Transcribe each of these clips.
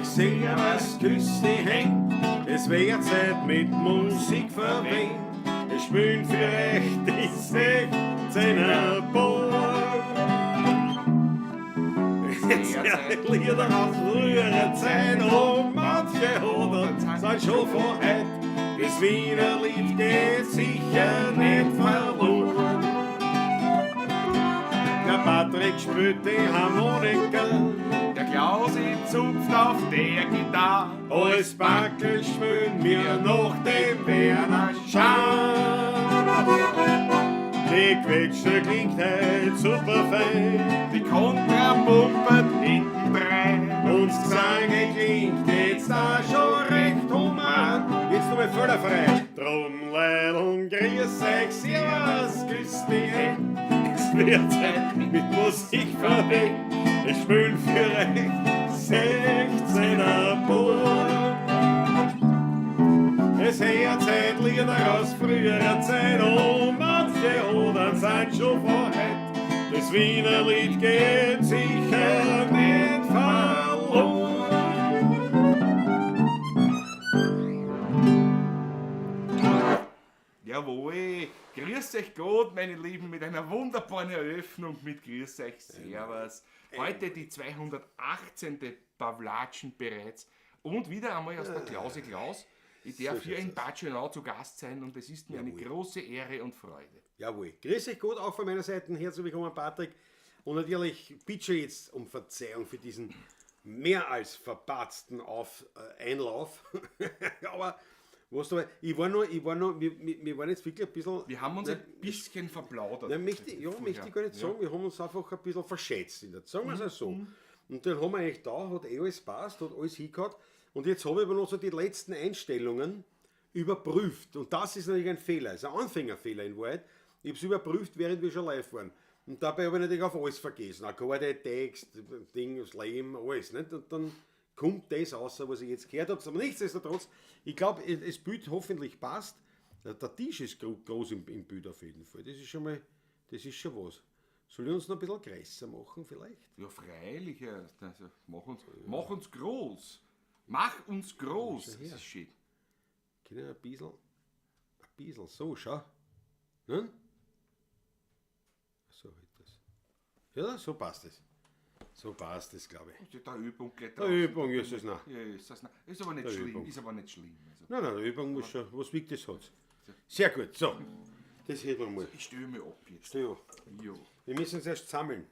Euch, Servus, küss die Händ. Es wird Zeit mit Musik verwöhnt. Es spielen für euch die 16er Burg. Es sind Lieder aus früherer Zeit und manche hundert sind schon von heut. Das Wiener Lied geht sicher nicht verloren. Der Patrick spielt die Harmonika, Der Klausi zupft auf der Gitarre. Als Backel spielen wir noch den Werner Scharf. Die Quetsche klingt heut super fein. Die Kontra pumpert hinten drein. Und das Gesange klingt jetzt da schon recht human. Jetzt nochmal förderfrei. Drum, Leidl, grüß euch, servus, küss die Händ. Es wird Zeit mit Musik verwöhnt. Es spielen für euch 16er Burg. Es hört Zeit Lieder aus früherer Zeit und manche Hodern sind schon von heut. Das Wiener Lied geht sicher nicht verloren. Jawohl, grüß euch Gott, meine Lieben, mit einer wunderbaren Eröffnung mit Grüß euch, Servus. Heute die 218. Pawlatschen bereits und wieder einmal aus der Klause Klaus. Ich darf hier in Bad Schönau zu Gast sein und es ist mir eine große Ehre und Freude. Jawohl. Grüß euch Gott, auch von meiner Seite. Herzlich willkommen, Patrick. Und natürlich bitte jetzt um Verzeihung für diesen mehr als verpatzten Einlauf. Aber was du, ich war noch, wir waren jetzt wirklich ein bisschen. Wir haben uns ein bisschen verplaudert. Nein, möchte, ja, möchte ich gar nicht sagen. Wir haben uns einfach ein bisschen verschätzt. In der, sagen wir es so. Und dann haben wir eigentlich da, hat eh alles passt, hat alles hingehauen. Und jetzt habe ich aber noch so die letzten Einstellungen überprüft. Und das ist natürlich ein Fehler, ist ein Anfängerfehler in Wahrheit. Ich habe es überprüft, während wir schon live waren. Und dabei habe ich natürlich auf alles vergessen. Akkorde, Text, Ding, das Leben, alles. Nicht? Und dann kommt das raus, was ich jetzt gehört habe. Aber nichtsdestotrotz, ich glaube, das Bild hoffentlich passt. Der Tisch ist groß im Bild auf jeden Fall. Das ist schon mal, das ist schon was. Soll ich uns noch ein bisschen größer machen vielleicht? Ja, freilich. Ja. Also, mach uns groß. Mach uns groß. Das ist schön. Können wir ein bisschen, so, schau. Ne? So halt das. Ja, so passt es. So passt es, glaube ich. Der Übung geht Der Übung ist es noch. Ja, ist das noch. Ist aber nicht schlimm. Ist aber nicht schlimm. Also. Nein, nein, der Übung muss schon. Was wiegt das hat? Sehr gut, so. Das heben wir mal. Ich stelle mich ab jetzt. Stell ab. Ja. Wir müssen uns erst sammeln.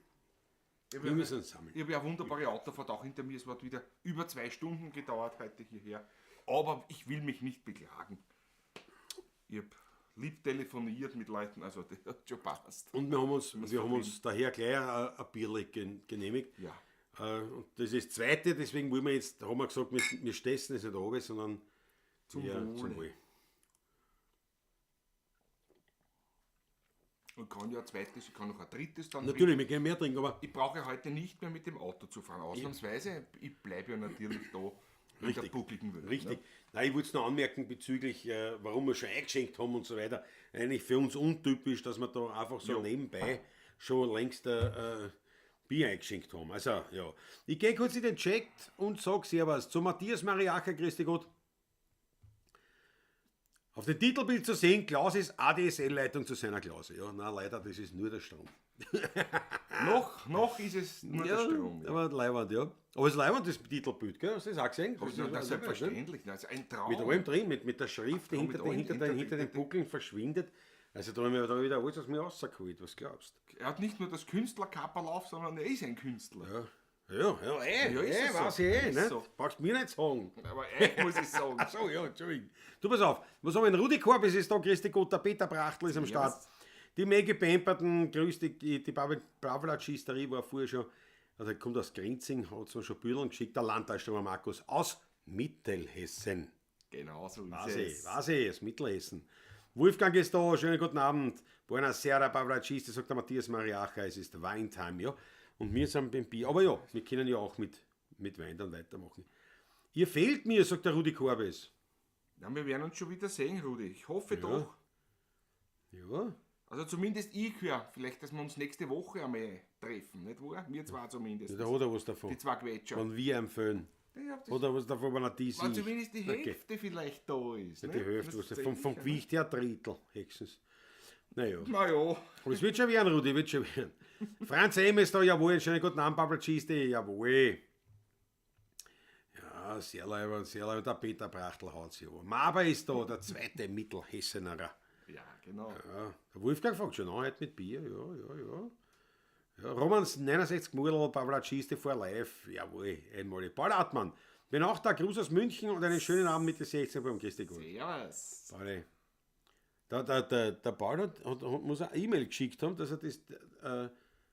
Wir müssen uns sammeln. Ich habe ja eine wunderbare Autofahrt auch hinter mir. Es hat wieder über 2 Stunden gedauert heute hierher. Aber ich will mich nicht beklagen. Ich hab lieb telefoniert mit Leuten, also das hat schon passt. Und wir haben uns daher gleich ein Bierle genehmigt. Ja. Und das ist das Zweite, deswegen wollen wir jetzt, haben wir gesagt, wir stessen es nicht runter, sondern zum Wohle. Zum Wohl. Und kann ja ein zweites, ich kann noch ein drittes dann Natürlich, trinken. wir können mehr trinken, aber Ich brauche heute nicht mehr mit dem Auto zu fahren, ausnahmsweise. Ich bleibe ja natürlich da in der buckligen Welt. Richtig. Ne? Nein, ich wollte es noch anmerken bezüglich, warum wir schon eingeschenkt haben und so weiter. Eigentlich für uns untypisch, dass wir da einfach so nebenbei schon längst Bier eingeschenkt haben. Also, ja. Ich gehe kurz in den Chat und sag Servus zu Matthias Mariacher, grüß dich Gott. Auf dem Titelbild zu sehen, Klaus ist ADSL-Leitung zu seiner Klause. Ja, nein, leider, das ist nur der Strom. Noch ist es nur der Strom. Ja. Aber leiwand, ja. Aber es ist leiwand, das Titelbild, gell? Hast du das auch gesehen? Das ist das selbstverständlich. Das ist ein Traum. Mit allem drin, mit der Schrift, die hinter den Buckeln verschwindet. Also da haben wir da wieder alles aus mir rausgeholt, was glaubst du? Er hat nicht nur das Künstlerkapperl auf, sondern er ist ein Künstler. Ja. Ja, weiß ich eh, ne? So. Brauchst mir nicht sagen. Aber ich muss es sagen. Ach so, ja, Entschuldigung. Du, pass auf, was haben wir? Rudi Korbis ist da, grüß dich Gott, der Peter Brachtl ist am Start. Die Maggie Pemperton, grüß dich, die Pavlatsch-Hysterie war vorher schon, also kommt aus Grinzing, hat uns schon Büdeln geschickt, der Landtagsstürmer Markus aus Mittelhessen. Genau so ist es. Weiß ich, aus Mittelhessen. Wolfgang ist da, schönen guten Abend. Buonasera, Pavlatschiste, sagt der Matthias Mariacher, es ist Weintime, ja. Und wir sind beim Bier. Aber ja, wir können ja auch mit Wein dann weitermachen. Ihr fehlt mir, sagt der Rudi Korbes. Ja, wir werden uns schon wieder sehen, Rudi. Ich hoffe doch. Ja. Also zumindest ich höre, vielleicht, dass wir uns nächste Woche einmal treffen, nicht wahr? Wir zwei zumindest. Ja, da hat er was davon. Die zwei Quetscher. Wenn wir empfehlen. Ich hab das, Oder was davon, wenn er die wenn sieht. zumindest die Okay. Hälfte vielleicht da ist. Die ne? Hälfte, Das was, vom sicher, ne? Gewicht her ein Drittel, höchstens. Naja. Naja, Aber es wird schon werden, Rudi, wird schon werden. Franz M. ist da, jawohl, schönen guten Abend, Pablo Cheese, jawohl. Ja, sehr leibend, sehr leibend. Der Peter Brachtl haut sich an. Maber ist da, der zweite Mittelhessenerer. ja, genau. Ja, der Wolfgang fragt schon an, heute mit Bier, ja, ja, ja. Ja, Romans 69 Murl, Pavla Cheese for life, jawohl, einmal. Paul Hartmann, bin auch da, Gruß aus München und einen schönen Abend mit den 16 beim Grüß dich Gott. Servus. Pauli. Der Paul muss eine E-Mail geschickt haben, dass er das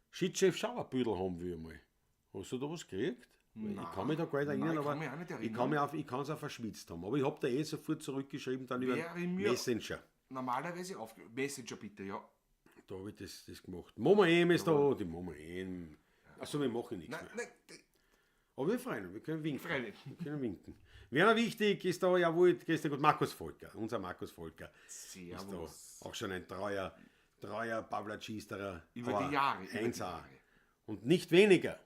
Shitchef Schauerbüdel haben will einmal. Hast du da was gekriegt? Ich kann mich da gar nicht Nein, erinnern, ich aber kann mich auch nicht ich erinnern. kann mich auf, ich kann es auch verschwitzt haben. Aber ich habe da eh sofort zurückgeschrieben, dann über Wäre den mir- Messenger. Normalerweise auf Messenger bitte, ja. Da habe ich das gemacht. Mama M ist da, die Mama M. Achso, wir machen nichts Nein, mehr. nein, Aber wir freuen uns, wir können winken. Freilich. Wir können winken. Werner Wichtig ist da, jawohl, grüß dich Gott, Markus Volker, unser Markus Volker. Ist da Servus. auch schon ein treuer Pavlatschisterer. Über die Jahre, über die 1A. Jahre. Und nicht weniger.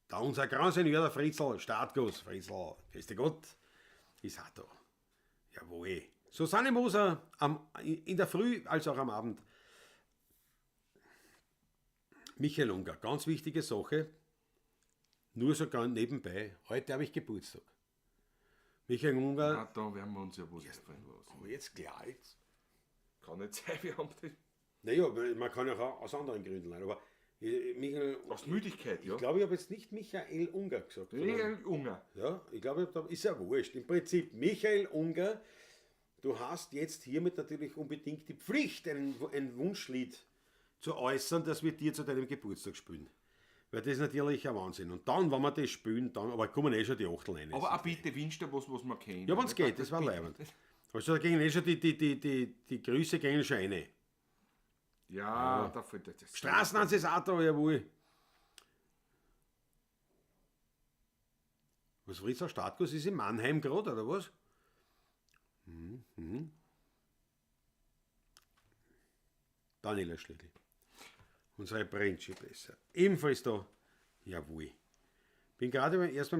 Da unser Grand Senior, der Fritzl, Startguss, Fritzl, grüß dich Gott, ist auch da. Jawohl. Susanne Moser in der Früh als auch am Abend. Michael Unger, ganz wichtige Sache, nur so ganz nebenbei, heute habe ich Geburtstag. Michael Unger, Na, da werden wir uns ja was einfallen lassen. aber jetzt klar, jetzt. Kann nicht sein, wir haben das. Naja, man kann ja auch aus anderen Gründen leiden, aber Michael, Aus Müdigkeit, ja. ich glaube, ich habe jetzt nicht Michael Unger gesagt. sondern- Michael Unger. Ja, ich glaube, ich hab da, ist ja wurscht. Im Prinzip, Michael Unger, du hast jetzt hiermit natürlich unbedingt die Pflicht, ein Wunschlied zu äußern, das wir dir zu deinem Geburtstag spielen. Weil das ist natürlich ein Wahnsinn. Und dann, wenn wir das spielen, dann, aber kommen eh schon die Achtel rein. Aber auch bitte wünscht dir was, was man kennt. ja, wenn es geht, das war leibend. Also da gingen eh schon die Grüße gingen schon rein. Ja, da fällt das. Straßenhans ist auch da, jawohl. Was Fritz Startguss ist in Mannheim gerade, oder was? Mhm. Daniela Schlegel. Unsere Brennschi besser. Ebenfalls da. Jawohl. Bin gerade erst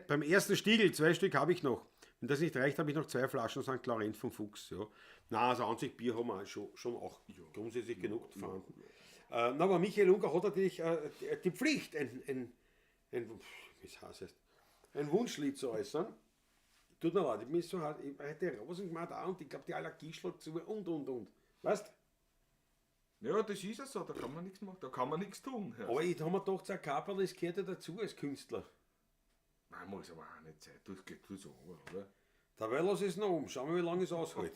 beim ersten Stiegel, 2 Stück habe ich noch. Wenn das nicht reicht, habe ich noch 2 Flaschen St. Laurent vom Fuchs. Ja. Na, also an sich Bier haben wir schon auch grundsätzlich genug vorhanden. Na, aber Michael Unger hat natürlich die Pflicht, ein Wunschlied zu äußern. Tut mir leid, ich bin so hart, ich hätte Rosen gemacht auch und ich glaube, die Allergie schlägt zu und. Weißt? Ja, das ist ja so, da kann man nichts machen, da kann man nichts tun. Ja. Aber ich habe mir gedacht, so ein Kaperl, das gehört ja dazu als Künstler. Nein, muss aber auch nicht sein, das geht so, oder? Dabei lass ich es noch um, schauen wir, wie lange es aushält.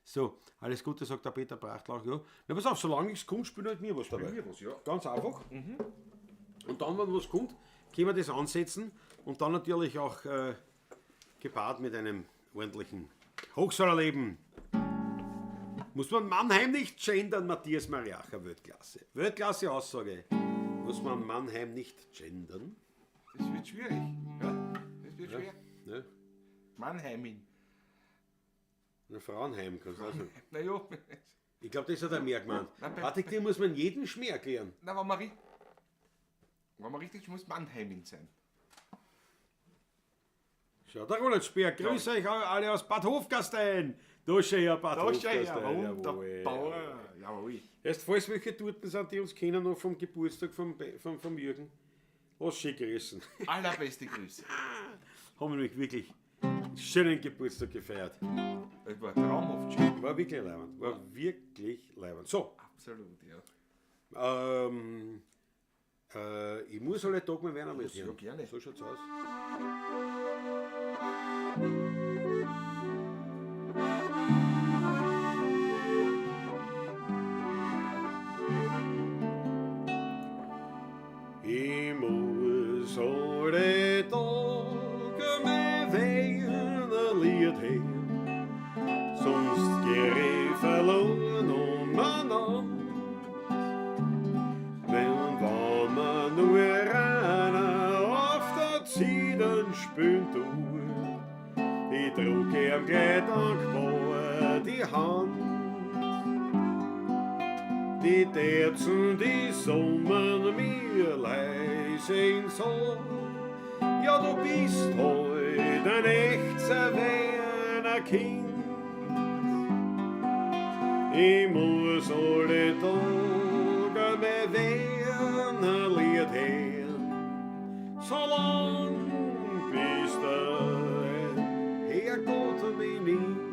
So, alles Gute, sagt der Peter Brachtl auch. Ja. Na, pass auf, solange nichts kommt, spielen halt mir was dabei. Mir was, ja. Ganz einfach. Und dann, wenn was kommt, können wir das ansetzen und dann natürlich auch gepaart mit einem ordentlichen Hochsauerleben. Muss man Mannheim nicht gendern, Matthias Mariacher, Weltklasse. Weltklasse Aussage. Muss man Mannheim nicht gendern? Das wird schwierig. Ja, das wird schwer. Ja. Mannheimin. Na, Frauenheim kannst du auch sagen. Na ja. Ich glaub, das hat er mehr gemeint. Nein, Warte, dir muss man jeden Schmäh erklären. Na, wenn man richtig muss Mannheimin sein. Schau, der Roland Speer, grüße euch alle aus Bad Hofgastein. Da schau her, Bad Da schau her, Hofgastein. wunderbar. Jawohl. Erst falls welche dort sind, die uns kennen, noch vom Geburtstag vom Jürgen. Lass schön grüßen. Allerbeste Grüße. Haben wir nämlich wirklich einen schönen Geburtstag gefeiert. Das war traumhaft schön. War wirklich leibend. War wirklich leibend. So. Absolut, ja. Ich muss alle Tag mit Werner mit. Ja, gerne. So schaut's aus. Ich muss alle Tage mein Werner-Lied hören, sonst geh ich verloren umeinander. Denn wenn man nur einer auf der Zieden spünt, ich trug ihm gleich dankbar die Hand. Die Terzen, die summen mir leise ins Ohr, Ja, du bist heut ein echter Werner Kind. Ich muss alle Tage mein Werner-Lied hören, solang bis der Herrgott mich nimmt.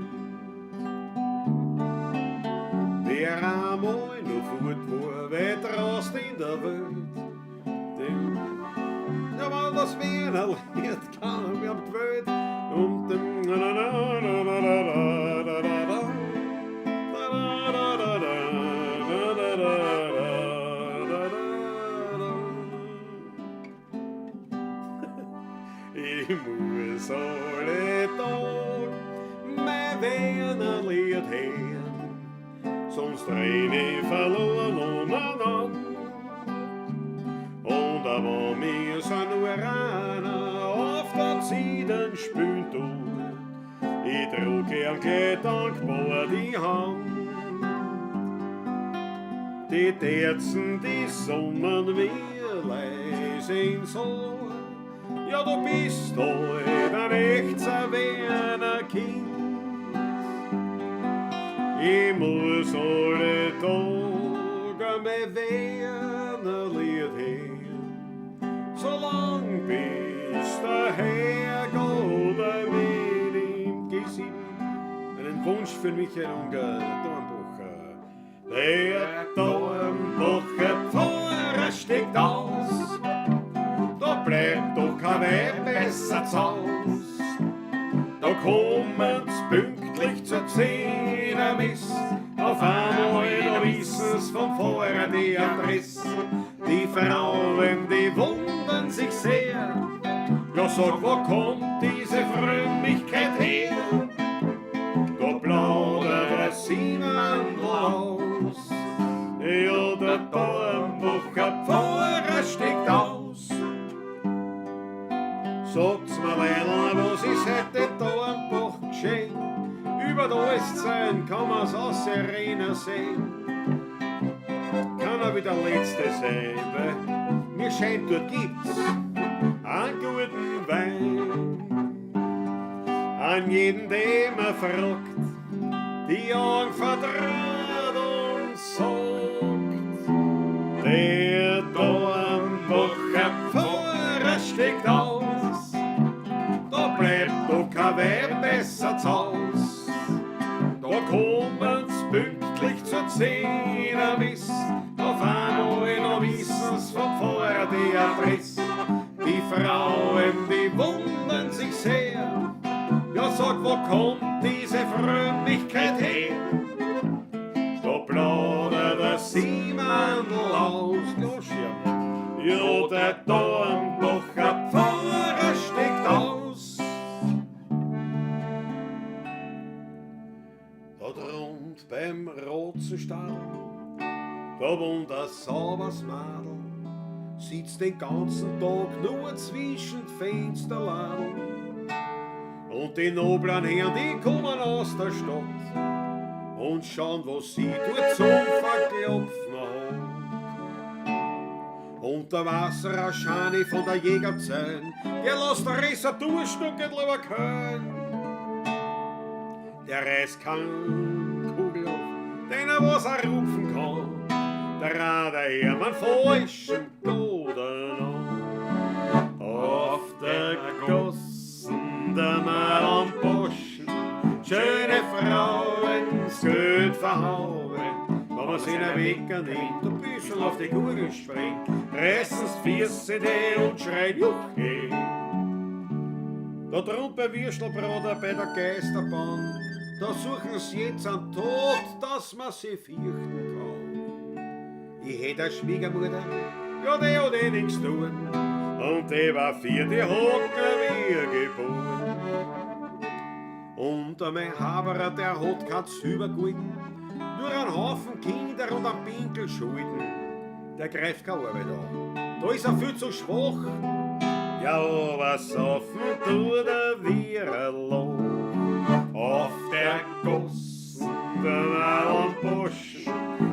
Wer einmal noch fort war, weit draußen in der Welt, dem, ja, man das Werner-Lied kann mir die Welt. Und dem na na na na na na na na na na na na na na na na na na. Ich muss alle Tag mein Wernerlied hören, sonst renn ich verloren umeinander. Und aber mir sind nur einer auf der Zieden spült du. Ich trug ihr gleich dankbar die Hand. Die Terzen, die summen mir leis ins Ohr. Ja, du bist heut ein echter Werner Kind. Ich muss alle Tage mein Wernerlied hören, solang bis der Herrgott mich nimmt. G7, einen Wunsch für Michael Unger, Dornbacher. Der Dornbacher Pfarrer steckt aus, da bleibt doch kein Weib besser zu Haus. Da kommen's pünktlich zur Zehner Mist, auf einmal da wissen's vom Pfarrer die Adresse. Die Frauen, die wundern sich sehr, ja sag, wo kommt diese Frömmigkeit her? Da plaudert der Siemandl aus, ja der Dornbacher Pfarrer steckt aus. Sagt's mir, Leidl, was ist heute in Dornbach geschehen? Über der Alszeit kann man's aus Serena sehen. Kann er wieder Letzte sein, weil mir scheint, dort gibt's einen guten Wein. An jeden, den man fragt, die Augen verdreht und sagt, der Dornbacher Pfarrer steckt aus, da bleibt doch kein Weib besser zu Haus. Da kommen's pünktlich zur Zehner Mist, auf einmal noch wissen's vom Pfarrer die Adresse. Die Frauen, die wundern sich sehr, ja sag, wo kommt diese Frömmigkeit her? Da plaudert der Siemandl aus, Kloschirm, ja der Dornbacher Pfarrer steckt aus. Da drunten beim Rotzenstadl, da wohnt ein sauberes Madel, sitzt den ganzen Tag nur zwischen Fensterladen. Und die noblen Herren, die kommen aus der Stadt und schauen, was sie dort zum Verklopfen hat. Und der Wasserer Schani von der Jägerzehn, der lässt der Resser Durchstück lieber Köln. Der reißt kein Kugel auf, den er was er rupfen kann. Der Rader Hermann falschen Goden an. Auf der Gossen, der Mann am Boschen, schöne Frauen, Geld verhauen. Wenn man sie in den Wecker nimmt und ein bisschen auf die Gurgel springt, reißen's Füße die und schreien Juche. Da drunten bei Würstelbruder bei der Geisterbahn, da suchen sie jetzt einen Tod, dass man sie fürchten kann. Ich hätt eine Schwiegermutter, ja, die hat eh nix tun, und die war vier, die hat mir geboren. Und mein Haberer, der hat kein Silbergulden, nur einen Haufen Kinder und einen Pinkel Schulden. Der greift keine Arbeit an, da ist er viel zu schwach. Ja, aber saufen tut er wie ein Loch. Auf der Gossen, der am Busch,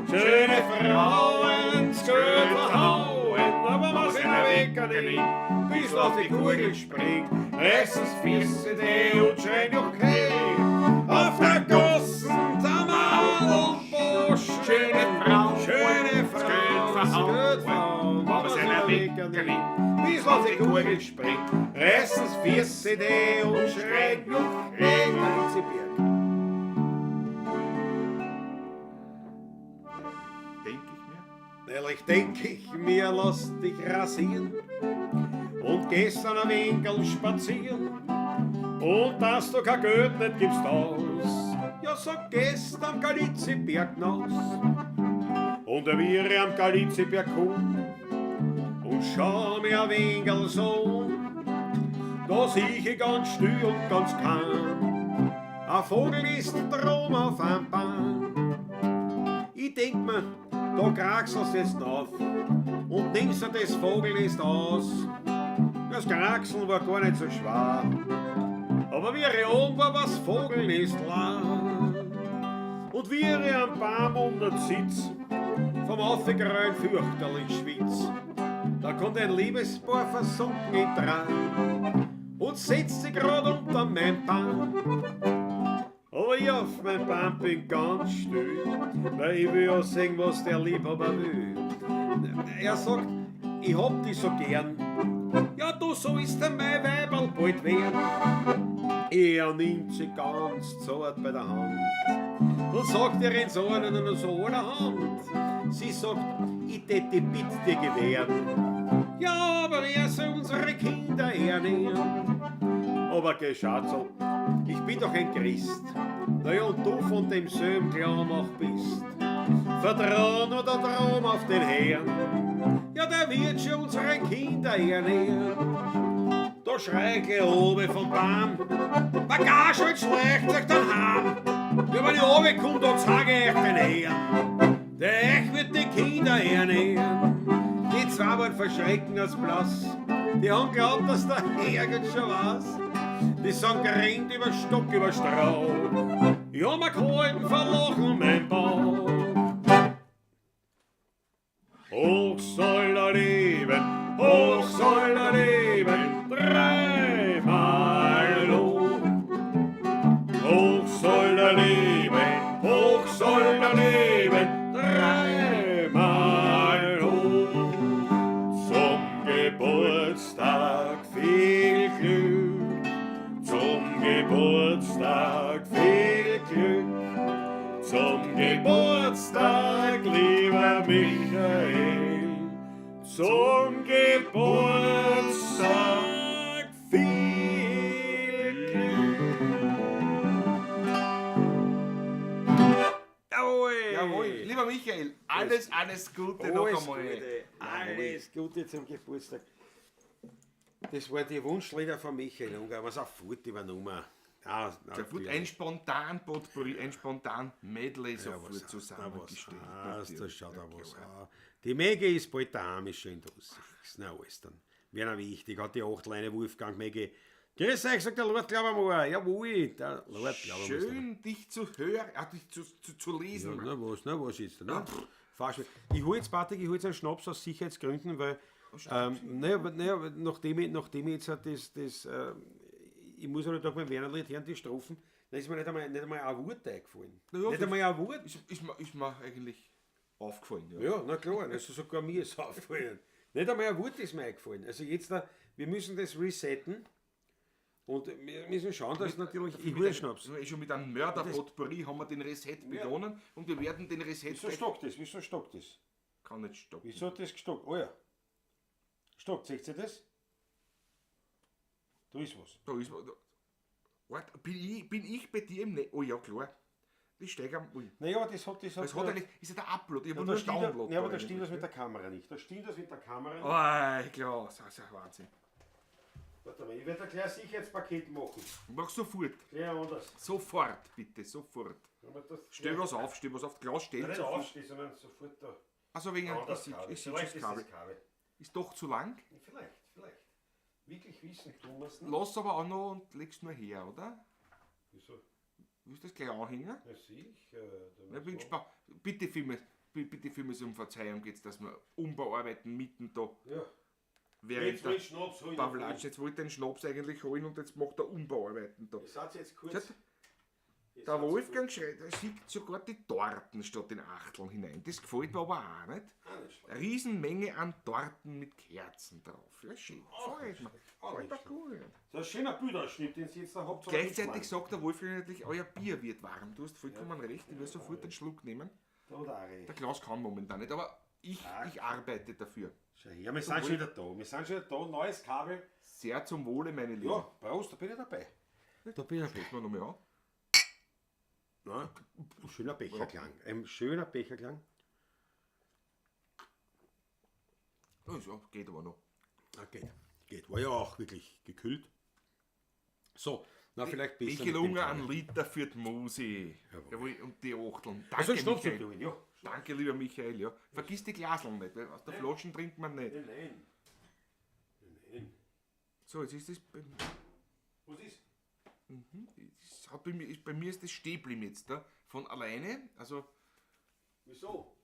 schöne Frauen, Geld verhauen, aber was in der Weg Wecker nimmt, bis auf die Kugel springt, reißen's Füße die und schreien okay. Auf der Gossen, Tamal und Bosch, Schöne Frau, schöne das Frau, Geld verhauen, wenn wenn man man Wecker seinen Wecker nimmt, bis auf die Kugel springt, reißen's Füße die und schreien okay. Galizieberg. Denk ich mir. Ehrlich denk ich mir, lass dich rasieren und gehst an ein Winkel spazieren und dass du kein Geld nicht gibst aus. Ja, so gehst am Galizieberg naus und wie ich am Galizieberg komm und schau mir ein Winkel so, da sieh ich ganz still und ganz kalm. Ein Vogel ist drum auf einem Baum. Ich denk mir, da kraxelst jetzt auf und nimmst dir das Vogelnest aus. Das Kraxeln war gar nicht so schwer, aber wie ich oben war, war's Vogelnest leer. Und wie ich am Baum unter sitz, vom Aufgeräumt fürchterlich schwitz, da kommt ein Liebespaar versunken in Tran und setzt sich grad unter mein Baum. Aber ich auf mein Baum bin ganz still, weil ich will ja sehen, was der Liebhaber will. Er sagt, ich hab dich so gern. Ja, du sollst mein Weiberl bald werden. Er nimmt sie ganz zart bei der Hand und sagt ihr in so einer und so einer Hand. Sie sagt, ich tät die Bitte dir gewähren. Ja, aber er soll unsere Kinder ernähren. Aber geh, Schatzel, ich bin doch ein Christ. Na ja, und du von demselben Glauben auch bist. Vertrau nur der Traum auf den Herrn. Ja, der wird schon unsere Kinder ernähren. Da schrei ich oben vom Baum. Bagage und schleicht sich dann heim. Ja, wenn ich runterkomme, da zeig ich euch den Herrn. Der euch wird die Kinder ernähren. Die zwei waren vor Schrecken als blass. Die haben geglaubt, dass der Herrgott schon weiß. Die sind gerannt über Stock, über Strauch. Ja, mir gehalten vor Lachen mein Bauch. Hoch soll er leben, hoch soll er leben, dreimal hoch. Hoch soll er leben, hoch soll er leben, dreimal hoch. Zum Geburtstag viel Glück, zum Geburtstag viel Glück, zum Geburtstag, lieber Michael, zum Geburtstag viel Glück. Jawohl! Jawohl, lieber Michael, alles, alles Gute noch Alles einmal. Gute, alles Gute zum Geburtstag. Das war die Wunschlieder von Michael Unger, aber sofort übernommen. Ja, Sofort ein spontan Potpourri, ein spontan Medley sofort was, zusammengestellt. Na, was, da natürlich. schaut Ja, er was. klar. an. Die Maggie ist bald daheim, ist schön draußen. Na, alles dann. Wäre noch wichtig, hat die acht Leine Wolfgang Maggie. Grüß euch, sagt der Lord Glaubermoor. Jawohl, der Lord Glaubermoor. Schön, dich zu hören, dich zu lesen. Ja, na was jetzt? Na, fahr schon. Ich hole jetzt, Patrick, ich hole jetzt einen Schnaps aus Sicherheitsgründen, weil, naja, nachdem ich jetzt halt ich muss ja nicht beim Wernerlied hören, die Strophen, da ist mir nicht einmal ein Wort eingefallen. Na ja, nicht einmal ein Wort. Ist mir eigentlich aufgefallen. Ja. Ja, na klar, also sogar mir ist aufgefallen. Nicht einmal ein Wort ist mir eingefallen. Also jetzt, da, wir müssen das resetten und wir müssen schauen, dass natürlich... Ich hole einen Schnaps. Schon mit einem Mörder-Potpourri haben wir den Reset begonnen und wir werden den Reset... Wieso stockt das? Wieso stockt das? Kann nicht stoppen. Wieso hat das gestockt? Oh ja. Stockt, seht ihr das? Da ist was. Da ist... Da, warte, bin ich bei dir im Netz? Oh ja, klar. Ich steige am... Ui. Naja, das hat... Das hat, Das hat eigentlich... Ist ja der Upload. Ich ja, habe da nur stimmt, Download. ja, aber da eigentlich. stimmt das mit der Kamera nicht. Da stimmt das mit der Kamera nicht. Oh, klar, das ist ja Wahnsinn. Warte mal, ich werde da gleich ein Sicherheitspaket machen. Mach sofort. Gleich anders. Sofort, bitte, sofort. Stell was auf, stell was auf. Klaus stellt Nicht sofort. aufstehen, sondern sofort da. Also wegen Anders ich, Kabel. ich, Vielleicht ist Kabel. das Kabel. Ist doch zu lang. Vielleicht, vielleicht. Wirklich wissen tun wir es nicht. Lass aber auch noch und leg's nur her, oder? Wieso? Willst du das gleich anhängen? Ja, sicher. Da Ja, müssen bin wir- gespannt. Bitte vielmals, bitte vielmals um Verzeihung jetzt, dass wir Umbauarbeiten mitten da. Ja. Während Jetzt will der ich Schnaps holen. Pavlatsch, jetzt wollte er den Schnaps eigentlich holen und jetzt macht er Umbauarbeiten da. Ich sag's jetzt kurz. Der Wolfgang schreit, er schickt sogar die Torten statt den Achteln hinein. Das gefällt mir aber auch nicht. Auch nicht schlecht. Eine Riesenmenge an Torten mit Kerzen drauf. Ja, schön. Gefällt mir. Auch Gefällt mir nicht gut. Das ist ein schöner Bildausschnitt, den Sie jetzt da habt. Gleichzeitig sagt der Wolfgang natürlich, euer Bier wird warm. Du hast vollkommen recht, ich werde sofort einen Schluck nehmen. Da hat er auch recht. Der Klaus kann momentan nicht, aber ich arbeite dafür. Schau her, wir sind schon wieder da. Wir sind schon wieder da. Neues Kabel. Sehr zum Wohle, meine Lieben. Ja, Prost, da bin ich dabei. Da bin ich dabei. Stoßen wir nochmal an. Na, ein schöner Becherklang. Ein schöner Becherklang. Ja, ist ja, geht aber noch. Ah, geht. Geht. War ja auch wirklich gekühlt. So, na vielleicht besser. Ich mit dem gelungen Kabel. einen Liter für die Musi. Jawohl. Jawohl, und die Achteln. Danke, Also Schnaps Michael. natürlich, ja. Danke, lieber Michael. Ja. Vergiss die Glaseln nicht, weil aus der Flaschen trinkt man nicht. Nein, nein. Nein. So, jetzt ist das. Bei, Was ist? es hat bei mir ist das Stäblim jetzt da von alleine. Also Wieso?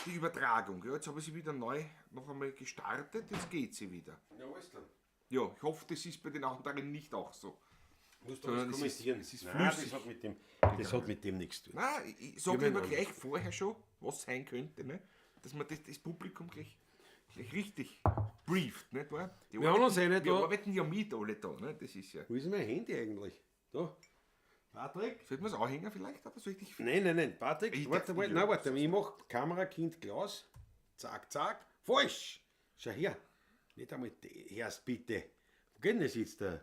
die Übertragung. Ja, jetzt habe ich sie wieder neu noch einmal gestartet. Jetzt geht sie wieder. Ja, alles klar. Ja, ich hoffe, das ist bei den anderen nicht auch so. Musst du Sondern was es ist- kommentieren. es ist Nein, flüssig. das hat mit dem nichts zu tun. Nein, ich sage Ja, immer wenn- gleich vorher schon, was sein könnte, ne? Dass man das Publikum gleich richtig brieft, nicht wahr? Die Wir haben uns eine wir da. arbeiten ja mit alle da, ne? Das ist ja. Wo ist denn mein Handy eigentlich? Da. Patrick? Sollten wir es anhängen vielleicht? Oder soll ich dich. Nein, nein, nein. Patrick, Ich warte, darf- warte, nein, warte. Ich mach Kamera, Kind, Klaus. Zack, zack. Falsch! Schau her. Nicht einmal die. Erst bitte. Wo geht denn das jetzt da?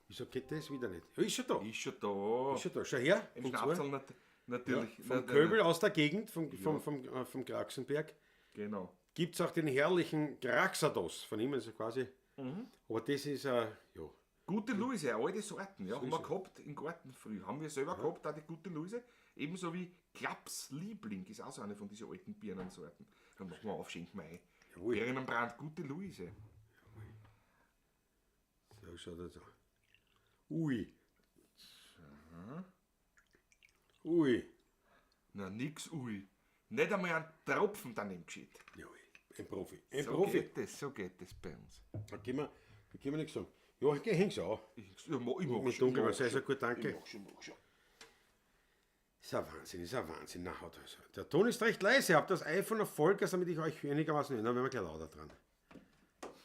Wieso geht das wieder nicht? Ja, ist schon da. Ist schon da. Ist schon da. Schau her. Ein Und zwar- Schnapsal natürlich. Vom Na- Köbel aus der Gegend, vom Kraxenberg, Genau. gibt es auch den herrlichen Kraxados. Von ihm also quasi. Mhm. Aber das ist ja. Gute Luise, alte Sorten, ja, haben wir ist es. gehabt im Garten früh. Haben wir selber gehabt, auch die gute Luise. Ebenso wie Klaps Liebling ist auch so eine von diesen alten Birnensorten. Dann machen wir auf, schenken wir ein. Jawohl. Birnenbrand, gute Luise. So schaut das aus. Ui. Ui. Na, nix, ui. Nicht einmal ein Tropfen daneben geschieht. Jawohl. Ein Profi. Ein So Profi. geht das, so geht das bei uns. Da können wir nichts sagen. Ja, ich geh, häng's an. Ich, ja, ich mach Mit schon, dunkel, ich mach sehr, sehr schon. gut, danke. Ich mach schon, mach schon. Ist ein Wahnsinn, ist ein Wahnsinn. Na, haut also. Der Ton ist recht leise. Ich hab das iPhone auf Vollgas, damit ich euch einigermaßen. Na, wenn wir gleich lauter dran.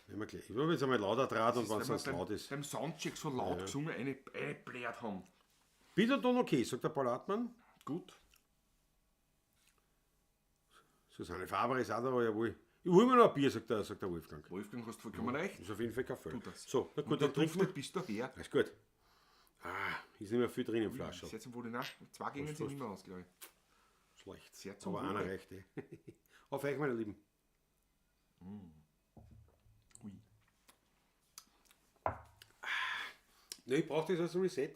Wenn wir gleich, ich will jetzt einmal lauter dran und wenn es sonst laut ist. Beim Soundcheck so laut gesungen, eine blärt haben. Bild und Ton okay, sagt der Paul Hartmann. Gut. Susanne Faber ist auch da, jawohl. Ich hol mir noch ein Bier, sagt der Wolfgang. Wolfgang, hast vollkommen recht. Ist auf jeden Fall kein Fehler. Tu das. So, na gut, Und der dann trinken wir. duftet bis daher. Alles gut. Ah, ist nicht mehr viel drin im Flaschel. Sehr zum Wohle. Nein, zwei gingen sie nicht mehr aus, glaube ich. Schlecht. Sehr zum Aber einer Wohle. reicht eh. Auf euch, meine Lieben. Ui. Ne, ich brauche das als Reset.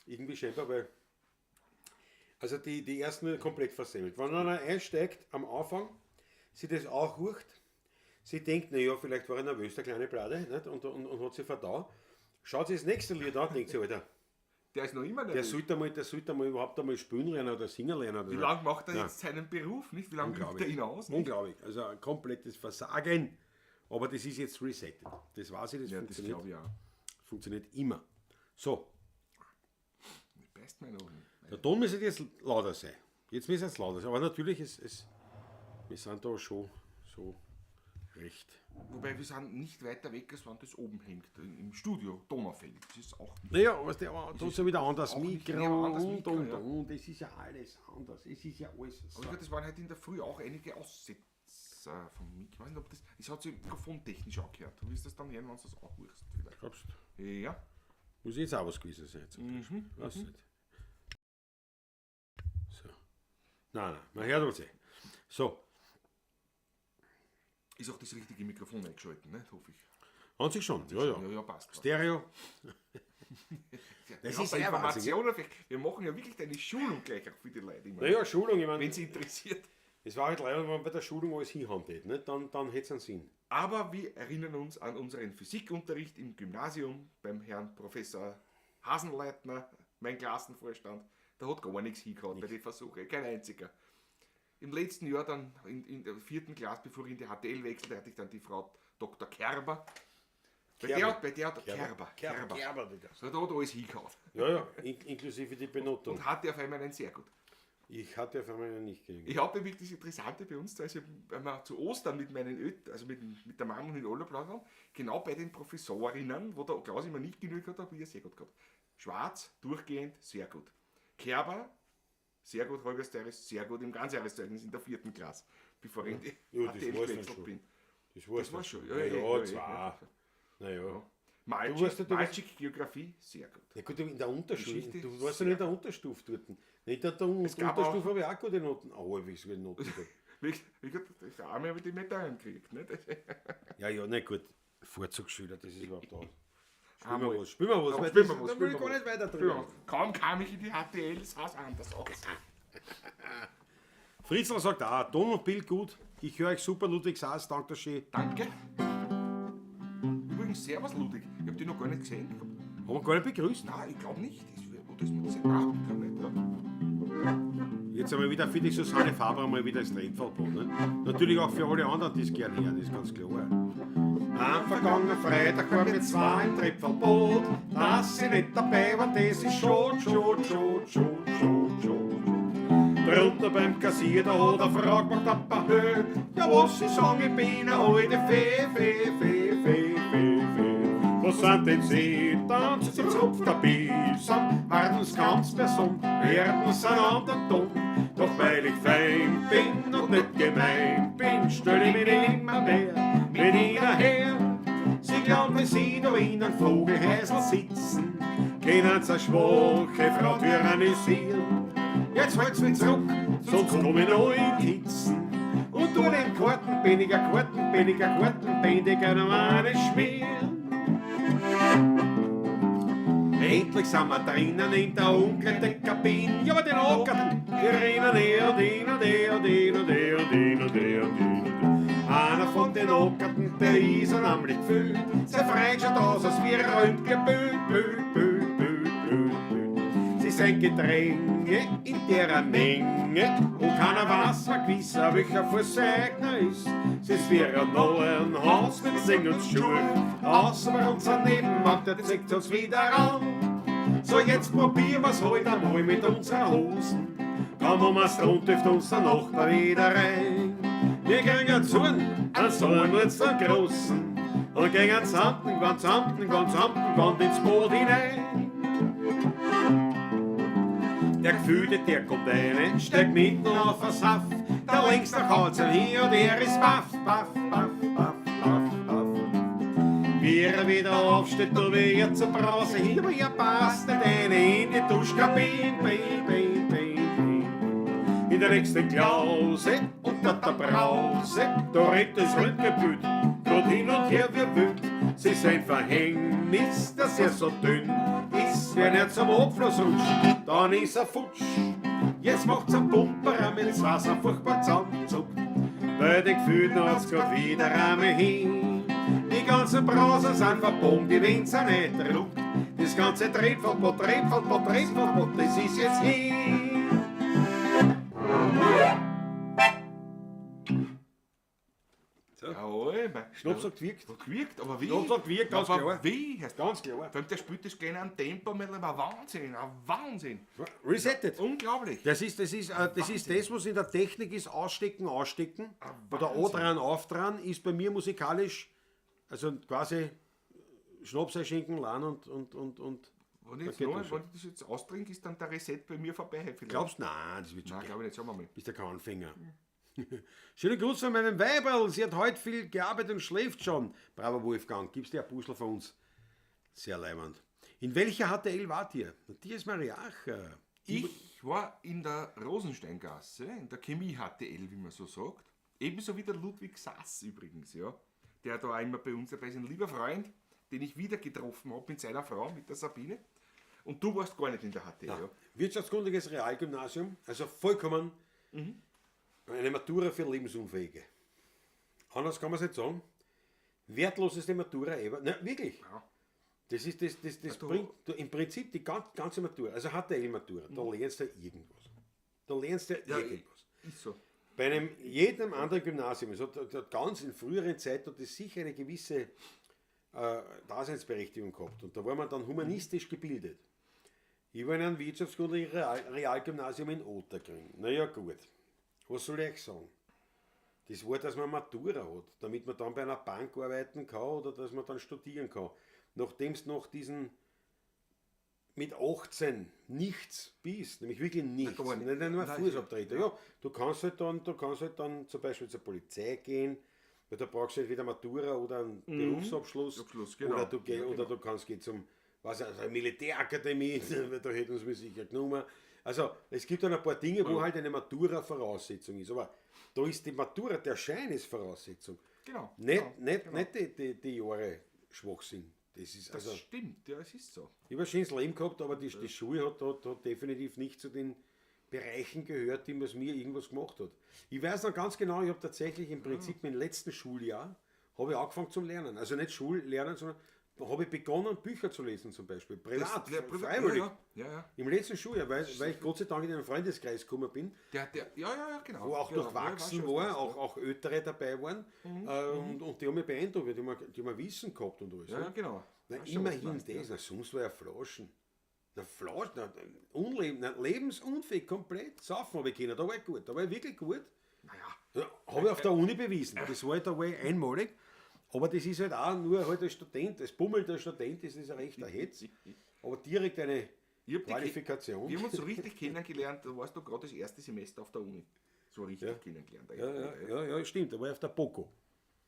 Irgendwie scheinbar, weil. Also die ersten komplett versemmelt. Wenn einer einsteigt am Anfang, sie das auch hurcht, sie denkt, naja, vielleicht war er nervös, der kleine Blade, nicht? Und hat sie verdaut. Schaut sich das nächste Lied an, denkt sie, Alter, Der ist noch immer der nervös. sollte einmal, der sollte einmal überhaupt einmal spielen lernen oder singen lernen. Oder Wie lange macht er Ja. jetzt seinen Beruf, nicht? Wie lange übt er Unglaublich. ihn aus? Nicht? Unglaublich. Also ein komplettes Versagen. Aber das ist jetzt resettet. Das weiß ich, das Ja, das funktioniert, glaube ich auch. funktioniert immer. So, Beißt meine Augen. der Ton müsste jetzt lauter sein. Jetzt müsste es lauter sein. Aber natürlich, wir sind da schon so recht. Wobei wir sind nicht weiter weg, als wenn das oben hängt, im Studio, Donaufeld. Das ist auch nicht. Naja, weißt du, aber trotzdem wieder anders auch nicht- Mikro ja, aber anders und, Mikro, und, ja. und. Es ist ja alles anders. Es ist ja alles so. Aber ich glaub, das waren halt in der Früh auch einige Aussetzer vom Mikro. Ich weiß nicht, ob das. Es hat sich mikrofontechnisch angehört. Du wirst das dann hören, wenn du das anhörst. Vielleicht. Glaubst du? Ja. Muss jetzt auch was gewesen sein. Zum Beispiel. Weiß nicht. So. Nein, nein, man hört uns eh. So, Ist auch das richtige Mikrofon eingeschalten, ne? Hoffe ich. an sich schon. Ja, ja. Ja, ja, passt. passt. Stereo. Ja, Das ja, ist bei ja Wahnsinn, Informationen. Wir machen ja wirklich eine Schulung gleich auch für die Leute immer. Naja, Schulung, ich meine, Wenn sie interessiert. es war halt leider, wenn man bei der Schulung alles hinhauen tät, ne? Dann hätte es einen Sinn. Aber wir erinnern uns an unseren Physikunterricht im Gymnasium beim Herrn Professor Hasenleitner, mein Klassenvorstand. Der hat gar nichts hingehauen bei den Versuchen, kein einziger. Im letzten Jahr dann, in der 4. Klasse, bevor ich in die HTL wechselte, hatte ich dann die Frau Dr. Kerber. Bei der hat Kerber. Kerber, Digga. So, da hat alles hingehauen. Ja, ja, inklusive die Benotung. Und hatte auf einmal einen sehr gut. Ich hatte auf einmal einen nicht genügend. Ich habe wirklich das Interessante bei uns, also wenn wir zu Ostern mit meinen Eltern, also mit der Mama und mit Urlaub haben, genau bei den Professorinnen, wo der Klaus immer nicht genügend hat, habe ich ja sehr gut gehabt. Schwarz, durchgehend, sehr gut. Kerber, sehr gut, Halbjahreszeugnis, sehr gut, im Ganzjahreszeugnis in der 4. Klasse, bevor ich in die HTL gewechselt bin. Das war's Das war schon. Ja, ja, zwei. Naja. Malczyk, Geografie, sehr gut. Ja gut, in der Unterstufe. Du warst ja nicht in der Unterstufe dort. Nicht in der Unterstufe habe ich auch gute Noten. Oh, halbwegs gute Noten gehabt. Das Arme habe ich die Medaillen gekriegt. Nicht? Ja, ja, na gut. Vorzugsschüler, das ist überhaupt auch. Spielen wir was. Da will ich gar nicht weiter drüber. Kaum kam ich in die HTL, sah es anders aus. Fritzl sagt auch, Ton und Bild gut. Ich höre euch super, Ludwig Saas, danke schön. Danke. Übrigens, servus Ludwig. Ich habe dich noch gar nicht gesehen. Haben wir gar nicht begrüßt? Nein, ich glaube nicht. Oder ist mir das egal? Ich glaube nicht, ja. Jetzt einmal wieder für die Susanne Faber einmal wieder das Trepferlboot. Ne? Natürlich auch für alle anderen, die es gerne hören, ist ganz klar. Am vergangenen Freitag waren wir zwei im Trepferlboot. Dass ich nicht dabei war, das ist schon. Drunter beim Kassier, da hat er Frau gemacht, Papa, hö. Ja, was ich sagen, ich bin eine alte Fee. Was sind denn Sie? Tanzen Sie zupft der Biesam, warten's ganz Person, werden's einander dumm. Doch weil ich fein bin und nicht gemein bin, stell ich mich immer mehr mit ihnen her. Sie glauben, wenn sie da in einem Vogelhäusl sitzen, können sie eine schwache Frau tyrannisieren. Jetzt halt's mich zurück, sonst komm ich noch in die Hitzen. Und du den Karten, billiger Karten, billiger Karten, billiger meine schmieren. Endlich sind wir drinnen in der Umkleidekabine. Ja, aber den Ockerten, die rennen her und hin und her und hin und her und hin und her und hin und her. Einer von den Ockerten, der ist unheimlich gefühlt. Sein Freund schaut aus, als wie ein Röntgenbild, Bild, Bild, Bild, Bild, Bild. Sie sind Gedränge in derer Menge und keiner weiß, wer gewisser, welcher Vorseigner ist. Sie ist wie ein neuen Haus mit Singungsschuhen. Außer bei unserem Nebenmann, der zeigt uns wieder an. So, jetzt probieren wir's heute einmal mit unseren Hosen. Kaum um was drum, dürft unser Nachbar wieder rein. Wir kriegen Zorn, einen Zorn jetzt einen großen. Und gehen zusammen, ganz zusammen, ganz zusammen, ganz ins Boot hinein. Der Gefühlte, der kommt rein, steigt mitten auf den Saft. Der links nach Hause hier und er ist baff, baff, baff, baff, baff, baff. Wie er wieder aufsteht, und wie er zur Brause hin, aber er passt nicht eine in die Duschkabine, bin, bin, bin, bin. In der nächsten Klause, unter der Brause, da rennt das Röntgenbild, grad hin und her wie wild. Sie sein Verhängnis, dass er so dünn ist, wenn er zum Abfluss rutscht, dann ist er futsch. Jetzt macht's einen Pumperer mit das Wasser furchtbar zusammenzuckt. Bei den Gefühlen hat's grad wieder einmal hin. Die ganzen Brausen sind verbogen, die Wind sind nicht druckt. Das ganze Trepferlboot, Trepferlboot, Trepferlboot, das ist jetzt hin. So. Jawohl, Schnaps hat gewirkt. Hat gewirkt, aber wie? Schnaps hat gewirkt, ganz klar. Wie? Ganz klar. Vor allem der spielt das kleine am Tempo mit einem Wahnsinn, ein Wahnsinn. Resettet. Unglaublich. Das ist das, was in der Technik ist, ausstecken, ausstecken. Oder an dran, auf dran, ist bei mir musikalisch, also quasi Schnaps einschenken, Lahn und. Wenn ich, wenn ich das jetzt austrinke, ist dann der Reset bei mir vorbei. Vielleicht. Glaubst du? Nein, das wird schon. Nein, glaube ich nicht. Schauen wir mal. Bist ja kein Anfänger. Schönen Gruß von meinem Weiberl. Sie hat heute viel gearbeitet und schläft schon. Bravo Wolfgang, gibst dir ein Puzzle von uns. Sehr leibend. In welcher HTL wart ihr? Matthias Mariacher. Ich war in der Rosensteingasse, in der Chemie-HTL, wie man so sagt. Ebenso wie der Ludwig Sass übrigens, ja. Der da auch immer bei uns dabei ist. Ein lieber Freund, den ich wieder getroffen habe mit seiner Frau, mit der Sabine. Und du warst gar nicht in der HTL. Ja. Wirtschaftskundiges Realgymnasium, also vollkommen eine Matura für Lebensunfähige. Anders kann man es nicht sagen. Wertloseste Matura ever. Nein, wirklich. Ja. Das ist das, das, das bringt du, im Prinzip die ganze Matura, also HTL-Matura, da lernst du irgendwas. Da lernst du irgendwas. Ist so. Bei einem jedem anderen Gymnasium, es hat ganz in früheren Zeiten hat das sicher eine gewisse Daseinsberechtigung gehabt. Und da war man dann humanistisch gebildet. Ich war in einem wirtschaftskundlichen Realgymnasium in Ottakring. Naja, gut. Was soll ich sagen? Das war, dass man Matura hat, damit man dann bei einer Bank arbeiten kann oder dass man dann studieren kann. Nachdem es noch diesen mit 18 nichts bist, nämlich wirklich nichts, nicht nur Fußabtreter. Ja, du kannst halt dann zum Beispiel zur Polizei gehen, weil da brauchst du entweder Matura oder einen Berufsabschluss. Abschluss, genau. Oder du, geh, ja, genau. Oder du kannst gehen zum, was, also Militärakademie, da hätten sie mich sicher genommen. Also es gibt dann ein paar Dinge, wo halt eine Matura Voraussetzung ist. Aber da ist die Matura, der Schein ist Voraussetzung. Genau. Nicht die Jahre Schwachsinn. Das ist, das also, stimmt, ja, es ist so. Ich habe ein schönes Leben gehabt, aber die Schule hat definitiv nicht zu den Bereichen gehört, die was mir irgendwas gemacht hat. Ich weiß noch ganz genau, ich habe tatsächlich im Prinzip mein letzten Schuljahr habe ich angefangen zum Lernen. Also nicht Schullernen, sondern habe ich begonnen, Bücher zu lesen zum Beispiel. Privat, das, freiwillig. Ja. Im letzten Schuljahr, weil ich Gott sei Dank in einen Freundeskreis gekommen bin. Genau. Wo auch durchwachsen war, auch Ältere dabei waren. Und die haben mich beeindruckt, die haben Wissen gehabt und alles. Ja, genau. Na, immerhin das, na, sonst war ja Flaschen. Na, Flaschen, na, lebensunfähig, komplett. Saufen habe ich können, da war ich gut, da war ich wirklich gut. Naja. Habe ich auf der Uni bewiesen, das war, da war ich einmalig. Aber das ist halt auch nur halt als Student, als bummelnder Student ist das ein rechter Hetz. Aber direkt eine Qualifikation. Wir haben uns so richtig kennengelernt, da warst du gerade das erste Semester auf der Uni. So richtig kennengelernt. Ja, stimmt, da war ich auf der BOKU.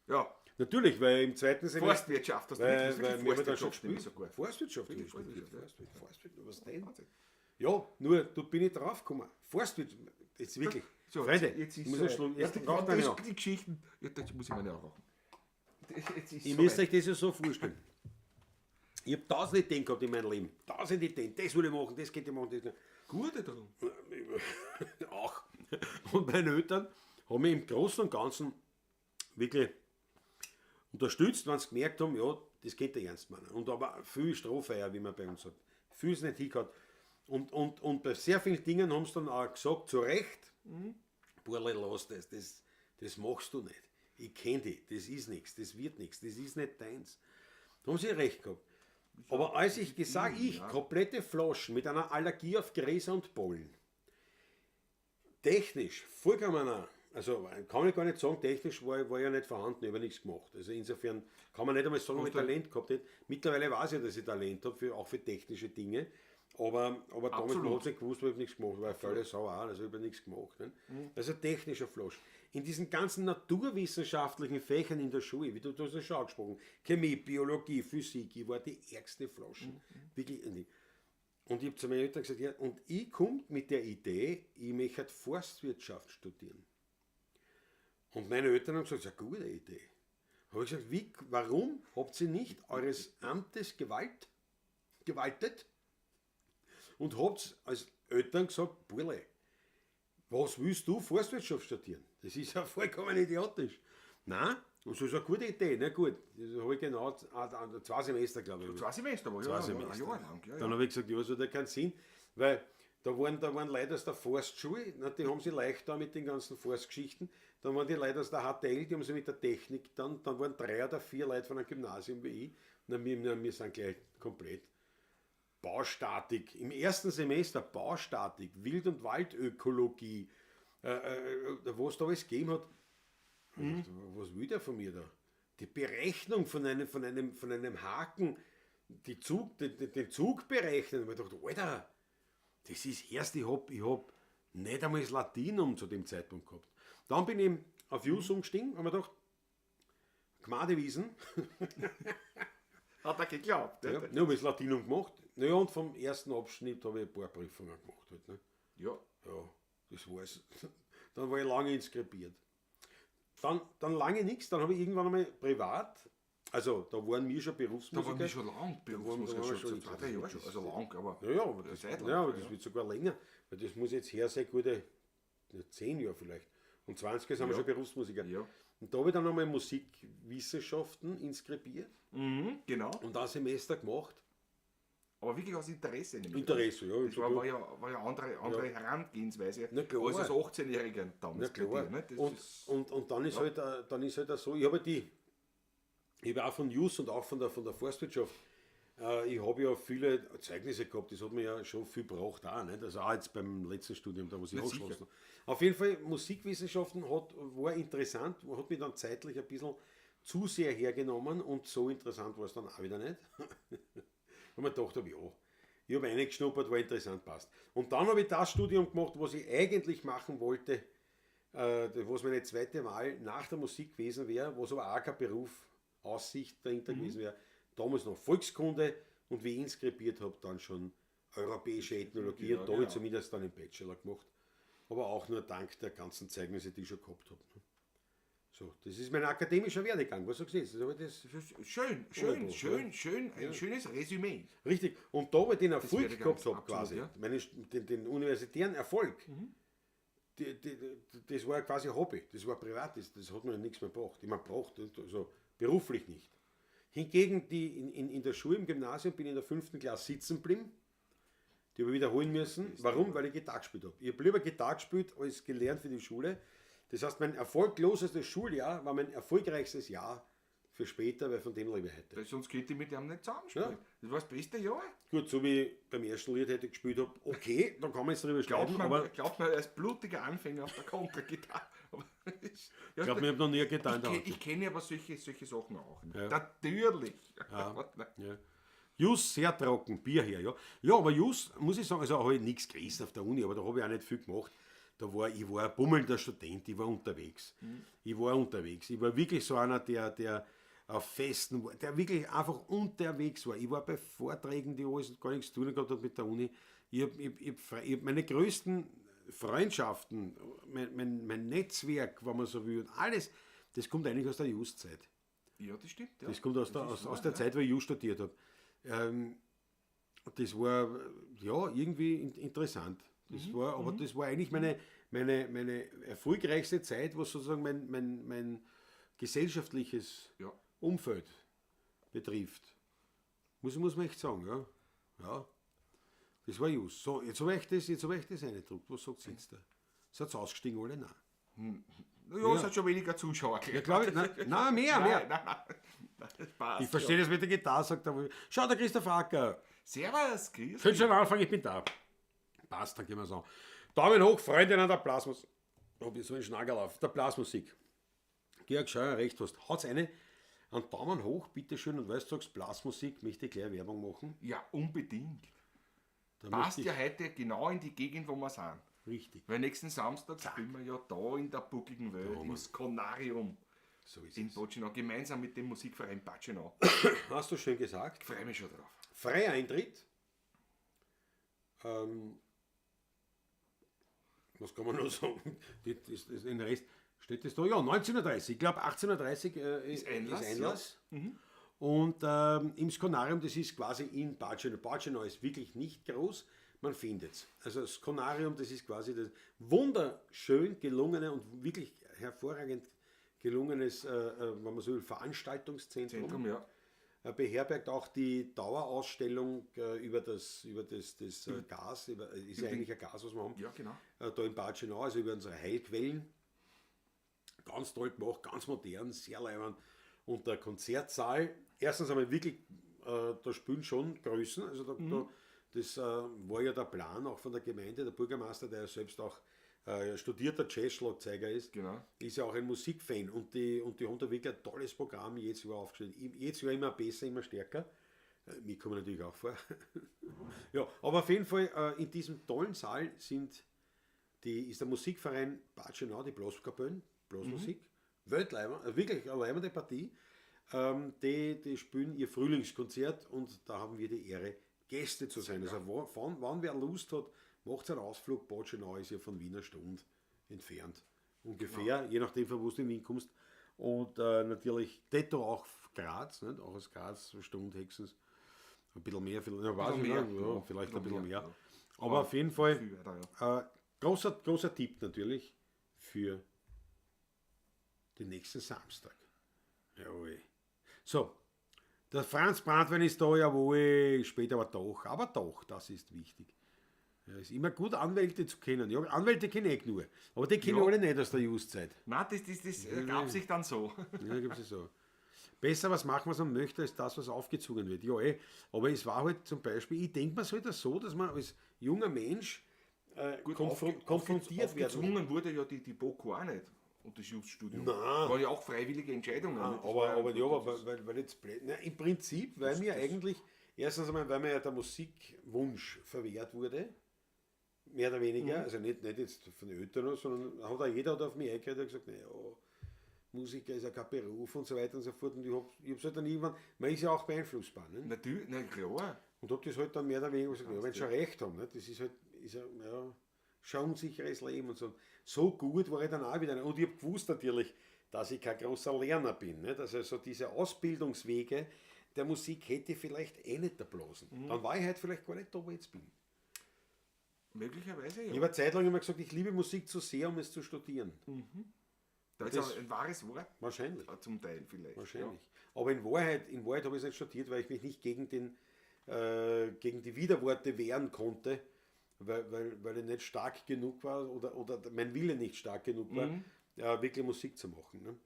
Ja. Natürlich, weil im zweiten Semester... Forstwirtschaft, hast du wirklich Forstwirtschaft gespielt. Sogar. Forstwirtschaft, Forstwirtschaft, was denn? Ja, nur, da bin ich drauf gekommen. Forstwirtschaft, jetzt wirklich. So, Freunde, jetzt ist muss ich schon, jetzt die Geschichten, ja, das muss ich mir auch rauchen. Ihr müsst euch das ja so vorstellen. Ich habe tausend Ideen gehabt in meinem Leben. Tausend Ideen. Das will ich machen, das geht ich machen. Das. Gute darum. Auch. Und meine Eltern haben mich im Großen und Ganzen wirklich unterstützt, wenn sie gemerkt haben, ja, das geht der ernst meinen. Und aber viel Strohfeuer, wie man bei uns sagt. Viel ist nicht hingehört. Und bei sehr vielen Dingen haben sie dann auch gesagt, zu Recht, Burle, lass das, das machst du nicht. Ich kenne dich, das ist nichts, das wird nichts, das ist nicht deins. Da haben sie recht gehabt. Aber als ich gesagt, komplette Flaschen mit einer Allergie auf Gräser und Pollen, technisch, vollkommen, also kann ich gar nicht sagen, technisch war ja nicht vorhanden, ich habe nichts gemacht. Also insofern kann man nicht einmal sagen, ob ich Talent gehabt hätte. Mittlerweile weiß ich, dass ich Talent habe, auch für technische Dinge. Aber damals hat es nicht gewusst, weil ich nichts gemacht habe, weil völlig sauer auch, also ich habe nichts gemacht. Ne? Also technischer Flasch. In diesen ganzen naturwissenschaftlichen Fächern in der Schule, wie du hast ja schon angesprochen, Chemie, Biologie, Physik, ich war die ärgste Flasche. Wirklich. Und ich habe zu meinen Eltern gesagt, ja, und ich komme mit der Idee, ich möchte Forstwirtschaft studieren. Und meine Eltern haben gesagt, das ist eine gute Idee. Habe ich gesagt, warum habt ihr nicht eures Amtes gewaltet? Und habt als Eltern gesagt, Burle, was willst du Forstwirtschaft studieren? Das ist ja vollkommen idiotisch. Nein, und das ist eine gute Idee. Na gut, das habe ich genau 2 Semester, glaube ich. 2 Semester war ja, 2 Semester. Ein Jahr lang. Ja, dann habe ich gesagt, ja, das hat ja keinen Sinn, weil da waren Leute aus der Forstschule, na, die haben sie leicht da mit den ganzen Forstgeschichten. Dann waren die Leute aus der HTL, die haben sie mit der Technik, dann waren 3 oder 4 Leute von einem Gymnasium wie ich. Na, wir sind gleich komplett. Baustatik, im ersten Semester Baustatik, Wild- und Waldökologie, was da alles gegeben hat. Was will der von mir da? Die Berechnung von einem Haken, den Zug berechnen. Und ich dachte, Alter, das ist erst, ich hab nicht einmal das Latinum zu dem Zeitpunkt gehabt. Dann bin ich auf Jus umgestiegen und habe mir gedacht, Gmadewiesen. Hat er geglaubt. Ja, ja, habe ich das Latinum gemacht. Naja, und vom ersten Abschnitt habe ich ein paar Prüfungen gemacht. Halt, ne? Ja. Ja, das war's. Dann war ich lange inskribiert. Dann lange nichts, dann habe ich irgendwann einmal privat, also da waren wir schon Berufsmusiker. Da waren wir schon lang Berufsmusiker, schon 2, 3 Jahre schon, also lang, aber ja, aber das, lang, ja, aber das wird sogar länger, weil das muss jetzt her sein, gute 10 Jahre vielleicht. Und 20 sind wir schon Berufsmusiker. Ja. Und da habe ich dann nochmal Musikwissenschaften inskribiert. Mhm, genau. Und ein Semester gemacht. Aber wirklich aus Interesse. Nämlich. Interesse, ja. Das war ja andere Herangehensweise Na klar. als als 18-Jähriger damals Na klar. bei dir. Ne? Das Und, ist, und dann ist halt, dann ist halt auch so, ich habe auch von Jus und auch von der Forstwirtschaft, ich habe ja viele Zeugnisse gehabt, das hat mir ja schon viel gebraucht auch, nicht? Also auch jetzt beim letzten Studium, da was ich Na, angeschlossen sicher. habe. Auf jeden Fall, Musikwissenschaften war interessant, hat mich dann zeitlich ein bisschen zu sehr hergenommen und so interessant war es dann auch wieder nicht. Und mir gedacht habe, ja, ich habe reingeschnuppert, war interessant, passt. Und dann habe ich das Studium gemacht, was ich eigentlich machen wollte, was meine zweite Wahl nach der Musik gewesen wäre, was aber auch kein Beruf, Aussicht dahinter gewesen wäre. Damals noch Volkskunde und wie ich inskribiert habe, dann schon europäische Ethnologie. Ja, und da habe ich genau. zumindest dann den Bachelor gemacht. Aber auch nur dank der ganzen Zeugnisse, die ich schon gehabt habe. Ne? So, das ist mein akademischer Werdegang. Was sagst du jetzt? Das ist das ist schön, schön, Wunderbar, schön, ja. schön, ein schönes Resümee. Richtig. Und da, wo ich den Erfolg Werdegangs, gehabt habe, absolut, quasi, ja. den universitären Erfolg, das war quasi Hobby, das war privat, das hat mir nichts mehr gebracht. Ich meine, gebracht, also beruflich nicht. Hingegen, die in der Schule, im Gymnasium, bin ich in der 5. Klasse sitzen geblieben. Die habe ich wiederholen müssen. Warum? Weil ich Gitarre gespielt habe. Ich habe lieber Gitarre gespielt, als gelernt für die Schule. Das heißt, mein erfolglosestes Schuljahr war mein erfolgreichstes Jahr für später, weil von dem lebe ich heute. Weil sonst könnte ich mit dem nicht zusammenspielen. Ja. Das war das beste Jahr. Gut, so wie ich beim ersten Lied hätte gespielt habe, okay, da kann man jetzt drüber Glaubt schreiben, man, aber glaubt man, er ist blutiger Anfänger auf der Kontragitarre. Aber ich ich glaube, ich habe noch nie getan. ich, ich kenne aber solche Sachen auch. Ja. Natürlich. Ja. Ja. Jus, sehr trocken, Bier her, ja. Ja, aber Jus, muss ich sagen, also habe ich nichts gerissen auf der Uni, aber da habe ich auch nicht viel gemacht. Ich war ein bummelnder Student, ich war unterwegs. Ich war unterwegs. Ich war wirklich so einer, der auf Festen war, der wirklich einfach unterwegs war. Ich war bei Vorträgen, die alles gar nichts zu tun gehabt hat mit der Uni. Ich hab meine größten Freundschaften, mein Netzwerk, wenn man so will, und alles, das kommt eigentlich aus der Jus-Zeit. Ja, das stimmt. Ja. Das kommt aus der Zeit, wo ich Jus studiert habe. Das war ja irgendwie interessant. Das war, aber das war eigentlich meine erfolgreichste Zeit, was sozusagen mein gesellschaftliches Umfeld betrifft. Muss man echt sagen, ja. Ja. Das war Jus. So, jetzt habe ich das reingedruckt. Was sagt ihr jetzt da? Seid ihr ausgestiegen alle? Nein. Ja, es hat schon weniger Zuschauer. Ja, glaube ich. Nein, mehr. Nein, das passt. Ich verstehe das mit der Gitarre, sagt er. Schau, der Christoph Acker. Servus, Chris. Schön schon anfangen, ich bin da. Passt, dann gehen wir so. Daumen hoch, Freunde an der Blasmusik. Hab ich so einen Schnagel auf. Der Blasmusik. Georg Scheuer, recht hast. Haut's eine. Einen Daumen hoch, bitteschön. Und weißt du, sagst Blasmusik, möchte ich gleich Werbung machen. Ja, unbedingt. Da Passt ja heute genau in die Gegend, wo wir sind. Richtig. Weil nächsten Samstag spielen wir ja da in der buckligen Welt, im Skonarium. So ist in es. Batschenau, gemeinsam mit dem Musikverein Batschenau. Hast du schön gesagt. Ich freue mich schon drauf. Freier Eintritt. Was kann man noch sagen? Den Rest steht das da? Ja, 19:30. Ich glaube, 18:30 ist Einlass. Ist Einlass. Ja. Mhm. Und im Skonarium, das ist quasi in Batschenau. Batschenau ist wirklich nicht groß, man findet es. Also das Skonarium, das ist quasi das wunderschön gelungene und wirklich hervorragend gelungenes, wenn man so will, Veranstaltungszentrum. Zentrum, ja. Beherbergt auch die Dauerausstellung über das Gas, ist ja eigentlich ein Gas, was wir haben. Ja, genau. Da in Batschenau, also über unsere Heilquellen. Ganz toll gemacht, ganz modern, sehr leibend. Und der Konzertsaal, erstens einmal wirklich, da spielen schon Größen, also das war ja der Plan auch von der Gemeinde, der Bürgermeister, der ja selbst auch studierter Jazz-Schlagzeuger ist, genau, ist ja auch ein Musikfan und die haben da wirklich ein tolles Programm jedes Jahr aufgestellt. Jedes Jahr immer besser, immer stärker. Mir kommen natürlich auch vor. Ja, aber auf jeden Fall in diesem tollen Saal ist der Musikverein Batschenau, die Blaskapellen, Blasmusik, Weltleiber, wirklich eine leibende Partie. Die spielen ihr Frühlingskonzert und da haben wir die Ehre, Gäste zu sein. Also wann wer Lust hat, macht einen Ausflug. Batschenau ist ja von Wiener Stunde entfernt. Ungefähr, je nachdem, von wo du in Wien kommst. Und natürlich detto auch Graz, nicht? Auch aus Graz, Stunde höchstens. Ein bisschen mehr, vielleicht, ja, weiß ich mehr, nicht, ja, vielleicht ein bisschen mehr. Ja. Aber auf jeden Fall weiter, ja. Großer Tipp natürlich für den nächsten Samstag. Jawohl. So, Der Franz Brandwein ist da, jawohl, später aber doch, das ist wichtig. Ja, ist immer gut, Anwälte zu kennen. Ja, Anwälte kenne ich nur, aber die kenne ich alle nicht aus der Just-Zeit. Nein, das ergab sich dann so. Ja, gibt's es so. Besser was machen, was man möchte, als das, was aufgezwungen wird. Ja, eh. Aber es war halt zum Beispiel, ich denke mir es halt so, dass man als junger Mensch Gut, konfrontiert wird. Aufgezwungen wurde ja die BOKU auch nicht. Und das Just-Studium. Nein. Waren ja auch freiwillige Entscheidungen. Nein, nicht? Das war ja aber, ja, aber das weil, weil jetzt blöd, na, im Prinzip, weil mir eigentlich, erstens einmal, weil mir ja der Musikwunsch verwehrt wurde, mehr oder weniger, also nicht jetzt von den Eltern, sondern hat auch jeder hat auf mich eingeredet und gesagt, naja, Musiker ist ja kein Beruf und so weiter und so fort. Und ich hab's halt dann irgendwann, man ist ja auch beeinflussbar, ne? Natürlich, na klar. Und hab das halt dann mehr oder weniger gesagt, ja, wenn sie schon recht haben, ne? Das ist halt, ist ja, ja, schon unsicheres Leben und so. So gut war ich dann auch wieder. Und ich hab gewusst natürlich, dass ich kein großer Lerner bin. Ne? Dass also diese Ausbildungswege der Musik hätte ich vielleicht eh nicht erblasen. Dann war ich halt vielleicht gar nicht da, wo ich jetzt bin. Möglicherweise, ja. Ich habe eine Zeit lang immer gesagt, ich liebe Musik zu sehr, um es zu studieren. Da ist das auch ein wahres Wort. Wahrscheinlich. Zum Teil vielleicht. Wahrscheinlich. Ja. Aber in Wahrheit habe ich es nicht studiert, weil ich mich nicht gegen die Widerworte wehren konnte, weil ich nicht stark genug war oder mein Wille nicht stark genug war, wirklich Musik zu machen. Ne?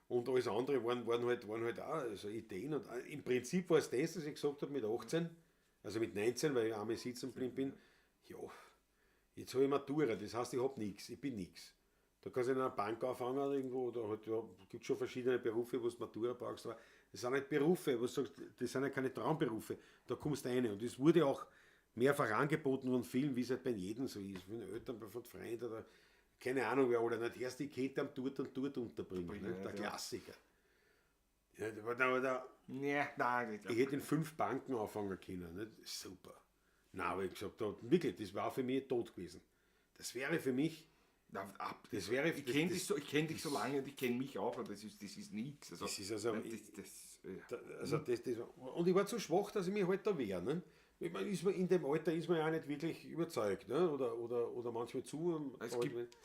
Und alles andere waren halt auch also Ideen. Und im Prinzip war es das, dass ich gesagt habe mit 18, also mit 19, weil ich einmal sitzen geblieben bin, ja, jetzt habe ich Matura, das heißt, ich habe nichts, ich bin nichts. Da kannst du in einer Bank anfangen oder irgendwo, oder halt, ja, gibt schon verschiedene Berufe, wo du Matura brauchst, aber das sind nicht Berufe, wo du sagst, das sind ja keine Traumberufe, da kommst du rein. Und es wurde auch mehrfach angeboten von vielen, wie es halt bei jedem so ist, von den Eltern, von Freunden oder keine Ahnung wer, oder nicht, erst die Kette am dort und dort unterbringen, ne? Der Klassiker. Ja, ja, nein, ich hätte in 5 Banken anfangen können, nicht? Super. Nein, aber ich gesagt, wirklich, das war für mich tot gewesen. Das wäre für mich. Na, ab, das wäre, ich kenne dich so, ich kenn dich so lange und ich kenne mich auch, und das ist nichts. Also, das ist also, das, und ich war zu schwach, dass ich mich halt da wehre. Ne? Ich meine, ist man, in dem Alter ist man ja auch nicht wirklich überzeugt, ne? Oder manchmal zu. Es gibt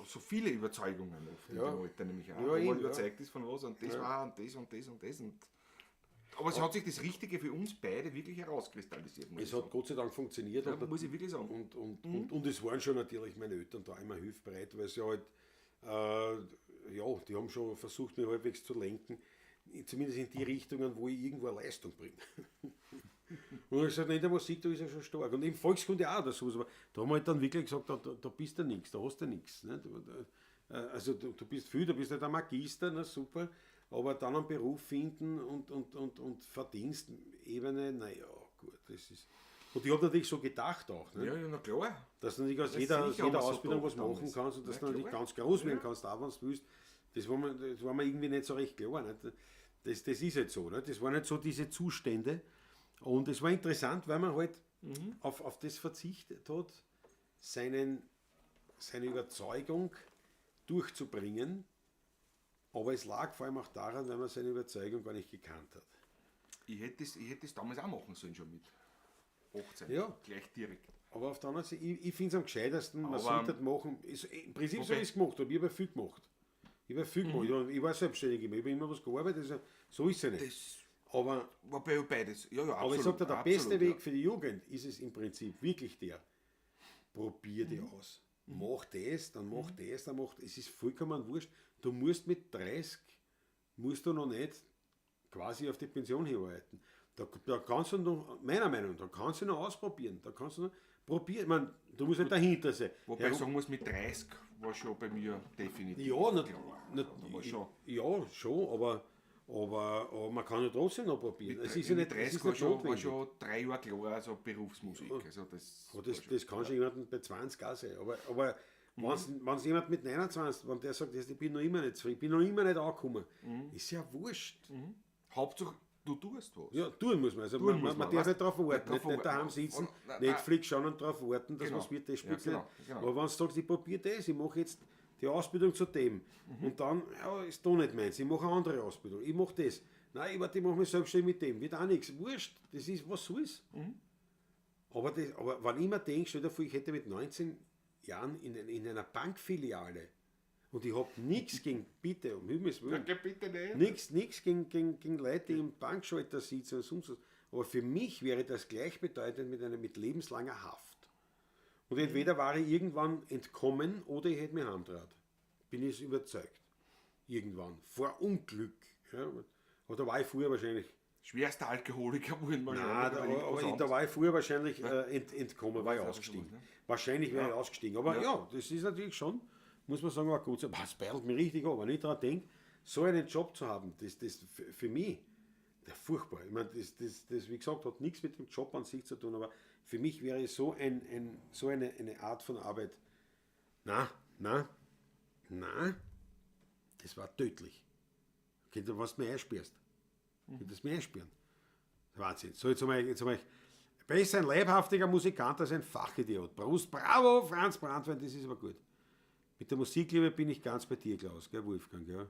so viele Überzeugungen oft in dem Alter, nämlich auch. Ja, wo eben, man überzeugt ist von was und das war und das und das und das. Und aber es hat sich das Richtige für uns beide wirklich herauskristallisiert. Es hat Gott sei Dank funktioniert. Ja, muss ich wirklich sagen. Und es waren schon natürlich meine Eltern da immer hilfsbereit, weil sie halt, ja, die haben schon versucht, mich halbwegs zu lenken, zumindest in die Richtungen, wo ich irgendwo eine Leistung bringe. Und ich gesagt, in der Musik, da ist er schon stark. Und im Volkskunde auch oder sowas. Aber da haben wir halt dann wirklich gesagt, da bist du nichts, da hast du nichts. Ne? Also du bist viel, du bist nicht ein Magister, na super, aber dann einen Beruf finden und Verdienstebene, naja, gut, das ist... Und ich habe natürlich so gedacht auch, ne? Ja, ja, na klar. Dass du natürlich aus jeder Ausbildung was machen kannst und dass du natürlich ganz groß werden kannst, auch wenn du willst. Das war mir irgendwie nicht so recht klar. Ne? Das ist halt so. Ne? Das waren halt so diese Zustände. Und es war interessant, weil man halt auf das verzichtet hat, seine Überzeugung durchzubringen. Aber es lag vor allem auch daran, weil man seine Überzeugung gar nicht gekannt hat. Ich hätte es damals auch machen sollen, schon mit 18. Ja. Gleich direkt. Aber auf der anderen Seite, ich finde es am gescheitesten, man sollte das machen. Im Prinzip so ist es gemacht, aber ich habe viel gemacht. Ich habe viel gemacht. Ich war selbstständig immer, ich habe immer was gearbeitet, also, so ist es ja nicht. Das aber, war bei beides. Ja, ja, absolut, aber ich sage dir, der absolut, beste Weg für die Jugend ist es im Prinzip wirklich der, probier dich aus. Mach das, dann mach das, dann mach das. Es ist vollkommen wurscht. Du musst mit 30, musst du noch nicht quasi auf die Pension hinarbeiten. Da kannst du noch, meiner Meinung nach, da kannst du noch ausprobieren. Da kannst du noch probieren. Ich meine, du musst halt dahinter sein. Wobei ich sagen muss, mit 30 war schon bei mir definitiv. Ja, schon. Ja, schon, aber man kann ja trotzdem noch probieren. Mit, es ist ja nicht, 30 es ist nicht war schon 3 Jahre klar, also Berufsmusik. Also das kann schon jemanden bei 20 auch sein. Aber wenn es jemand mit 29, wenn der sagt, ich bin noch immer nicht zufrieden, ich bin noch immer nicht angekommen, ist ja wurscht. Hauptsache, du tust was. Ja, tun muss man. Also tun man darf nicht drauf warten, nicht daheim sitzen, Netflix schauen und drauf warten, dass was wird, das spielt nicht. Genau. Aber wenn du sagst, ich probiere das, ich mache jetzt die Ausbildung zu dem und dann, ja, ist doch nicht meins, ich mache eine andere Ausbildung, ich mache das. Nein, ich mache mich selbstständig mit dem, wird auch nichts. Wurscht, das ist, was soll's. Aber wenn ich mir denke, stell dir vor, ich hätte mit 19 Jahren in einer Bankfiliale Und ich habe nichts gegen, bitte, um Himmels Willen, Ja, bitte nicht. nichts gegen Leute, die im Bankschalter sitzen und sonst was. Aber für mich wäre das gleichbedeutend mit lebenslanger Haft. Und entweder war ich irgendwann entkommen oder ich hätte mich heimgetraut. Bin ich überzeugt. Irgendwann. Vor Unglück. Ja, aber da war ich früher wahrscheinlich. Schwerster Alkoholiker wurden wahrscheinlich. Nein, da war ich früher wahrscheinlich entkommen, war ich ausgestiegen. Ne? Wahrscheinlich wäre ich ausgestiegen. Aber ja, das ist natürlich schon, muss man sagen, war gut. Das beidelt mich richtig an. Wenn ich daran denke, so einen Job zu haben, das für mich, der furchtbar. Ich meine, das, wie gesagt, hat nichts mit dem Job an sich zu tun, aber für mich wäre so, eine Art von Arbeit, na, das war tödlich. Okay, du was mir einsperrst. Könntest du mir einsperren. Wahnsinn. So, jetzt einmal, besser ein leibhaftiger Musikant als ein Fachidiot. Prost, bravo, Franz Brandwein, das ist aber gut. Mit der Musikliebe bin ich ganz bei dir, Klaus, gell, Wolfgang, ja.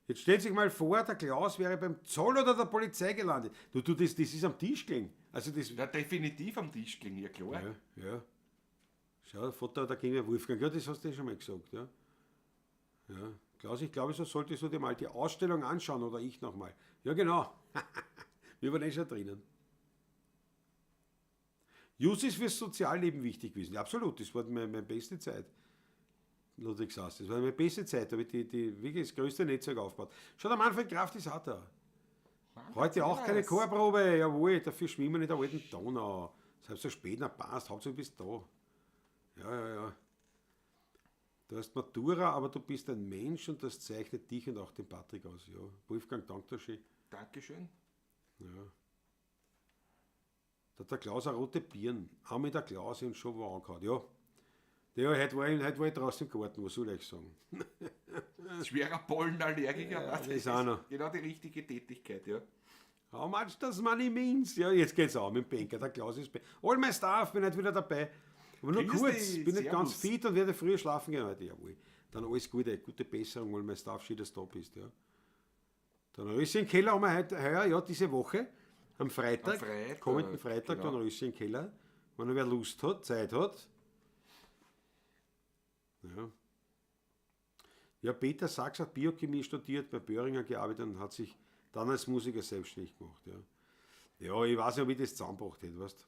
Jetzt stellt sich mal vor, der Klaus wäre beim Zoll oder der Polizei gelandet. Du, das ist am Tisch gelegen. Also das, ja, definitiv am Tisch gelegen, ja klar. Ja, ja. Schau, der Vater, da ging ja Wolfgang. Ja, das hast du eh schon mal gesagt, ja. Ja. Klaus, ich glaube, so solltest du dir mal die Ausstellung anschauen oder ich nochmal. Ja, genau. Wir waren eh schon drinnen. Jus ist fürs Sozialleben wichtig gewesen. Ja, absolut, das war meine beste Zeit. Ludwig Sass, das war meine beste Zeit, da habe ich die wirklich das größte Netzwerk aufgebaut. Schau, der Manfred Kraft ist auch da. Heute auch keine Chorprobe, jawohl, dafür schwimmen wir in der alten Donau. Selbst so spät, na passt, Hauptsache du bist da. Ja, ja, ja. Du hast Matura, aber du bist ein Mensch und das zeichnet dich und auch den Patrick aus. Ja. Wolfgang, danke schön. Dankeschön. Ja. Da hat der Klaus eine rote Birnen. Auch mit der Klaus und schon wo angehauen. Ja. Ja, heute war ich draußen im Garten, was soll ich sagen? Schwerer Pollenallergiker. Ja, das ist auch noch. Genau die richtige Tätigkeit, ja. How much does money means? Ja, jetzt geht's auch mit dem Banker. Der Klaus ist bei. All my staff, bin heute wieder dabei. Aber nur Grüß kurz, dich, bin nicht ganz servus. fit und werde früher schlafen gehen heute. Jawohl. Dann alles Gute, gute Besserung, all my staff, schön, dass du da bist. Ja. Dann Rössi im Keller haben wir heute, heuer, ja, diese Woche, am Freitag, Am Freitag, kommenden Freitag, genau. dann Rössi im Keller. Wenn wer Lust hat, Zeit hat. Ja. Ja, Peter Sachs hat Biochemie studiert, bei Boehringer gearbeitet und hat sich dann als Musiker selbstständig gemacht. Ja, ja, ich weiß nicht, ob ich das zusammengebracht hätte, weißt du.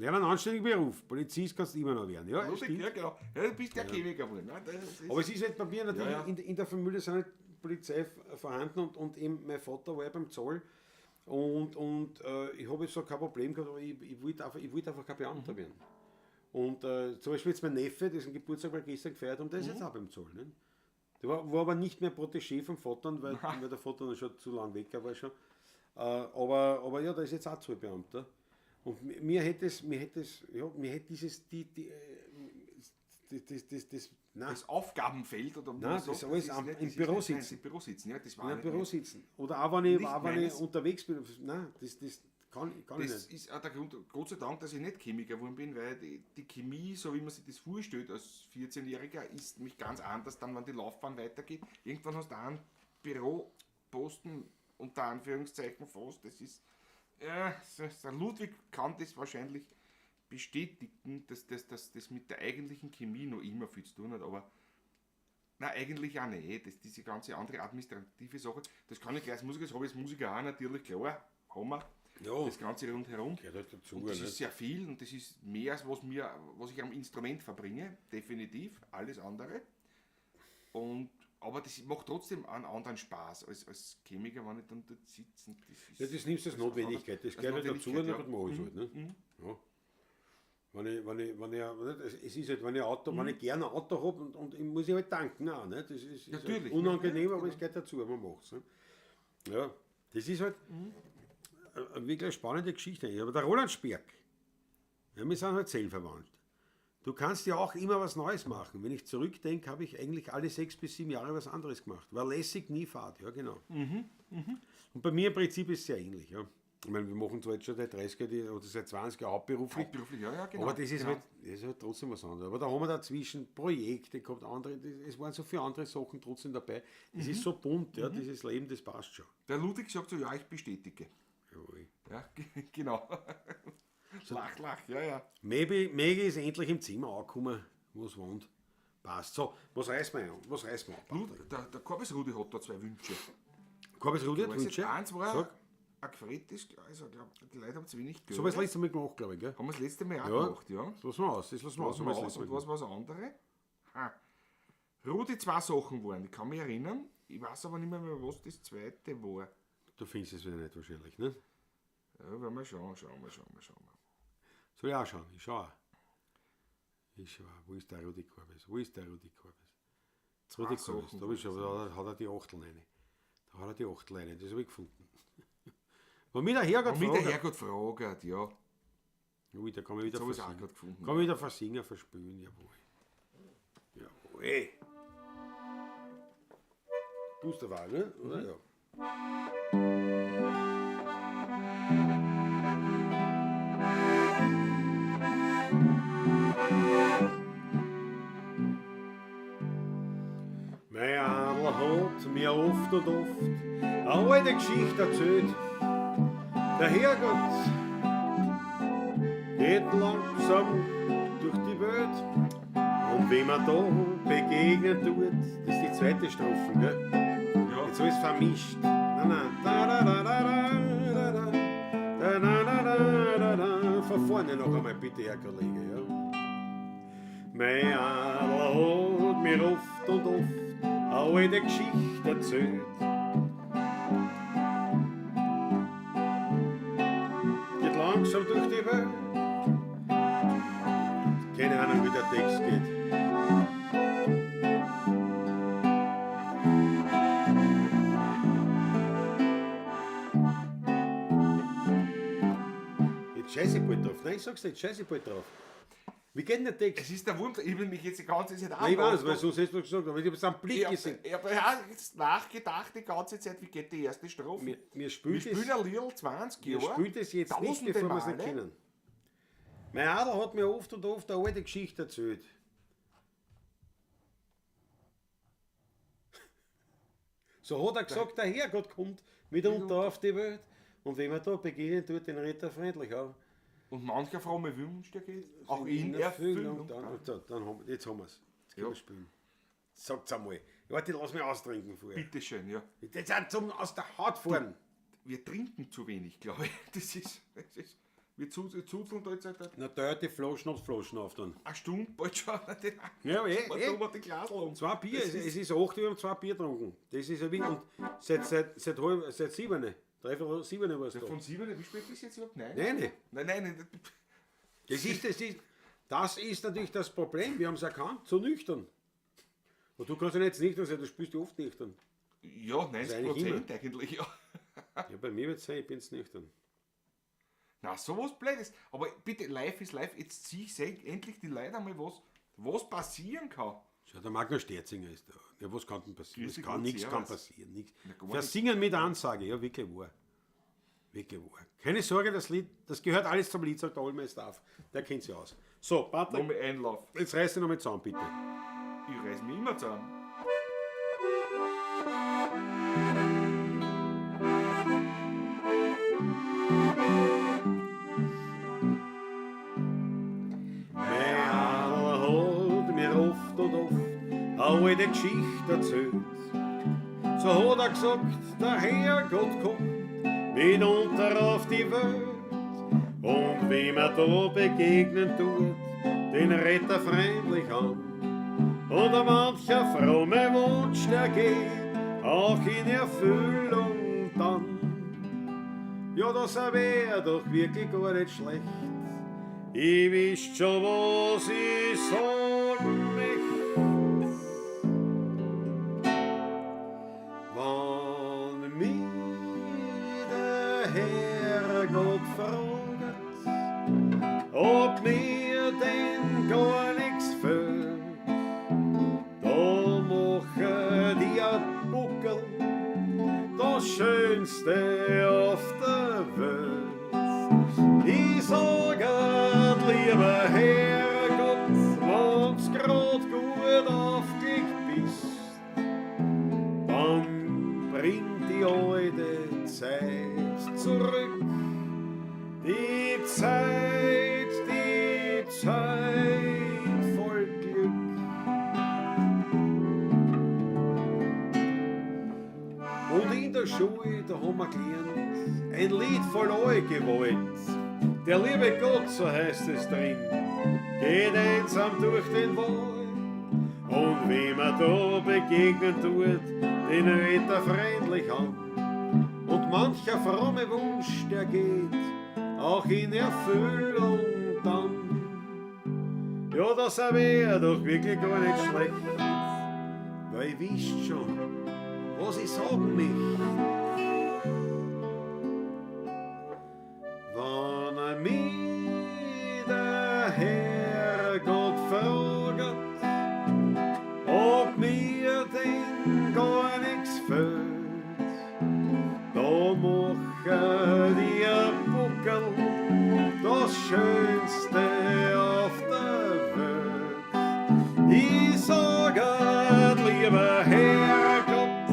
Lern einen anständigen Beruf. Polizist kannst du immer noch werden. Ja, Ludwig, stimmt. ja, genau. Ja, du bist ja Chemiker geworden. Ne? Das ist, Aber es ist halt bei mir natürlich, Ja, ja. In der Familie sind halt Polizei vorhanden und eben mein Vater war ja beim Zoll und ich habe jetzt so kein Problem gehabt, aber ich wollte einfach kein Beamter werden. Und zum Beispiel jetzt mein Neffe, dessen Geburtstag wir gestern gefeiert haben, der ist jetzt auch beim Zoll. Ne? Der war aber nicht mehr Protégé vom Vater, weil der Vater dann schon zu lang weg war schon. Aber ja, der ist jetzt auch Zollbeamter. Und mir hätte es, ja, mir hätte dieses, die, die, das, das, das, nein, das Aufgabenfeld oder Nein, man das sagt, ist alles ist am- nicht- im das ist Büro nicht meins, sitzen. Im Büro sitzen, ja, das war in einem nicht Büro meins. sitzen. Oder auch wenn ich, Nicht auch wenn ich meines. unterwegs bin. Nein, das kann ich Das nicht. ist auch der Grund, Gott sei Dank, dass ich nicht Chemiker geworden bin, weil die Chemie, so wie man sich das vorstellt als 14-Jähriger, ist mich ganz anders dann, wenn die Laufbahn weitergeht. Irgendwann hast du einen Büroposten, unter Anführungszeichen fast. Das ist, ja, der Ludwig kann das wahrscheinlich bestätigen, dass das mit der eigentlichen Chemie noch immer viel zu tun hat, aber na eigentlich auch nicht. Das, diese ganze andere administrative Sache, das kann ich gleich als Musiker, das habe ich als Musiker auch natürlich, klar, haben wir. Ja. Das Ganze rundherum. Gehört halt dazu, Und das ne? ist sehr viel und das ist mehr, als was ich am Instrument verbringe, definitiv, alles andere. Und, aber das macht trotzdem einen anderen Spaß als Chemiker, wenn ich dann dort sitze. Und das ist, Ja, das nimmst du als das ist was Notwendigkeit. Das anderes. gehört halt dazu und Notwendigkeit, dann mache ich es halt. Ne? Ja. Wenn ich, es ist halt, wenn ich Auto, wenn ich gerne ein Auto habe und ich muss ich halt tanken auch, ne? Das ist halt Natürlich, unangenehm, ne? aber es gehört dazu, man macht es. Ne? Ja, das ist halt eine wirklich spannende Geschichte. Aber der Roland Sperk, ja, wir sind halt seelenverwandt. Du kannst ja auch immer was Neues machen. Wenn ich zurückdenke, habe ich eigentlich alle 6 bis 7 Jahre was anderes gemacht. War lässig, nie fad, ja genau. Und bei mir im Prinzip ist es sehr ähnlich. Ja. Ich meine, wir machen zwar jetzt schon seit 30 Jahren oder seit 20 Jahren hauptberuflich, Hauptberuflich, ja, ja, genau. aber das ist, genau. halt, das ist halt trotzdem was anderes. Aber da haben wir dazwischen Projekte gehabt, andere, es waren so viele andere Sachen trotzdem dabei. Das ist so bunt, ja, dieses Leben, das passt schon. Der Ludwig sagt so, ja, ich bestätige. Jawohl. Ja, genau. Lach, lach, ja, ja. Maggie ist endlich im Zimmer angekommen, wo es wohnt. Passt. So, was reißen wir an? Was reißen wir an? Lud, der Korbis Rudi hat da zwei Wünsche. Korbis Rudi hat Weiß nicht, Wünsche. Eins war Sag. ein gefretes, also ich glaub, die Leute haben zu wenig Geld. So was das letzte Mal gemacht, glaube ich, gell? Haben wir das letzte Mal auch Ja. gemacht, ja. Das lassen wir aus. Das lassen wir aus. Was war Haben wir das aus letzte und Mal was war das andere? Ha. Rudi, zwei Sachen waren, ich kann mich erinnern. Ich weiß aber nicht mehr, was das zweite war. gemacht. Du findest es wieder nicht wahrscheinlich, ne? Ja, werden wir schauen, schauen wir, schauen wir, schauen wir. Soll ich auch schauen? Ich schaue auch. Ich schaue auch. Wo ist der Rudi Korbis? Wo ist der Rudi Korbis? Rudi Sachen Korbis. Da, hab ich schon, da hat er die Achtel rein. Da hat er die Achtel rein. Das habe ich gefunden. Wenn mich der Herrgott Und mit der fragt, Herrgott fragt, ja. Ui, da kann man wieder Jetzt habe ich es auch versingen. gerade gefunden. Kann man wieder versingen, verspülen, jawohl. Jawohl. Boosterwahl, ne? Oder? Mhm. Ja. Mein Adler hat mir oft und oft eine alte Geschichte erzählt. Der Herrgott geht langsam durch die Welt. Und wem man da begegnen tut, das ist die zweite Strophe, gell? Ja. Jetzt alles vermischt. Na, na, da, da, da, da, da, da, da, da, da, da, da, da. Von vorne noch einmal, bitte, Herr Kollege. Ja. Mein Adler hat mir oft und oft eine alte Geschichte erzählt. Geht langsam durch die Welt. Keine Ahnung, wie der Text geht. Jetzt scheiße ich bald drauf. Nein, ich sag's nicht, scheiße ich bald drauf. Wie geht denn der Text? Es ist der Wurm, ich bin mich jetzt die ganze Zeit auch Nein, ich weiß, weil nachgedacht. sonst hättest du gesagt, aber ich habe es am Blick Ich gesehen. habe hab jetzt nachgedacht die ganze Zeit, wie geht die erste Strophe? Mir Wir spielt spielen es, ein Liedl 20 mir Jahre. spielt es jetzt nicht, tausende bevor wir es nicht Male. kennen. Mein Adler hat mir oft und oft eine alte Geschichte erzählt. So hat er gesagt, der Herrgott kommt mitunter auf die Welt. Und wenn man da begegnen tut, den redet er freundlich an. Und mancher fromme Wunsch, der geht auch in Erfüllung. Dann, und so, dann haben, jetzt haben wir es. Jetzt können Ja. wir spielen. Sagt's einmal. Warte, lass mich austrinken vorher. Bitteschön, ja. Das ist zum aus der Haut fahren. Wir trinken zu wenig, glaube ich. Das ist, wir zuzeln da jetzt seit Na, da die Flaschen, Schnapsflaschen auf dann. einer Stunde bald schon. Den Ja, eh, Man eh. tut mir die Glasl um. Zwei Bier, es ist 8, wir haben zwei Bier getrunken. Das ist ja wie, und seit 7, 6:45 war es da. Von 7, wie spät ist jetzt überhaupt? Nein. Nein, nein. Nein, nein, nein. Das ist natürlich das Problem, wir haben es erkannt, zu nüchtern. Und du kannst ja nicht nüchtern sein, du spielst ja oft nüchtern. Ja, 90 eigentlich Prozent eigentlich, ja. Ja, bei mir wird es sein, ich bin's nüchtern. Na, sowas Blödes. Aber bitte, live ist live. Jetzt zieh ich endlich die Leute einmal, was passieren kann. Schau, der Magnus Sterzinger ist da. Ja, was kann denn passieren? Grüß Es dich kann Gott, nichts kann servus. passieren. Nichts. Na, gar Versingen mit Ansage, ja, wirklich wahr. Wirklich wahr. Keine Sorge, das Lied, das gehört alles zum Lied, sagt der Allmeister auf. Der kennt sich aus. So, Patrick, Nochmal Einlauf. jetzt reiß dich nochmal zusammen, bitte. Ich reiß mich immer zusammen. Mein Adler hat mir oft und oft eine alte Geschichte erzählt. So hat er gesagt, der Herrgott kommt mitunter auf die Welt. Und wem er da begegnen tut, den redet er freundlich an. Und mancher fromme Wunsch, der geht auch in Erfüllung dann. Ja, das wär doch wirklich gar nicht schlecht. Ich wisst schon, was ich sagen möcht. Wann mich der Herrgott fragt, ob mir denn gar nix fehlt, da mache die ein Buckel, das Schönste auf der Welt. Ich sage, lieber Herrgott, wenn's grad gut aufgelegt bist, dann bringt die alte Zeit zurück. Die Zeit voll Glück. Schule, da haben wir gelernt, ein Lied voll Gewalt. Der liebe Gott, so heißt es drin, geht einsam durch den Wald. Und wem er da begegnen tut, den redet er freundlich an. Und mancher fromme Wunsch, der geht auch in Erfüllung dann. Ja, das wär doch wirklich gar nicht schlecht, weil ich wisst schon, was ich sagen möchte. Wann er mich der Herrgott fragt, ob mir denn gar nichts fehlt, da mache ich ein Buckel, das Schönste auf der Welt. Ich sage, lieber Herrgott,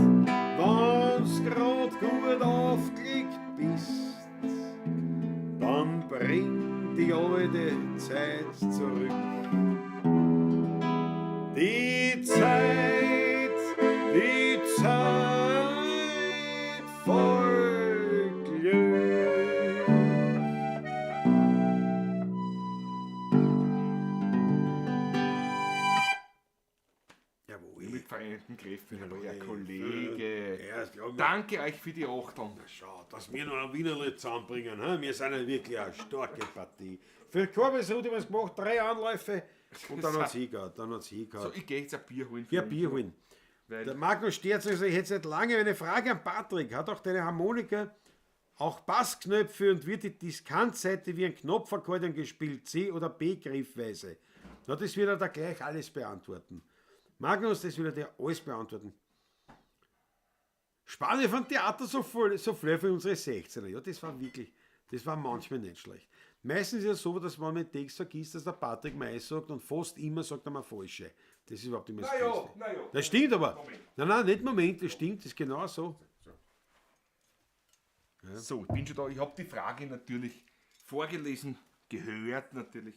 wenn's grad gut aufgelegt bist, dann bring die alte Zeit zurück. Die Zeit voll Glück. Jawohl. Mit vereinten Kräften, Jawohl. Herr Kollege. Ja, das glaub ich. Danke euch für die Achtung. Na schau, dass wir noch ein Wienerlied zusammenbringen. He? Wir sind ja wirklich eine starke Partie. Für Korbes Rudi haben wir es gemacht, 3 Anläufe und dann hat's hingehört. Dann hat's hingehört. So, ich geh jetzt ein Bier holen. Ja, Bier holen. Weil Der Magnus Sterz sagt, ich hätte seit lange eine Frage an Patrick. Hat auch deine Harmonika auch Bassknöpfe und wird die Diskantseite wie ein Knopfakkordeon gespielt, C- oder B-Griffweise? Na, das wird er da gleich alles beantworten. Magnus, das wird er dir alles beantworten. Spanne von Theater so voll, so voll für unsere 16er. Ja, das war wirklich, das war manchmal nicht schlecht. Meistens ist es so, dass man mit Text vergisst, dass der Patrick May sagt und fast immer sagt er mal falsche. Das ist überhaupt immer das Na ja, Beste. na ja. Das stimmt aber. Moment. Nein, nein, nicht Moment, das stimmt, das ist genau so. Ja. So, ich bin schon da. Ich hab die Frage natürlich vorgelesen, gehört natürlich.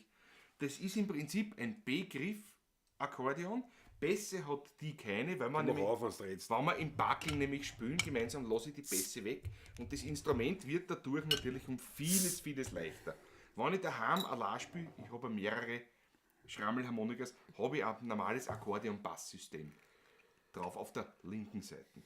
Das ist im Prinzip ein B-Griff-Akkordeon. Bässe hat die keine, weil man Mach nämlich, auf, wenn's dreht's. wenn wir im Backeln nämlich spielen, gemeinsam lasse ich die Bässe weg und das Instrument wird dadurch natürlich um vieles, vieles leichter. Wenn ich daheim allein spiele, ich habe mehrere Schrammelharmonikas, habe ich ein normales Akkordeon-Basssystem drauf auf der linken Seite.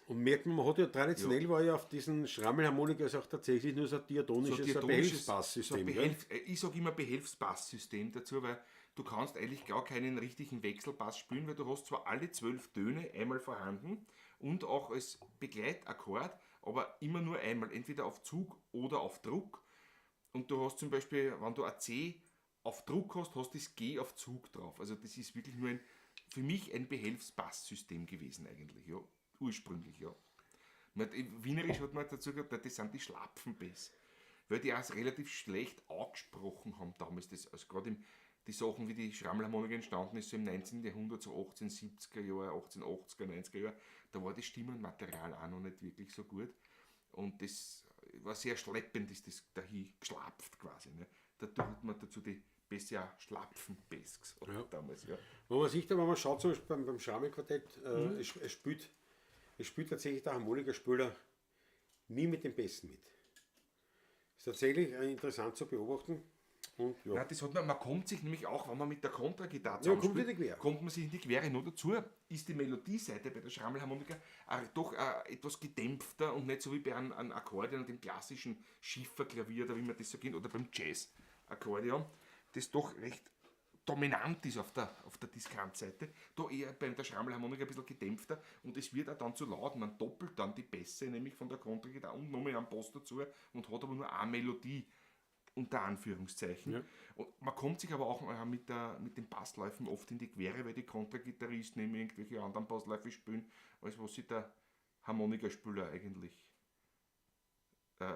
Und merkt man, man hat ja traditionell war ja auf diesen Schrammelharmonikas auch tatsächlich nur so ein diatonisches, so ein Behelfsbasssystem, so ein gell? Ich sag immer Behelfsbasssystem dazu, weil du kannst eigentlich gar keinen richtigen Wechselbass spielen, weil du hast zwar alle 12 Töne einmal vorhanden und auch als Begleitakkord, aber immer nur einmal, entweder auf Zug oder auf Druck. Und du hast zum Beispiel, wenn du ein C auf Druck hast, hast du das G auf Zug drauf. Also das ist wirklich nur für mich ein Behelfsbasssystem gewesen eigentlich, ja. Ursprünglich, ja. Wienerisch hat man dazu gesagt, das sind die Schlapfenbässe. Weil die auch relativ schlecht angesprochen haben damals. Das, also gerade die Sachen, wie die Schrammelharmonika entstanden ist, so im 19. Jahrhundert, so 1870er Jahre, 1880er, 90er Jahre, da war das Stimmenmaterial auch noch nicht wirklich so gut. Und das war sehr schleppend, ist das dahin geschlapft quasi. Ne? Da tut man dazu die Bässe auch Schlapfenbässe gesagt damals. Ja. Wenn man sieht, wenn man schaut, zum Beispiel beim Schrammelquartett, es spielt tatsächlich der Harmonikaspieler nie mit den Bässen mit. Ist tatsächlich interessant zu beobachten. Und, ja. Nein, das hat man, man kommt sich nämlich auch, wenn man mit der Kontragitarre Ja, zusammenspielt, kommt in die Quere. kommt man sich in die Quere. Nur dazu ist die Melodieseite bei der Schrammelharmonika auch doch etwas gedämpfter und nicht so wie bei einem Akkordeon und dem klassischen Schifferklavier oder wie man das so kennt, oder beim Jazz-Akkordeon, das doch recht dominant ist auf der Diskantseite. Da eher bei der Schrammelharmonika ein bisschen gedämpfter und es wird auch dann zu laut. Man doppelt dann die Bässe nämlich von der Kontragitarre und nochmal einen Bass dazu und hat aber nur eine Melodie. Unter Anführungszeichen. Und man kommt sich aber auch mit den Bassläufen oft in die Quere, weil die Kontragitarristen eben irgendwelche anderen Bassläufe spielen, als was sich der Harmonikaspieler eigentlich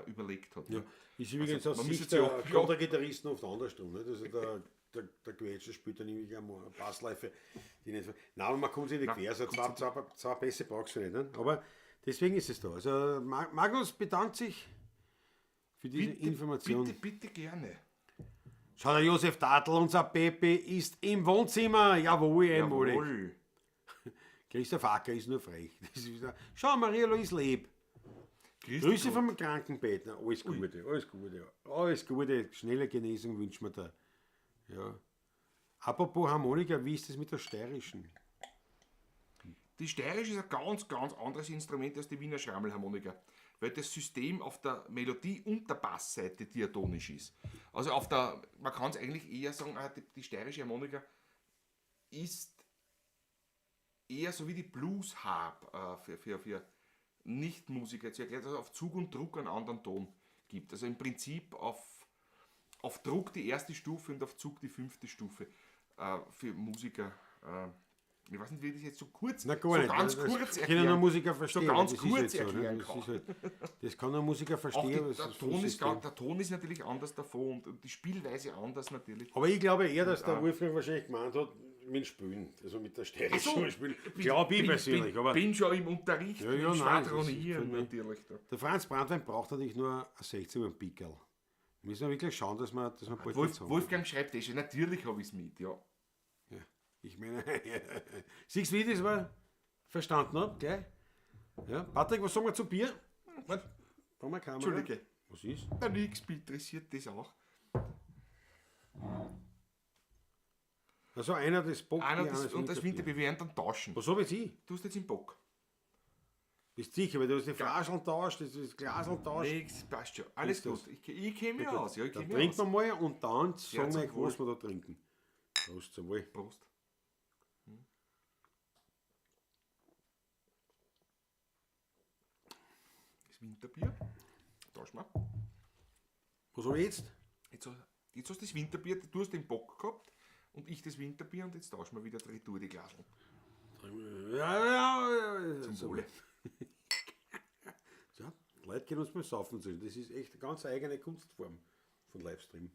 überlegt hat. Ja, ist übrigens Also, aus man Sicht müsste sich der auch- ja. Kontragitarristen oft andersrum. Nicht? Also der Quetscher spielt dann irgendwie eine Bassläufe, die nicht. Nein, aber man kommt sich in die Nein, Quere, also kommt sich zwei Bässe brauchst du nicht. Ne? Aber deswegen ist es da. Also Magnus bedankt sich für diese Bitte, Information. Bitte, bitte gerne. Schau, der Josef Tatl, unser Pepe, ist im Wohnzimmer. Jawohl, einmalig. Jawohl. Christoph Acker ist nur frech. Das ist wieder, schau, Maria-Louise Leb. Grüß Grüße dich vom Krankenbett. Na, alles Gute, alles Gute. Alles Gute, schnelle Genesung wünschen wir da. Ja. Apropos Harmonika, wie ist das mit der steirischen? Die steirische ist ein ganz, ganz anderes Instrument als die Wiener Schrammelharmonika, weil das System auf der Melodie- und der Bassseite diatonisch ist. Also auf der, man kann es eigentlich eher sagen, ah, die steirische Harmonika ist eher so wie die Blues Harp für Nichtmusiker zu erklären, dass es auf Zug und Druck einen anderen Ton gibt. Also im Prinzip auf Druck die erste Stufe und auf Zug die fünfte Stufe für Musiker. Ich weiß nicht, wie ich das jetzt so kurz, Na, gar so nicht. ganz das kurz können erklären. nur Musiker verstehen. So ganz das ist kurz halt so, ne? erklären Das kann. ist halt, das kann nur Musiker Auch verstehen. die, aber es der, ist vom Ton ist, System. der Ton ist natürlich anders davon und die Spielweise anders natürlich. Aber ich glaube eher, dass der Wolfgang wahrscheinlich gemeint hat, mit dem Spielen, also mit der steirischen Ach so. Spielen. Glaube ich persönlich. Bin, aber bin schon im Unterricht, Ja, ja, im nein, das ist Schwadronieren für mich- natürlich. Da. der Franz Brandwein braucht natürlich nur ein 16 Uhr Pickerl. Wir müssen ja wirklich schauen, dass wir, bald was haben. Wolfgang schreibt eh schon, natürlich habe ich es mit, ja. Ja, ich meine, siehst du, wie ich das war? Verstanden habe, gell? Ja. Patrick, was sagen wir zu Bier? Warte, brauchen wir Kamera? Entschuldige. Was ist? Na nix, mich interessiert das auch. Also einer das Bock, Einer das, und das Winterbier, wir werden dann tauschen. Was habe ich jetzt? Du hast jetzt im Bock. Bist sicher, weil du hast die Flaschen tauscht, das Glasl tauscht. Nix, passt schon. Alles Ist das- gut. Ich kenne mich aus. Ja, ich Dann kenn mich trinken wir aus. mal und dann sagen zum wir, Wohl. was wir da trinken. Prost zum Wohl. Prost. Das Winterbier. Tauschen wir. Was habe ich jetzt? Jetzt hast du das Winterbier, du hast den Bock gehabt und ich das Winterbier und jetzt tauschen wir wieder retour die Glaseln. Ja, ja, ja. Zum So. Wohle. Ja, die Leute können uns mal saufen sehen. Das ist echt eine ganz eigene Kunstform von Livestream.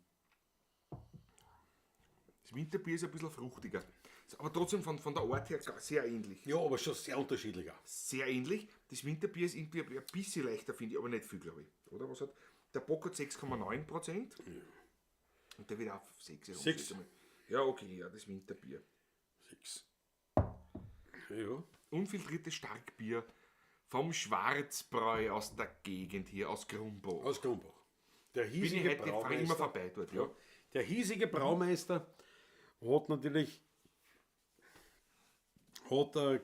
Das Winterbier ist ein bisschen fruchtiger. Ist aber trotzdem von der Art her sehr ähnlich. Ja, aber schon sehr unterschiedlich auch. Sehr ähnlich. Das Winterbier ist irgendwie ein bisschen leichter, finde ich, aber nicht viel, glaube ich. Oder was hat? Der Bock hat 6,9%. Und der wird auch 6. Sechs. Ja, okay, ja, das Winterbier. 6. Ja, ja. Unfiltriertes Starkbier vom Schwarzbräu aus der Gegend hier, aus Grumbach. Aus Grumbach. Der Bin ich hiesige heute fahre ich immer Braumeister, vorbei dort, ja. der hiesige Braumeister hat natürlich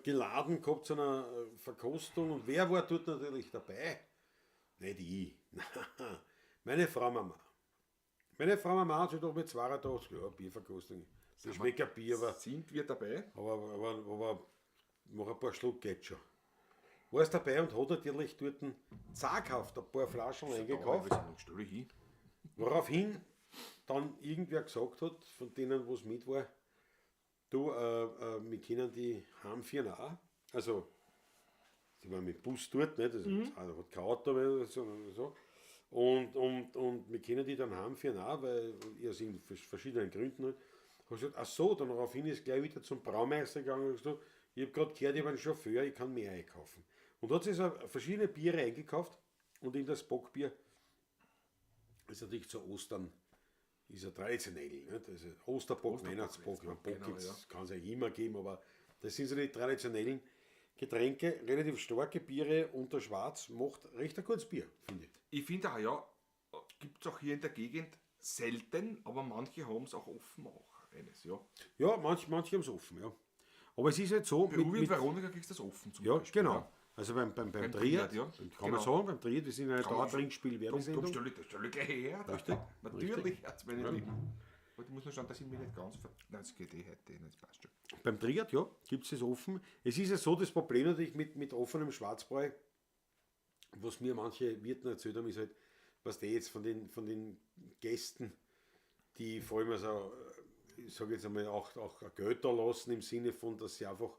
geladen gehabt zu einer Verkostung und wer war dort natürlich dabei? Nicht ich. Meine Frau Mama. Meine Frau Mama hat sich doch mit 82, ja, Bierverkostung. Das schmeckt ein Bier, aber Sind wir dabei? Aber mach ein paar Schluck geht schon. War es dabei und hat natürlich dort zaghaft ein paar Flaschen eingekauft. Da, stelle ich hin. Woraufhin dann irgendwer gesagt hat, von denen, wo es mit war, du, wir können die heimführen auch. Also, die waren mit Bus dort, nicht? Also, also hat kein Auto mehr oder so. Oder so. Und wir können die dann heimführen auch, weil aus verschiedenen Gründen. Halt. Hab ich gesagt, ach so, dann daraufhin ist gleich wieder zum Braumeister gegangen und gesagt, ich habe gerade gehört, ich habe einen Chauffeur, ich kann mehr einkaufen. Und hat sich so verschiedene Biere eingekauft und in das Bockbier ist natürlich zu Ostern, ist ja traditionell. Nicht? Also Osterbock, Weihnachtsbock, Bock genau, ja. kann es eigentlich immer geben, aber das sind so die traditionellen Getränke, relativ starke Biere unter Schwarz, macht recht ein gutes Bier, finde ich. Ich finde auch, ja, gibt es auch hier in der Gegend selten, aber manche haben es auch offen auch eines, ja. Ja, manche haben es offen, ja. Aber es ist halt so... Bei Uwe und Veronika kriegst du das offen zum ja, Beispiel. genau. Ja. Also beim Beim Triad, Triad, ja. kann Genau. man sagen, beim Triad, wir sind eine Kann man- Drum Dauertrinkspiel-Werbesendung. stelle ich gleich her. Richtig, Natürlich, richtig. jetzt meine Lieben. Aber ich muss nur schauen, dass ich mich nicht ganz Nein, das geht eh heute, das passt schon. Beim Triad, ja, gibt es es offen. Es ist ja so, das Problem natürlich mit offenem Schwarzbräu, was mir manche Wirten erzählt haben, ist halt, was die jetzt von den Gästen, die vor allem also, ich sage jetzt einmal, auch Geld da lassen, im Sinne von, dass sie einfach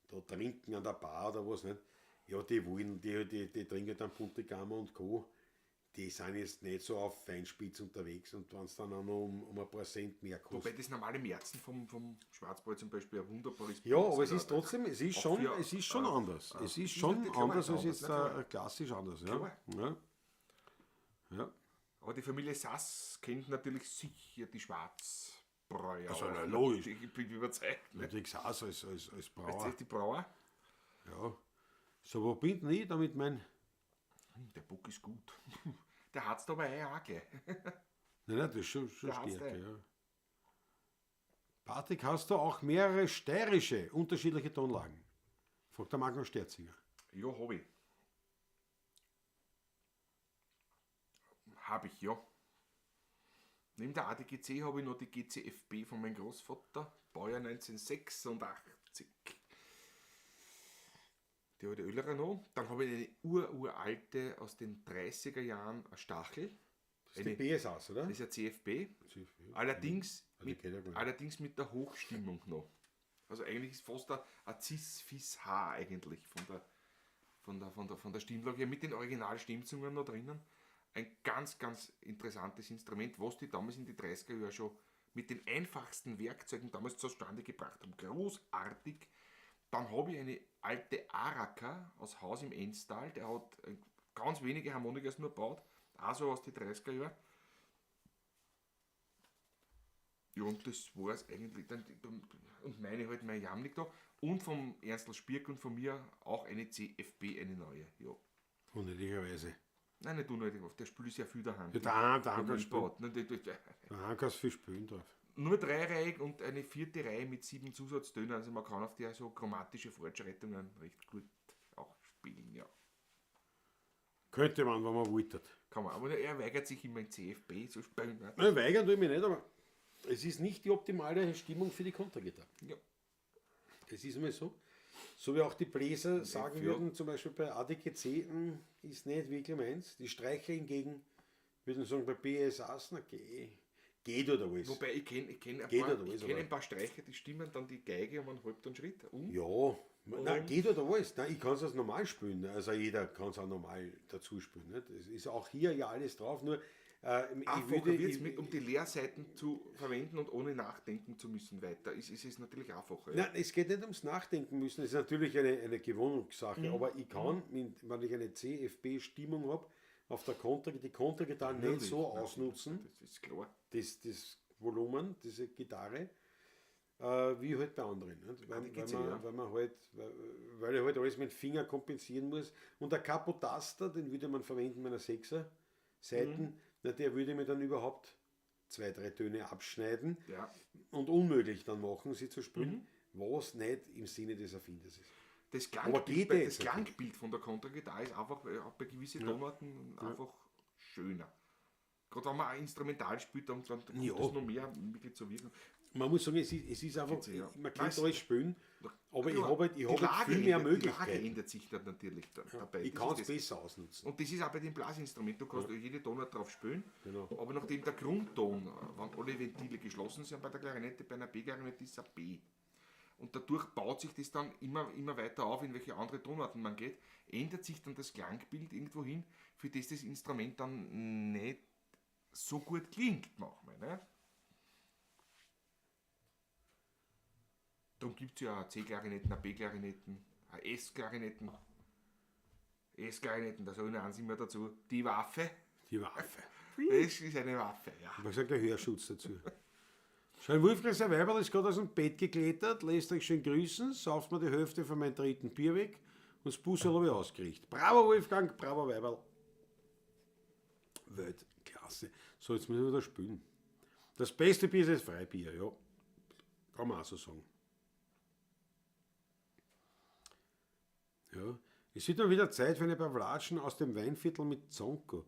da trinken an der Bar oder was nicht. Ja, die wollen, die trinken dann Puntigammer und Co. Die sind jetzt nicht so auf Feinspitz unterwegs und wenn es dann auch noch um ein paar Cent mehr kostet. Wobei das normale Märzen vom Schwarzbräu zum Beispiel ein wunderbares Ja, Bier aber es ist ja. trotzdem, es ist Auch schon, für, es ist schon anders. Es ist ist schon natürlich klar anders als anders, jetzt na klar. klassisch anders. Ja. Klar. Ja. Ja. Aber die Familie Sass kennt natürlich sicher die Schwarzbräu. Also, auch. na, logisch. Ich bin überzeugt. Ne? Natürlich Sass als Weißt Brauer. du, die Brauer? Ja. So, wo bin denn ich da mit mein Der Bock ist gut. Der hat's aber auch gleich. Nein, nein, das ist schon Der hat's stärker, eh. ja. Patrick, hast du auch mehrere steirische, unterschiedliche Tonlagen? Fragt der Magnus Sterzinger. Ja, hab ich. Hab ich, ja. Neben der ADGC habe ich noch die GCFB von meinem Großvater, Baujahr 1986. Die alte Öllerer noch. Dann habe ich eine uralte aus den 30er Jahren, eine Stachel. Das ist die BSAs, oder? Das ist ja CFB. CFB. Allerdings, Ah, die mit, kennt ja gar nicht. allerdings mit der Hochstimmung noch. Also eigentlich ist fast ein Cis-Fis-H eigentlich von der Stimmlage her, mit den Originalstimmzungen noch drinnen. Ein ganz, ganz interessantes Instrument, was die damals in die 30er Jahre schon mit den einfachsten Werkzeugen damals zustande gebracht haben. Großartig. Dann habe ich eine alte Araka aus Haus im Enstal, der hat ganz wenige Harmonikas nur gebaut, auch so aus den 30er Jahren. Ja, und das war es eigentlich. Dann, und meine halt, mein Jamnik da. Und vom Ernstl Spirk und von mir auch eine CFB, eine neue. Ja. Unnötigerweise. Nein, nicht unnötig, auf der Spül ist ja viel daheim. Ja, daheim, daheim Kann kannst du man spielen. Nein, Daheim kannst du viel spielen drauf. Nur dreireihig und eine vierte Reihe mit 7 Zusatztönen. Also man kann auf der so chromatische Fortschreitungen recht gut auch spielen, ja. Könnte man, wenn man wollte. Kann man. Aber er weigert sich immer in CFB zu spielen. Ne? Nein, weigern tue ich mich nicht, aber es ist nicht die optimale Stimmung für die Kontragitarre. Ja. Es ist mal so. So wie auch die Bläser sagen ja. würden, zum Beispiel bei ADGC ist nicht wirklich meins. Die Streicher hingegen würden sagen, bei BSAs, na geh, geht oder alles. Wobei ich kenne ich kenn ein, Geht paar, oder ich alles, kenn aber- ein paar Streicher, die stimmen dann die Geige um einen Halbtonschritt um. Ja, nein, geht oder alles. Nein, ich kann es normal spielen. Also jeder kann es auch normal dazu spielen. Nicht? Es ist auch hier ja alles drauf, nur ich Einfacher würde, wird's ich, mit, um die Leerseiten zu verwenden und ohne nachdenken zu müssen weiter. Ist es natürlich einfacher. Ja. Nein, es geht nicht ums Nachdenken müssen, es ist natürlich eine Gewohnungssache, Mhm. aber ich kann, wenn ich eine CFB-Stimmung habe, auf der Kontra, die Kontragitarre nicht Natürlich, so natürlich, ausnutzen, Das ist klar. das Volumen, diese Gitarre, wie halt bei anderen. Nicht? Weil, die weil, geht's man, eh, ja. weil, man halt, weil ich halt alles mit dem Finger kompensieren muss. Und der Capotaster, den würde man verwenden meiner Sechser Seiten, Mhm. na, der würde mir dann überhaupt 2, 3 Töne abschneiden Ja. und unmöglich dann machen, sie zu spielen, Mhm. was nicht im Sinne des Erfinders ist. Das Aber Klangbild, geht bei, eh das jetzt natürlich. Klangbild von der Kontragitarre ist einfach auch bei gewissen Tonarten einfach schöner. Gerade wenn man auch instrumental spielt, dann kommt Ja. das noch mehr wirklich zu wirken. Man muss sagen, es ist einfach, Geht's eh, ja. man kann Nein, alles spielen, aber ich Klar, habe halt, ich die hab halt Lage viel mehr ändert- Die Lage Möglichkeiten. ändert sich dann natürlich dabei. Ich Das kann ist es das. besser ausnutzen. Und das ist auch bei den Blasinstrumenten. Du kannst jede Tonart drauf spielen, Genau. aber nachdem der Grundton, wenn alle Ventile geschlossen sind bei der Klarinette, bei einer B-Klarinette ist es ein B. Und dadurch baut sich das dann immer, immer weiter auf, in welche andere Tonarten man geht, ändert sich dann das Klangbild irgendwo hin, für das das Instrument dann nicht so gut klingt manchmal. Ne? Darum gibt es ja auch C-Klarinetten, auch B-Klarinetten, auch S-Klarinetten. S-Klarinetten, da sage ich noch eins immer dazu. Die Waffe, Die Waffe. das ist eine Waffe, ja. Ich habe gesagt, der Hörschutz dazu. Schön, Wolfgang, sein Weiberl ist gerade aus dem Bett geklettert, lässt euch schön grüßen, sauft mir die Hälfte von meinem dritten Bier weg und das Busserl habe ich ausgerichtet. Bravo Wolfgang, bravo Weiberl. Weltklasse. So, jetzt müssen wir wieder spülen. Das beste Bier ist das Freibier, ja. Kann man auch so sagen. Ja. Es wird mal wieder Zeit für eine Pavlatschen aus dem Weinviertel mit Zonko.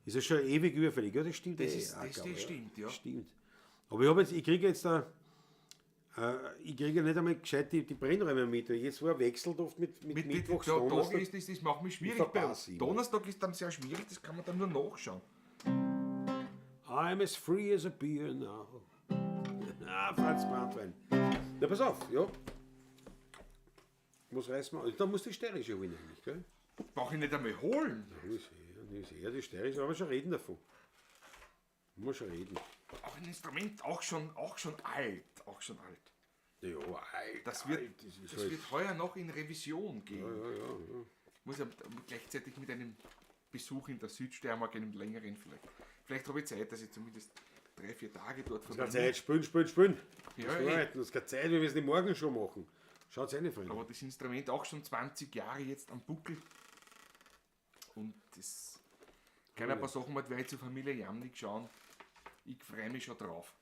Ist ja schon ewig überfällig. Ja, das stimmt. Das eh ist- auch, das- glaub das ich, ja. stimmt, ja. Stimmt. Aber ich, hab jetzt, ich kriege jetzt da, ich kriege ja nicht einmal gescheit die Brennräume mit. Weil jetzt war wechselt oft mit Mittwochs, der Tag Donnerstag. ist, das macht mich schwierig. Ich verpasse immer. Donnerstag ist dann sehr schwierig, das kann man dann nur nachschauen. I'm as free as a beer now. Ah, Franz Brandwein. Na, pass auf, ja. Was reißen wir? Da muss die steirische holen eigentlich, gell? Brauche ich nicht einmal holen. Ja, ist eher die steirische, aber schon reden davon. Muss schon reden. Auch ein Instrument, auch schon alt. Auch schon alt. Ja, alt, Das wird, alt, das ist das halt, wird heuer noch in Revision gehen. ja. Muss ja gleichzeitig mit einem Besuch in der Südsteiermark, einem längeren vielleicht. Vielleicht habe ich Zeit, dass ich zumindest 3, 4 Tage dort Es ist verbringe. keine Zeit, spülen, spülen, spülen. Ja, Das eh. ist das ist keine Zeit, wir müssen die morgen schon machen. Schaut's rein, Freunde. Aber das Instrument auch schon 20 Jahre jetzt am Buckel. Und das kann ein paar Sachen mal, werde ich zur Familie Jamnik schauen. Ich freue mich schon drauf.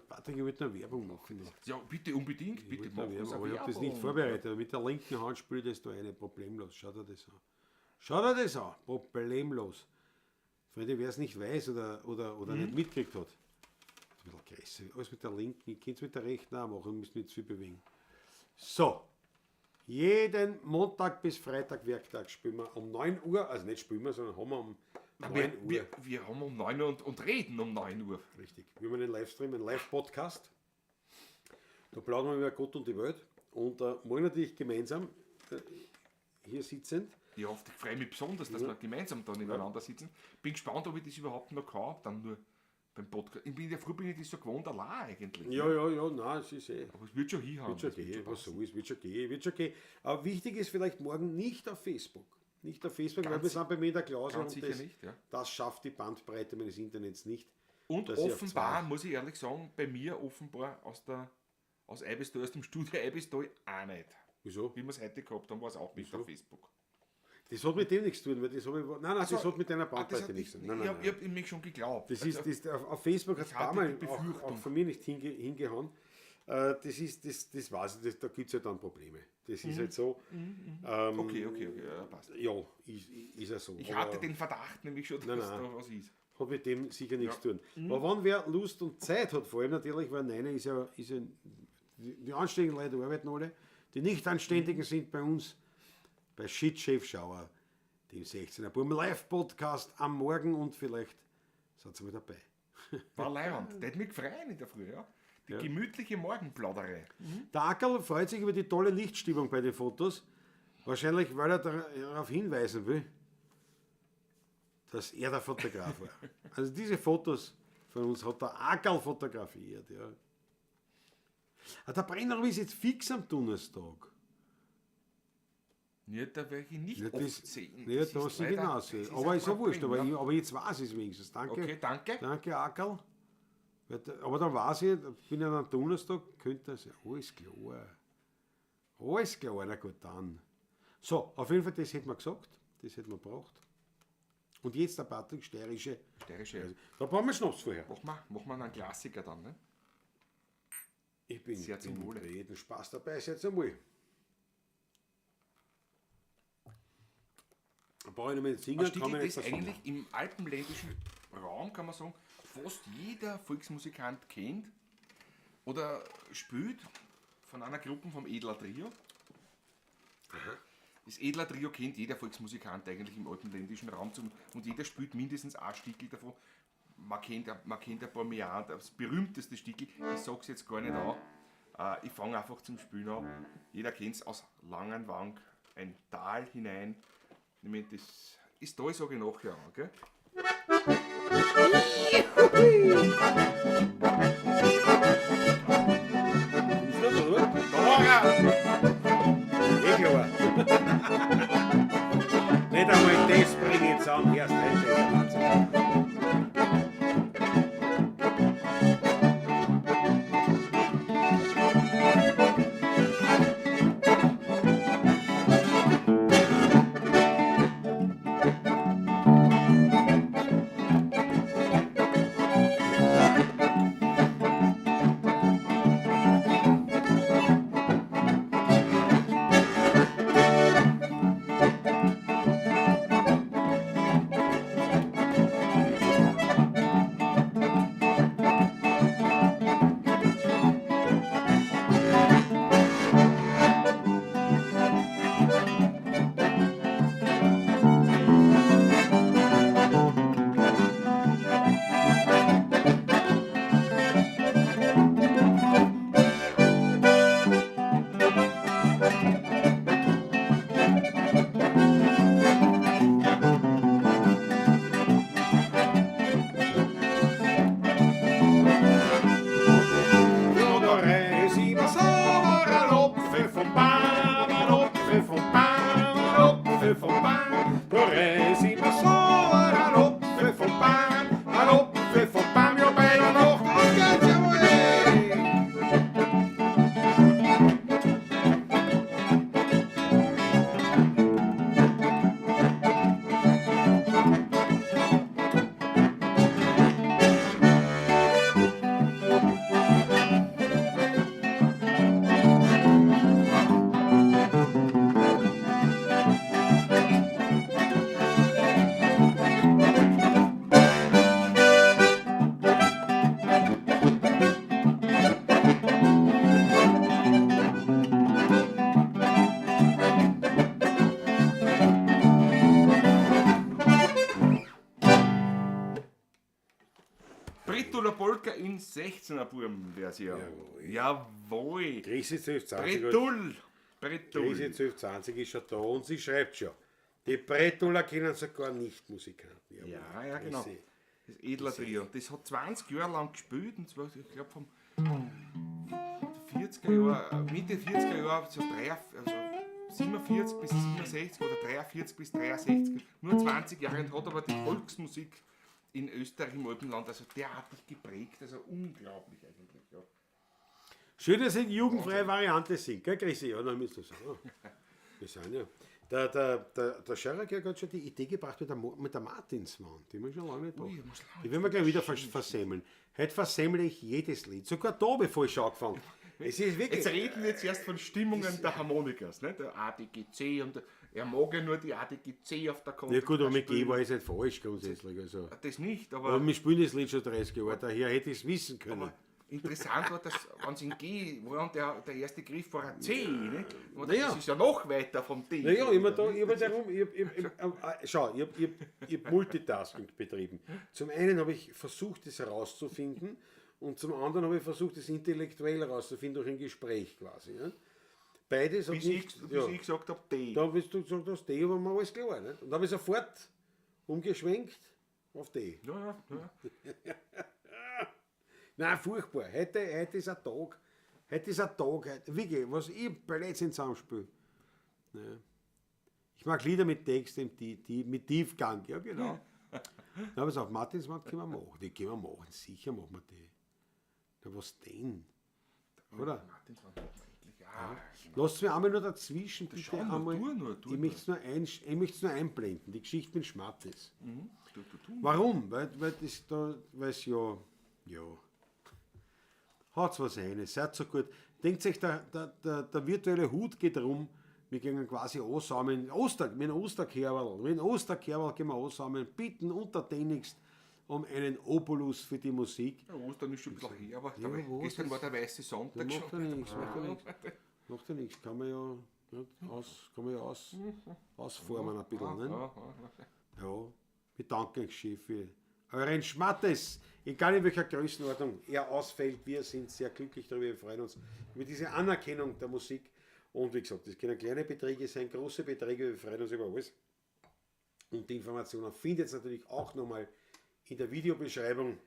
Patrick, ich wollte noch Werbung machen. Ja, bitte unbedingt, bitte mach uns Werbung, eine aber ich habe das nicht Werbung. vorbereitet. Aber mit der linken Hand spiele ich das da eine problemlos. Schau dir das an. Schau dir das an. Problemlos. Freunde, wer es nicht weiß oder nicht mitgekriegt hat. Ein bisschen größer. Alles mit der linken. Ich könnte es mit der rechten auch machen, müssen nicht zu viel bewegen. So. Jeden Montag bis Freitag, Werktag, spielen wir um 9 Uhr. Also nicht spielen wir, sondern haben wir um 9 Uhr. Wir haben um 9 Uhr und reden um 9 Uhr. Richtig. Wir haben einen Livestream, einen Live-Podcast. Da plaudern wir über Gott und die Welt. Und morgen natürlich gemeinsam hier sitzend. Ich hoffe, ich freue mich besonders, dass wir gemeinsam da nebeneinander sitzen. Bin gespannt, ob ich das überhaupt noch kann, dann nur beim Podcast. Ich bin ja früh bin ich das so gewohnt, allein eigentlich. Ja, ja, ja, nein, es ist eh. Aber es wird schon hinhauen. Wird schon das wird gehen, schon was passen. so ist, wird schon gehen, wird schon gehen. Aber wichtig ist vielleicht morgen nicht auf Facebook. Nicht auf Facebook, weil Ganz wir sind bei mir in der Klause ganz und sicher das, nicht, ja. das schafft die Bandbreite meines Internets nicht. Und dass ich auf offenbar, zwei- muss ich ehrlich sagen, bei mir offenbar aus Eibistal, aus dem Studio Eibistal auch nicht. Wieso? Wie wir es heute gehabt haben, war es auch nicht auf Facebook. Das hat mit dem nichts zu tun, weil das habe ich. Nein, nein, Also, das hat mit deiner Ah, das Bandbreite hat nichts zu nicht, tun. Nein, nein, ich nein. habe mich schon geglaubt. Das ist, Also, das, auf Facebook hat es Ich ein paar hatte Mal die auch Befürchtung. von mir nicht hingehauen. Das ist, das weiß ich, da gibt es ja dann Probleme. Das Mhm. ist halt so. okay, okay, okay, ja, passt. Ja, ist ja so. Ich Aber hatte den Verdacht nämlich schon, dass Nein, nein. da was ist. Hat mit dem sicher nichts Ja. Mhm. zu tun. Aber wenn wer Lust und Zeit hat, vor allem natürlich, weil nein, ist ja, die anständigen Leute arbeiten alle, die nicht anständigen Mhm. sind bei uns bei Shit Chef Schauer, dem 16er Burm Live-Podcast am Morgen und vielleicht seid ihr mal dabei. War leiwand. Der hat mich gefreut in der Früh, ja. Die gemütliche Morgenplauderei. Der Ackerl freut sich über die tolle Lichtstimmung bei den Fotos. Wahrscheinlich, weil er darauf hinweisen will, dass er der Fotograf war. Also diese Fotos von uns hat der Ackerl fotografiert. Ja. Ah, der Brenner ist jetzt fix am Donnerstag. Ja, da werde ich nicht Ja, oft das, sehen. ja, Das da ist sehe ich leider- genau. das ist Aber ein ist ja wurscht. Problem, Aber, ja. aber jetzt weiß ich es wenigstens. Danke. Okay, danke. Danke, Ackerl. Aber dann weiß ich, da bin ich am Donnerstag, könnte das ja alles klar. Alles klar, na gut, dann. So, auf jeden Fall, das hätten wir gesagt, das hätten wir gebraucht. Und jetzt der Patrick Steirische. Steirische. Da brauchen wir Schnaps vorher. Machen wir einen Klassiker dann, ne? Ich bin, Sehr zum bin Wohle. bei jedem Spaß dabei, sehr zum Wohl. Da brauche ich nicht mehr singen, Ein kann man Stickel, nicht das versingen. eigentlich im alpenländischen Raum, kann man sagen, fast jeder Volksmusikant kennt oder spielt von einer Gruppe vom Edler Trio. Das Edler Trio kennt jeder Volksmusikant eigentlich im alpenländischen Raum und jeder spielt mindestens ein Stickel davon. Man kennt ein paar mehr, das berühmteste Stickel, ich sag's jetzt gar nicht an. Ich fange einfach zum Spielen an. Jeder kennt's aus Langenwang, ein Tal hinein. Ich mein, das ist da, sage ich nachher, okay? Ist das, oder? Da war er! Eh klar. Nicht einmal das bringe ich zusammen, erst heute ist der Wahnsinn. Brituller Polka in 16er Buben-Version. Jawohl. Chrissy 1220. Britull. Britull. Chrissy 1220 ist schon da und sie schreibt schon. Die Bretuller kennen sogar Nicht-Musikanten. Jawohl. Ja, ja, genau. Chrissy. Das Edler Trio. Das hat 20 Jahre lang gespielt und zwar, ich glaube, vom 40er Jahr, Mitte 40er Jahre, so drei, also 47 bis 67 oder 43 bis 63, nur 20 Jahre und hat aber die Volksmusik in Österreich im Alpenland also derartig geprägt, also unglaublich eigentlich. Ja. Schön, dass sie die jugendfreie Variante sind, gell, Chrissy? Ja, dann müsst ihr sagen. Wir sind ja. Der Scherer hat schon die Idee gebracht mit der Martinswand. Die haben wir schon lange nicht Ui, gebracht. muss lange Die werden wir gleich wieder versemmeln. Heute versemmle ich jedes Lied. Sogar da habe ich falsch angefangen. Es ist wirklich. Jetzt reden wir jetzt erst von Stimmungen der Harmonikas, ne? Der A, D, G, C und er mag ja nur die A, D, G, C auf der Kontra. Ja gut, aber mit G war es nicht falsch grundsätzlich. Also. Das nicht, aber. Aber wir spielen das Lied schon 30 Jahre, daher hätte ich es wissen können. Aber interessant war, dass, wenn es in G war und der erste Griff war ein C, ne? Und Naja. das ist ja noch weiter vom D. Naja, ich hab da, ich hab darum, ich hab, ich, ich, schau, ich hab Multitasking betrieben. Zum einen habe ich versucht, das herauszufinden und zum anderen habe ich versucht, das intellektuell herauszufinden durch ein Gespräch quasi. Ne? Beides hat Bis, nicht, ich, bis ich gesagt habe, D. Da bist du gesagt, das D, aber mir alles klar. Nicht? Und da habe ich sofort umgeschwenkt auf D. Ja, ja, ja. Nein, furchtbar. Heute ist ein Tag. Heute ist ein Tag. Heute, wirklich, was ich Blödsinn zusammenspiele. Ja. Ich mag Lieder mit Text, mit Tiefgang. Ja, genau. Na, aber auf Martinswand können wir machen. Die können wir machen. Sicher machen wir die. Na, was denn? Oder? Martinswand hat man endlich. Ah, Lasst mich einmal nur dazwischen, bitte schau nur, einmal. tu nur, tu ich möchte es nur, ich möchte es nur einblenden. Die Geschichte mit Schmattes. tu, tu, tu. Warum? Weil das da, weil's ja, ja, hat's was eine, seid so gut. Denkt euch, der virtuelle Hut geht rum, wir gehen quasi ansammeln, mit dem Osterkerl, mit dem Osterkerl gehen wir ansammeln, bitten untertänigst um einen Obolus für die Musik. Ja, Ostern ist schon ein bisschen her, aber Ja, was gestern ist- war der weiße Sonntag Ja, macht schon. ja nichts, macht ja nichts. Macht ja nichts, kann man ja, nicht, kann man ja ausformen ein bisschen. Ne? Ja, ja, Ja, wir danken euch schön für euren Schmattes, egal in welcher Größenordnung er ausfällt. Wir sind sehr glücklich darüber, wir freuen uns über diese Anerkennung der Musik. Und wie gesagt, das können kleine Beträge sein, große Beträge, wir freuen uns über alles. Und die Informationen findet ihr natürlich auch nochmal in der Videobeschreibung,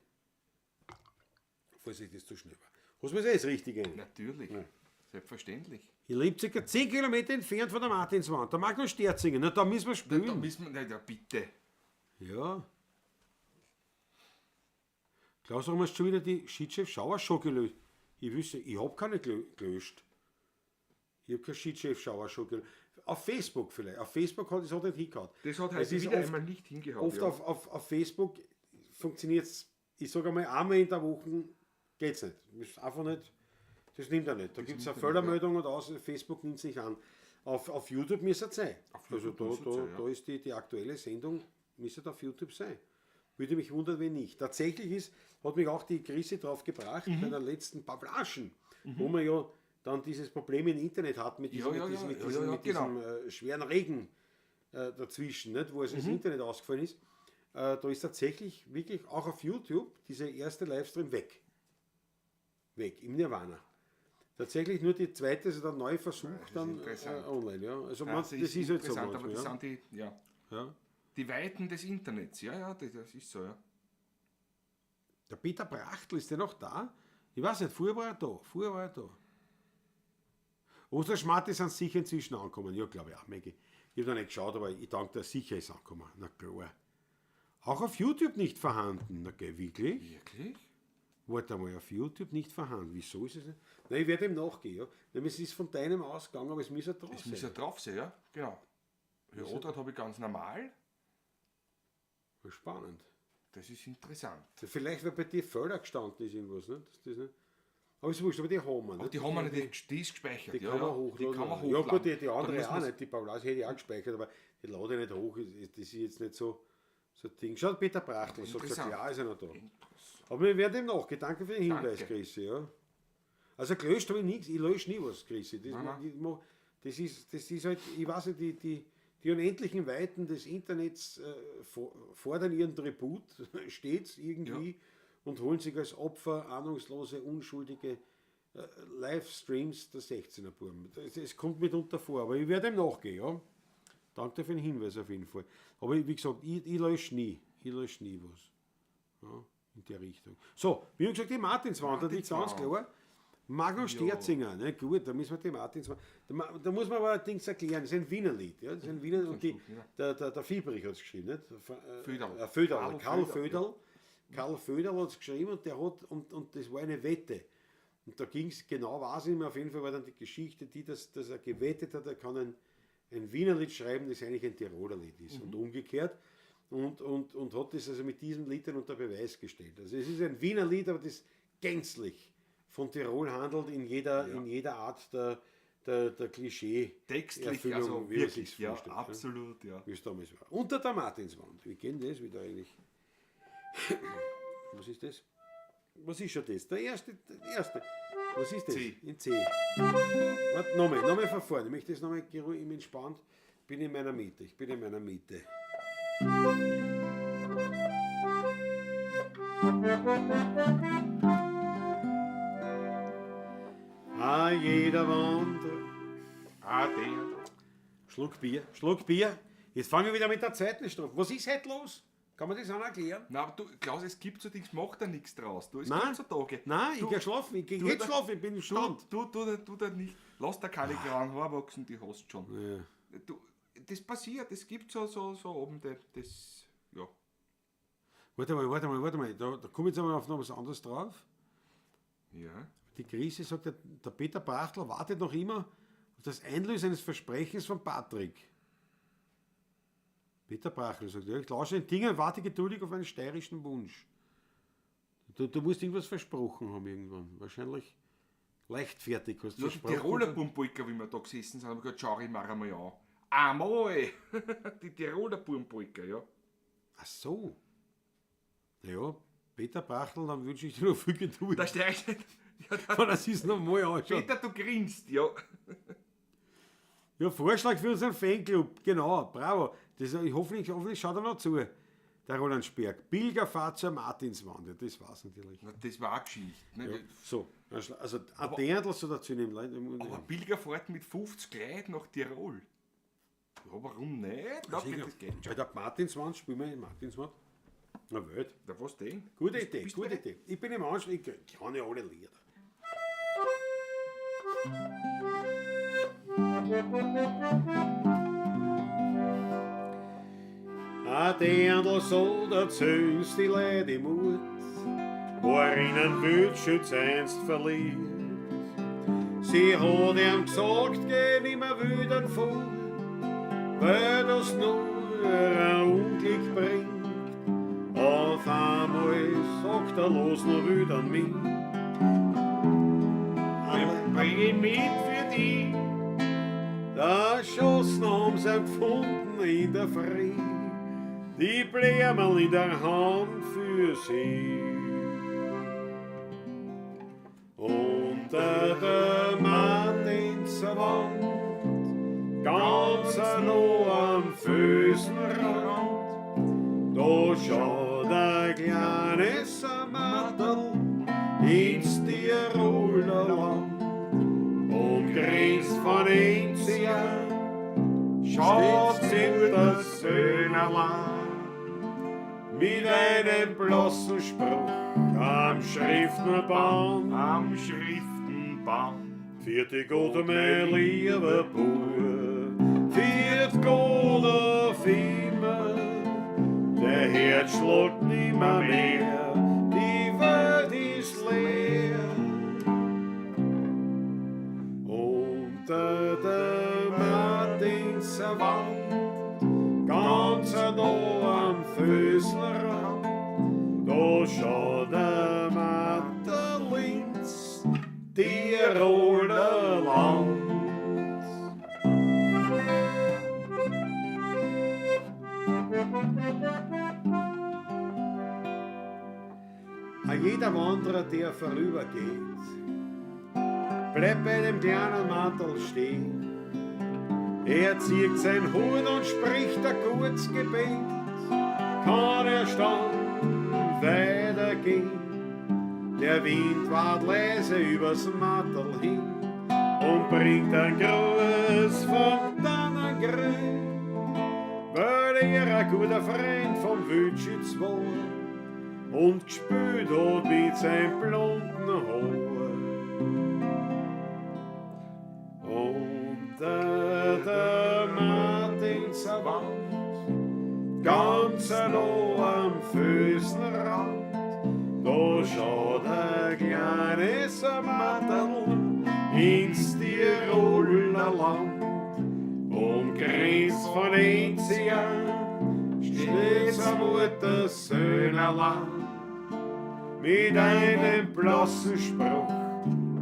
falls ich das zu schnell war. Hast du mir das richtig ein? Natürlich, selbstverständlich. Ich lebe ca. 10 Kilometer entfernt von der Martinswand. Da mag noch Sterzingen. Na, da müssen wir spielen. Da müssen wir, na, ja, bitte. Ja. Klaus, warum hast du schon wieder die Shitchef Schauer Show gelöst? Ich wüsste, ich hab keine gelöscht. Ich hab keine Shitchef Schauer Show gelöscht. Auf Facebook vielleicht. Auf Facebook hat es hat nicht hingehauen. Das hat Es heute ist wieder oft, einmal nicht hingehauen. oft ja. auf Facebook funktioniert es, ich sage einmal in der Woche geht's nicht. Das ist einfach nicht, das nimmt er nicht. Da gibt es eine Fehlermeldung und aus, Facebook nimmt es nicht an. Auf YouTube müsste es sein. Auf Also YouTube müsste es sein, ja. da ist die aktuelle Sendung, müsste auf YouTube sein. Würde mich wundern, wenn nicht. Tatsächlich hat mich auch die Krise drauf gebracht, bei der letzten Pavlaschen, wo wir ja dann dieses Problem im Internet hatten mit diesem, Ja, ja, mit diesem, ja, mit ja, diesem, ja, mit genau. diesem schweren Regen dazwischen, nicht? Wo also das Internet ausgefallen ist. Da ist tatsächlich wirklich auch auf YouTube dieser erste Livestream weg. Weg, im Nirvana. Tatsächlich nur die zweite, also der neue Versuch ist dann interessant. online. Ja. Also man, Das das ist halt so interessant, aber manchmal. das Ja. sind die, ja, Ja. die Weiten des Internets. Ja, ja, das ist so, ja. Der Peter Brachtl, ist der noch da? Ich weiß nicht, früher war er da. Früher war er da. Osterschmarte sind sicher inzwischen angekommen. Ja, glaube ich auch, Maggie. Ich habe da nicht geschaut, aber ich danke dir, sicher ist angekommen. Na klar. Auch auf YouTube nicht vorhanden. Na gell, wirklich? Wirklich? Warte einmal, auf YouTube nicht vorhanden. Wieso ist es nicht? Nein, ich werde ihm nachgehen. Ja. Nämlich, es ist von deinem ausgegangen, aber es muss ja drauf Das sein. muss ja drauf sein, ja? Genau. Ja, Odrad habe ich ganz normal. Spannend. Das ist interessant. Vielleicht, weil bei dir Völler gestanden ist irgendwas, ne? Dass das nicht. Aber ist wurscht, aber die haben wir. Aber nicht? die haben wir nicht, die ist gespeichert. Die ja, kann man ja. hochladen. Die kann man Ja hochladen. gut, die Da andere muss auch man's- nicht. Die Paulase hätte ich auch gespeichert, aber die lade ich nicht hoch. Das ist jetzt nicht so ein Ding. Schaut, Peter Brachtl sagt, ja Interessant. klar ist er noch da. Aber wir werden ihm nachgehen. Danke für den Hinweis, Danke. Chrissy. Ja. Also gelöscht habe ich nichts. Ich lösche nie was, Chrissy. Das, Nein, nein. das ist halt, ich weiß nicht, die unendlichen Weiten des Internets fordern ihren Tribut stets irgendwie. und holen sich als Opfer ahnungslose, unschuldige Livestreams der 16er Buben. Es kommt mitunter vor, aber ich werde ihm nachgehen, ja. Danke für den Hinweis auf jeden Fall. Aber wie gesagt, ich lösche nie. Ich lösche nie was. Ja, in der Richtung. So, wie gesagt, die Martinswand, natürlich ganz klar. Magnus Sterzinger, ne, gut, da müssen wir die Martinswand. Da muss man aber allerdings erklären, das ist ein Wiener Lied. Ja, das ist ein Wiener, und der Fiebrich hat es geschrieben, nicht? Föderl. Föderl, Karl Föderl. Karl Föderl hat es geschrieben und der hat, und das war eine Wette. Und da ging es, genau weiß ich nicht mehr, auf jeden Fall war dann die Geschichte, die, dass er gewettet hat, er kann ein Wiener Lied schreiben, das eigentlich ein Tiroler Lied ist. Und umgekehrt. Und hat das also mit diesem Lied dann unter Beweis gestellt. Also es ist ein Wiener Lied, aber das gänzlich von Tirol handelt in jeder Art der Klischee. Textlich, also wie wirklich, ja, absolut, ja. Wie es damals war. Unter der Martinswand. Wie geht das wieder eigentlich? Was ist das? Was ist schon das? Der erste. Was ist das? C. In C. Warte, nochmal von vorne. Ich möchte das nochmal entspannt. Bin in meiner Mitte. Ich bin in meiner Mitte. Ah, jeder Wanderer. Ah, der. Schluck Bier, Schluck Bier. Jetzt fangen wir wieder mit der zweiten Strophe. Was ist heute los? Kann man das auch noch erklären? Nein, aber du, Klaus, es gibt so Dings, mach da nichts draus. Du, es Nein. gibt so Tage. Nein, ich geh schlafen, ich geh jetzt schlafen, ich bin im Stand. Du da nicht. Lass da keine grauen Haare wachsen, die hast du schon. Ja. Du, das passiert, es gibt so oben das, ja. Warte mal, da komme ich jetzt einmal auf noch was anderes drauf. Ja. Die Krise sagt, der Peter Brachtl wartet noch immer auf das Einlösen eines Versprechens von Patrick. Peter Brachtl sagt, ja, ich lausche den Dingen und warte geduldig auf einen steirischen Wunsch. Du musst irgendwas versprochen haben irgendwann. Wahrscheinlich leichtfertig hast du ja, versprochen. Die Tiroler Bumpolka, wie wir da gesessen sind, haben wir gesagt, schau ich mir einmal an. Einmal! Die Tiroler Bumpolka, ja. Ach so. Naja, Peter Brachtl, dann wünsche ich dir noch viel Geduld. Der steirische... Ja, das ist noch mal anschaut. Peter, du grinst, ja. Ja, Vorschlag für unseren Fanclub, genau, bravo. Das, hoffentlich schaut er noch zu, der Roland Sperg. Pilgerfahrt zur Martinswand, ja, das war's natürlich. Na, das war eine Geschichte. Ne? Ja, so, also ein Dirndl so dazu nehmen. Aber Pilgerfahrt mit 50 Leuten nach Tirol. Ja, warum nicht? Na, das geht schon. Bei der Martinswand spielen wir in Martinswand. Na, Welt. Na, was denn? Gute Idee, gute Idee. Ich bin im Anschluss, ich kann ja alle Lieder. A Dirndl so, da zündst die Leute im Mut, war ihnen Wildschütz einst verliebt. Sie hat ihm gesagt, geh nimmer wieder fort, weil das nur ein Unglück bringt. Auf einmal sagt er, los noch wieder mit. Bring ich mit für die. Da schossen haben sie gefunden in der Früh, die Blärmel in der Hand für sie. Unter der Martinswand, ganz nah am Füßenrand, da schaut ein kleines Matterl ins Tiroler Land. Umgrenzt von Enzian, schaut in das Söhnerland. Mit einem bloßen Spruch am Schriftenband, am Schriftenband. Vierte Gott, mein lieber Bub, viert Gott auf immer, der Herz schlägt nimmer mehr, die Welt ist leer. Unter der Martinswand, ganz nah am Füßlerrand, da schaut der Matterl ins Tiroler Land. A jeder Wanderer, der vorübergeht, bleibt bei dem kleinen Mantel stehen. Er zieht sein Hut und spricht ein gutes Gebet, kann er dann weitergehen. Der Wind wart leise übers Matterl hin und bringt ein Gruß vom Tannengrün, weil er ein guter Freund vom Wildschütz war und gespielt hat mit seinem blonden Haar. Unter der Martinswand, ganz allein am Füßenrand, da schaut ein kleines Matterl ins Tiroler Land. Umgrenzt von Enzian steht seine Mutter Söhnerland mit einem blassen Spruch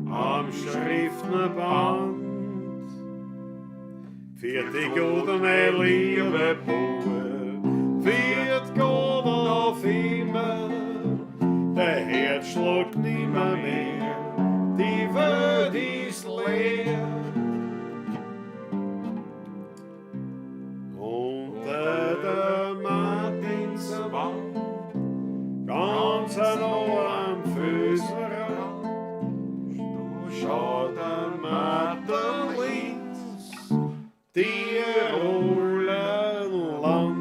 am Schriftenband. Viert Gott, mein liebe Bub, viert Gott auf immer, der Herz schlägt nimmer mehr, die Welt ist leer. Unter der Martinswand, ganz allein am Füßenrand, da schaut der Matterl ins Tiroler Land.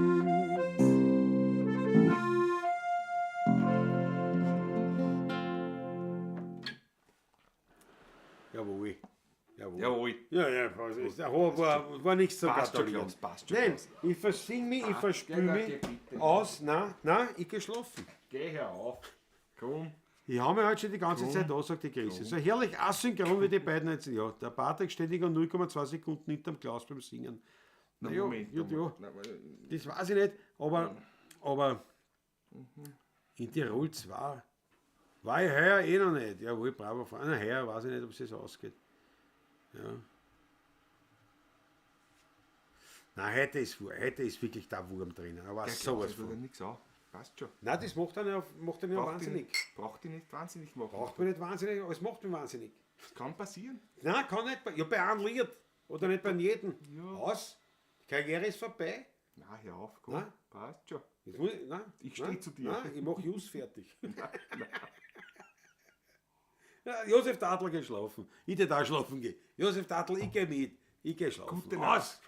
Jawohl. Jawohl. Jawohl. Ja, ja, das war nichts zu Passt schon, gratulieren. Klaus, passt schon, Nein, Klaus. ich versing mich, ich Passt. verspül Ja, na, mich geh bitte. aus. Nein, nein, ich geh schlafen. Geh hör auf. Komm. Ich habe mir heute schon die ganze Zeit da, sagt die Grüße. So herrlich asynchron wie die beiden jetzt. Ja, der Patrick ständig um 0,2 Sekunden hinterm Klaus beim Singen. Na, Na ja, Moment. ja, ja, Na, das weiß ich nicht, aber in Tirol 2 war ich heuer eh noch nicht. Jawohl, bravo. Na, heuer weiß ich nicht, ob es das ausgeht. Ja. Nein, heute ist wirklich der Wurm drinnen. Aber der sowas Klaus, das von. wird ja nichts an. Passt schon. Nein, das macht einen ja Braucht wahnsinnig. Braucht dich nicht wahnsinnig machen. Braucht mich nicht wahnsinnig, aber es macht mich wahnsinnig. Das kann passieren. Nein, kann nicht. Ja, bei einem Lied. Oder nicht bei jedem. Ja. Aus. Die Karriere ist vorbei. Na, hör auf, komm. Nein. Passt schon. Jetzt muss ich, nein, Ich nein, steh zu dir. Nein, ich mach Jus fertig. Ja, Josef Tadl geht schlafen. Ich tät auch schlafen gehen. Josef Tadl, ich geh mit. Ich geh schlafen. Gute Nacht. Aus.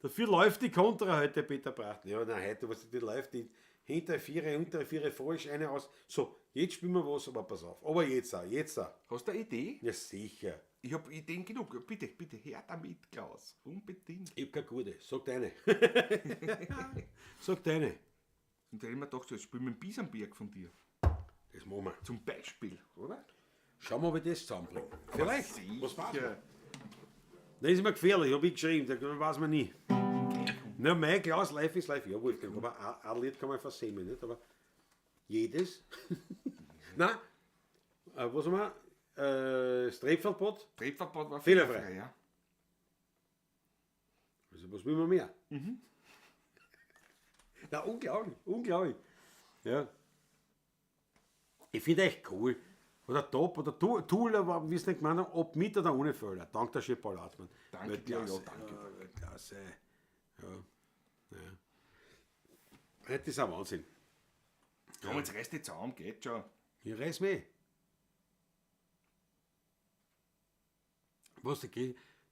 Dafür läuft die Kontra heute, Peter Bracht. Ja, nein, heute, was die läuft, die hinter Viere, unter Viere falsch, eine aus. So, jetzt spielen wir was, aber pass auf. Aber jetzt auch, jetzt auch. Hast du eine Idee? Ja, sicher. Ich habe Ideen genug. Bitte, bitte, her damit, Klaus. Unbedingt. Ich hab keine gute. Sag deine. Sag deine. Und da hab ich mir gedacht, so, jetzt spielen wir den Bisamberg von dir. Das machen wir. Zum Beispiel, oder? Schauen wir, ob ich das zusammenbringe. Vielleicht. Was weiß Sicher. man. Das ist immer gefährlich, hab ich geschrieben, da weiß man nie. Na, mein Klaus, life is life. Ja, Wolfgang, aber ein Lied kann man versemmeln, nicht? Aber jedes. Nein, was haben wir? Das Trepferlbad. Trepferlbad war Fehlerfrei. fehlerfrei, ja. Also, was will man mehr? Na, unglaublich, unglaublich. Ja. Ich finde echt cool. Oder top, oder Tula, wie es nicht gemeint haben, ob mit oder ohne Fehler. Danke der schön, Paul Hartmann. Danke dir, ja, Weltklasse. danke, Ja, Weltklasse. Ja. Ja. Das ist ein Wahnsinn. Komm, jetzt reiß dich zusammen, geht schon. Ich reiß mich. Was,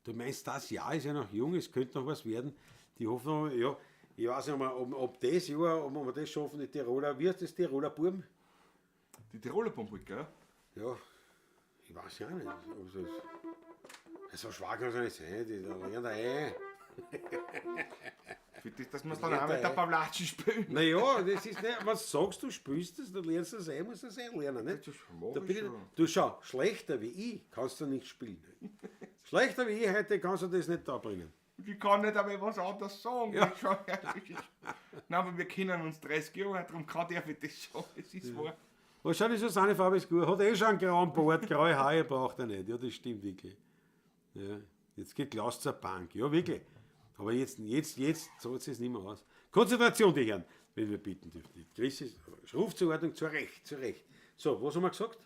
du meinst, das Jahr ist ja noch jung, es könnte noch was werden. Die Hoffnung, ja, ich weiß nicht, ob das Jahr, ob wir das schaffen, die Tiroler, wie heißt das, Tiroler Burm? Die Tiroler Pumpe, gell? Ja, ich weiß ja nicht. Ob das, so schwach kann es ja nicht sein, die da lernt ein. Für das, dass wir es dann auch mit der Pavlatschen spielen. Naja, das ist nicht, was sagst du, spielst das, du lernst das ein, musst das einlernen, nicht? Das mach Da ich bin ich, schon. du schau, schlechter wie ich kannst du nicht spielen. Schlechter wie ich heute kannst du das nicht da bringen. Ich kann nicht einmal was anderes sagen. Ja. Nein, aber wir kennen uns 30 Jahre, darum kann der für das schon. Es ist wahr. Wahrscheinlich Susanne Farbe ist gut. Hat eh schon einen grauen Bart, graue Haare braucht er nicht. Ja, das stimmt wirklich. Ja. Jetzt geht Klaus zur Bank. Ja, wirklich. Aber jetzt zahlt es nicht mehr aus. Konzentration, die Herren, wenn wir bitten dürfen. Chris ist, Ruf zur Ordnung, zurecht, zurecht. So, was haben wir gesagt?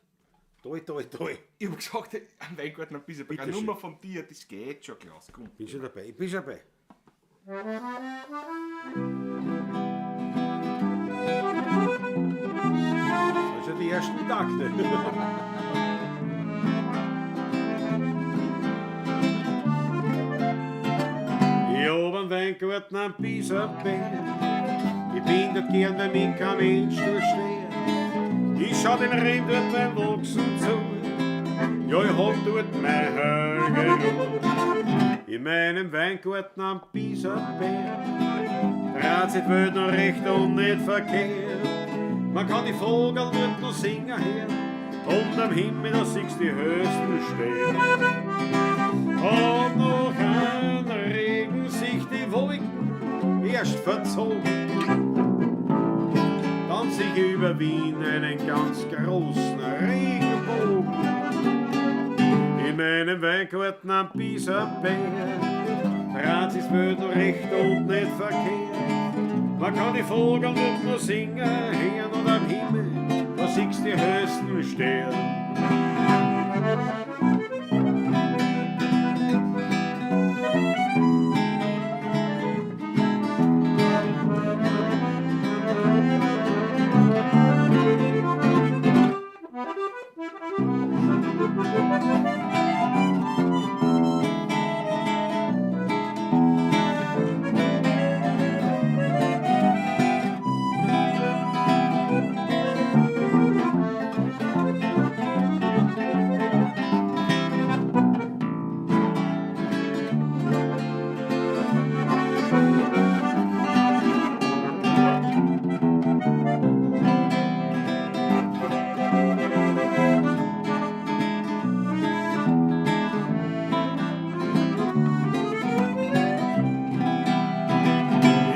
Toi, toi, toi. Ich hab gesagt, am Weingarten ein bisschen. Bitte Eine schön. Nummer von dir, das geht schon, Klaus. Komm. Bin schon dabei, ich bin schon dabei. Das die ersten Takte. Ich hab einen Weingarten am Bisamberg. Ich bin dort gern, weil mich kein Mensch durchsteht. Ich schau den Reben dort beim Wachsen zu. Ja, ich hab dort mein Höge. In meinem Weingarten am Bisamberg dreht sich die Welt noch recht und nicht verkehrt. Man kann die Vogel dort noch singen hören und am Himmel, da siehst die höchsten Sterne. Und noch ein Regen sich die Wolken erst verzogen, dann sich über Wien einen ganz großen Regenbogen. In meinem Weingarten am Bisamberg dreht sich's Welt noch recht und nicht verkehrt. Man kann die Vogel dort noch singen hören und am Himmel, da siehst die höchsten Sterne.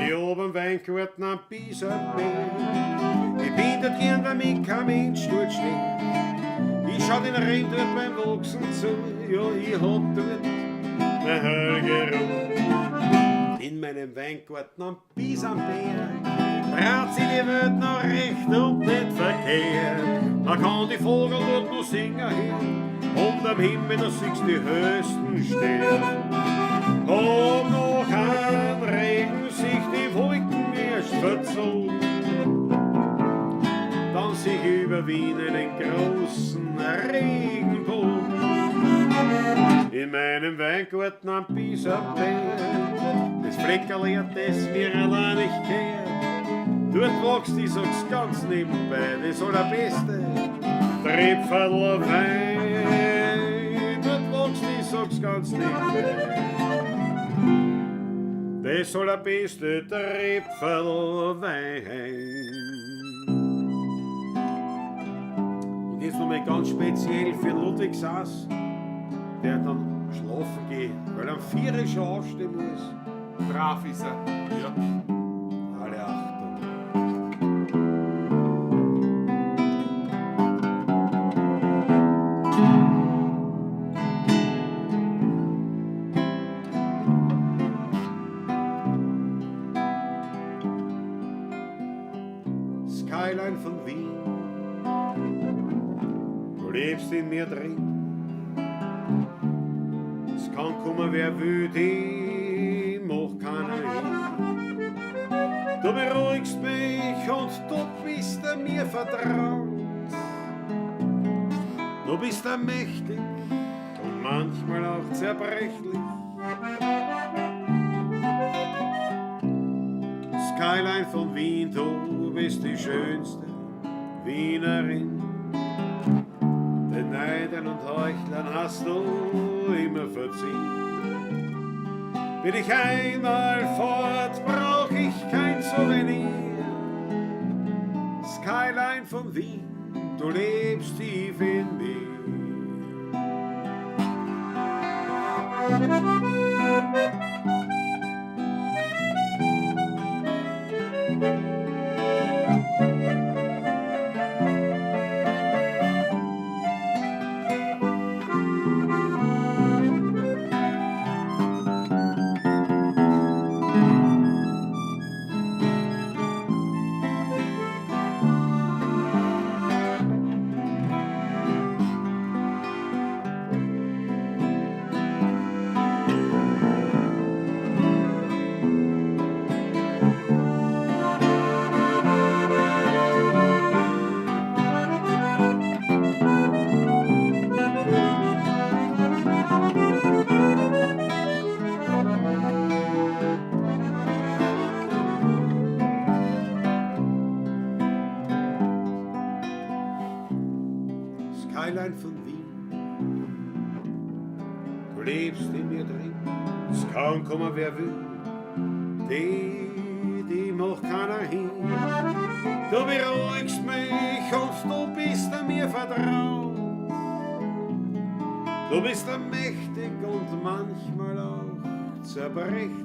Ich hab einen Weingarten am Bisamberg. Ich bin dort gern, weil mich kein Mensch dort steht. Ich schau den Reben dort beim Wachsen zu. Ja, ich hab dort meine heilige Ruhe. In meinem Weingarten am Bisamberg dreht sich die Welt noch recht und nicht verkehrt. Man kann die Vogel dort noch singen hören und am Himmel, da siehst die höchsten Sterne. Und noch ein Regen sich die Wolken erst verzogen, dann sich über Wien einen großen Regenbogen. In meinem Weingarten am Bisamberg, das Fleckerl, das mir allein nicht kehrt. Dort wächst, ich sag's ganz nebenbei, das allerbeste Tröpferl Wein. Dort wächst, ich sag's ganz nebenbei, das allerbeste Tröpferl Wein. Und jetzt nochmal ganz speziell für Ludwig Sass, der dann schlafen geht, weil er um 4 Uhr schon aufstehen muss. Brav ist er. Ja. Alle Achtung. Skyline von Wien, du lebst in mir drin. Es kann kommen, wer will, die macht keiner hin. Du beruhigst mich und du bist mir vertraut. Du bist mächtig und manchmal auch zerbrechlich. Skyline von Wien, du bist die schönste Wienerin. Den Neidern und Heuchlern hast du immer verziehen. Bin ich einmal fort, brauch ich kein Souvenir. Skyline von Wien, du lebst tief in mir. Skyline von Wien, du lebst in mir drin, es kann kommen, wer will, die macht keiner hin. Du beruhigst mich und du bist an mir vertraut. Du bist mächtig und manchmal auch zerbrechlich.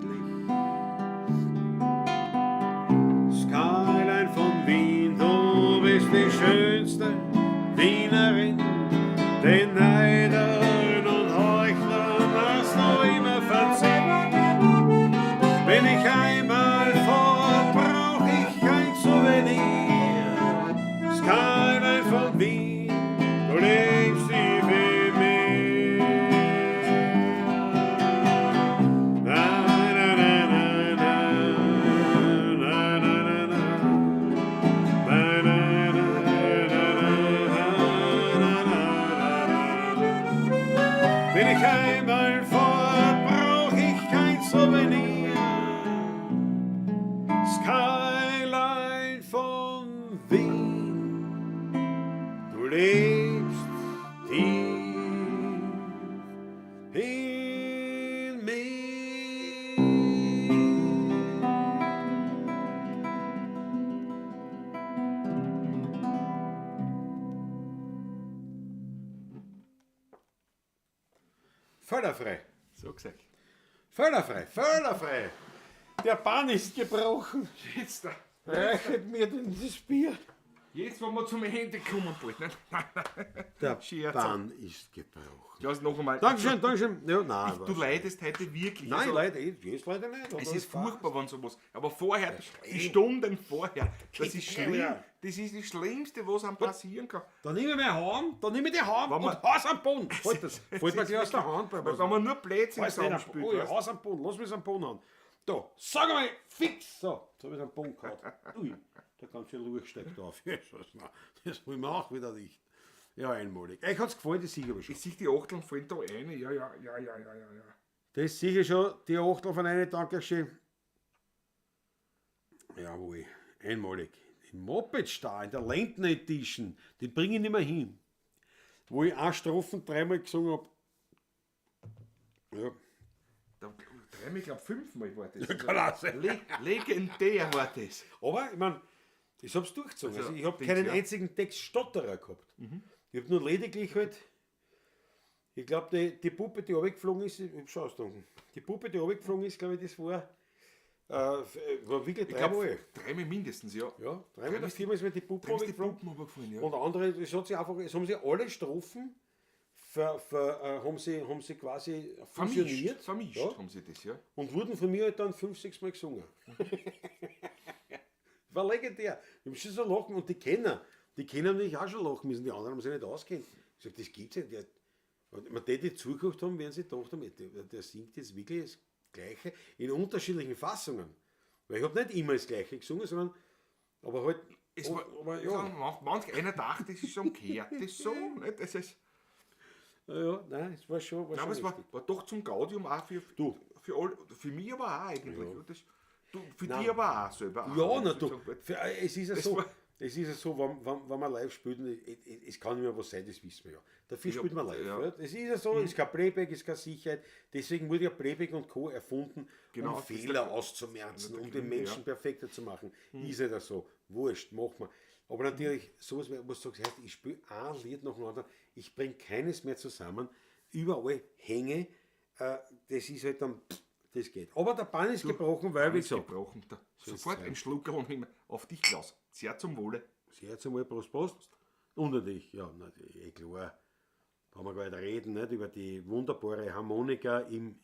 Skyline von Wien, du bist die schönste Wienerin. Den Neidern und Heuchlern hast du immer verziehen. Bin ich einmal fort, brauch ich kein Souvenir. Skyline von Wien, du lebst tief in mir. Na, na, na, na, na, na, na, na, na. Na, na, na, na, na, na, na, na. Bin ich einmal fort, brauch ich kein Souvenir. Skyline von Wien, du lebst tief in mir. Fehlerfrei. So gesagt. Fehlerfrei, fehlerfrei. Der Bahn ist gebrochen. Jetzt, da. Reichet mir denn das Bier. Jetzt, wo wir zum Ende kommen bald. Nein, nein, nein. Der Scherz. Bahn ist gebrochen. Klaus, noch einmal. Dankeschön, Dankeschön. Ja, nein, Du leidest heute wirklich. Nein, Also, leider, jetzt leider nicht. Es ist furchtbar, wenn sowas. Aber vorher, die Stunden vorher, das ist schlimm. Ja. Das ist das Schlimmste, was einem passieren kann. Dann nehme ich meine Hand, dann nehme ich die Hand Wenn und man- hau's am Boden. Halt das. Fällt mir gleich aus der Hand. Weil wenn man nur Blödsinn Weiß nicht, zusammenspielt. oh, ja, weißt hau's am Boden, lass mich am Boden an. Da, sag mal, fix! So, jetzt hab ich am Boden gehauen. Ui, der ganze Lurch steigt auf. Jesus, nein, das will man auch wieder nicht. Ja, einmalig. Euch hat's gefallen, das sicher aber schon. Ich sehe die Achteln fallen da rein. Ja, ja, ja, ja, ja, ja, ja. Das ist sicher schon die Achtel von einer, danke schön. Jawohl, einmalig. Im Moped Star, in der Lenten Edition, den bringe ich nicht mehr hin. Wo ich eine Strophen dreimal gesungen hab. Ja. Da, dreimal, ich glaube fünfmal war das. Ja, kann auch sein. Legendär war das. Aber, ich mein, ich hab's durchgezogen. Also, Also, ich hab denkst keinen ja. einzigen Textstotterer gehabt. Ich hab nur lediglich halt, ich glaub, die Puppe, die runtergeflogen ist, ich hab schon ausgetrunken. Die Puppe, die runtergeflogen ist, glaub ich, das war wirklich Ich glaub, dreimal. dreimal mindestens, ja. Ja, dreimal oder viermal ist mir die Puppe Dreimal ist die runtergeflogen. Puppen runtergefallen, ja. Und andere, es hat sich einfach, es haben sich alle Strophen haben sie quasi fusioniert. Vermischt, Ja. haben sie das, ja. Und wurden von mir halt dann 5, 6 Mal gesungen. War legendär. Ich hab schon so lachen und die Kenner, die Kenner haben natürlich auch schon lachen müssen, die anderen haben sich nicht auskennt. Ich sag, das gibt's nicht. Und die, die zugehört haben, werden sich gedacht haben, der singt jetzt wirklich das Gleiche in unterschiedlichen Fassungen. Weil ich hab nicht immer das Gleiche gesungen, sondern aber halt. Es war, aber ja. Manch einer dachte, es ist umgekehrt. Das ist so, nicht? Das ist, Ja, ja, nein, es war schon, war nein, aber schon es richtig. war doch zum Gaudium auch für, Du. für, alle, für mich aber auch eigentlich. Ja. Das, du, für Nein. dich aber auch selber. auch, Ja, muss na ich du, sagen. für, es ist ja Das so, war- es ist ja so, wenn man live spielt, und es kann immer was sein, das wissen wir ja. Dafür Ja, spielt man live. ja. Ja. Es ist ja so, es ist kein Playback, es ist keine Sicherheit. Deswegen wurde ja Playback und Co. erfunden, Genau, um das ist Fehler der- auszumerzen, der um den Grund, Menschen ja. perfekter zu machen. Ist ja das so, wurscht, macht man. Aber natürlich, sowas, wo du sagst, heißt, ich spiele ein Lied nach dem anderen, ich bringe keines mehr zusammen, überall hänge, das ist halt dann, das geht. Aber der Bann ist gebrochen, weil, wie Ist gesagt, gebrochen. Da, ist sofort Zeit. ein Schluckerl und immer auf dich, Klaus. Sehr zum Wohle. Sehr zum Wohl, Prost, Prost. Unter dich, ja, natürlich, eh klar. Brauchen wir gar nicht reden, nicht? Über die wunderbare Harmonika in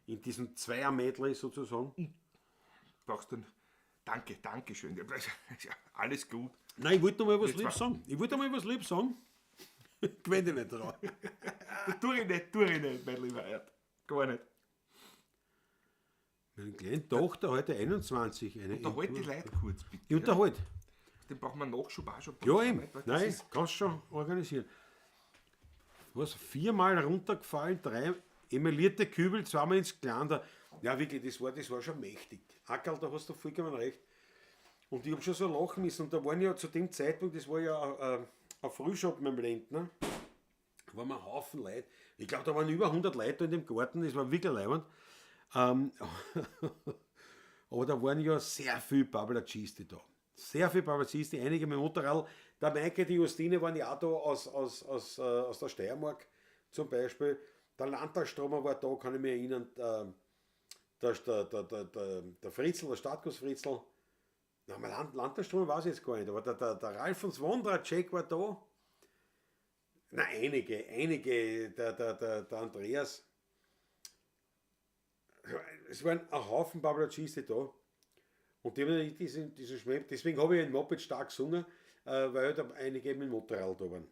diesem Zweier-Medley sozusagen. Brauchst du ein Danke, danke schön. Ja, alles gut. Nein, ich wollte noch mal was Jetzt lieb war- sagen. Ich wollte noch mal was lieb sagen. Gewöhn dich nicht dran. Das tue ich nicht, tue ich nicht, mein lieber Erd. Gar nicht. Meine kleine Tochter, heute 21. Eine Unterhalt die Leute kurz, bitte. Ich unterhalt. Den brauchen wir Nachschub auch schon. Ja, eben. Weil das Nein, ist- kannst schon organisieren. Was? 4-mal runtergefallen, 3 emaillierte Kübel, 2-mal ins Glander. Ja, wirklich, das war schon mächtig. Ackerl, da hast du vollkommen recht. Und ich hab schon so lachen müssen. Und da waren ja zu dem Zeitpunkt, das war ja ein Frühschoppen mit dem Lendner. Waren wir ein Haufen Leute. Ich glaube, da waren über 100 Leute in dem Garten, das war wirklich leibend. Aber da waren ja sehr viele Pavlacisti da. Sehr viele Pavlacisti, einige mit Motorrad. Der Maike, die Justine waren ja auch da aus der Steiermark zum Beispiel. Der Landtagstromer war da, kann ich mich erinnern. Der Fritzl, der Stadtguss Fritzl. Nein, Landtagstromer weiß ich jetzt gar nicht, aber der Ralf von Wondracek war da. Na, einige, der Andreas. Es waren ein Haufen Pavlacisti da. Und die haben natürlich diesen Schmäh. Deswegen habe ich ein Moped stark gesungen, weil halt einige mit dem Motorrad da waren.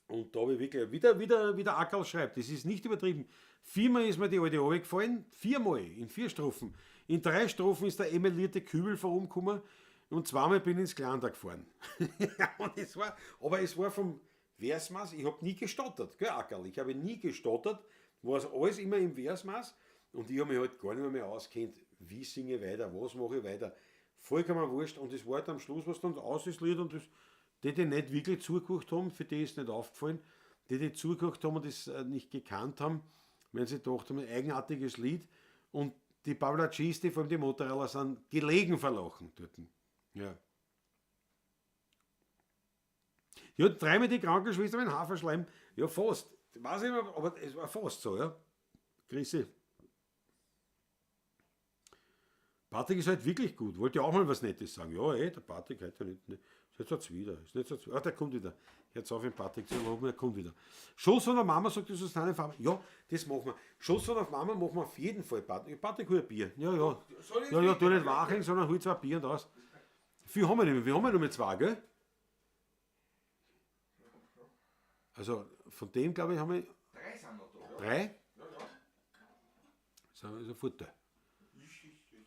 Und da habe ich wirklich, wieder Ackerl schreibt, das ist nicht übertrieben. 4-mal ist mir die alte runtergefallen, 4-mal, in 4 Strophen. In 3 Strophen ist der emaillierte Kübel von oben gekommen und 2-mal bin ich ins Glander gefahren. Ja, und es war, aber es war vom Versmaß, ich hab nie gestottert, gell, Ackerl, ich habe nie gestottert, war es alles immer im Versmaß und ich hab mich halt gar nicht mehr auskennt, wie singe ich weiter, was mache ich weiter. Vollkommen wurscht und es war halt am Schluss, was dann aus ist, Lied und das, die, die nicht wirklich zugehört haben, für die ist nicht aufgefallen, die, die zugehört haben und das nicht gekannt haben, wenn sie gedacht haben, ein eigenartiges Lied und die Pavlacisti, vor allem die Motorradler, sind gelegen verlachen dort. Ja. Ja, dreimal die Krankenschwester mit dem Haferschleim, ja fast, weiß ich nicht, aber es war fast so, ja. Grüße. Patrick ist halt wirklich gut. Wollte ja auch mal was Nettes sagen. Ja, ey, der Patrick heute nicht. Ne, ist nicht so zwider. Ist nicht so zwider. Ah, der kommt wieder. Jetzt auf den Patrick zu loben, er kommt wieder. Schoß von der Mama, sagt die Susanne Faber. Ja, das machen wir. Schoß von der Mama machen wir auf jeden Fall, Patrick. Patrick, hol ein Bier. Ja, ja. Soll ich Ja, ja, tu nicht nicht? wacheln, sondern hol 2 Bier und aus. Viel haben wir nicht mehr. Wir haben ja nur mehr 2, gell? Also, von dem, glaube ich, haben wir 3 sind noch da, ja. 3? Ja, ja. Das ist ein Vorteil.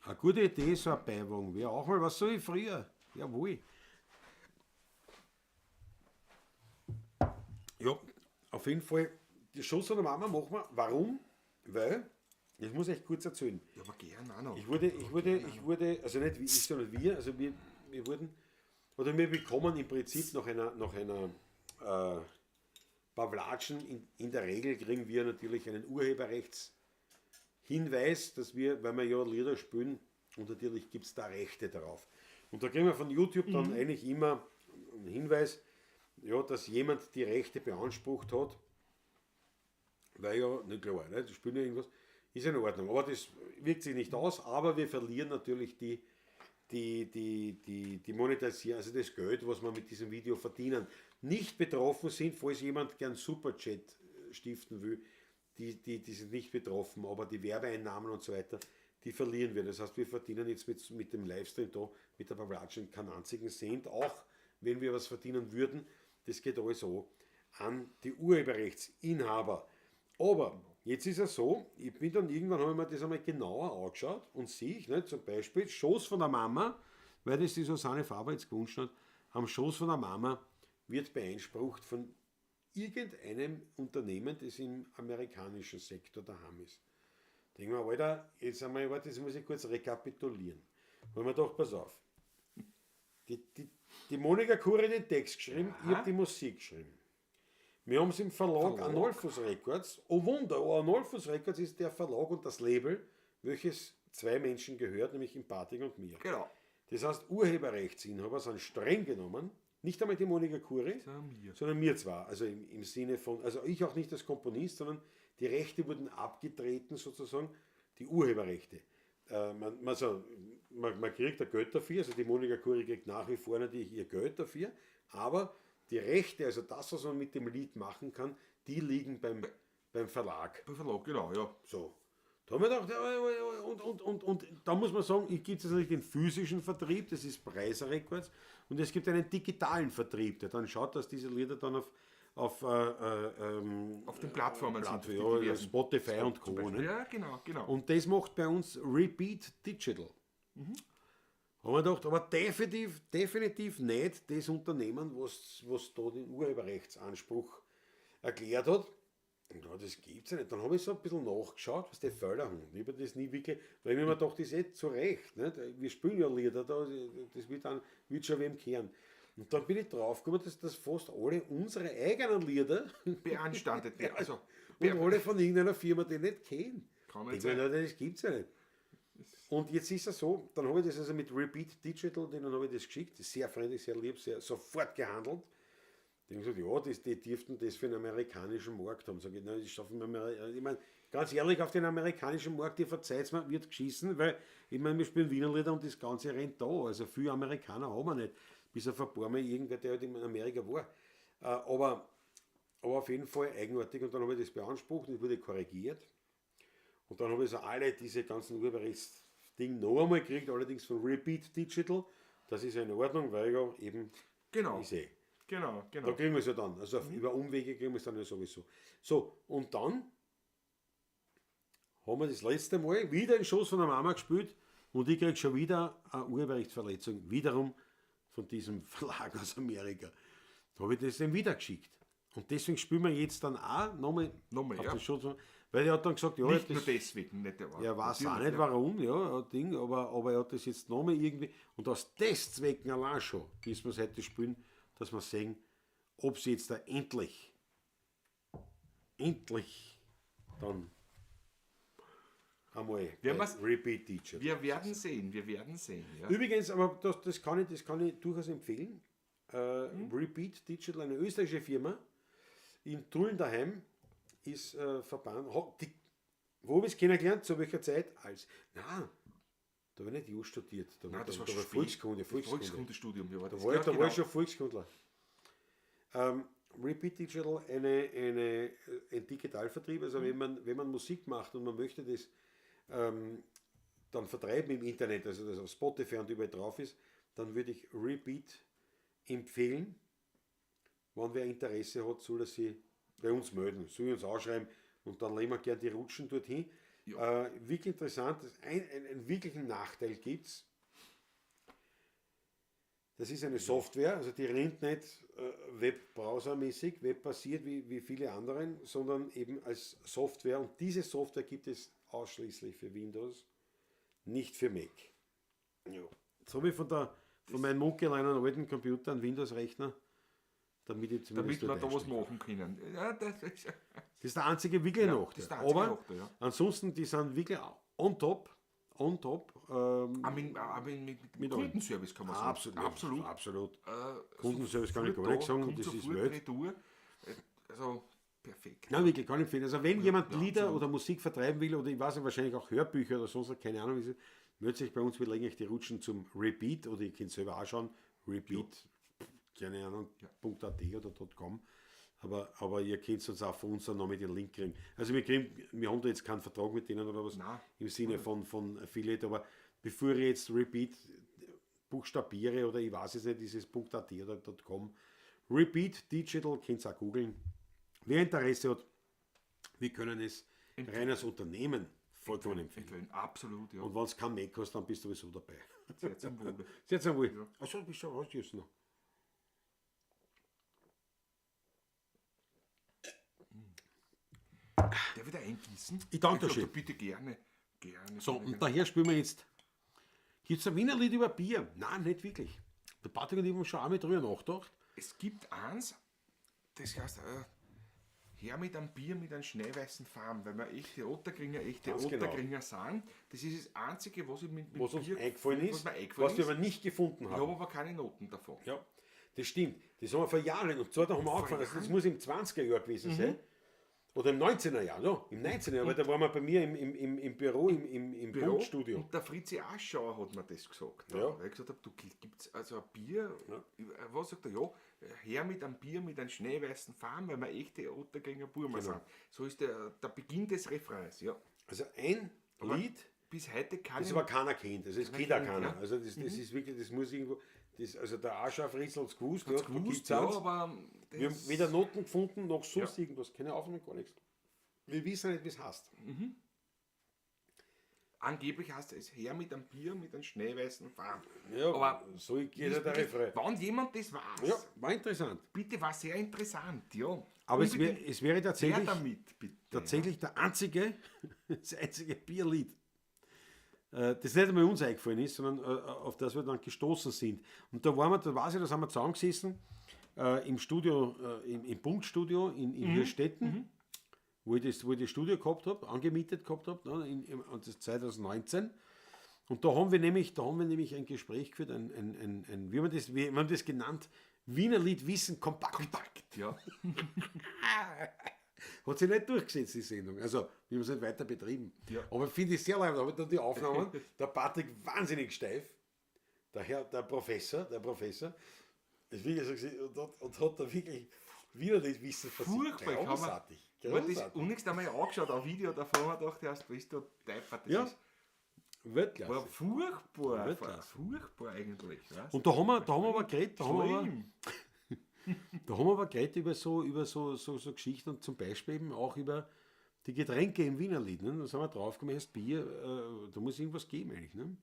Eine gute Idee, so ein Beiwagen wäre auch mal was so wie früher. Jawohl. Ja, auf jeden Fall, die Schuss von der Mama machen wir. Warum? Weil, das muss ich echt kurz erzählen. Ja, aber gern auch noch. Ich wurde, ich wurde, ich wurde, also nicht ich, sondern wir, also wir, wir wurden, oder wir bekommen im Prinzip nach einer, nach einer Pavlatschen, in der Regel kriegen wir natürlich einen Urheberrechtshinweis, dass wir, weil wir ja Lieder spielen, und natürlich gibt's da Rechte darauf. Und da kriegen wir von YouTube dann eigentlich immer einen Hinweis, ja, dass jemand die Rechte beansprucht hat, weil ja, nicht klar, ne, das spielen ja irgendwas, ist in Ordnung. Aber das wirkt sich nicht aus, aber wir verlieren natürlich die Monetarisierung, also das Geld, was wir mit diesem Video verdienen. Nicht betroffen sind, falls jemand gern Superchat stiften will, die sind nicht betroffen, aber die Werbeeinnahmen und so weiter, die verlieren wir. Das heißt, wir verdienen jetzt mit dem Livestream da, mit der Pavlatschen keinen einzigen Cent, auch wenn wir was verdienen würden, das geht alles so an die Urheberrechtsinhaber. Aber jetzt ist es so, ich bin dann irgendwann, habe ich mir das einmal genauer angeschaut und sehe ich, ne, zum Beispiel Schoß von der Mama, weil das die Susanne Faber jetzt gewünscht hat, am Schoß von der Mama wird beansprucht von irgendeinem Unternehmen, das im amerikanischen Sektor daheim ist. Denken wir, Alter, jetzt einmal, warte, das muss ich kurz rekapitulieren. Weil man doch, pass auf. Die Monika Kuri hat den Text geschrieben, ich hab die Musik geschrieben. Wir haben's im Verlag, Verlag. Arnolfus Records. Oh Wunder, oh, Arnolfus Records ist der Verlag und das Label, welches 2 Menschen gehört, nämlich im Patrick und mir. Das heißt, Urheberrechtsinhaber sind streng genommen, nicht einmal die Monika Kuri, Sondern mir. sondern mir zwar. Also im Sinne von, also ich auch nicht als Komponist, sondern die Rechte wurden abgetreten sozusagen, die Urheberrechte. Man kriegt ein Geld dafür, also die Monika Kuri kriegt nach wie vor natürlich ihr Geld dafür, aber die Rechte, also das, was man mit dem Lied machen kann, die liegen beim Verlag. Beim Verlag, genau, ja. So. Da haben wir gedacht, ja, ja, ja, und da muss man sagen, es gibt natürlich den physischen Vertrieb, das ist Preiser Records, und es gibt einen digitalen Vertrieb, der dann schaut, dass diese Lieder dann auf den Plattformen sind, Plattformen, die ja, diversen. Spotify und Co., Zum Beispiel. ne? Ja, genau, genau. Und das macht bei uns Repeat Digital. Haben wir gedacht, aber definitiv nicht das Unternehmen, was da den Urheberrechtsanspruch erklärt hat. Und ja, das gibt's ja nicht. Dann habe ich so ein bisschen nachgeschaut, was der Förderhund. Ich habe das nie wirklich, weil ich mir immer dachte, das ist eh zu Recht. Nicht? Wir spielen ja Lieder, da, das wird, dann, wird schon wem kehren. Und dann bin ich draufgekommen, dass das fast alle unsere eigenen Lieder Beanstandet werden. Also, und alle von irgendeiner Firma, die ich nicht kenne. Kann nicht Ich meine, das gibt es ja nicht. Und jetzt ist es so, dann habe ich das also mit Repeat Digital, denen habe ich das geschickt, sehr freundlich, sehr lieb, sehr sofort gehandelt. Die haben gesagt, ja, das, die dürften das für den amerikanischen Markt haben. Sag ich, nein, das schaffen wir, ich meine, ganz ehrlich, auf den amerikanischen Markt, die verzeiht's mir, wird geschissen, weil, ich meine, wir spielen Wiener Lieder und das Ganze rennt da. Also viele Amerikaner haben wir nicht. Bis auf ein paar Mal irgendwer, der halt in Amerika war. Aber auf jeden Fall eigenartig. Und dann habe ich das beansprucht und es wurde korrigiert. Und dann habe ich so alle diese ganzen Urheberrechtsding noch einmal gekriegt, allerdings von Repeat Digital. Das ist ja in Ordnung, weil ja eben Genau. ich sehe. Genau, Da genau. kriegen wir es ja dann. Also über Umwege kriegen wir es dann ja sowieso. So, und dann haben wir das letzte Mal wieder den Schoß von der Mama gespielt und ich kriege schon wieder eine Urheberrechtsverletzung, wiederum von diesem Verlag aus Amerika. Da habe ich das dem wieder geschickt. Und deswegen spielen wir jetzt dann auch nochmal Nochmal, auf ja. den Schoß, weil er hat dann gesagt, ja, Nicht das, nur deswegen, nicht der er weiß auch natürlich, nicht ja. warum, ja, ein Ding, aber er hat das jetzt nochmal irgendwie, und aus des Zwecken allein schon, müssen wir es heute spielen, dass wir sehen, ob sie jetzt da endlich, endlich dann einmal Werden bei wir's- Repeat Teacher. Wir werden sehen, wir werden sehen. Ja. Übrigens, aber das kann ich durchaus empfehlen. Repeat Digital, eine österreichische Firma, in Tulln daheim, ist verbannt. Wo habe ich es kennengelernt? Zu welcher Zeit? Als. Nein, da habe ich nicht Jus studiert. Da, Nein, das da, war da schon war spät. Volkskunde. Das Volkskunde. Volkskundestudium. Ja, war Da das. war, ich, Ja, da war genau. ich schon Volkskundler. Repeat Digital, ein Digitalvertrieb, also wenn man Musik macht und man möchte das dann vertreiben im Internet, also das auf Spotify und überall drauf ist, dann würde ich Repeat empfehlen. Wenn wer Interesse hat, soll er sich bei uns melden, soll uns anschreiben und dann legen wir gerne die Rutschen dorthin. Wirklich interessant, einen wirklichen Nachteil gibt es. Das ist eine Software, also die rennt nicht webbrowsermäßig, webbasiert wie viele anderen, sondern eben als Software. Und diese Software gibt es ausschließlich für Windows, nicht für Mac. Ja. Jetzt habe ich von meinem Onkel einen alten Computer, einen Windows-Rechner, damit ich zumindest Damit wir dort da was einsteigen machen können. Ja, das ist, kann. Das ist der einzige wirklich Nachteil. das ist der einzige Aber Nachteil, ja. ansonsten, die sind wirklich on top. On top. Auch mit allem. Kundenservice kann man sagen. Absolut. Absolut. Absolut. Kundenservice kann ich sofort gar nichts da, sagen, kommt das ist sofort Welt. Retour. Also perfekt. Nein, wirklich, kann ich empfehlen. Also wenn jemand ja, Lieder absolut. oder Musik vertreiben will oder ich weiß nicht, wahrscheinlich auch Hörbücher oder sonst was, keine Ahnung, wie es ist, meldet sich bei uns, wir legen euch die Rutschen zum Repeat oder ihr könnt selber auch schauen, Repeat, keine Ahnung, .at oder .com. Aber ihr könnt uns auch von uns dann noch mit den Link kriegen. Also wir haben da jetzt keinen Vertrag mit denen oder was Nein. im Sinne von Affiliate, aber bevor ich jetzt Repeat buchstabiere oder ich weiß es nicht, dieses .at oder .com, Repeat Digital, könnt ihr auch googeln. Wer Interesse hat, wir können es rein als Unternehmen vollkommen empfehlen. Empfehlen. Absolut, ja. Und wenn es kein Mac hast, dann bist du sowieso dabei. Sehr zum Wohle. Sehr zum Wohl. Achso, du bist schon raus jetzt noch. Der wieder eingießen? Ich danke dir Ja, schön. Bitte gerne. Gerne. So, gerne, und gerne. daher spielen wir jetzt. Gibt es ein Wiener Lied über Bier? Nein, nicht wirklich. Der Patrick und ich haben schon einmal drüber nachgedacht. Es gibt eins, das heißt, her mit einem Bier mit einem schneeweißen Farben, weil wir echte Otterkringer, echte Ganz genau. Otterkringer sind. Das ist das Einzige, was ich mit Was uns Bier eingefallen ist, was mir eingefallen was wir ist. aber nicht gefunden Ich haben. habe aber keine Noten davon. Ja, das stimmt. Das haben wir vor Jahren, und zwar da haben wir angefangen, also das muss im 20er Jahr gewesen sein. Oder im 19er Jahr, ja, im 19er Jahr, weil da waren wir bei mir im Büro, im Büro. Bundstudio. Und der Fritzi Aschauer hat mir das gesagt. Ja. Weil ich gesagt habe, du gibt's also ein Bier, was sagt er, ja, her mit einem Bier mit einem schneeweißen Farben, weil wir echte Otterkringer Burmer Genau. sind. So ist der Beginn des Refrains, ja. Also ein Lied, Bis heute kann das aber keiner kennt, also das kennt auch kennt, keiner. ja. Also das ist wirklich, das muss irgendwo, das, also der Aschauer Fritz hat es gewusst, ja, da gewusst, gibt's ja, eins. aber Wir das, haben weder Noten gefunden, noch sonst irgendwas, keine Aufnahme, gar nichts. Wir wissen nicht, wie es heißt. angeblich heißt es her mit einem Bier mit einem schneeweißen Farben. Ja, aber so geht ja der Refrain. Wenn jemand das weiß, Ja, war interessant. bitte, war sehr interessant, ja. Aber es, wär, Unbedingt es wäre her tatsächlich, damit, bitte. tatsächlich der einzige, das einzige Bierlied, das nicht einmal uns eingefallen ist, sondern auf das wir dann gestoßen sind. Und da waren wir, da weiß ich, da sind wir zusammengesessen, im Studio, im Punktstudio in Hirschstetten, wo ich das Studio gehabt habe, angemietet gehabt habe, ne, und das 2019. Und da haben wir nämlich ein Gespräch geführt, ein wie haben wir das genannt? Wienerlied Wissen kompakt. Kompakt, ja. Hat sich nicht durchgesetzt, die Sendung. Also, wir haben es nicht weiter betrieben. Ja. Aber finde ich sehr leid, da habe ich dann die Aufnahmen, der Patrick wahnsinnig steif, der Herr, der Professor, ist wirklich so gewesen, und hat da wirklich Wienerlied Wissen versichert. Furchtbar, Großartig. Ich habe das unlängst einmal angeschaut, ein Video davon, und dachte erst, bist du deppert, das Ja. ist Weltklasse. war furchtbar, Weltklasse. furchtbar eigentlich. Weißt? Und da haben wir aber geredet, da haben wir aber geredet über so Geschichten und zum Beispiel eben auch über die Getränke im Wienerlied. Ne? Da sind wir draufgekommen, erst Bier, da muss irgendwas geben eigentlich. Ne?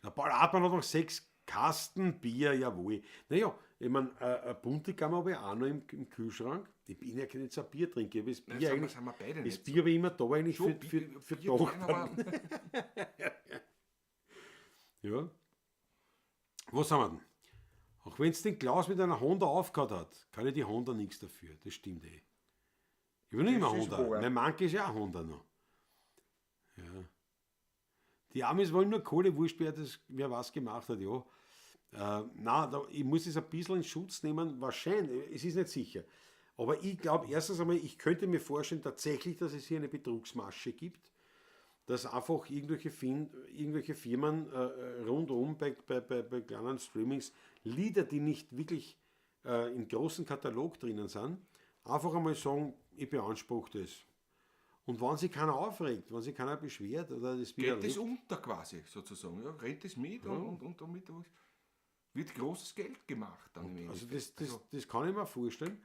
Der Paul Hartmann hat noch 6 Kasten Bier, jawohl. Naja, ich meine, ein Buntigammer habe ich auch noch im Kühlschrank. Ich bin ja kein so ein Biertrinker. Ich das Bier Nein, eigentlich, sind wir beide das nicht. Bier habe ich immer da eigentlich Schon, für Bier Tochter. aber Ja. Was haben wir denn? Auch wenn es den Klaus mit einer Honda aufgehört hat, kann ich die Honda nichts dafür. Das stimmt eh. Ich bin nicht immer Das ist Honda. wahr. Mein Mann ist ja auch Honda noch. Ja. Die Amis wollen nur Kohle, wurscht, wer was gemacht hat, ja. Ich muss es ein bisschen in Schutz nehmen, wahrscheinlich, es ist nicht sicher. Aber ich glaube, erstens einmal, ich könnte mir vorstellen, tatsächlich, dass es hier eine Betrugsmasche gibt, dass einfach irgendwelche Firmen rundum bei kleinen Streamings Lieder, die nicht wirklich im großen Katalog drinnen sind, einfach einmal sagen, ich beanspruche das. Und wenn sich keiner aufregt, wenn sich keiner beschwert oder das Geht widerlegt, das unter quasi, sozusagen. Ja, rennt das mit, ja. und damit wird großes Geld gemacht. Dann im also das kann ich mir vorstellen,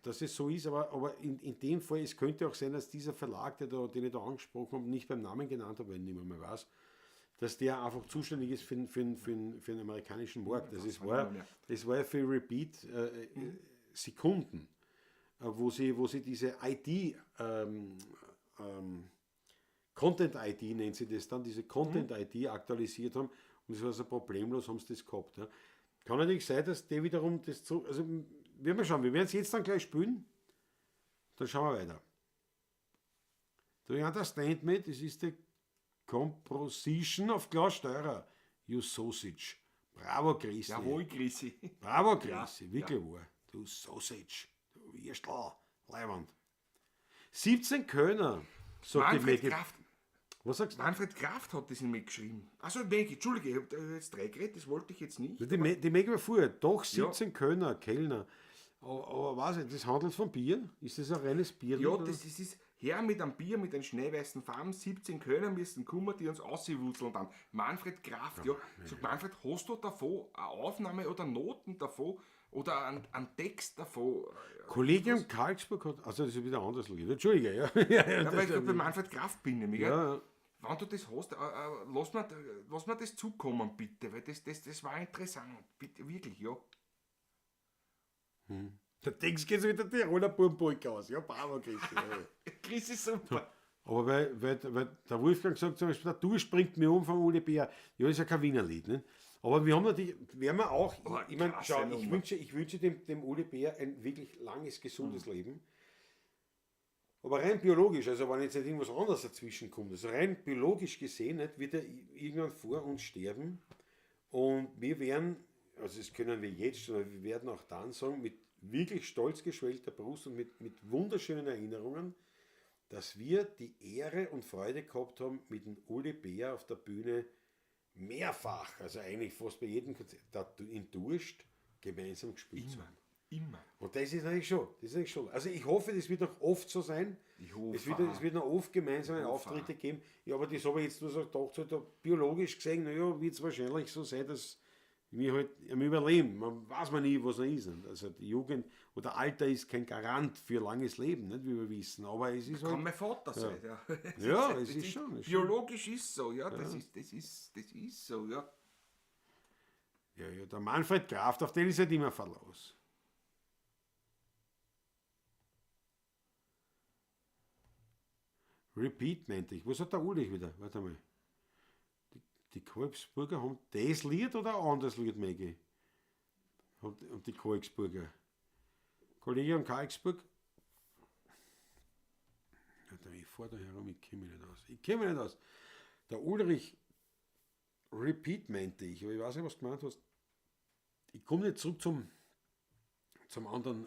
dass es so ist, aber in dem Fall, es könnte auch sein, dass dieser Verlag, den ich da angesprochen habe, nicht beim Namen genannt habe, weil ich nicht mehr weiß, dass der einfach zuständig ist für den amerikanischen Markt. Das war ja für Repeat Sekunden, wo sie diese ID, Content-ID nennt sie das dann, diese Content-ID aktualisiert haben und das war so problemlos, haben sie das gehabt. Ja. Kann natürlich sein, dass der wiederum das zu, also werden wir schauen, wir werden es jetzt dann gleich spielen, dann schauen wir weiter. Do you understand me? Das ist die Composition of Klaus Steurer. You sausage. Bravo, Christi. Jawohl, Christi. Bravo, Christi. Ja, wirklich wahr. Du Sausage. Du Würstel. Leiwand. 17 Kölner, sagt Manfred die Maggie. Kraft. Was sagst du? Manfred Kraft hat das nicht mitgeschrieben. Achso, Maggie, Entschuldige, ich habe jetzt 3 geredet, das wollte ich jetzt nicht. Die Maggie war vorher. Doch, 17 ja. Kölner, Kellner. Aber weiß ich, das handelt von Bier? Ist das ein reines Bier? Ja, das ist her mit einem Bier, mit den schneeweißen Farben, 17 Kölner müssen kommen, die uns auswuzeln dann. Manfred Kraft, ja. Sag, Manfred, hast du davon eine Aufnahme oder Noten davon oder einen Text davon? Kollegium Karlsburg hat, also das ist wieder anders, Entschuldige, ja. Ja, weil ich bei Manfred Kraft bin nämlich. Ja. Ja. Wenn du das hast, lass mir das zukommen, bitte, weil das war interessant, bitte, wirklich, ja. Hm. Der Text geht so mit der Tiroler Burmburg aus. Ja, bravo, Chris. Ja. Chris ist super. Aber weil der Wolfgang sagt zum Beispiel, der Durst bringt mir um von Uli Bär. Ja, ist ja kein Wiener Lied. Ne? Aber wir haben natürlich, werden wir auch, oh, ich meine, schau, ich wünsche dem Uli Bär ein wirklich langes, gesundes Leben. Aber rein biologisch, also wenn jetzt nicht irgendwas anderes dazwischen kommt, also rein biologisch gesehen, nicht, wird er irgendwann vor uns sterben. Und wir werden, also das können wir jetzt schon, aber wir werden auch dann sagen, mit wirklich stolz geschwellter Brust und mit wunderschönen Erinnerungen, dass wir die Ehre und Freude gehabt haben, mit dem Uli Bär auf der Bühne mehrfach, also eigentlich fast bei jedem Konzert, in Durst gemeinsam gespielt zu haben. Immer. Und das ist natürlich schon. Also ich hoffe, das wird noch oft so sein. Ich hoffe. Es wird noch oft gemeinsame Auftritte geben. Ja, aber das habe ich jetzt nur so gedacht, so, da biologisch gesehen, naja, wird es wahrscheinlich so sein, dass wir halt am Überleben. Man weiß man nie, was noch ist. Also die Jugend oder Alter ist kein Garant für langes Leben, nicht, wie wir wissen. Aber es ist halt, kann mein Vater sein. Ja, ja, es ist schon. Biologisch ist so, ja. Das ist so, ja. Ja, ja, der Manfred Kraft, auf den ist halt immer Verlass. Repeat meinte ich. Was hat der Ulrich wieder? Warte mal. Die Kalksburger haben das Lied oder ein anderes Lied, Maggie? Und die Kalksburger. Kollege am Kalksburg. Ja, ich fahre da herum, ich kenne mich nicht aus. Ich kenne mich nicht aus. Der Ulrich Repeat meinte ich, aber ich weiß nicht, was du gemeint hast. Ich komme nicht zurück zum anderen.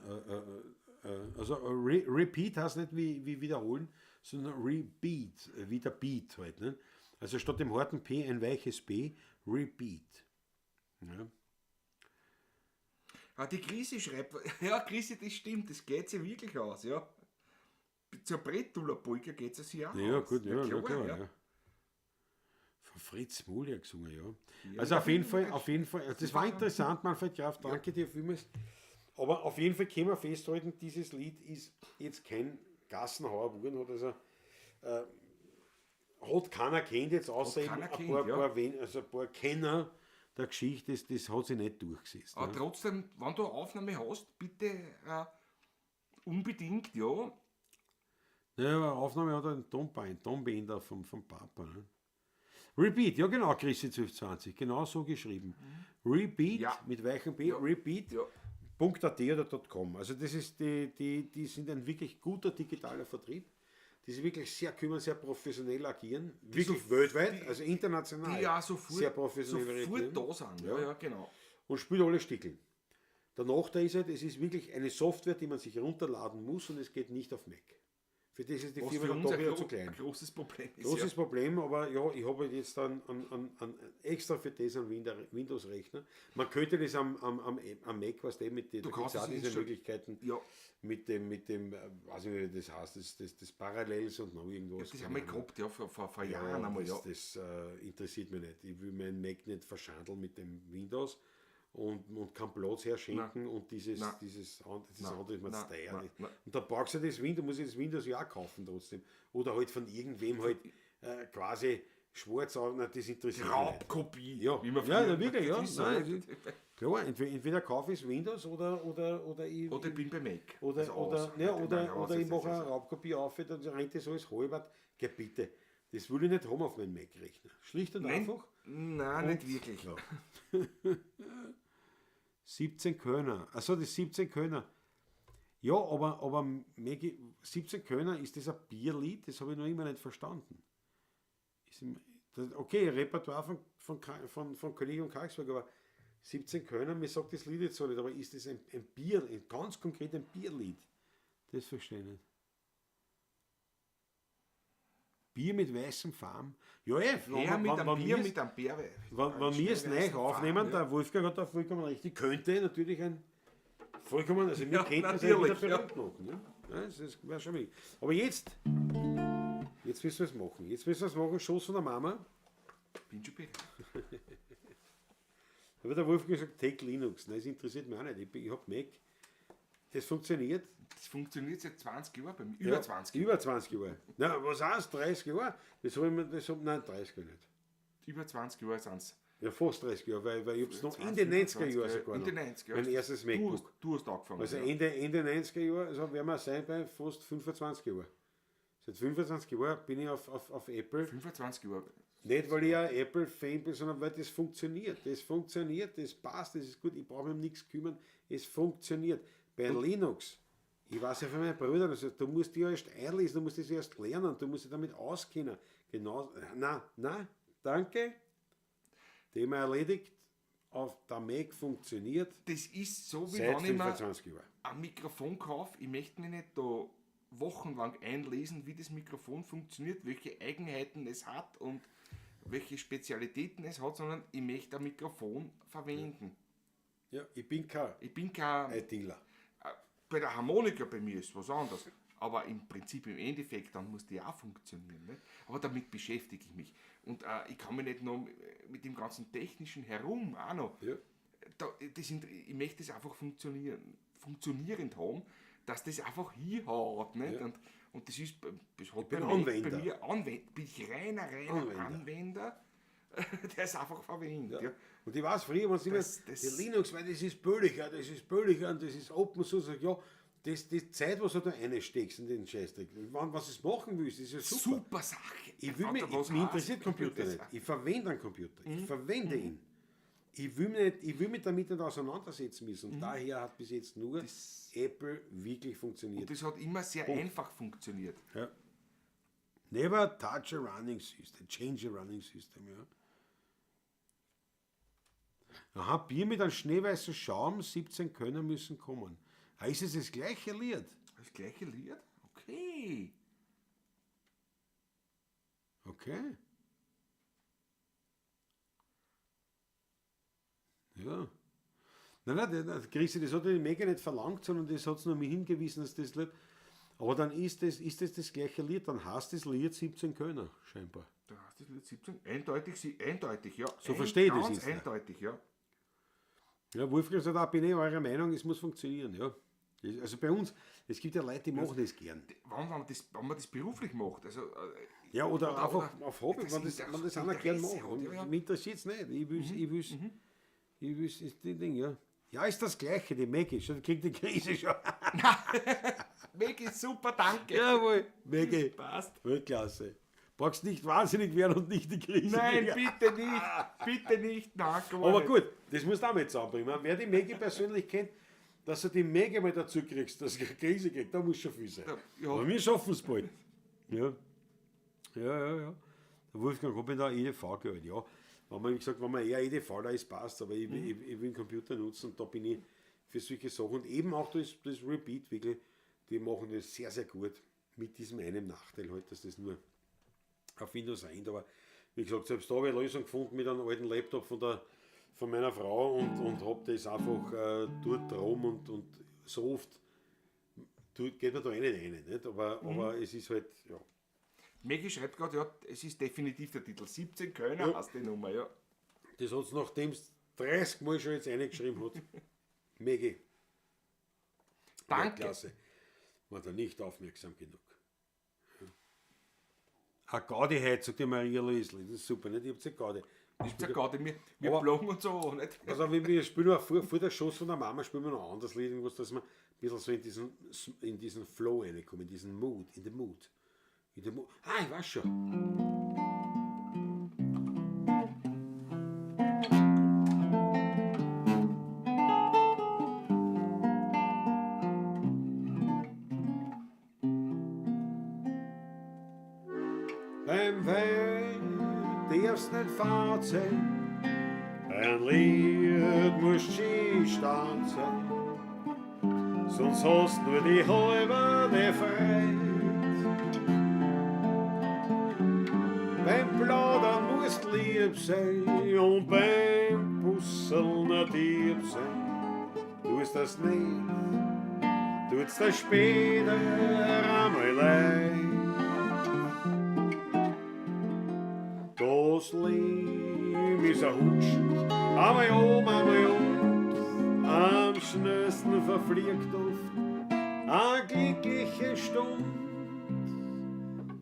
Also Repeat heißt nicht wie wiederholen, sondern Rebeat, wie der Beat halt. Ne? Also statt dem harten P ein weiches B, Repeat. Ja. Ah, die Chrissy schreibt, ja Chrissy, das stimmt, das geht sich wirklich aus, ja. Zur Bretuller Polka geht es sich auch ja, aus. Gut, ja, klar, klar, ja. ja. Von Fritz Mulia gesungen, ja. Also auf jeden Fall, also das war interessant, Manfred Graf, danke dir vielmals. Aber auf jeden Fall können wir festhalten, dieses Lied ist jetzt kein Gassenhauer geworden, hat also hat keiner kennt jetzt, außer eben keiner ein kennt, paar, ja. paar ein paar Kenner der Geschichte, das hat sich nicht durchgesetzt. Aber ne? trotzdem, wenn du eine Aufnahme hast, bitte unbedingt, ja. Ja, aber Aufnahme hat er einen Tonbänder vom Papa. Ne? Repeat, ja genau, Christi 1220, genau so geschrieben. Repeat, Ja. mit weichem B, Ja. Repeat, Ja. .at oder .com. Also das ist die sind ein wirklich guter digitaler Vertrieb, die sich wirklich sehr kümmern, sehr professionell agieren, wirklich weltweit, also international, Die ja sofort, sehr professionell sofort reagieren. da sind. Ja, ja, genau. Und spielt alle Stickeln. Der Nachteil ist halt, es ist wirklich eine Software, die man sich runterladen muss und es geht nicht auf Mac. Für das ist die Was Firma für dann uns doch ein, wieder zu klein. ein großes Problem ist. Großes ja. Problem, aber ja, ich habe halt jetzt dann extra für das einen Windows-Rechner. Man könnte das am Mac, was der mit den, Du da gibt's kannst auch es diese installieren. Möglichkeiten, Ja. mit dem, weiß ich nicht, wie das heißt, das Parallels und noch irgendwas. Das haben wir gehabt, ja, vor Ja, Jahren einmal, ja. Das interessiert mich nicht. Ich will meinen Mac nicht verschandeln mit dem Windows und keinen Platz herschenken und dieses Nein. andere ist mir zu teuer. Nein. Nein. Und da brauchst du das Windows, muss ich das Windows ja auch kaufen trotzdem. Oder halt von irgendwem halt quasi schwarz, nein, das interessiert mich nicht. Raubkopie. Ja, wie man ja, früher- na, wirklich, ja. Das ist so. Nein, das ist, klar, entweder kaufe ich Windows oder ich. Oder ich bin bei Mac. Oder, Also aus. oder, ja, Nein, oder, aus oder ist ich mache das eine Raubkopie auf, dann rennt das alles halbert. Geh bitte. Das will ich nicht haben auf meinem Mac-Rechner. Schlicht und Nein, einfach. nein, nicht wirklich. Ja. 17 Kölner. Achso, die 17 Kölner. Ja, aber Maggie, 17 Kölner, ist das ein Bierlied? Das habe ich noch immer nicht verstanden. Okay, Repertoire von Kollegen und Karlsberg, aber 17 Kölner, mir sagt das Lied jetzt so nicht, aber ist das ein Bier, ein ganz konkret ein Bierlied? Das verstehe ich nicht. Bier mit weißem Farm. Ja, Ja, mit einem Bier, mit einem Bier. wenn wir es neu aufnehmen, der Wolfgang hat da vollkommen recht. Ich könnte natürlich ein vollkommen, also wir Ja, könnten es ja wieder natürlich, ja. berühmt machen. Ne? Ja, das wäre schon möglich. Aber jetzt müssen wir es machen. Jetzt müssen wir es machen, Schoß von der Mama. Bin schon bereit. Da wird der Wolfgang gesagt, take Linux. Nein, das interessiert mich auch nicht. Ich habe Mac. Das funktioniert. Das funktioniert seit 20 Jahren bei mir. Über Ja, 20 Jahre. Über 20 Jahre. Na, was heißt 30 Jahre? Das habe ich mir, das hab, nein, 30 Jahre nicht. Über 20 Jahre sind es. Ja, fast 30 Jahre, weil ich hab's noch in den 90er Jahren sogar In den noch. 90er Jahren. Mein erstes MacBook. Du hast angefangen. Also ja. Ende 90er Jahre, also werden wir sein bei fast 25 Jahren. Seit 25 Jahren bin ich auf Apple. 25 Jahre. Nicht, weil ich ein Apple-Fan bin, sondern weil das funktioniert. Das funktioniert, das passt, das ist gut, ich brauche mich um nichts kümmern. Es funktioniert. Bei Linux, ich weiß ja von meinen Brüdern, also, du musst dich ja erst einlesen, du musst das erst lernen, du musst dich damit auskennen. Genau, na, danke. Thema erledigt. Auf der Mac funktioniert Das ist so, wie seit wenn ich mir 25 Jahren. ein Mikrofon kaufe. Ich möchte mich nicht da wochenlang einlesen, wie das Mikrofon funktioniert, welche Eigenheiten es hat und welche Spezialitäten es hat, sondern ich möchte ein Mikrofon verwenden. Ja, ich bin kein Ich bin kein ITler. Bei der Harmonika bei mir ist was anderes. Aber im Prinzip, im Endeffekt, dann muss die auch funktionieren. Nicht? Aber damit beschäftige ich mich. Und ich kann mich nicht noch mit dem ganzen Technischen herum auch noch. Ja. Ich möchte es einfach funktionierend haben, dass das einfach hinhaut. Nicht? Ja. Und das ist, das hat bin bei Anwender. Bei mir bin ich reiner Anwender, der es einfach verwendet. Ja. Und ich weiß früher, wenn sie immer, die Linux, weil das ist billiger, das ist billiger und das ist Open Source, sag ich, ja, Das, die Zeit, was du da reinsteckst in den Scheißdreck, wenn, was du machen willst, ist ja super. Super Sache. Ich will mich, Alter, was ich, mich heißt interessiert Computer das? nicht. Ich verwende einen Computer. Ich verwende ihn. Ich will, mich nicht, ich will mich damit nicht auseinandersetzen müssen. Und daher hat bis jetzt nur Apple wirklich funktioniert. Und das hat immer sehr einfach funktioniert. Ja. Never touch a running system. Change a running system, ja. Aha, Bier mit einem schneeweißen Schaum, 17 Könner müssen kommen. Ah, ist es das gleiche Lied? Das gleiche Lied? Okay. Okay. Ja. Nein, nein, nein, Christi, das hat die Mega nicht verlangt, sondern das hat es nur mir hingewiesen, dass das Lied. Aber dann ist das das gleiche Lied, dann heißt das Lied 17 Könner, scheinbar. Da hast du das Lied 17. Eindeutig, eindeutig, ja. So verstehe ich das Ganz jetzt, ne? eindeutig, ja. Ja, Wolfgang sagt auch, bin ich eurer Meinung, es muss funktionieren, ja. Also bei uns, es gibt ja Leute, die machen das gern. Wenn man das beruflich macht, also. Ja, oder einfach auf Hobby, das wenn das, Inter- wenn das einer gern Interesse macht. hat, ja, ja. Mich interessiert es nicht. Ich will's, ich will's, ist das Ding, ja. Ja, ist das Gleiche, die Maggie, schon kriegt die Krise schon. Maggie, super, danke. Jawohl, Maggie. Passt. Weltklasse. Brauchst nicht wahnsinnig werden und nicht die Krise Nein, kriegen. bitte nicht. Bitte nicht. Nein, gar Aber nicht. gut, das musst du auch mit zusammenbringen. Wer die Maggie persönlich kennt, dass du die Maggie mal dazu kriegst, dass du eine Krise kriegst, da muss schon viel sein. Ja. Aber wir schaffen es bald. Ja. Ja. Der Wolfgang hat mich da EDV gehört, ja. Wenn man, wie gesagt, wenn man eher EDV da ist, passt, aber ich will den Computer nutzen und da bin ich für solche Sachen. Und eben auch das Repeat, wirklich, die machen das sehr, sehr gut. Mit diesem einen Nachteil halt, dass das nur auf Windows rennt. Aber wie gesagt, selbst da habe ich eine Lösung gefunden mit einem alten Laptop von meiner Frau und habe das einfach dort drum und so oft geht man da eh nicht rein. Nicht? Aber es ist halt, ja. Maggie schreibt gerade, ja, es ist definitiv der Titel. 17 Kölner Ja. hast die Nummer, ja. Das hat es, nachdem es 30 Mal schon jetzt reingeschrieben hat. Maggie. Danke. Klasse. War da nicht aufmerksam genug. Ja. Eine Gaudi heute, sagt die Maria Luisli. Das ist super, nicht? Ich hab's ja Gaudi. Ist ja gerade, wir Aber- plagen uns so, nicht? Also wenn wir spielen wir vor der Schuss von der Mama spielen wir noch ein anderes Lied, irgendwas, dass wir ein bisschen so in diesen Flow reinkommen, in diesen Mood, in den Mood. In den Mood. Ah, ich weiß schon. Beim Wein darfst nicht fad sein, ein Lied muss schön stand sein, sonst hast nur die halbe die Freude. Beim Plaudern musst lieb sein und beim Busseln ein Dieb sein. Tust das nicht, tut's dir später einmal leid. Das Leben ist ein Hutsch, einmal oben, einmal unten, am schnellsten verfliegt oft eine glückliche Stund.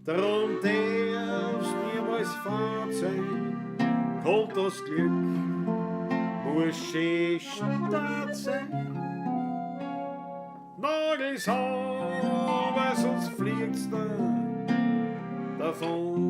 Drum darfst niemals fad sein, kommt das Glück, muss schön stark sein. Nagels an, weil sonst fliegt's da davon.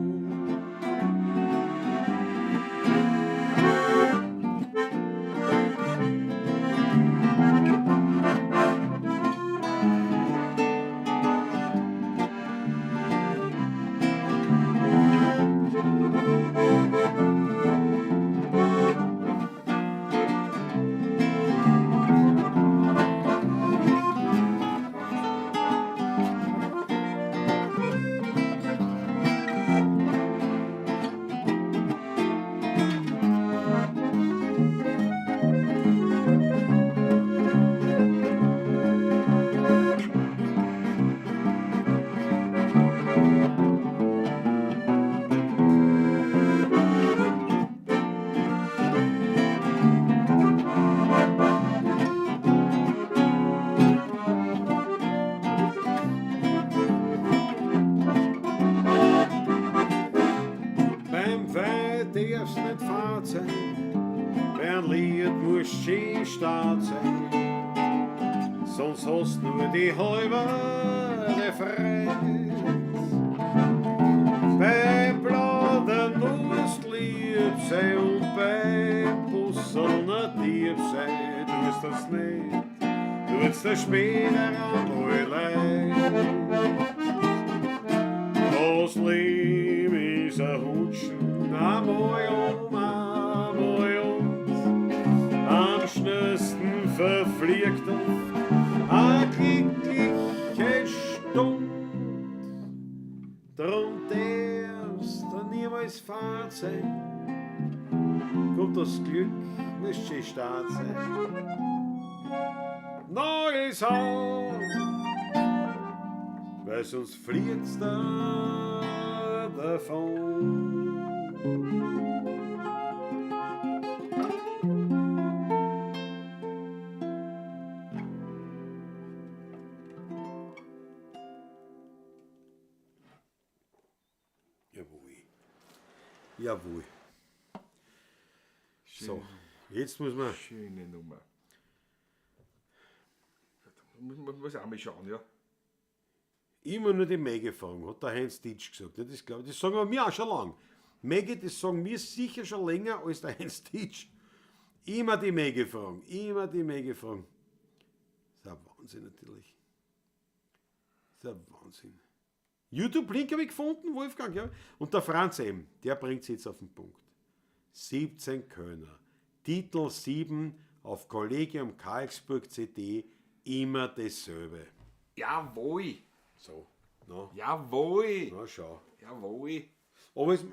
Beim Wein darf's nicht fad sein, beim Lied muss schön stark sein. Sonst hast nur die halbe Freude. Beim Plaudern musst lieb sein und beim Busseln ein Dieb sein. Du wirst das nicht, du wirst das später einmal leid. Das Leben ist ein Hutschen, einmal um, einmal und. Am schnellsten verfliegt oft eine glückliche Stund. Drum darfst du niemals fad sein, kommt das Glück nicht schön stark sein. Neues Haus, weil sonst fliegt's da davon. Jawohl. Jawohl. So, jetzt muss man. Schöne Nummer. Man muss auch mal schauen, ja. Immer nur die Maggie fragen, hat der Heinz Ditsch gesagt. Das, glaub, das sagen wir mir auch schon lang. Maggie, das sagen wir sicher schon länger als der Heinz Ditsch. Immer die Maggie fragen, immer die Maggie fragen. Das ist ein Wahnsinn natürlich. Das ist ein Wahnsinn. YouTube-Link habe ich gefunden, Wolfgang. Ja. Und der Franz M., der bringt es jetzt auf den Punkt. 17 Kölner. Titel 7 auf Collegium Kalksburg CD, immer dasselbe. Jawohl. So, na, Jawohl. na schau. Jawohl. Aber es,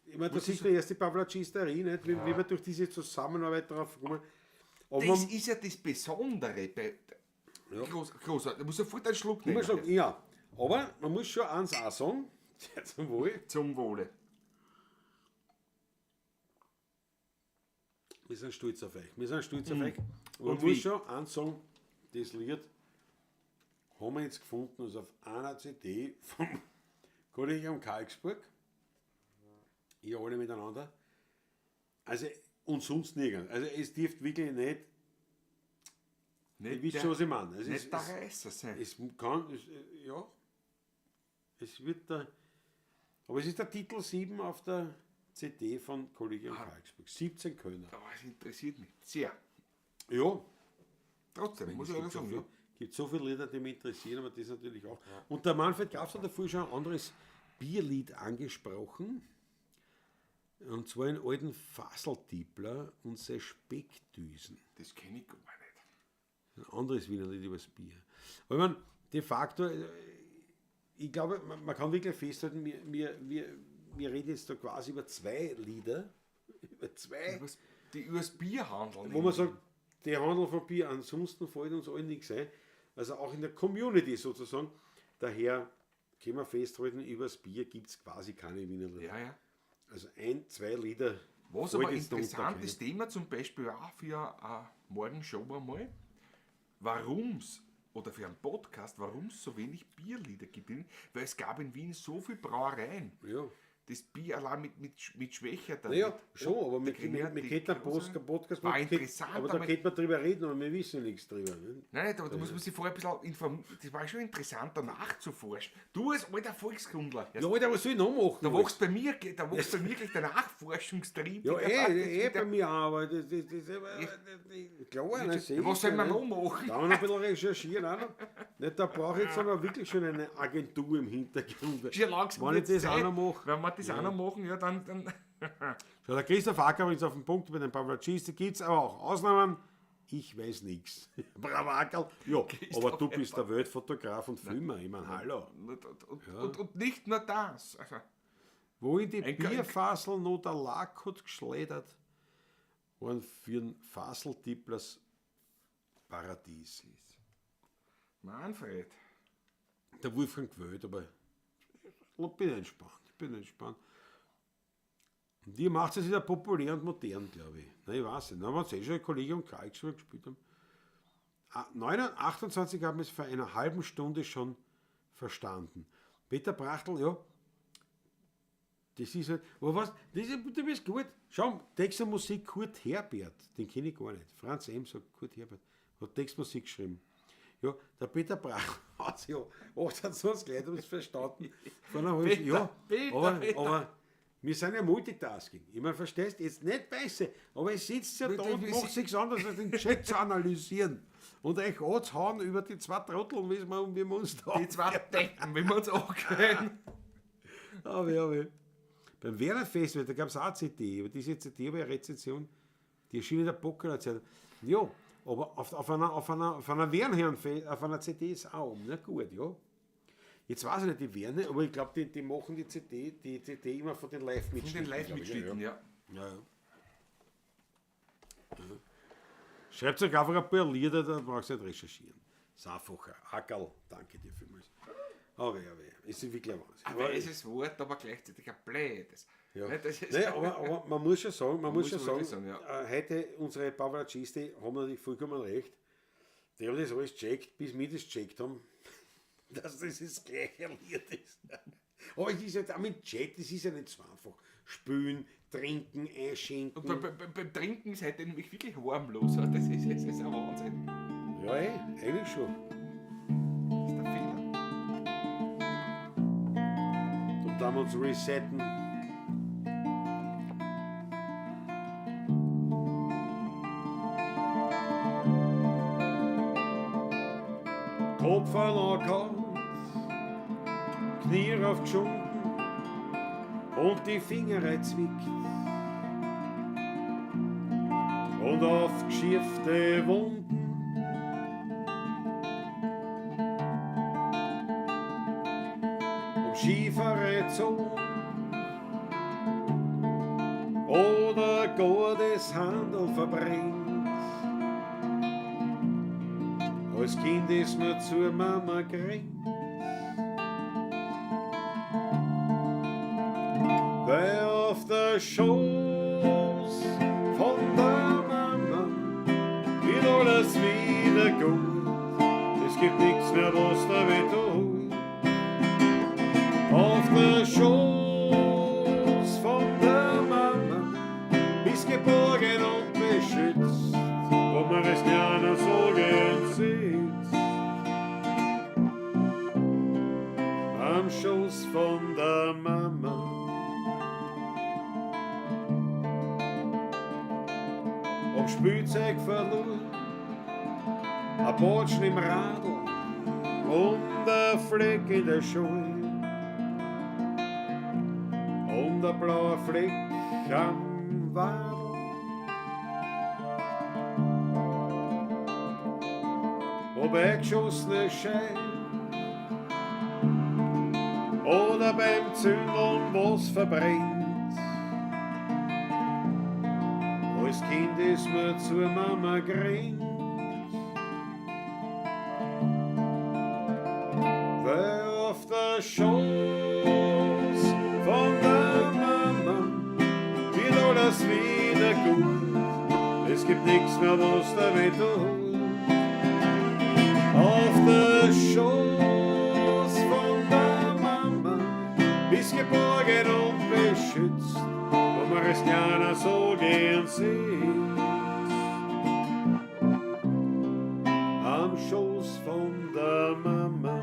ich meine, das ist der erste Pavlacisterie, nicht? Wie, wie wir durch diese Zusammenarbeit drauf kommen. Aber Das man, ist ja das Besondere bei. Ja. Groß, da muss sofort einen Schluck nehmen. immer schon, ja. Aber man muss schon eins auch sagen, zum Wohl, Zum Wohle. wir sind stolz auf euch. Wir sind stolz auf euch. Aber man Und muss wie? schon eins sagen, das Lied haben wir jetzt gefunden, also auf einer CD vom Kollegium Kalksburg. Ihr alle miteinander. Also, und sonst nirgends. Also, es dürft wirklich nicht, Nicht ihr wisst der- schon, was ich meine. Also, Nicht es, der es, Reißer sein. es kann, es, ja, es wird der, aber es ist der Titel 7 auf der CD von Kollegium Kalksburg. 17 Kölner. Aber es interessiert mich sehr. Ja, Trotzdem, muss es ich auch gibt so, sagen. viel, Ja. gibt so viele Lieder, die mich interessieren, aber das natürlich auch. Und der Manfred Graf hat davor schon ein anderes Bierlied angesprochen. Und zwar einen alten Faseltippler und seine Speckdüsen. Das kenne ich gar nicht. Ein anderes Wiener Lied über das Bier. Aber ich meine, de facto, ich glaube, man kann wirklich festhalten, wir reden jetzt da quasi über zwei Lieder. Über zwei. Was, die über das Bier handeln. Wo man sagt, die Handel von Bier, ansonsten fällt uns allen nichts ein. Also auch in der Community sozusagen. Daher können wir festhalten, über das Bier gibt es quasi keine Wiener Lieder. Ja, ja. Also ein, zwei Lieder. Was fällt aber ein jetzt darunter interessantes Thema zum Beispiel auch für eine Morgenshow einmal, warum's oder für einen Podcast, warum es so wenig Bierlieder gibt. Weil es gab in Wien so viele Brauereien. keine. Ja. Das Bier allein mit Schwächer dann. Naja, mit schon, aber der mit, Gringer, mit die könnten einen große- Podcast War man könnte- interessant, aber da aber- könnte man drüber reden, aber wir wissen nichts drüber. Ne? Nein, nein, aber da muss man sich vorher ein bisschen informieren. Das war schon interessant, danach zu forschen. Du als alter Volkskundler. Ja, Alter, was soll ich noch machen? Da wächst bei mir, da wächst bei mir gleich der Nachforschungstrieb. Ja, Der macht jetzt eh wieder- bei mir auch, aber klar, ne, seh Ja, was ich soll ja man nicht. noch machen? Da haben wir noch ein bisschen recherchieren auch noch. Nicht, da brauche ich jetzt aber wirklich schon eine Agentur im Hintergrund. Schon langsam Wenn ich wird's das auch Zeit. noch mache. Wenn wir das auch noch machen, ja, dann Schau, der Christoph Acker ist auf den Punkt bei den Pavlacisti, gibt es aber auch Ausnahmen. Ich weiß nichts. Bravo, Ackerl. Ja, aber du bist der Weltfotograf und Filmer. Ich meine, hallo. Und nicht nur das. Also, Wo in die Ein- Bierfassel noch der Lack hat geschleudert, waren für den Fasseltipplers Paradies. Manfred, Der Wolfgang gewählt, aber ich bin entspannt. Ich bin entspannt. Und die macht es wieder populär und modern, glaube ich. Na, ich weiß nicht. Na, wenn sie eh schon Kollegium Karlsruhe gespielt haben. Ah, 28 haben es vor einer halben Stunde schon verstanden. Peter Brachtl, ja, das ist halt, aber was, das ist, du bist gut. Schau, Text und Musik Kurt Herbert, den kenne ich gar nicht. Franz M. sagt Kurt Herbert, hat Textmusik geschrieben. Ja, der Peter Brach hat sich ja 28 Leute haben es verstanden. Von einer halben, Peter, ja, Peter, aber, Peter. aber wir sind ja Multitasking. Ich meine, verstehst du, jetzt nicht besser, aber ich sitze ja da und macht nichts anderes, als den Chat zu analysieren. Und euch anzuhauen über die zwei Trotteln, wie wir uns da. Die zwei Deppen, wie wir uns angehören. Aber ja, aber. Beim Werner Festival, da gab es auch eine CD, aber diese CD habe ich eine Rezension, die erschien in der Bockeler Zeitung. Ja, aber auf einer Wernherrn, auf einer CD ist auch na gut, ja. Jetzt weiß ich nicht, die Werner, aber ich glaube, die machen die CD immer von den Live-Mitschnitten. Von den Live-Mitschnitten, ja. Ja, ja. Ja. Schreibt euch einfach ein paar Lieder, da brauchst du nicht recherchieren. Safacher, Ackerl, danke dir vielmals. Aber ja, aber ja, es ist wirklich ein Wahnsinn. Ein weises Wort, aber gleichzeitig ein blödes. Ja. Ne, das ist Nein, aber man muss schon sagen, man muss schon wirklich sagen, sagen, ja. heute unsere Pavlacisti haben natürlich vollkommen recht. Die haben das alles gecheckt, bis wir das gecheckt haben, dass das das gleiche Lied ist. Aber es ist halt auch mit Chat, das ist ja nicht so einfach. Spülen, trinken, einschenken. Und beim Trinken seid ihr nämlich wirklich harmlos. Das ist ein Wahnsinn. Ja, eigentlich schon. Das ist der Fehler. Und dann uns resetten. Kopf angehauen, Knie raufgeschunden und die Finger zwickt. Und aufgeschürfte Wunden. Um Skifahrer gezogen oder gar das Handel verbrennt. Als Kind ist man zur Mama gerannt. Weil auf der Schoß von der Mama wird alles wieder gut. Es gibt nichts mehr, was da weh tut. Auf der Schoß von der Mama bist geborgen und beschützt, wo man es gerne so gern sitzt. Am Schoß von der Mama. Ob Spielzeug verloren, ein Botschen im Radl und ein Fleck in der Schule und ein blauer Fleck am Wadl. Ob eingeschossene Schein oder beim Zündeln was verbrennt. Als Kind ist man zur Mama gerannt. Weil auf der Schoß von der Mama wird alles wieder gut. Es gibt nichts mehr, was da weh tut. Auf der Schoß von der Mama bist geborgen und beschützt, wo man es gerne so gern sieht. Am Schoß von der Mama.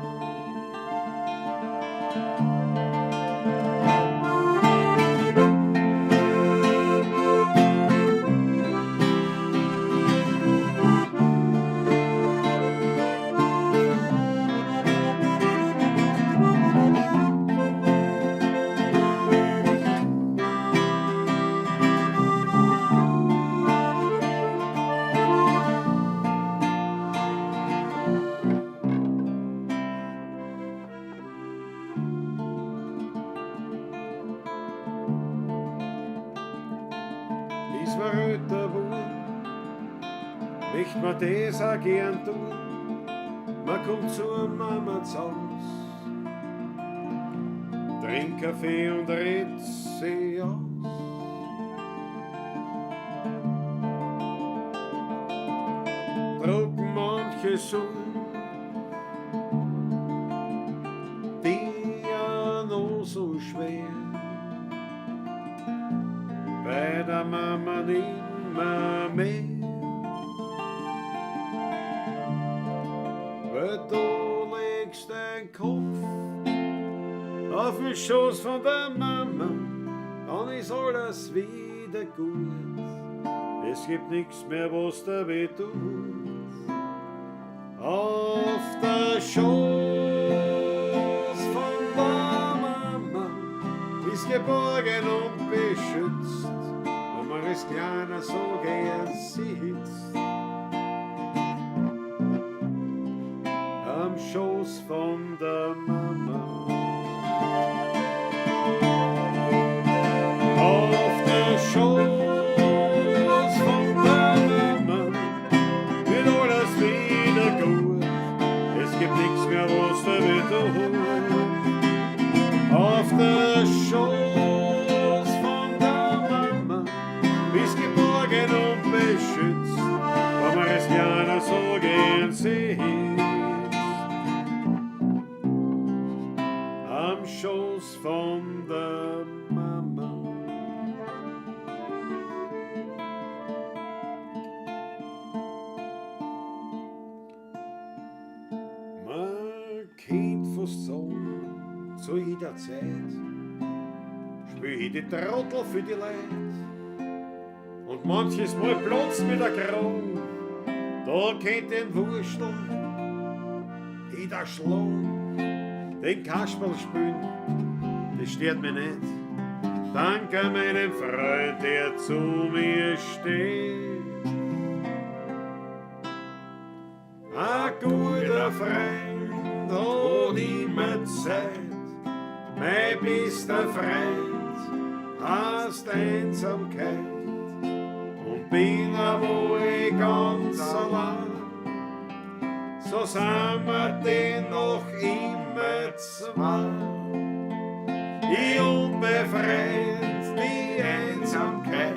Ist man älter geworden, möcht man das auch gern tun. Man kommt zur Mama zu Haus, trinkt Kaffee und redet sie aus. Drucken manche Sorgen, die ja noch so schwer bei der Mama nimmer mehr. Du legst deinen Kopf auf den Schoß von der Mama, dann ist alles wieder gut. Es gibt nichts mehr, was dir weh tut. Auf der Schoß von der Mama ist geborgen und beschützt, wenn man es kleiner so gern sitzt. Am Schoß von der Mama. Auf der Schoß von der Mama wird alles wieder gut. Es gibt nichts mehr, was dir weh tut. Auf der Schoß von der Mama bist geborgen und beschützt, weil man es gerne so gern sieht. Am Schoß von der Mama. Man kennt fast sagen, zu jeder Zeit spiel ich die Trottel für die Leute. Und manches Mal platzt mir der Kragen, da kennt den Wurstel jeder schlagen. Den Kasperl spielen, das stört mich nicht. Danke meinem Freund, der zu mir steht. Ein guter Freund hat immer Zeit. Mein bester Freund heißt Einsamkeit. Und bin einmal ganz allein, so sind wir denn noch immer zwei. Ich und mein Freund, die Einsamkeit,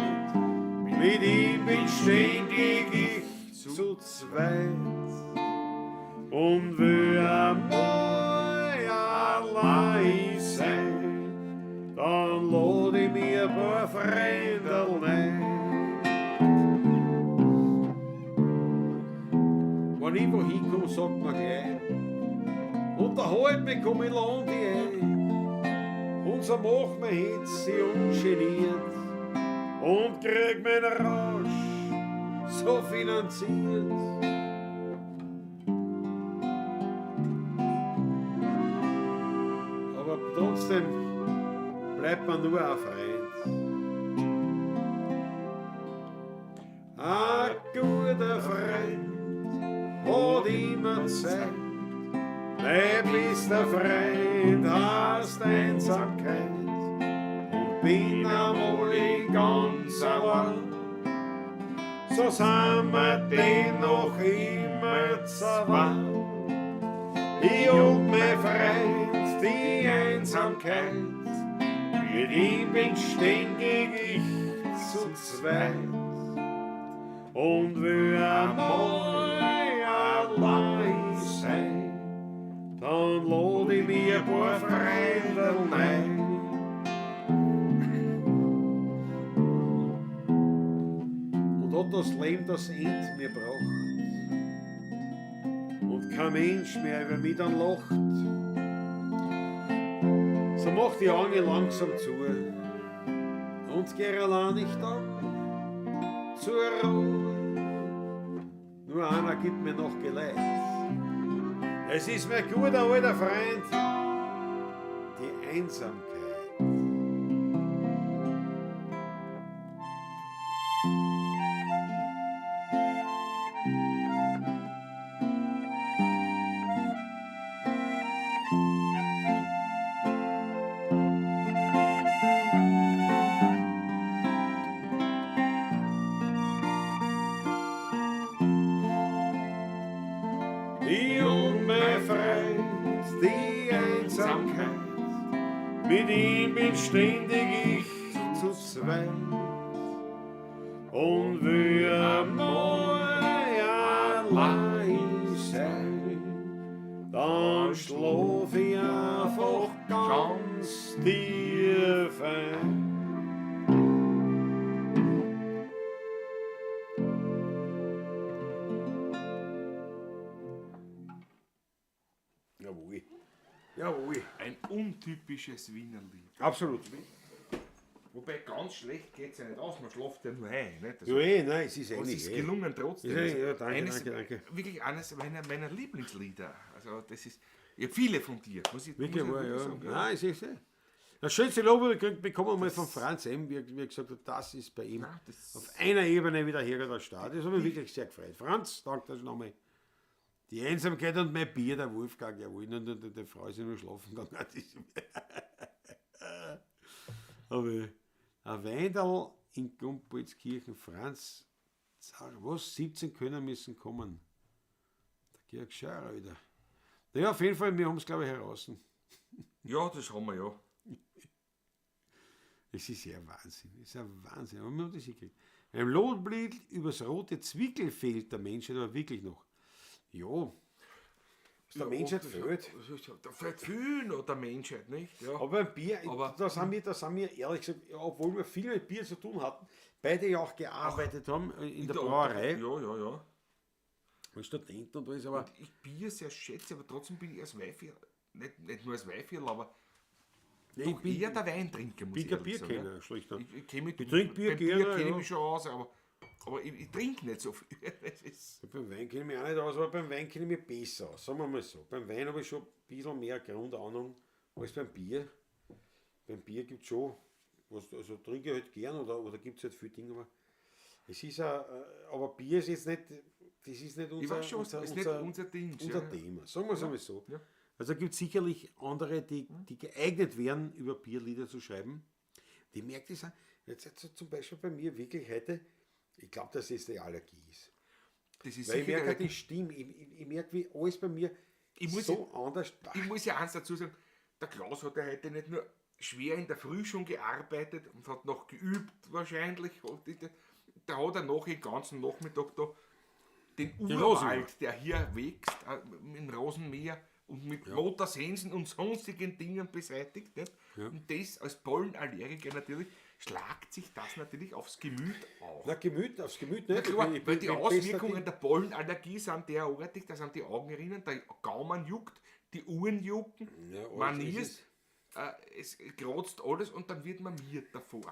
mit ihm bin ständig ich zu zweit. Und will einmal allein sein, dann lad ich mir ein paar Freunde ein. Wenn ich wo hinkomm, sagt man gleich, unterhalt mich, komm ich lad dich ein. Und so mach mir jetzt sie ungeniert und krieg meinen Rausch so finanziert. Aber trotzdem bleibt man nur ein Freund. Ein guter Freund hat immer Zeit. Mein bester Freund heißt Einsamkeit. Und bin einmal ganz allein, so sind wir denn noch immer zwei. Ich und mein Freund, die Einsamkeit, mit ihm bin ständig ich zu zweit. Und will einmal allein sein, dann lad ich mir ein paar Freunde ein. Und hat das Leben das End mir gebracht und kein Mensch mehr über mich dann lacht, so mach die Augen langsam zu und geh allein nicht dann zur Ruhe. Nur einer gibt mir noch Geleit. Es ist mein guter alter Freund, die Einsamkeit. Ich und mein Freund, die Einsamkeit, mit ihm bin ständig ich zu zweit. Und will einmal allein sein, dann schlaf ich einfach ganz tief ein. Jawohl. Ein untypisches Wiener Lied. Absolut. Wobei ganz schlecht geht es ja nicht aus, man schläft ja nur ein. Nicht? Also, Ja, eh, nein, es ist aber es eigentlich. ist eh. gelungen trotzdem. Ist eh, Also ja, danke, eines, danke, danke. Wirklich eines meiner Lieblingslieder. Also das ist, ich hab viele von dir, muss ich, Wirklich, muss ich war, ja. sagen. Ja. Nein, es ist eh. Das schönste Lob habe ich gekriegt, bekommen wir mal von Franz M., wie er gesagt hat, das ist bei ihm Nein, das- auf einer Ebene wieder Herrgott als Staat. Das hat mich wirklich sehr gefreut. Franz, danke das nochmal. Die Einsamkeit und mein Bier, der Wolfgang, jawohl, und die Frau ist ja nur schlafen gegangen. Das ist- Aber ein Weinderl in Gumpoldskirchen, Franz, sag, was, 17 Könner müssen kommen. Der Georg Scheurer wieder. Naja, auf jeden Fall, wir haben es, glaube ich, heraus. Ja, das haben wir ja. Es ist ja Wahnsinn, es ist ja Wahnsinn. Aber wir haben das hingekriegt. Ein Lohnblick übers rote Zwickelfeld der Menschheit, aber wirklich noch. Ja, was der Ja, Menschheit das- fehlt. Da fehlt viel noch der Menschheit, nicht? Ja. Aber beim Bier, Aber- da sind wir ehrlich gesagt, ja, obwohl wir viel mit Bier zu tun hatten, beide ja auch gearbeitet haben in der Brauerei, Ja, ja, ja. als Studenten und alles, aber Ich Bier sehr schätze, aber trotzdem bin ich als Weihviertel, nicht nur als Weihviertel, aber nee, ich doch bin, eher der Weintrinker, muss bin ich kein ehrlich sagen. Bierkenner, schlicht. Ja. Ich kenn mich, Ich trink Bier beim Bier gerne, kenne ich ja. mich schon aus, aber ich trinke nicht so viel. Das ist, Beim Wein kenne ich mich auch nicht aus, aber beim Wein kenne ich mich besser aus, sagen wir mal so. Beim Wein habe ich schon ein bisschen mehr Grundahnung als beim Bier. Beim Bier gibt es schon, was, also trinke ich halt gern oder gibt es halt viele Dinge, aber es ist auch, aber Bier ist jetzt nicht, das ist nicht ich unser, weiß schon, unser, ist nicht unser Ding. unser ja. Thema, sagen wir es einmal so. Ja. Also gibt es sicherlich andere, die geeignet wären, über Bierlieder zu schreiben. Die merkt es auch, jetzt zum Beispiel bei mir wirklich heute, ich glaube, dass es die Allergie ist. Das ist Weil ich sicher merke der- die Stimme, ich merke, wie alles bei mir Ich muss so anders. Ich muss ja eins dazu sagen, der Klaus hat ja heute nicht nur schwer in der Früh schon gearbeitet und hat noch geübt wahrscheinlich. Und Da hat er noch den ganzen Nachmittag da den Den Urwald, der hier wächst, im Rosenmeer und mit Motorsensen und sonstigen Dingen beseitigt. Nicht? Und das als Pollenallergiker natürlich, schlagt sich das natürlich aufs Gemüt auch. Na, Gemüt, aufs Gemüt nicht. Na klar, Ich bin- weil die bin besser Auswirkungen der Pollenallergie sind derartig, da sind die Augenrinnen, der Gaumen juckt, die Uhren jucken, Ja, alles, man es niest, es kratzt alles und dann wird man miert davon auch.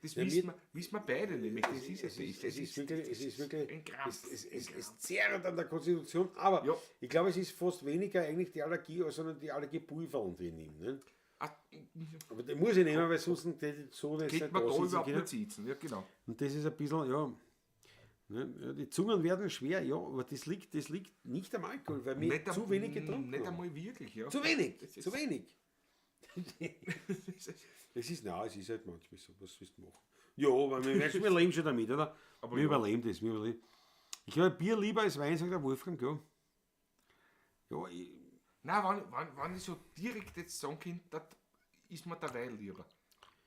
Das Ja, wissen wir beide nämlich. Das Es ist ja ist, das. es ist wirklich, es ist wirklich, ein Krampf. es zehrt an der Konstitution, aber Ja. ich glaube, es ist fast weniger eigentlich die Allergie, sondern die Allergiepulver, die ich nehme. Ne? Ah, Aber die muss ich nehmen, weil sonst hätte ich so nicht Geht man da sitzen überhaupt können. nicht sitzen. Ja, genau. Und das ist ein bisschen, ja, ne, ja, die Zungen werden schwer, ja, aber das liegt nicht am Alkohol, weil wir Nicht zu wenig getrunken Nicht haben. einmal wirklich, ja. Zu wenig, Das ist- zu wenig. Es ist, nein, es ist halt manchmal so, was willst du machen? Ja, aber wir leben schon damit, oder? Aber wir ja. überleben das, wir überleben. Ich glaube, Bier lieber als Wein, sagt der Wolfgang, ja. Ja, ich, Nein, wenn ich so direkt jetzt sagen könnte, das ist mir der Wein lieber.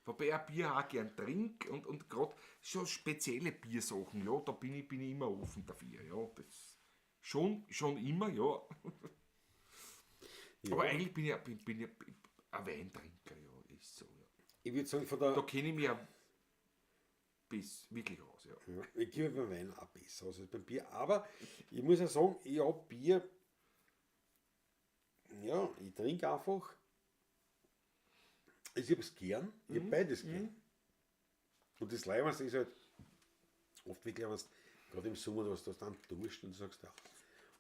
Wobei ich auch Bier auch gern trinke und gerade so spezielle Biersachen, ja, da bin ich immer offen dafür. Ja, das schon immer, ja. ja. Aber eigentlich bin ich, bin ich ein Weintrinker, ja, ist so. Ja. ich würde sagen, von der, Da kenne ich mich ja bis wirklich aus, ja. ja, ich gebe beim Wein auch besser aus als beim Bier. Aber ich muss ja sagen, ich habe Bier, ja, ich trinke einfach. Also ich habe es gern, ich habe beides gern. Und das Leibendste ist halt oft wirklich, wenn gerade im Sommer, du hast dann Durst und du sagst, ja.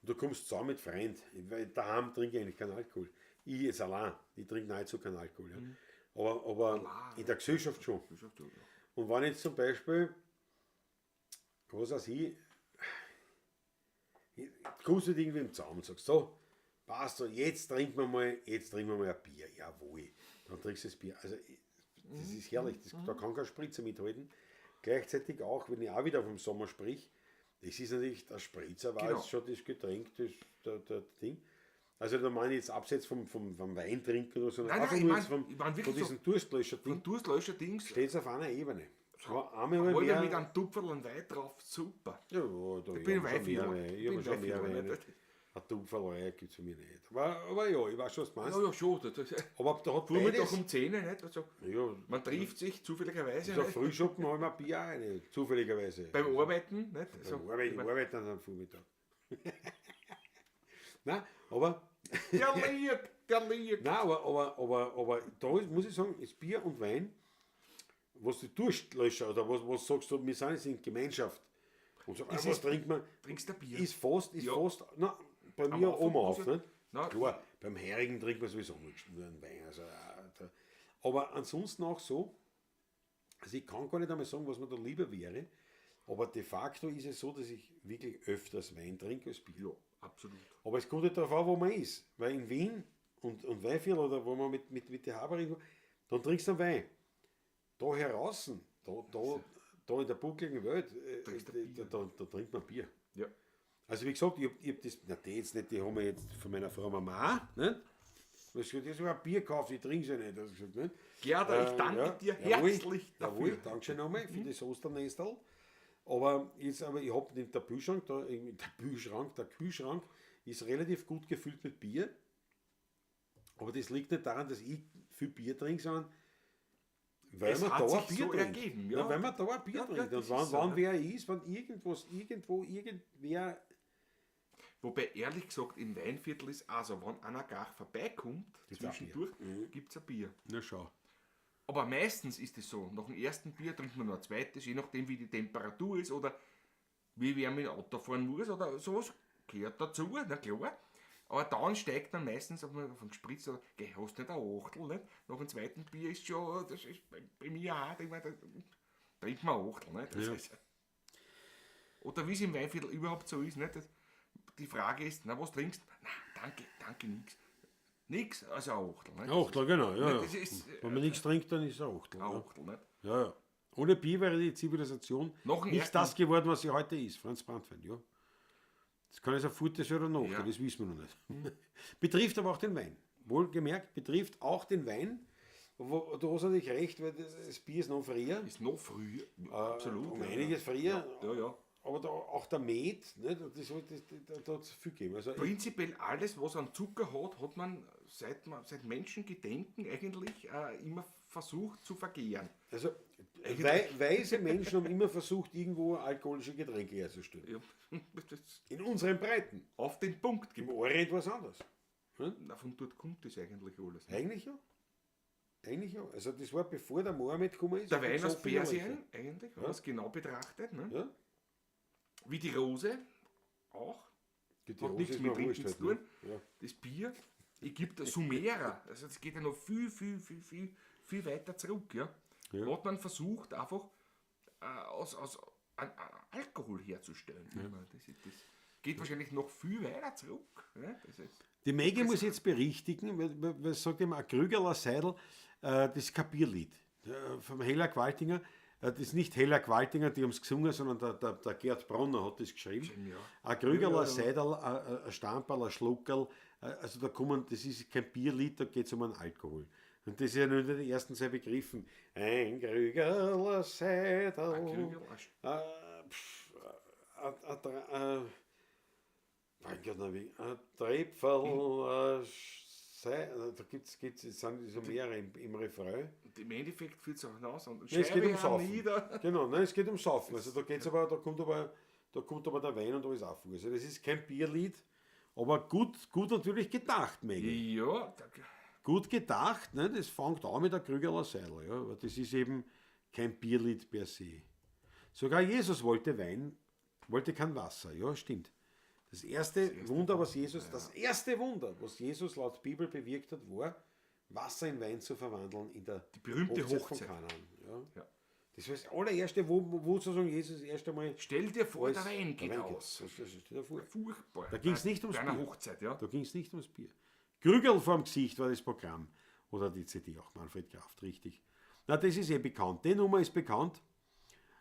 Und du kommst zusammen mit Freunden. Weil daheim trinke ich eigentlich keinen Alkohol. Ich jetzt allein, ich trinke nahezu keinen Alkohol. Ja. Aber Allein, in der Gesellschaft schon. Das ist ja, ja. Und wenn jetzt zum Beispiel, was weiß ich, kommst du mit irgendwem zusammen und sagst, so, passt so, jetzt trinken wir mal, ein Bier, jawohl. Dann trinkst du das Bier. Also, das ist herrlich, da kann kein Spritzer mithalten. Gleichzeitig auch, wenn ich auch wieder vom Sommer sprich, das ist natürlich, der Spritzer war Genau. jetzt schon das Getränk, das der Ding. Also da meine ich jetzt abseits vom Weintrinken oder so, Nein, einfach nein, nur ich jetzt mein- ich mein wirklich von diesem Durstlöscher-Ding, Von Durstlöscher-Dings, steht es auf einer Ebene. Aber einmal halber mehr, mit einem Tupferl und Wein drauf, super. Ja, da Ich bin ich hab schon Weihviertel. mehr, Ich ich hab bin schon mehr Weihviertel, Weine. nicht? Ein Tupferl gibt es für mich nicht. Aber ja, ich weiß schon, was du meinst. Ja, ja, schon. Das, Aber da hat Vormittag beides. um 10 Uhr, nicht? Also, Ja, man trifft sich zufälligerweise so nicht? Frühschoppen haben wir ein Bier auch eine, zufälligerweise. Beim Arbeiten. Nicht? Also, Beim Arbeiten, ich ich mein, arbeite dann am Vormittag. Nein, aber Der liegt, der liegt. Nein, aber da ist, muss ich sagen, ist Bier und Wein, was die Durstlöscher oder was sagst du, wir sind jetzt in Gemeinschaft. Und sag, was trinkt man? Trinkst du Bier? Ist fast, na, bei Am mir Anfang oben auf. muss ich- Nicht? Na, Klar, beim Herigen trinkt man sowieso nur einen Wein. Also, da. Aber ansonsten auch so, also ich kann gar nicht einmal sagen, was mir da lieber wäre, aber de facto ist es so, dass ich wirklich öfters Wein trinke als Bier. Ja, absolut. Aber es kommt halt darauf an, wo man ist. Weil in Wien und Weinviertel oder wo man mit der Haberin, dann trinkst du einen Wein. Da heraus, da in der buckligen Welt, Trinkst du Bier. da trinkt man Bier. Ja. Also wie gesagt, ich hab das, na die jetzt nicht, die haben wir jetzt von meiner Frau Mama, ne? Was ich habe sogar ein Bier gekauft, ich trinke es ja nicht. Also gesagt, nicht? Gerda, ich danke dir jawohl, herzlich dafür. Jawohl, danke schön nochmal für das Osternestel. Aber jetzt, aber ich habe den der Kühlschrank ist relativ gut gefüllt mit Bier. Aber das liegt nicht daran, dass ich viel Bier trinke, sondern weil Es man hat da sich ein Bier so trinkt. ergeben, ja. Na, weil man da ein Bier Ja, trinkt. ja, Und das ist so, wann ja. wer ist, wenn irgendwas, irgendwo, irgendwer. Wobei, ehrlich gesagt, im Weinviertel ist also, wenn einer gar vorbeikommt, Gibt's auch zwischendurch, gibt es ein Bier. Na schau. Aber meistens ist es so, nach dem ersten Bier trinkt man noch ein zweites, je nachdem wie die Temperatur ist oder wie wer mit dem Auto fahren muss oder sowas, gehört dazu, na klar. Aber dann steigt man meistens auf den Gespritz oder, geh, hast nicht ein Achtel, nicht? Nach dem zweiten Bier ist schon, das ist bei mir auch, ich meine, da trinkt man ein Achtel, nicht? Das Ja. ist, oder wie es im Weinviertel überhaupt so ist, nicht? Das, die Frage ist, na, was trinkst du? Na, danke, nix. Nix, also ein Achtel, nicht? Ein Achtel, genau. Ja, ja. Das ist, Wenn man nichts trinkt, dann ist es ein Achtel. Ein Ja. Achtel, nicht? Ja, ja. Ohne Bier wäre die Zivilisation Nach dem nicht ersten- das geworden, was sie heute ist. Franz Brandwein, ja. Das kann jetzt ein Futter sein oder noch, Ja. das wissen wir noch nicht. Betrifft aber auch den Wein. Wohlgemerkt, betrifft auch den Wein. Wo, du hast natürlich recht, weil das Bier ist noch früher. Ist noch früher, absolut. Um ja, einiges früher. Ja, ja. Aber da, auch der Met, ne, da hat es viel gegeben. Also, Prinzipiell alles, was an Zucker hat, hat man seit Menschengedenken eigentlich immer versucht zu vergehren. also weise Menschen haben immer versucht, irgendwo alkoholische Getränke herzustellen. Ja, das In unseren Breiten. auf den Punkt Im gebracht. Orient war es anders. Na, von dort kommt das eigentlich alles. Eigentlich ja. Eigentlich ja. Also das war bevor der Mohammed gekommen ist. Der Wein aus So viele Persien, Leute. eigentlich, wenn man es genau betrachtet. Ne? Ja. Wie die Rose auch. Die Hat Rose nichts ist mit mir Trinken wurscht zu tun. halt, ne? Ja. Das Bier, Ägypter, Sumerer, also das geht ja noch viel, viel, viel, viel, viel weiter zurück. Ja? Ja. Hat man versucht, einfach aus Alkohol herzustellen. Ja. Das geht wahrscheinlich noch viel weiter zurück. Ja? Das ist, Die Maggie muss jetzt berichtigen, weil sagt immer, ein Krügerler Seidel, das ist kein Bierlied. Vom Hella Qualtinger, das ist nicht Hella Qualtinger, die haben es gesungen, sondern der Gerd Bronner hat das geschrieben. Ja. Ein Krügerler Seidel, ein Stamperl, ein Schluckerl, also da kommen, das ist kein Bierlied, da geht es um einen Alkohol. Und das ist ja nur in den ersten zwei Begriffen. Ein Krügerler Seidel. Ein Krügerl, ein Mein Gott, na wie, ein Trepferl, ein da gibt's, es sind so mehrere im Refrain. Und im Endeffekt führt es auch hinaus. Und Nein, es geht um Scheibe Saufen. nieder. Genau, nein, es geht um Saufen. Also da geht's aber, da kommt aber der Wein und alles auf. Also das ist kein Bierlied, aber gut natürlich gedacht, Maggie. Ja, Gut gedacht, ne? Das fängt an mit der Krügerler Seidel, ja? Aber das ist eben kein Bierlied per se. Sogar Jesus wollte Wein, wollte kein Wasser, ja, stimmt. Das erste Wunder, was Jesus, das erste Wunder, was Jesus laut Bibel bewirkt hat, war, Wasser in Wein zu verwandeln in der Die berühmte Hochzeit Hochzeit. von Kanaan. Ja. Ja. Das war das allererste, wo sozusagen Jesus das erste Mal. Stell dir vor, alles- der Wein geht der Wein aus. Das stell dir vor. Furchtbar. Da ging's nicht ums Bei einer Bier. Hochzeit, ja. Da ging es nicht ums Bier. Krügerl vorm Gesicht war das Programm. Oder die CD auch, Manfred Kraft, richtig. Na, das ist eh bekannt. Die Nummer ist bekannt.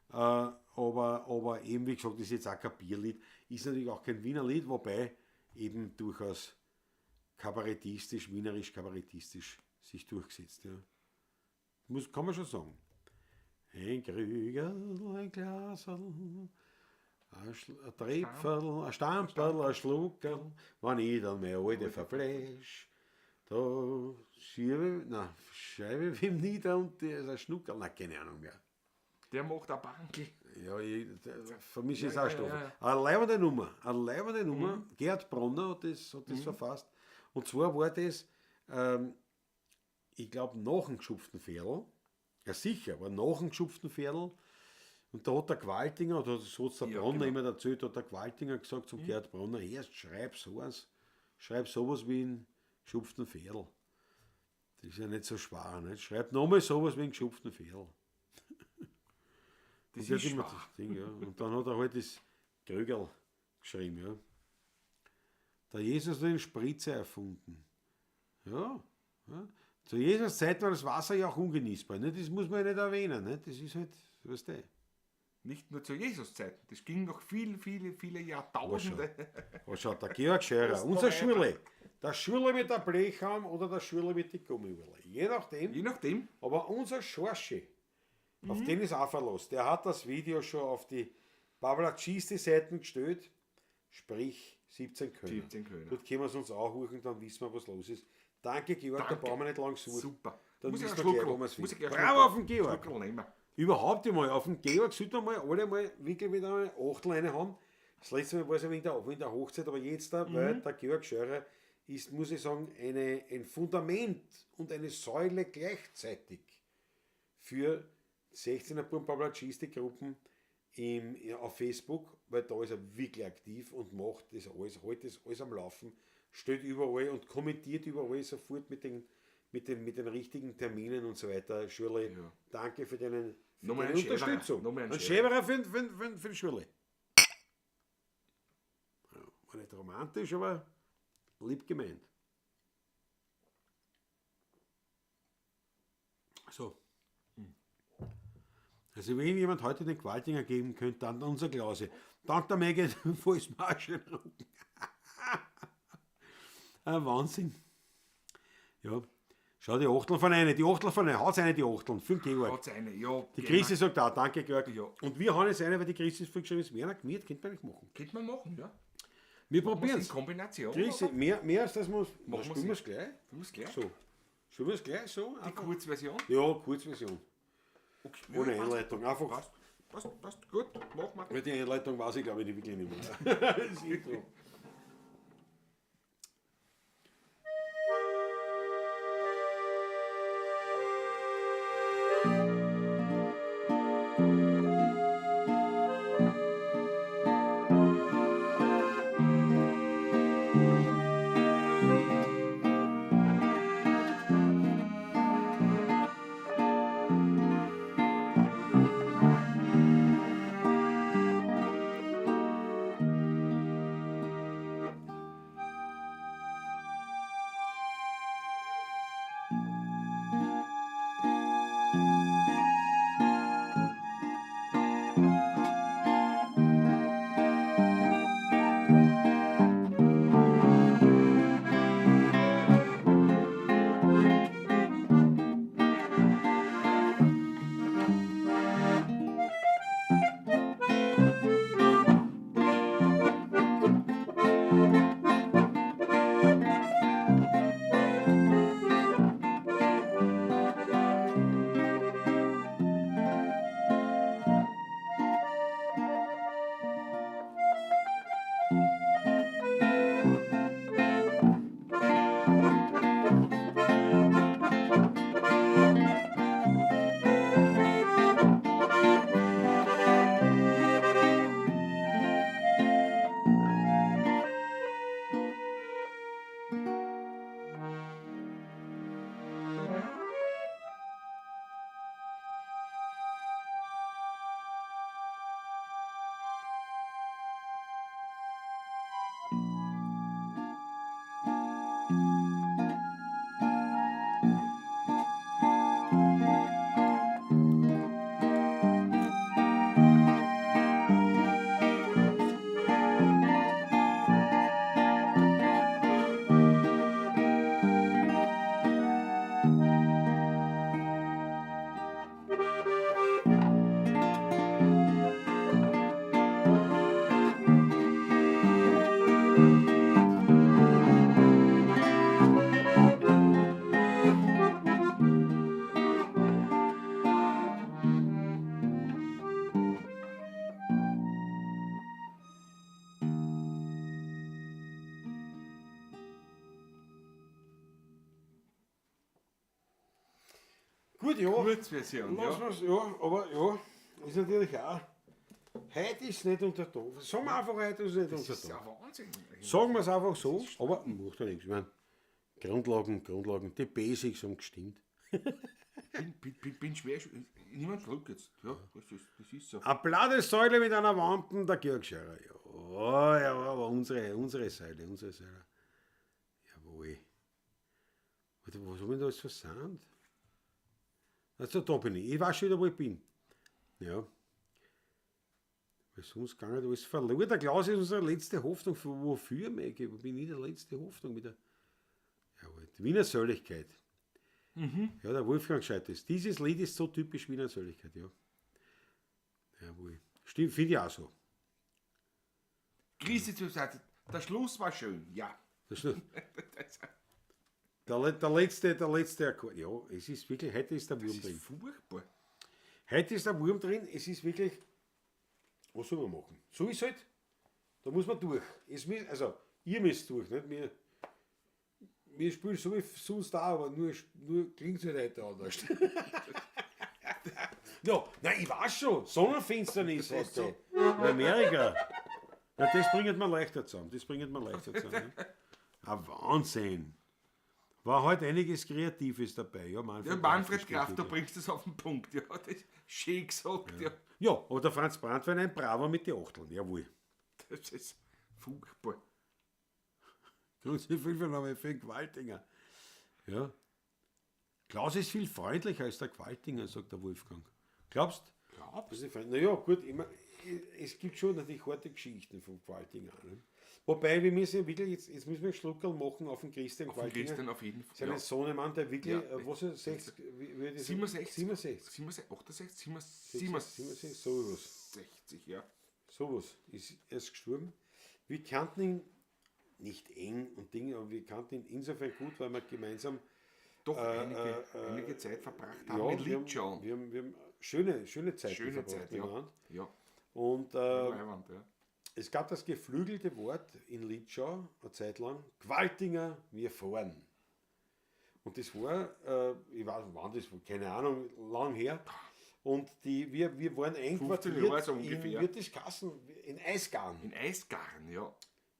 Aber eben, wie gesagt, ist jetzt auch kein Bierlied. Ist natürlich auch kein Wiener Lied, wobei eben durchaus kabarettistisch, wienerisch kabarettistisch sich durchgesetzt. Ja. Kann man schon sagen. Ein Krügerl, ein Glaserl, ein Trepferl, ein Stamperl, ein Schluckerl, wenn ich dann meine alte verfläsch, da schiebe, na, scheibe ich ihm nieder und der ist ein Schnuckerl, na, keine Ahnung mehr. Der macht auch Bankel. Ja, für mich ist Ja, es auch ja, Stoffe. ja, Eine leibende Nummer, eine leibende Nummer. Gerd Bronner hat das verfasst. Und zwar war das, ich glaube, nach dem geschupften Pferdl. Ja, sicher, war nach dem geschupften Pferdl. Und da hat der Gwaltinger, oder so hat der Brunner genau. immer erzählt, hat der Gwaltinger gesagt zum Gerd Brunner, erst schreib sowas, schreib sowas wie ein geschupften Pferdl. Das ist ja nicht so schwer, nicht? Schreib nochmal sowas wie ein geschupften Pferdl. Das Und ist immer schwer. das Ding, ja. Und dann hat er halt das Krügerl geschrieben, ja. Der Jesus hat den Spritzer erfunden. Ja, ja. Zu Jesus Zeit war das Wasser ja auch ungenießbar. Ne? Das muss man ja nicht erwähnen. Ne? Das ist halt, weißt du. Nicht nur zu Jesus-Zeiten, das ging noch viele, viele, viele Jahrtausende. Aber schau, der Georg Scherer, Das unser noch Schürle. Der Schürle mit der Blechhaum oder der Schürle mit der Gummiuhrle. Je nachdem. Je nachdem. Aber unser Schorschi, auf den ist auch Verlass. Der hat das Video schon auf die Pavlacisti-Seiten gestellt, sprich 17 Kölner. 17 Kölner. Dort können wir es uns auch holen, dann wissen wir, was los ist. Danke, Georg, Danke. da brauchen wir nicht lang suchen. Super. Dann Muss ich wissen einen wir gleich, Schluckerl- wo wir es muss ich finden. gleich Bravo auf den Georg. Schluckerl nehmen. Überhaupt einmal, auf den Georg sollten wir mal alle mal wirklich wieder eine Achtel eine haben. Das letzte Mal war es ja wegen der Hochzeit, aber jetzt da, weil der Georg Scheurer ist, muss ich sagen, ein Fundament und eine Säule gleichzeitig für 16er Burm Pavlacisti-Gruppen auf Facebook, weil da ist er wirklich aktiv und macht das alles, hält das alles am Laufen, steht überall und kommentiert überall sofort mit den richtigen Terminen und so weiter. Schürle, Ja. danke für Nochmal deine ein Schäberer. Unterstützung. Nochmal ein Ein Schäberer. Schäberer für den Schürle. Ja, war nicht romantisch, aber lieb gemeint. So. Also wenn jemand heute den Qualtinger geben könnte, dann unser Klause. Dank der Menge, falls Marsch im Rücken. Ein Wahnsinn. Ja. Schau, die Achteln von eine, die Achteln von eine, haut's eine, die Achteln, für den Georg. Hat's eine, ja. Die Christi sagt auch, danke Georg. Ja. Und wir haben jetzt eine, weil die Christi ist vorgeschrieben ist, Werner gemiert, könnte man eigentlich machen. Könnte man machen, ja. Wir Machen wir's probieren in es. Kombination. Christi, oder? mehr als das muss, Machen spielen wir es gleich. Machen wir's gleich. So. Spielen wir es gleich so? Die Einfach. Kurzversion. Ja, Kurzversion. Okay. Ohne Ja, passt. Einleitung. Einfach. Passt, passt, passt. Gut, machen wir. Weil die Einleitung weiß ich, glaube ich, wirklich nicht mehr. Das Intro. Gut, ja. Kurzversion, Lass ja. wir's, ja, aber ja, ist natürlich auch. Heute ist es nicht unter Tag. Sagen wir einfach, heute ist es nicht Das unter ist Tag. ja Wahnsinn. Sagen wir es einfach so, aber macht ja nichts. Ich meine, Grundlagen, die Basics haben gestimmt. Bin schwer. Niemand schluckt jetzt. Ja, das ist so. Eine Bladesäule mit einer Wampen, der Georg Scherer. Ja, ja, aber unsere Säule, unsere Säule. Jawohl. Warte, was haben wir da alles versandt? Also da bin ich. Ich weiß schon wieder, wo ich bin. Ja. Weil sonst gar nicht alles verloren. Der Klaus ist unsere letzte Hoffnung. Für, wofür, Maggie? Wo bin ich die letzte Hoffnung wieder? Jawohl. Die Wiener Sölligkeit. Ja, der Wolfgang schreit es. Dieses Lied ist so typisch Wiener Sölligkeit, ja. Jawohl. Stimmt, finde ich auch so. Grüße zur Seite. Der Schluss war schön, ja. Das ist der letzte Akkord. Ja, es ist wirklich, heute ist der Wurm Das drin. ist furchtbar. Heute ist der Wurm drin, es ist wirklich, was soll man machen? So ist halt, da muss man durch. Also, ihr müsst durch, nicht? Wir spielen so wie sonst auch, aber nur klingt es halt heute anders. Ja, nein, ich weiß schon, Sonnenfinsternis heute. In Amerika. Na, das bringt man leichter zusammen. Das bringt man leichter zusammen. Ne? Ein Wahnsinn. War heute einiges Kreatives dabei. Ja, Manfred, Ja, Manfred Graf, stimmt du wirklich. bringst es auf den Punkt. Ja, das ist schön gesagt. Ja. Ja, aber der Franz Brandwein ein Braver mit den Achteln. Jawohl. Das ist furchtbar. Große Filmname für den Gwaltinger. Ja. Klaus ist viel freundlicher als der Gwaltinger, sagt der Wolfgang. Glaubst du? Glaubst Naja, gut, ich mein, es gibt schon natürlich harte Geschichten vom Gwaltinger. Ne? Wobei, wir müssen wirklich, jetzt müssen wir einen Schluckerl machen auf den Christian Auf den Gwaltinger. Christian auf jeden Fall. Seinen Ja. Sohnemann, der wirklich, Ja. was ist 60, wie das 67. 67. 67, 68, 67, sowas. 67, ja. Sowas. Ist erst gestorben. Wir kannten ihn nicht eng und Dinge, aber wir kannten ihn insofern gut, weil wir gemeinsam Doch einige Zeit verbracht haben ja, mit wir haben, Litschau. wir haben schöne Zeiten Schöne verbracht Zeit, ja. miteinander. Ja, Und Leiwand, ja. es gab das geflügelte Wort in Litschau eine Zeit lang, Gwaltinger, wir fahren. Und das war, ich weiß nicht, wann das war, keine Ahnung, lang her. Und wir waren 15 Jahre einquartiert so in ungefähr. Wirtiskassen, in Eisgarn. In Eisgarn, ja.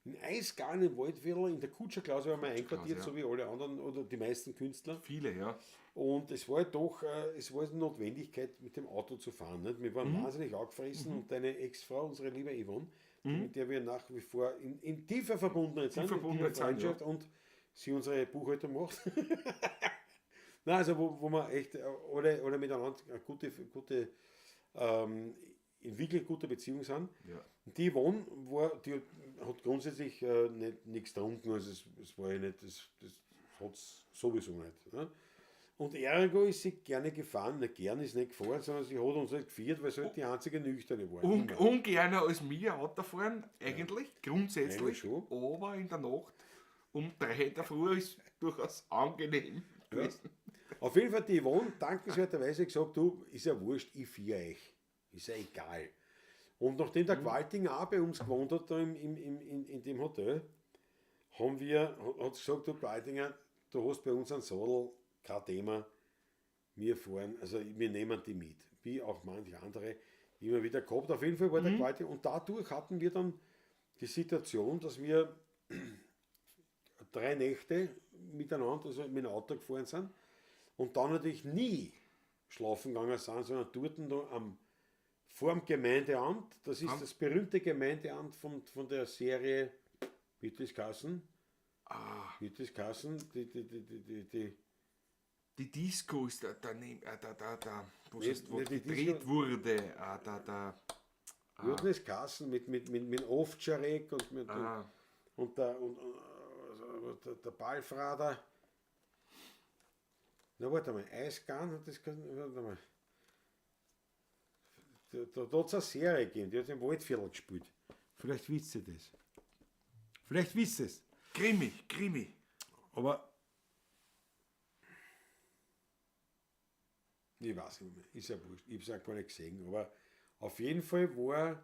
In Eisgarn im Waldviertel, in der Kutscherklause waren wir einquartiert, ja. so wie alle anderen oder die meisten Künstler. Viele, ja. Und es war halt doch, es war eine Notwendigkeit, mit dem Auto zu fahren. Nicht? Wir waren wahnsinnig angefressen und deine Ex-Frau, unsere liebe Yvonne, mit der wir nach wie vor in tiefer Verbundenheit sind, in Verbundenheit tiefer sind, ja. Freundschaft und sie unsere Buchhaltung macht. Nein, also wo wir echt alle miteinander eine gute, in wirklich guter Beziehung sind. Ja. Und die Yvonne war, die hat grundsätzlich nichts getrunken, also es war ja nicht, das hat es sowieso nicht. Ne? Und ergo ist sie gerne gefahren, nicht gern ist nicht gefahren, sondern sie hat uns nicht geführt, weil sie halt die einzige Nüchterne war. Immer. Ungerner als wir Autofahren, eigentlich, grundsätzlich. Eigentlich schon. Aber in der Nacht um 3 in der Früh ist durchaus angenehm gewesen. Auf jeden Fall die Yvonne dankenswerterweise gesagt, du, ist ja wurscht, ich führe euch. Ist ja egal. Und nachdem der Gwaltinger auch bei uns gewohnt hat, da in dem Hotel, hat gesagt, du Gwaltinger, du hast bei uns einen Sadel, kein Thema, wir fahren, also wir nehmen die mit, wie auch manche andere immer wieder gehabt. Auf jeden Fall war der Gwaltinger, und dadurch hatten wir dann die Situation, dass wir 3 Nächte miteinander, also mit dem Auto gefahren sind und dann natürlich nie schlafen gegangen sind, sondern dort da vor dem Gemeindeamt, das ist das berühmte Gemeindeamt von der Serie Wittiskassen. Wittiskassen, die. Die Disco ist da, da, wo Nee, es wo nee, die gedreht Disco wurde. Da. Wittiskassen mit Ovtcharek und mit und der, und der Ballfrader. Na, warte mal, Eisgarn hat das, warte mal. Da hat es eine Serie gegeben, die hat im Waldviertel gespielt. Vielleicht wisst ihr das. Vielleicht wisst ihr es. Krimi. Aber ich weiß nicht mehr, ist ja wurscht, ich hab's auch gar nicht gesehen. Aber auf jeden Fall war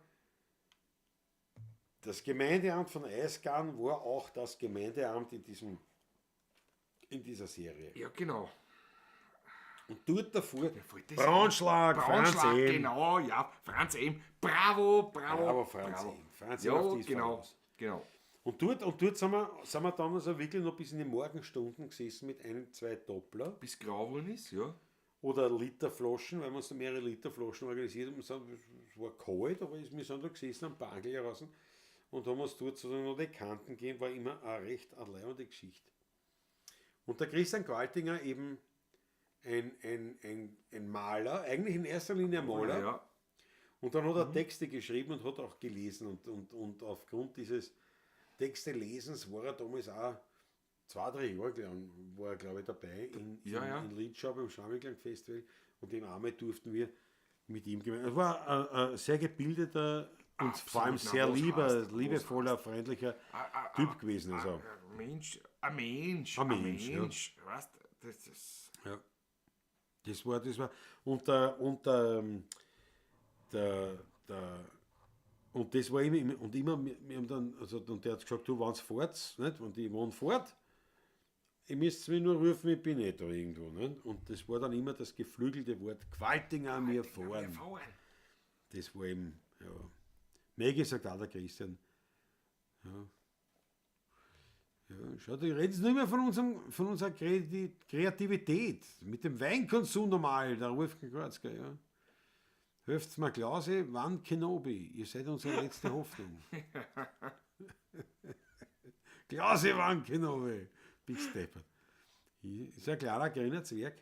das Gemeindeamt von Eisgarn war auch das Gemeindeamt in dieser Serie. Ja, genau. Und dort davor, fällt das Braunschlag, Braunschlag, Franz M. genau, ja, Franz M. Bravo, bravo, Bravo, Franz bravo. M. Franz M. Ja, auf die ist genau, Verlass. genau. Und dort sind wir dann also wirklich noch bis in die Morgenstunden gesessen mit einem, zwei Doppler Bis grau geworden ist, ja. oder Literflaschen, weil wir uns da mehrere Literflaschen organisiert haben. Es war kalt, aber wir sind da gesessen am Bangel heraus und haben uns dort sozusagen noch die Kanten gegeben, war immer eine recht leibende Geschichte. Und der Christian Qualtinger eben ein Maler, eigentlich in erster Linie ein Maler. Ja, Und dann hat er Texte geschrieben und hat auch gelesen. Und aufgrund dieses Texte-Lesens war er damals auch 2, 3 Jahre lang, war er, glaube ich, dabei in, Ja, ja. in Linschau beim Schrammelklang Festival. Und dem einmal durften wir mit ihm gemeinsam. Er war ein sehr gebildeter und vor allem Absolut, sehr na, was lieber, heißt, was liebevoller, freundlicher Typ gewesen. Also. Ein Mensch, ein Mensch, Ein Mensch, ja. Mensch, weißt, das ist, Ja. Das war, und der, und der, der, der, und das war immer, und immer, wir haben dann, also, und der hat gesagt, du, wenn's fahrt, nicht, wenn die wollen fahrt, ihr müsst mich nur rufen, ich bin nicht da irgendwo, nicht? Und das war dann immer das geflügelte Wort, Qualtinger, wir fahren. wir fahren. Das war eben, ja. Maggie sagt auch der Christian. Ja. Ja, schau, die reden jetzt nicht mehr von unserer Kreativität. Mit dem Weinkonsum normal, der Wolfgang Gratzker, ja. Helft's mir Klause, wann Kenobi? Ihr seid unsere letzte Hoffnung. Klause, wann Kenobi? Big Stepper. Ist ein kleiner grüner Zwerg.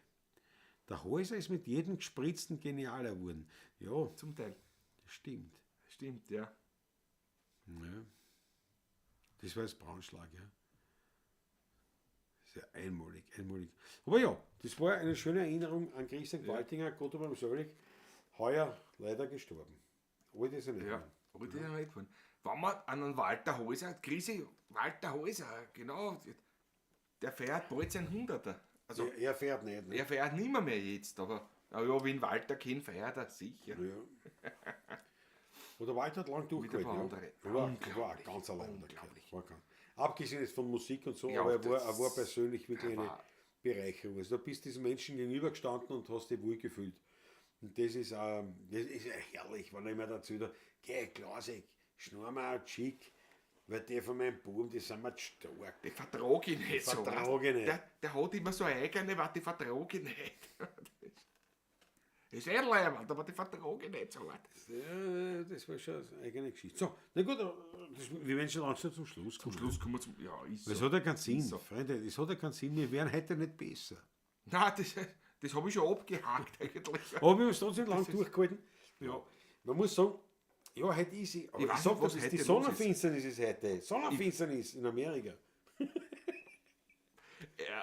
Der Häuser ist mit jedem gespritzten genialer geworden. Ja, Zum Teil. das stimmt. Stimmt, ja. Ja. Das war das Braunschlag, ja. Sehr einmalig, einmalig. Aber ja, das war eine schöne Erinnerung an Christian Qualtinger, Gott ob ihm selig, heuer leider gestorben. Alt ist er nicht. Ja, mehr. aber das ist ja nicht geworden. Wenn man an einen Walter Häuser, Grisi, Walter Häuser, genau, der feiert bald sein 100er. Also, Er fährt nicht. Ne? er feiert nimmer mehr jetzt, aber ja, wenn Walter kennt, feiert er sicher. Ja. Oder Walter hat lang durchgehalten. ein paar Ja. andere. Er war Unglaublich, ganz allein. Der Kerl. unglaublich. War ganz. Abgesehen jetzt von Musik und so, Ja, aber er das- war persönlich wirklich er eine war- Bereicherung. Also du bist diesem Menschen gegenübergestanden und hast dich wohl gefühlt. Und das ist ja herrlich, wenn er immer dazu da, geh, Klausig, schnurr mir auch Chick, weil die von meinem Buben, die sind mir zu stark. Die vertrag ich nicht so. Vertrag weißt? ich nicht. Der hat immer so eine eigene, was die vertrag ich nicht. Das ist eh leibend, aber die vertrag ich nicht so. Ja, das war schon eine eigene Geschichte. So, na gut, wir werden schon langsam zum Schluss kommen. Zum Schluss kommen wir zum. Ja, ist Es so. hat ja keinen Sinn, so. Freunde, es hat ja keinen Sinn, wir wären heute nicht besser. Nein, das habe ich schon abgehakt eigentlich. Aber wir haben es trotzdem lang durchgehalten. Ja. Man muss sagen, ja, heute ist sie. Aber Ich ich, weiß sag nicht, dir, was das, heute die los ist. Sonnenfinsternis ist heute. Sonnenfinsternis in Amerika.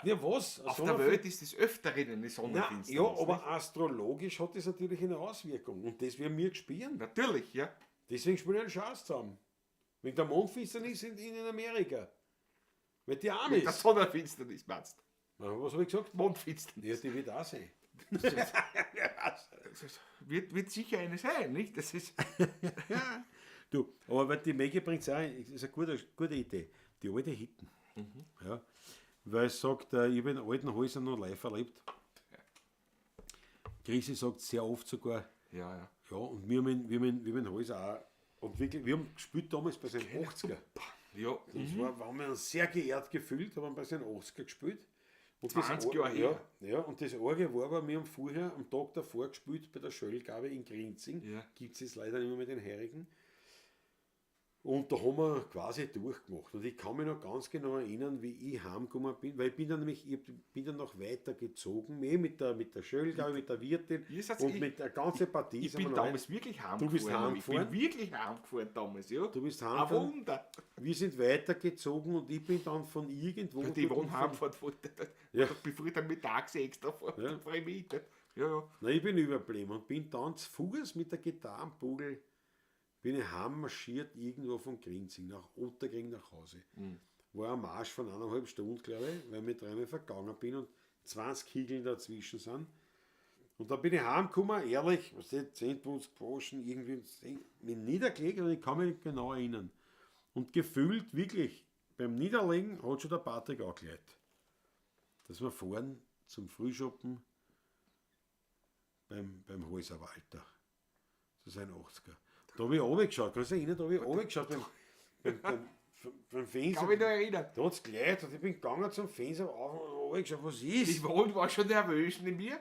Ja, was? Eine Auf der Sonnenfin- Welt ist das Öfteren eine Nein, Sonnenfinsternis. ja, aber astrologisch hat das natürlich eine Auswirkung. Und das werden wir spüren. Natürlich, ja. Deswegen spielen wir einen Schatz zusammen. Wegen der Mondfinsternis in Amerika. Weil die arm Mit der ist. Sonnenfinsternis meinst Na, was habe ich gesagt? du? Mondfinsternis. Ja, die wird auch sein. Das ist- wird sicher eine sein, nicht? Das ist. Du, aber weil die Maggie bringt es auch, ist eine gute Idee. Die alte Hitten. Ja, weil es sagt, ich habe in alten Häusern noch live erlebt. Chrissy sagt sehr oft sogar, Ja, ja. ja, und wir haben in Häuser auch, und wirklich, wir haben gespielt damals bei seinen 80er. Ja, Das war, haben wir uns sehr geehrt gefühlt, haben bei seinen 80er gespielt. Und 20 Jahre her. Ja, ja, und das Orge war aber, wir haben vorher, am Tag davor gespielt bei der Schöllgabe in Grinzing. Ja. Gibt es jetzt leider nicht mehr mit den Heurigen. Und da haben wir quasi durchgemacht. Und ich kann mich noch ganz genau erinnern, wie ich heimgekommen bin, weil ich bin dann nämlich, ich bin dann noch weiter gezogen, mehr mit der Schöllgabe, mit der Wirtin Ihr seid- und ich- mit der ganzen Partie. Ich sind wir bin noch damals wirklich heimgefahren. Du bist Ich bin heimgefahren? wirklich heimgefahren damals, ja. Du bist Ein heimgefahren. Wunder. Wir sind weitergezogen und ich bin dann von irgendwo. Die dort Yvonne heimfahren wollte, Ja. bevor ich dann mit Taxi extra fahre, Ja. fahr ich mit. Ja, ja. Na, ich bin überblieben und bin dann zu Fuß mit der Gitarre am Bugel, bin ich heimmarschiert irgendwo von Grinzing nach Otterkring nach Hause. War ein Marsch von 1,5 Stunden, glaube ich, weil ich mit dreimal vergangen bin und 20 Hiegeln dazwischen sind. Und dann bin ich heimgekommen, ehrlich, was ist, 10 Pfund gewaschen, irgendwie mich niedergelegt und ich kann mich genau erinnern. Und gefühlt wirklich, beim Niederlegen hat schon der Patrick angeleitet, dass wir fahren zum Frühschoppen beim Häuser Walter. Das ist ein 80er. Da habe ich runtergeschaut, kannst du dich erinnern, da habe ich runtergeschaut beim Fenster. Kann mich noch erinnern. Da hat es gleich, und ich bin gegangen zum Fenster auf und runtergeschaut, was ist? Ich war schon nervös neben mir.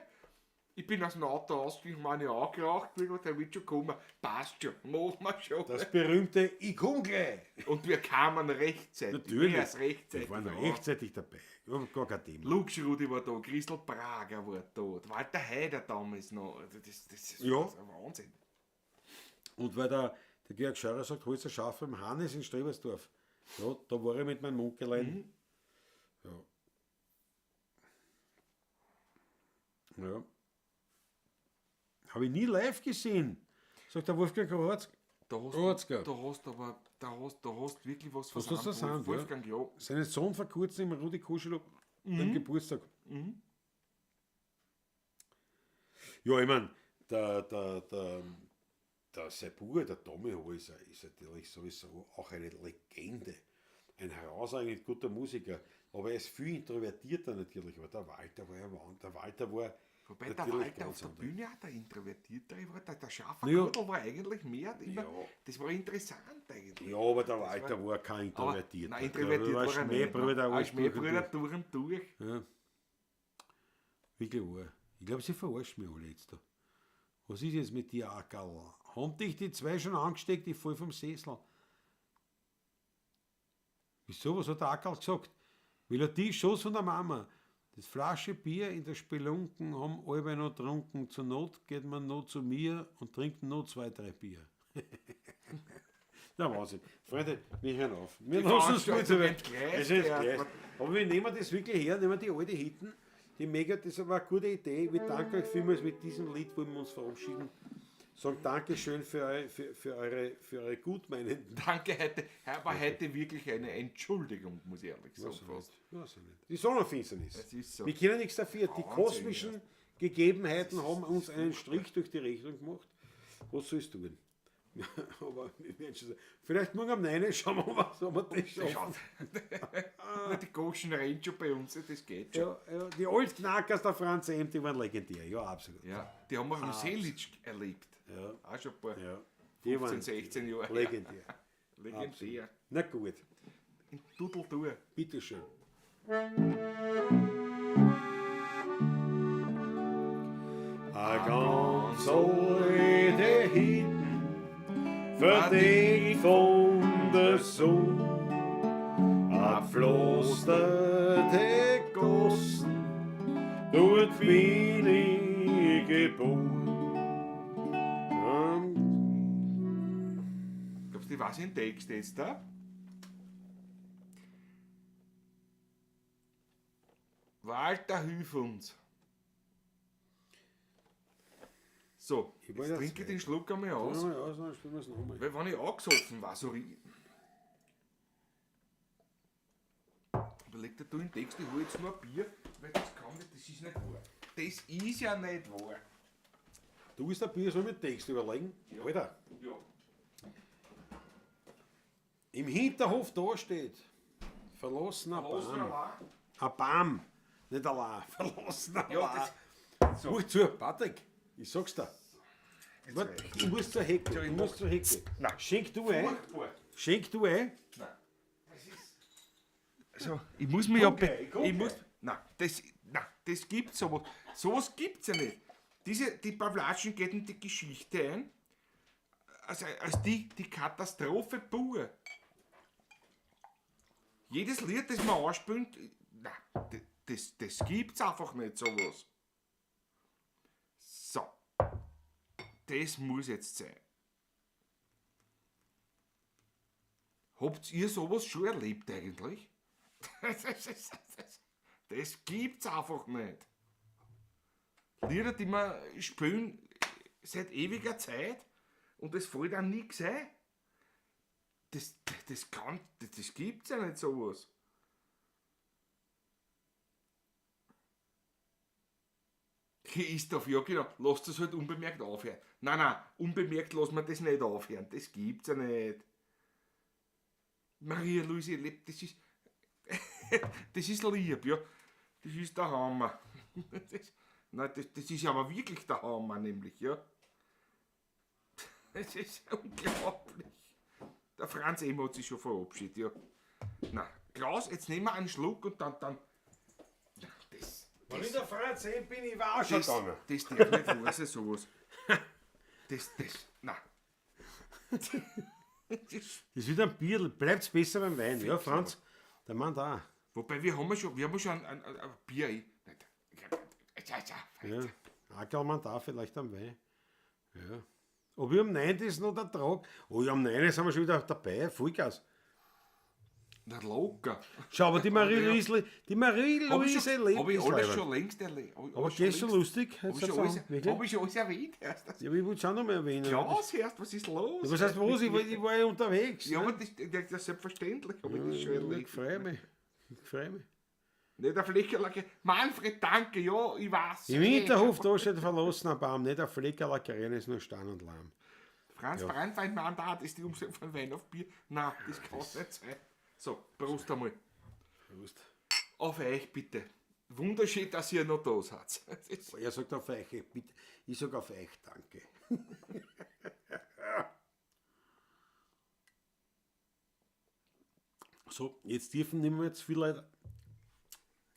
Ich bin aus dem Auto ausgestiegen, meine angeraucht, bin und der wird schon kommen. Passt schon, machen wir schon. Das berühmte Ich komm gleich. Und wir kamen rechtzeitig. Natürlich. Mehr als rechtzeitig. Wir waren Ja. rechtzeitig dabei. Überhaupt gar kein Thema. Lux Rudi war da, Christel Prager war da, Walter Haider damals noch. Also das ist Ja. das ist ein Wahnsinn. Und weil der Georg Scheurer sagt, hol's ein Schaf beim Hannes in Strebersdorf. Ja, da war ich mit meinem Munkelein. Mhm. Ja. Ja. Habe ich nie live gesehen, sagt der Wolfgang Kroatz. Da hast, Rotzger. da hast aber, da hast wirklich was Was hast du versandt, versandt, Wolfgang, ja. Seinen Sohn vor kurzem im Rudi Kuschelo beim Geburtstag. Ja, ich meine, der sein Bruder, der Tommy Häuser, ist natürlich sowieso auch eine Legende. Ein herausragend guter Musiker. Aber er ist viel introvertierter natürlich. Aber der Walter war ja Wahnsinn. Der Walter war Wobei der natürlich Walter auf ganz der anders. Bühne auch der Introvertiertere war, der Ja. Schafferkudel war eigentlich mehr, immer, Ja. das war interessant eigentlich. Ja, aber der Walter war kein Aber, Introvertierter. nein, introvertiert Der war er nicht. Schmähbrüder, Nein, alles durch und Schmähbrüder durch. durch und durch. Ja. Wirklich wahr. Ich glaube, sie verarschen mich alle jetzt da. Was ist jetzt mit dir, Ackerl? Haben dich die zwei schon angesteckt? Ich fall vom Sessel. Wieso? Was hat der Ackerl gesagt? Melodie Schoß von der Mama. Das Flasche Bier in der Spelunken haben alle noch getrunken. Zur Not geht man noch zu mir und trinkt noch 2, 3 Bier. Na Wahnsinn. Freunde, wir hören auf. Wir Die lassen uns gut Veranstaltung sein. entgleist, Es ist ja. entgleist. Aber wir nehmen das wirklich her, nehmen die alte Hitten. Die mega, das war eine gute Idee. Wir danken euch vielmals mit diesem Lied, wollen wir uns verabschieden. Sagen Dankeschön für eure gutmeinenden. Danke heute, aber heute wirklich eine Entschuldigung, muss ich ehrlich sagen. Fast. Weiß ich nicht. Die Sonnenfinsternis. Es ist so. Wir können nichts dafür. Die Wahnsinn, kosmischen Gegebenheiten haben uns einen Strich durch die Rechnung gemacht. Was sollst du tun? Aber wir werden schon sehen. Vielleicht morgen um 9 Uhr schauen wir mal, ob wir das schaffen. Schaut. Die Goschen rennen schon bei uns, das geht schon. Ja, ja, die Altknackers der Franz M., die waren legendär. Ja, absolut. Ja, die haben wir im Seelitsch erlebt. Ja. Auch schon ein paar Ja. Die 15, waren 16 Jahre. her. legendär. Legendär. Na gut, In Dudeltour. bitteschön. A ganz alte Hitten, verdeckt von der Sonne, a pflasterte Gossen, dort bin ich geboren. Am Glaubst du, ich weiß den Text jetzt da? Walter, hilf uns. So, Ich war jetzt ja trinke ich zwei. den Schluck einmal aus. Ja, ja, dann spielen wir es nochmal. Weil wenn ich angesoffen war, so ri- Überleg dir du den Text, ich hol jetzt nur ein Bier, weil das kann nicht, das ist nicht wahr. Das ist ja nicht wahr. Du bist der Bier, soll mit Text überlegen? Alter. Ja. Im Hinterhof da steht, verlassener Verlassener Baum. La. Ein Baum, nicht ein La, verlassener Ja, La. das, so. Mach zu, Patrick, ich sag's dir. Jetzt Warte, reicht's. ich muss zur Hecke, ich ich muss zur Hecke. Nein. Schenk du ein, Furchtbar. schenk du ein. Nein. Das ist. So, ich muss mich ja. Komm gleich, komm Ich muss. gleich. Nein, das gibt's sowas. Sowas gibt's ja nicht. Die Pavlatschen geht in die Geschichte ein. Also, als die Katastrophe pur. Jedes Lied, das man anspielt, nein, das gibt's einfach nicht, sowas. So. Das muss jetzt sein. Habt ihr sowas schon erlebt eigentlich? Das gibt's einfach nicht. Lieder, die wir spielen seit ewiger Zeit und es fällt auch nichts ein. Das gibt's ja nicht sowas. Hier ist auf, ja genau, lasst das halt unbemerkt aufhören. Nein, nein, unbemerkt lassen wir das nicht aufhören. Das gibt's ja nicht. Maria Luise lebt, das ist. Das ist lieb, ja. Das ist der Hammer. Das, Nein, das ist aber wirklich der Hammer, nämlich, ja. Das ist unglaublich. Der Franz M. hat sich schon verabschiedet, ja. Na, Klaus, jetzt nehmen wir einen Schluck und dann. Na, das. Wenn ich der Franz M. bin, ich war auch schon Das, gegangen. das darf nicht wahr sein, sowas. Das, nein. Das ist, Das ist wieder ein Bier, bleibt's besser beim Wein. Ja, Franz, der Mann da. wobei, wir haben ja schon, ein Bier. Ja, Ackerl man da vielleicht am Wein. Ja. Ob ich am 9. ist noch der Trag. Oh ja, am 9. sind wir schon wieder dabei. Vollgas. Na, locker. Schau, aber die Marie-Louise, die Marie-Louise lebt Hab ich das alles Leiberl. schon längst erlebt. Aber gehst schon lustig? Hab Jetzt ich schon sag's alles, an, wirklich? hab ich schon alles erwähnt erst. Ja, aber ich wollte es auch noch mal erwähnen. Klaus, erst, was ist los? Ja, was heißt was? Ich war ja unterwegs. Ja, ne? aber das ist selbstverständlich, hab ich das schon Ich erlebt. freue mich. Ich freue mich. Nicht der Fleckerl, Manfred, danke, ja, ich weiß. Im Hinterhof, da steht ein verlassener Baum, nicht ein Fleckerl, ein ist nur Stein und Lahm. Franz Ja. Brandwein Mandat ist die Umsetzung von Wein auf Bier. Nein, das kann nicht sein. So, Prost einmal. Prost. Auf euch bitte. Wunderschön, dass ihr noch da seid. Das ist- Er sagt auf euch, bitte. Ich sag auf euch, danke. So, jetzt dürfen nicht mehr zu viele Leute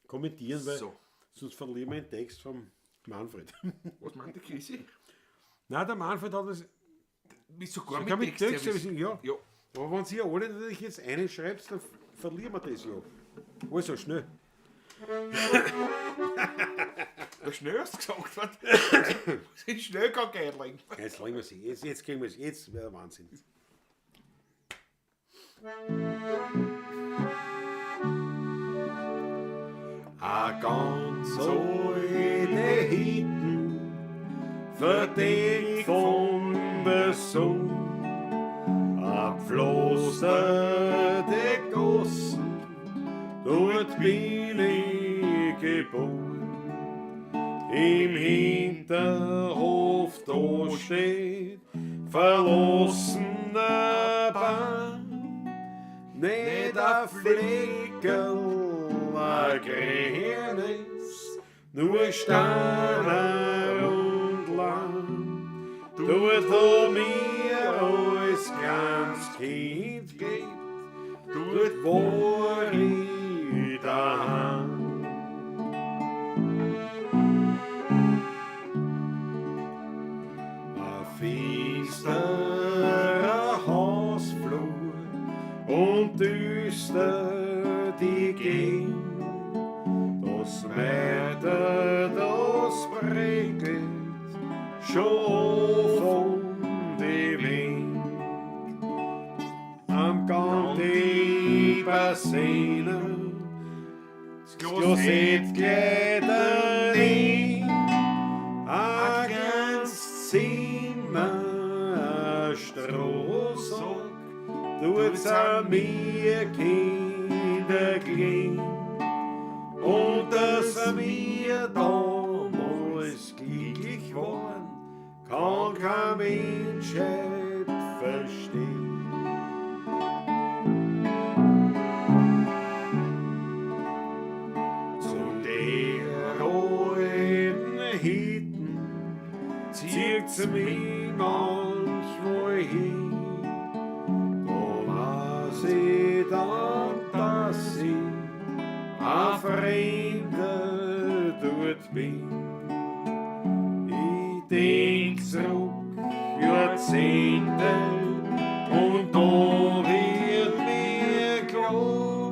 kommentieren, weil So. sonst verlieren wir den Text vom Manfred. Was meint der Chrissy? Nein, der Manfred hat das. Mit sogar Sogar mit mit Textservice, Textservice. ja. Ja. Aber wenn Sie alle natürlich jetzt einschreibt, dann verlieren wir das ja. Also schnell. Der schnell hast du gesagt. Was? Schnell kann Geld legen. Jetzt legen wir sie. Jetzt kriegen wir es. Jetzt wäre der Wahnsinn. A ganz alte Hitten, verdeckt von der Sonne, a pflasterte Gassen, dort bin ich geboren. Im Hinterhof da steht verlassener Bahn, nicht ein Fleckerl, ein grünes, nur Steine und Lahm. Dort wo mir als kleines Kind gelebt, dort war ich daheim. Ein finsterer Hausflur und düster die Gegend. Das Wetter, das prickelt schon von die Wind. Am Gang die Bassine, das Klosett geht nicht. Ein kleines Zimmer, ein Strohsack, tut's an mir Kinder glühen. Und dass wir damals glücklich waren, kann kein Mensch heut verstehen. Zu der alten Hitten zieht's mich manchmal hin. Da weiß ich dann, dass ich ein Fremder dort bin. Ich denk zurück Jahrzehnte und da wird mir klar,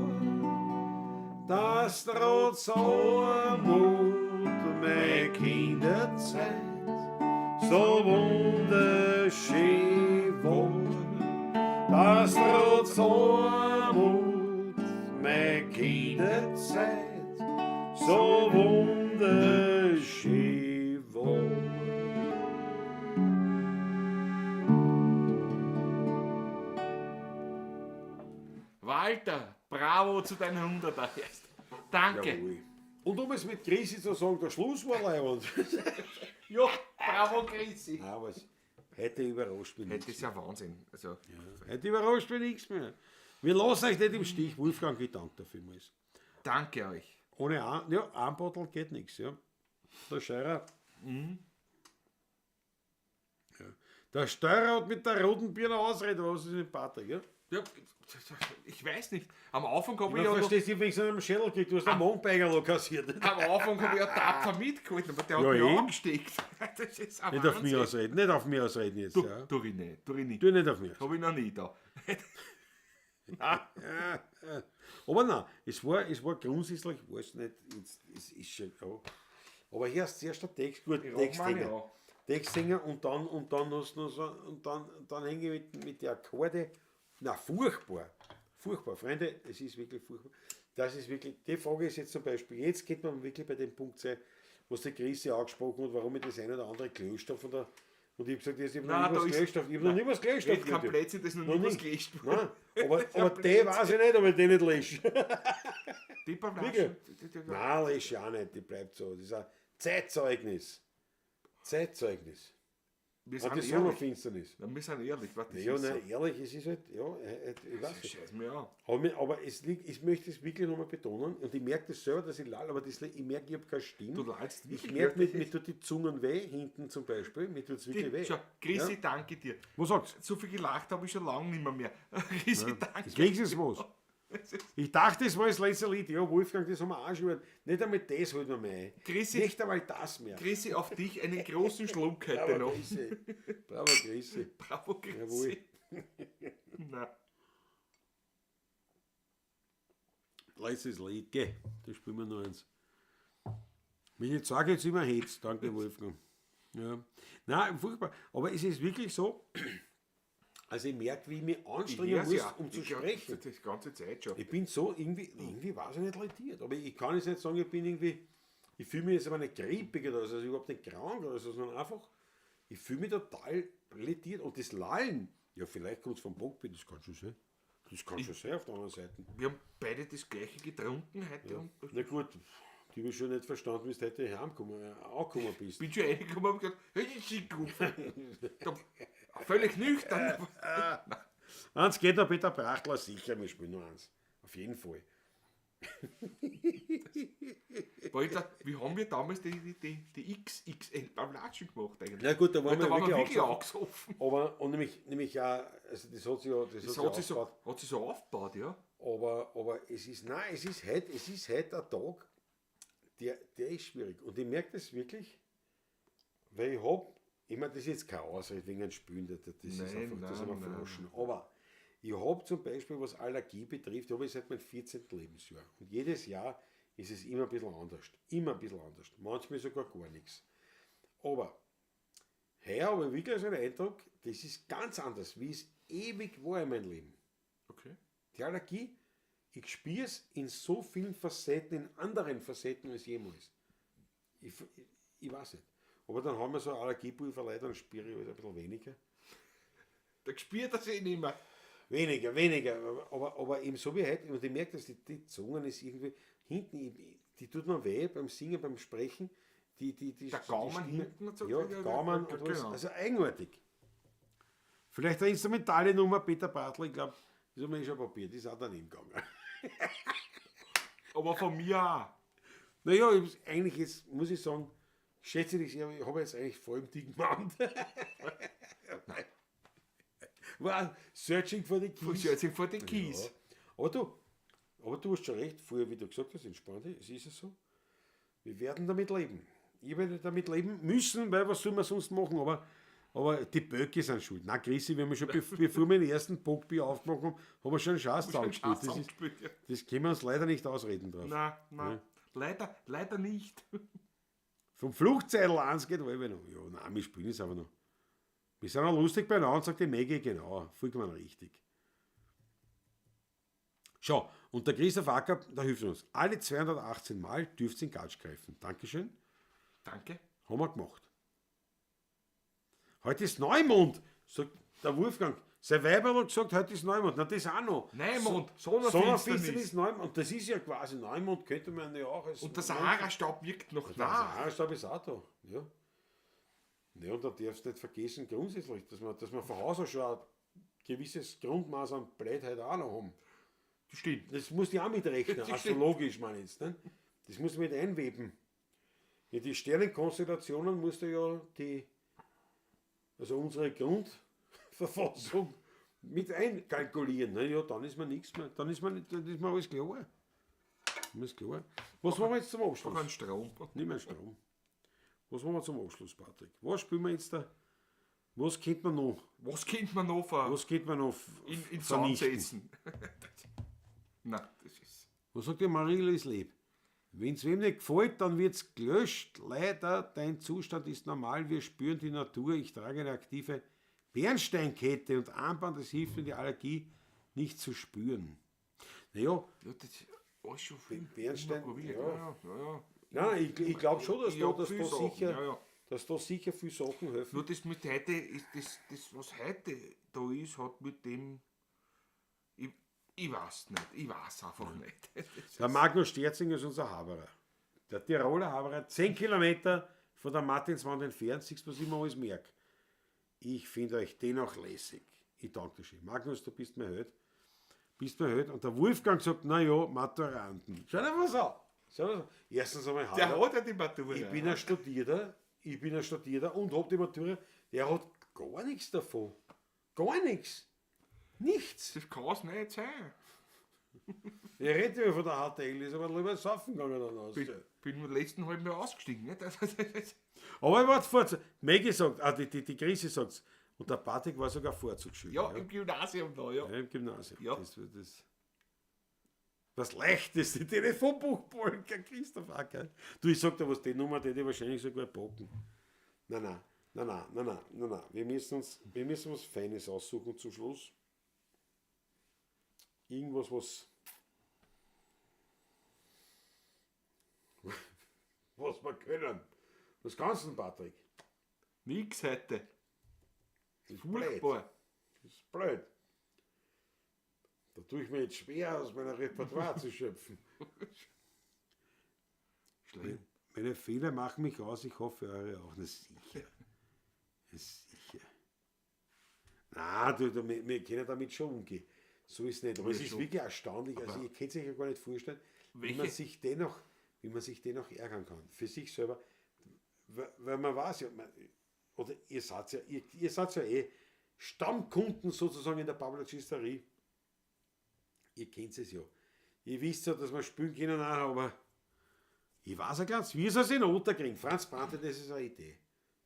dass trotz Armut meine Kinderzeit so wunderschön war. Dass trotz Armut meine Kinderzeit so wunderschön war. Walter, bravo zu deinen 100er erst. Danke. Jawohl. Und um es mit Chrissy zu sagen, der Schluss war leibend. Ja, bravo Chrissy. Nein, was? Heute überrascht mich Hey, nichts. das ist ja Wahnsinn. Also, Heute überrascht mich nichts mehr. Wir lassen euch nicht im Stich. Wolfgang, ich danke dir vielmals. danke euch. Ohne ein, ja, ein Bottle geht nichts, ja. Der Scheurer. Ja. Der Steurer hat mit der roten Birne Ausrede, was ist mit Patrick, ja? Ja, ich weiß nicht. Am Anfang habe Ich ich ja noch, verstehst du, wenn ich so einen Schädel krieg, du hast einen Mondbeiger kassiert. am Anfang habe ich ja tapfer mitgehalten, aber der hat Ja, mich eben. angesteckt. Das ist ein Nicht auf mich Wahnsinn. ausreden, nicht auf mich ausreden jetzt. Du, ja. tu ich nicht, tu ich nicht. Tu nicht auf mich ausreden. Habe ich noch nie da. Aber nein, es war grundsätzlich, weiß nicht, jetzt, es ist schon, ja. Aber hier ist zuerst der Text, gut, Ich rauch meine Texthänger. an. Texthänger und dann hast du noch so, und dann hänge ich mit der Akkorde. Na, furchtbar. Furchtbar, Freunde, es ist wirklich furchtbar. Das ist wirklich, die Frage ist jetzt zum Beispiel, jetzt geht man wirklich bei dem Punkt sein, was der Chris ja angesprochen hat, warum ich das eine oder andere gelöscht habe von der, und ich habe gesagt, ich habe noch Nein, nie da was ist- gelöscht, ich habe noch nie was gelöscht. Red auf kein YouTube. Blödsinn, das ist noch nie was gelöscht Nein, aber, Das ist ja aber die weiß ich nicht, ob ich den nicht lösche. Die Pavlatschen, Wirklich? die- Nein, lösche ich auch nicht, die bleibt so. Das ist ein Zeitzeugnis. Zeitzeugnis. Wir Und sind die ehrlich. Sommerfinsternis. Ja, wir sind ehrlich. Warte, das Ja, ist nein, ehrlich, es ist halt, ja, ich weiß so. nicht. Scheiß mir an. Aber, aber es liegt, ich möchte es wirklich nochmal betonen, und ich merke das selber, dass ich lall, aber das, ich merke, ich habe keine Stimme. Du lallst Ich wirklich, merke, ja, das mir tut die Zungen weh, hinten zum Beispiel, mir tut es wirklich weh. Schau, Chrissy, Ja? danke dir. Was sagst So viel gelacht habe ich schon lange nicht mehr. Chrissy, danke. du? Wenigstens was. Ich dachte, es war das letzte Lied. Ja, Wolfgang, das haben wir auch schon gehört. Nicht einmal das holt man mehr ein. Chrissy- Nicht einmal das mehr. Chrissy, auf dich einen großen Schluck heute Bravo, noch. Chrissy. Bravo, Chrissy. Bravo, Chrissy. Jawohl. Nein. Letztes Lied, geh. Da spielen wir noch eins. Wenn ich sage jetzt immer Hetz. Danke, Wolfgang. Ja. Nein, furchtbar. Aber es ist wirklich so, also ich merke, wie ich mich anstrengen hör's muss, ja. um zu Ich hör sprechen. Das die ganze Zeit schon. Ich bin so irgendwie weiß ich nicht lediert. Aber ich kann jetzt nicht sagen, ich bin irgendwie, ich fühle mich jetzt aber nicht grippig oder so, also überhaupt nicht krank oder so, sondern einfach, ich fühle mich total lediert. Und das Lallen, ja, vielleicht kommt es vom Bockbier, das kann schon sein. Das kann schon sein auf der anderen Seite. Wir haben beide das gleiche getrunken heute. Und Na gut, die habe ich schon nicht verstanden, wie du heute heimgekommen, angekommen bist. bin schon reingekommen und hab gesagt, hey, ich bin gut. Da, völlig nüchtern. Eins geht der Peter Prachtler sicher, wir spielen nur eins. Auf jeden Fall. Weil ich dachte, wie haben wir damals die XXL Pavlatschen gemacht eigentlich? Na gut, da waren Weil da wir waren wir wirklich wirklich angesoffen. Aber, und nämlich auch, also das hat sich ja, das Das hat hat sich sich so, aufgebaut. hat sich so aufgebaut, ja. Aber es ist, nein, es ist heute ein Tag, der ist schwierig. Und ich merke das wirklich, weil ich hab, ich meine, das ist jetzt keine Ausrede wegen einem Spülen, das ist Nein, einfach, das nein, sind wir nein, verarschen. Aber ich hab zum Beispiel, was Allergie betrifft, habe ich seit meinem 14. Lebensjahr. Und jedes Jahr ist es immer ein bisschen anders. Immer ein bisschen anders. Manchmal sogar gar nichts. Aber heuer habe ich wirklich so einen Eindruck, das ist ganz anders, wie es ewig war in meinem Leben. Okay. Die Allergie, ich spüre es in so vielen Facetten, in anderen Facetten als jemals. Ich weiß nicht. Aber dann haben wir so ein Allergiepulver leider, dann spüre ich halt ein bisschen weniger. Da spürt er sich nicht mehr. Weniger, weniger. Aber eben so wie heute, und ich merke, dass die Zunge ist irgendwie hinten, die tut mir weh beim Singen, beim Sprechen. Der Gaumen die Stimme- hinten und so. Ja, der Gaumen und alles. Genau. Also eigenartig. Vielleicht eine instrumentale Nummer, Peter Bartl, ich glaube, das haben wir eh schon probiert, das ist auch daneben gegangen. Aber von mir auch. Naja, ich hab's eigentlich jetzt, muss ich sagen, schätze dich sehr, aber ich habe jetzt eigentlich voll im dicken Mann. War searching for the keys. Searching for the keys. Ja. Aber du hast schon recht, vorher, wie du gesagt hast, entspann dich, es ist ja so. Wir werden damit leben. Ich werde damit leben müssen, weil was soll man sonst machen? Aber die Böcke sind schuld. Na, Chrissy, wir haben schon, bevor wir den ersten Bockbier aufgemacht haben, haben wir schon einen Schatz Schon zusammengespielt. Schatz Das, ist, angespielt, ja. das können wir uns leider nicht ausreden drauf. Nein, nein. Leider, leider nicht. Vom Fluchzettel eins geht halb noch. Ja, nein, wir spielen es aber noch. Wir sind auch lustig beieinander, sagt die Maggie, genau, vollkommen richtig. Schau, und der Christoph Acker, der hilft uns. Alle 218 Mal dürft ihr in Gatsch greifen. Dankeschön, Danke. haben wir gemacht. Heute ist Neumond, sagt der Wolfgang. Sein Weiber hat gesagt, heute ist Neumond. Na, das auch noch. Neumond, Sonnenfinsternis Sonnenfinsternis. ist Neumond. Und das ist ja quasi Neumond, könnte man ja auch als Und der Sahara-Staub wirkt noch der nach. Sahara-Staub ist auch da. Ja. Ja, und da darfst du nicht vergessen, grundsätzlich, dass wir von Haus aus schon ein gewisses Grundmaß an Blödheit auch noch haben. Das stimmt. Das musst du auch mitrechnen, Das stimmt. astrologisch meine ich jetzt. Ne? Das musst du mit einweben. In die Sternenkonstellationen musst du ja die, also unsere Grundverfassung mit einkalkulieren. Ne? Ja, dann ist mir nichts mehr, dann ist mir, nicht, dann ist mir alles klar. Alles klar. Was machen wir jetzt zum Abschluss? Kein Strom. Nicht mehr Strom. Was machen wir zum Abschluss, Patrick? Was spielen wir jetzt da? Was könnte man noch? Was könnte man noch ver Was könnte man noch in Sand vernichten? setzen? Nein, das ist. Was sagt die Marie-Louise Leb? Wenn es wem nicht gefällt, dann wird's gelöscht. Leider, dein Zustand ist normal. Wir spüren die Natur. Ich trage eine aktive Bernsteinkette und Armband. Das hilft mir, die Allergie nicht zu spüren. Naja, Ja, das ist alles schon viel. Bernstein, immer probiert. ja. Ja, ja, ja. nein, ich glaube schon, dass Ich da, hab dass viel da Sachen, sicher, ja, ja. dass da sicher viel Sachen helfen. Nur das mit heute, ist das, das, was heute da ist, hat mit dem. Ich weiß nicht, ich weiß einfach nicht. Das Der Magnus Sterzinger ist unser Haberer. Der Tiroler Haberer, 10 Kilometer von der Martinswand entfernt, siehst du, was ich mir alles merke. Ich finde euch dennoch lässig. Ich danke dir schön. Magnus, du bist mir Held. Bist mir Held. Und der Wolfgang sagt, na ja, Maturanten. Schau dir was an. Schau dir was an. Erstens einmal Der Haberer. hat ja die Matura. Ich bin ein Studierter, ich bin ein Studierter und hab die Matura. Der hat gar nichts davon. Gar nichts. Nichts. Das kann es nicht sein. Ich rede immer von der HTL, ist aber lieber saufen gegangen dann aus. Bin im letzten halben Jahr ausgestiegen. Nicht? Aber ich war Vorzug. Maggie sagt, ah, die Chrissy sagt's. Und der Patrick war sogar Vorzugsschüler. Ja, im Gymnasium da, ja. Ja, im Gymnasium. Ja. Das leichteste Telefonbuchpolka, Christoph Acker. Du, ich sag dir was, die Nummer, die die wahrscheinlich sogar packen. Nein, nein, nein, nein, nein, nein, nein, nein. Wir müssen was Feines aussuchen zum Schluss. Irgendwas, was. Was wir können. Was kannst du denn, Patrick? Nix heute. Das ist blöd. Furchtbar. Das ist blöd. Da tue ich mir jetzt schwer, aus meinem Repertoire zu schöpfen. Schlimm. Meine Fehler machen mich aus, ich hoffe eure auch. Na sicher. Na sicher. Na, du, du, wir können damit schon umgehen. So ist es nicht. Aber es Ja, ist schon. wirklich erstaunlich. Also ich kann es euch ja gar nicht vorstellen, wie man Welche? sich dennoch, wie man sich dennoch ärgern kann. Für sich selber. Weil man weiß ja, man, oder ihr seid ja, ihr seid ja eh Stammkunden sozusagen in der Pavlacisterie. Ihr kennt es ja. Ihr wisst ja, dass wir spielen können auch, aber ich weiß ja ganz, wie ist es in Otterkring? Franz Brandl, das ist eine Idee.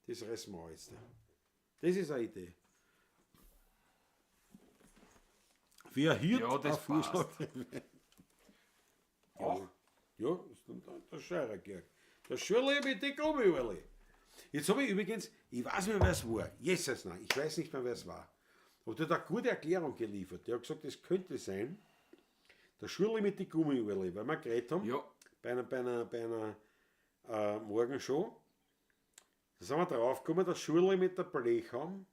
Das reißen wir jetzt. Das ist eine Idee. Wer hier Ja, das passt. Auch. Ja, ist dann der Scheurer, Georg. Der Schürle mit den Gummiuhrli. Jetzt habe ich übrigens, ich weiß nicht mehr, wer es war. Jesus, nein, ich weiß nicht mehr, wer es war. Aber der hat eine gute Erklärung geliefert. Der hat gesagt, es könnte sein, der Schürle mit den Gummiuhrli, weil wir geredet haben, Ja. bei einer Morgenshow, da sind wir drauf gekommen, der Schürle mit der Blechhaum,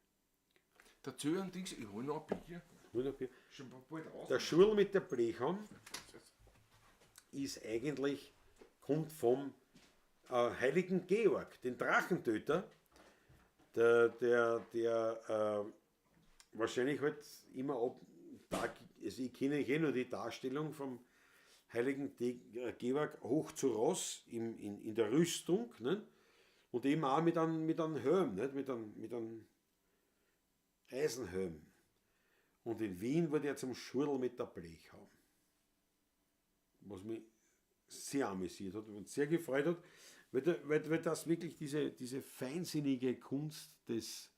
Der Zöhn Dings, ich hol noch ein Bier. Hol noch ein Bier. Schon bald aus. Der Schurl mit der Blechhaum ist eigentlich, kommt vom heiligen Georg, den Drachentöter, der wahrscheinlich halt immer ab, da, also ich kenne eh nur die Darstellung vom heiligen Georg hoch zu Ross in der Rüstung, ne? Und eben auch mit einem Helm, nicht? Mit einem Eisenhelm. Und in Wien wurde er zum Schurl mit der Blechhaum. Was mich sehr amüsiert hat und sehr gefreut hat, weil das wirklich diese feinsinnige Kunst des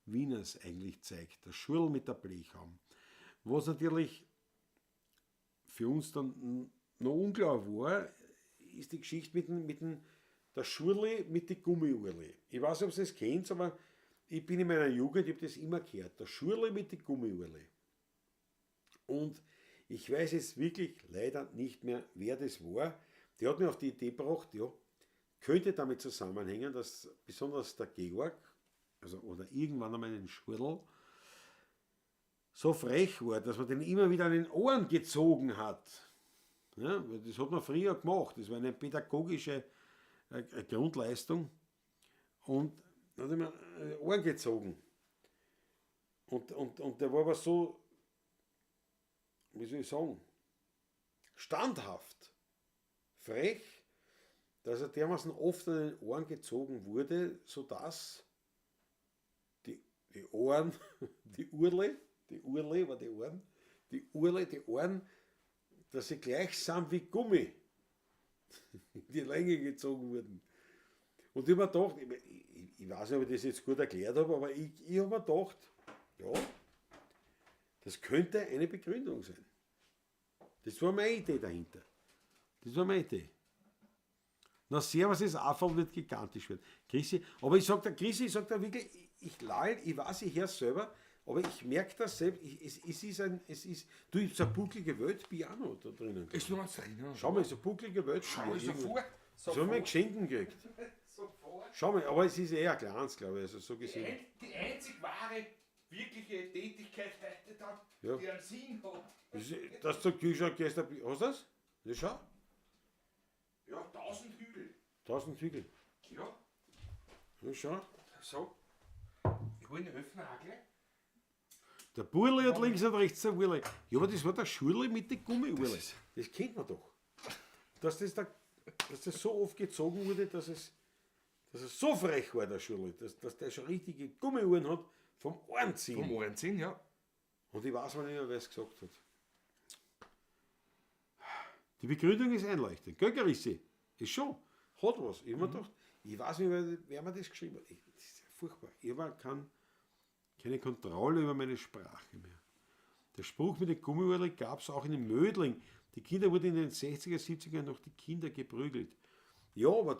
Wieners eigentlich zeigt. Der Schurl mit der Blechhaum. Was natürlich für uns dann noch unklar war, ist die Geschichte mit dem der Schurli mit den Gummiuhrli. Ich weiß nicht, ob ihr das kennt, aber ich bin in meiner Jugend, ich habe das immer gehört. Der Schurli mit den Gummiuhrli. Und ich weiß jetzt wirklich leider nicht mehr, wer das war. Der hat mir auf die Idee gebracht, ja, könnte damit zusammenhängen, dass besonders der Georg, also oder irgendwann einmal einen Schurl, so frech war, dass man den immer wieder an den Ohren gezogen hat. Ja, weil das hat man früher gemacht. Das war eine pädagogische Grundleistung. Und dann hat er mir an den Ohren gezogen. Und der war aber so, wie soll ich sagen, standhaft, frech, dass er dermaßen oft an den Ohren gezogen wurde, sodass die Ohren, die Urle, war die Ohren, die Urle, die Ohren, dass sie gleichsam wie Gummi in die Länge gezogen wurden. Und ich habe mir gedacht, ich weiß nicht, ob ich das jetzt gut erklärt habe, aber ich habe mir gedacht, ja, das könnte eine Begründung sein. Das war meine Idee dahinter. Das war meine Idee. Na, servus, das Afferl wird gigantisch werden. Chrissy, aber ich sag da, Chrissy, ich sag da wirklich, ich lall, ich weiß, ich hör's selber, aber ich merk das selbst, ich, es, es ist ein, es ist, du, ich hab so ein bucklige Weltpiano da drinnen. Ist noch eins drin, Schau mal, so ein bucklige Weltpiano. Schau, ist sofort. Das haben wir geschenkt gekriegt. Sofort. Schau mal, aber es ist eher ein kleines, glaube ich, also so gesehen. Die einzig wahre, wirkliche Tätigkeit heute dann, Ja. die einen Sinn hat. Das ist, dass du Kühlschrank gehst, hast du das? Ja, schau. Ja, 1000 Hügel. 1000 Hügel. Ja. Ja, schau. So. Ich hol den Öffner auch gleich. Der Burli hat links und rechts der Urli. Ja, aber das war der Schurli mit den Gummiurli. Das Das kennt man doch. Dass das so oft gezogen wurde, dass es so frech war, der Schurli, dass der schon richtige Gummiuhren hat vom Ohrenziehen. Vom Ohrenziehen, ja. Und ich weiß mal nicht mehr, wer es gesagt hat. Die Begründung ist einleuchtend. Gell, Chrissy? Ist schon. Hat was. Ich hab mir gedacht, ich weiß nicht, wer mir das geschrieben hat. Das ist ja furchtbar. Ich habe keine Kontrolle über meine Sprache mehr. Der Spruch mit den Gummiuhrli gab's auch in den Mödling. Die Kinder wurden in den 60er, 70er noch die Kinder geprügelt. Ja, aber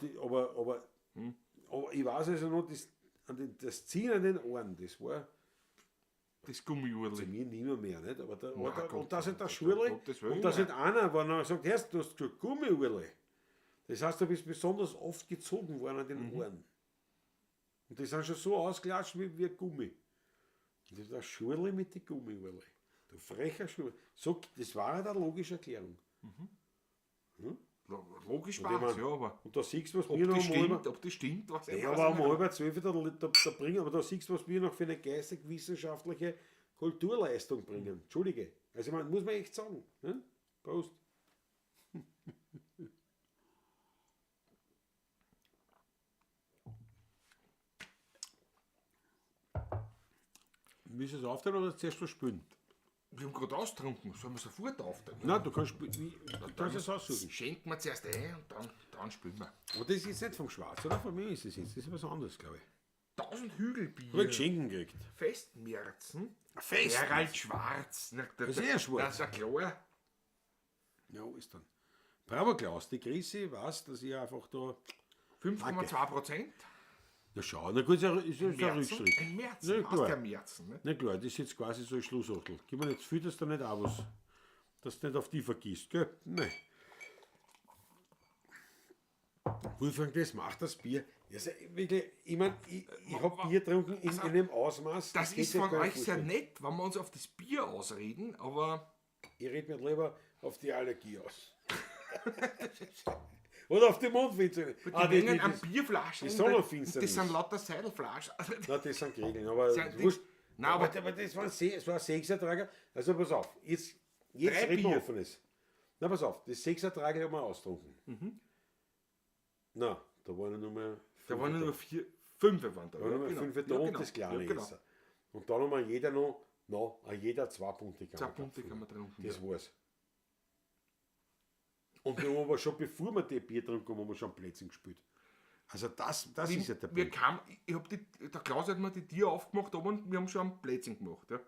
ich weiß also noch, das Ziehen an den Ohren, das war Das Gummiuhrli. Zu mir nimmer mehr, nicht? Aber da, Nein, aber da, Gott, und das hat der Gott, Schurli, Gottes Willen, und das nein. hat einer, wenn er sagt, Herr, du hast gesagt, Gummiuhrli. Das heißt, du bist besonders oft gezogen worden an den Ohren. Und die sind schon so ausgelatscht wie Gummi. Und das ist der Schurli mit den Gummiuhrli. Du frecher Schurli. So, das war halt eine logische Erklärung. Logisch Und ich war's, mein, ja, aber Und da siehst du, was ob wir noch das um stimmt, halb ob das stimmt, was Ja, aber um halb zwölf, da bringen, aber da siehst du, was wir noch für eine geistig-wissenschaftliche Kulturleistung bringen. Entschuldige. Also, man, muss man echt sagen. Ne? Prost. Müssen wir es aufteilen oder zuerst was spülen? Wir haben gerade austrunken, sollen wir sofort aufteilen? Nein, du kannst spülen. Du kannst es aussuchen. Schenken wir zuerst ein und dann spülen wir. Aber das ist jetzt nicht vom Schwarz, oder? Von mir ist es jetzt. Das ist was anderes, glaube ich. 1000 Hügelbier. Hab ich Geschenken gekriegt. Festmärzen. Festmärzen. Gerald Schwarz. Na, Das ist eh schwarz. Das ist ja klar. Ja, ist dann. Bravo, Klaus. Die Chrissy weiß, dass ich einfach da. 5,2%. Na schau, na gut, ist ja ein Märzen. Rückschritt. Ein Märzen, Na heißt klar. der Märzen. Ne? Na klar, das ist jetzt quasi so ein Schlussachtel. Gib mir nicht zu viel, dass du nicht auch was, dass du nicht auf die vergisst, gell? Nein. Wolfgang, das macht das Bier. Also, wirklich, ich mein, ich hab Bier getrunken in einem Ausmaß. Das geht ist sich von gar nicht euch sehr vorstellen. nett, wenn wir uns auf das Bier ausreden, aber Ich red mir lieber auf die Allergie aus. Oder auf die Mundfinsternis. die Ah, die, Mengen die, an die, Bierflaschen, die Sonnenfinsternis. das sind lauter Seidelflaschen. Nein, das sind Regeln, aber Sind die- wurscht. Nein, aber- aber das war es war ein Sechsertrager. Also pass auf, jetzt Drei reden wir Bier. offenes. Na, pass auf, das Sechsertrager haben wir austrunken. Na, da waren ja nur mehr Da fünf waren nur 4, 5 waren da. Da waren nur mehr genau. 5 da Ja, und genau. das kleine Ja, genau. Esser. Und dann haben wir jeder noch, noch jeder 2 Punkte 2 Punkte kann man trinken. Das war's. Und wir haben aber schon, bevor wir die Bier getrunken haben, haben wir schon Plätzchen gespielt. Also das ist ja der wir Punkt. kam, ich hab die, der Klaus hat mir die Tür aufgemacht oben und wir haben schon ein Plätzchen gemacht. Ja.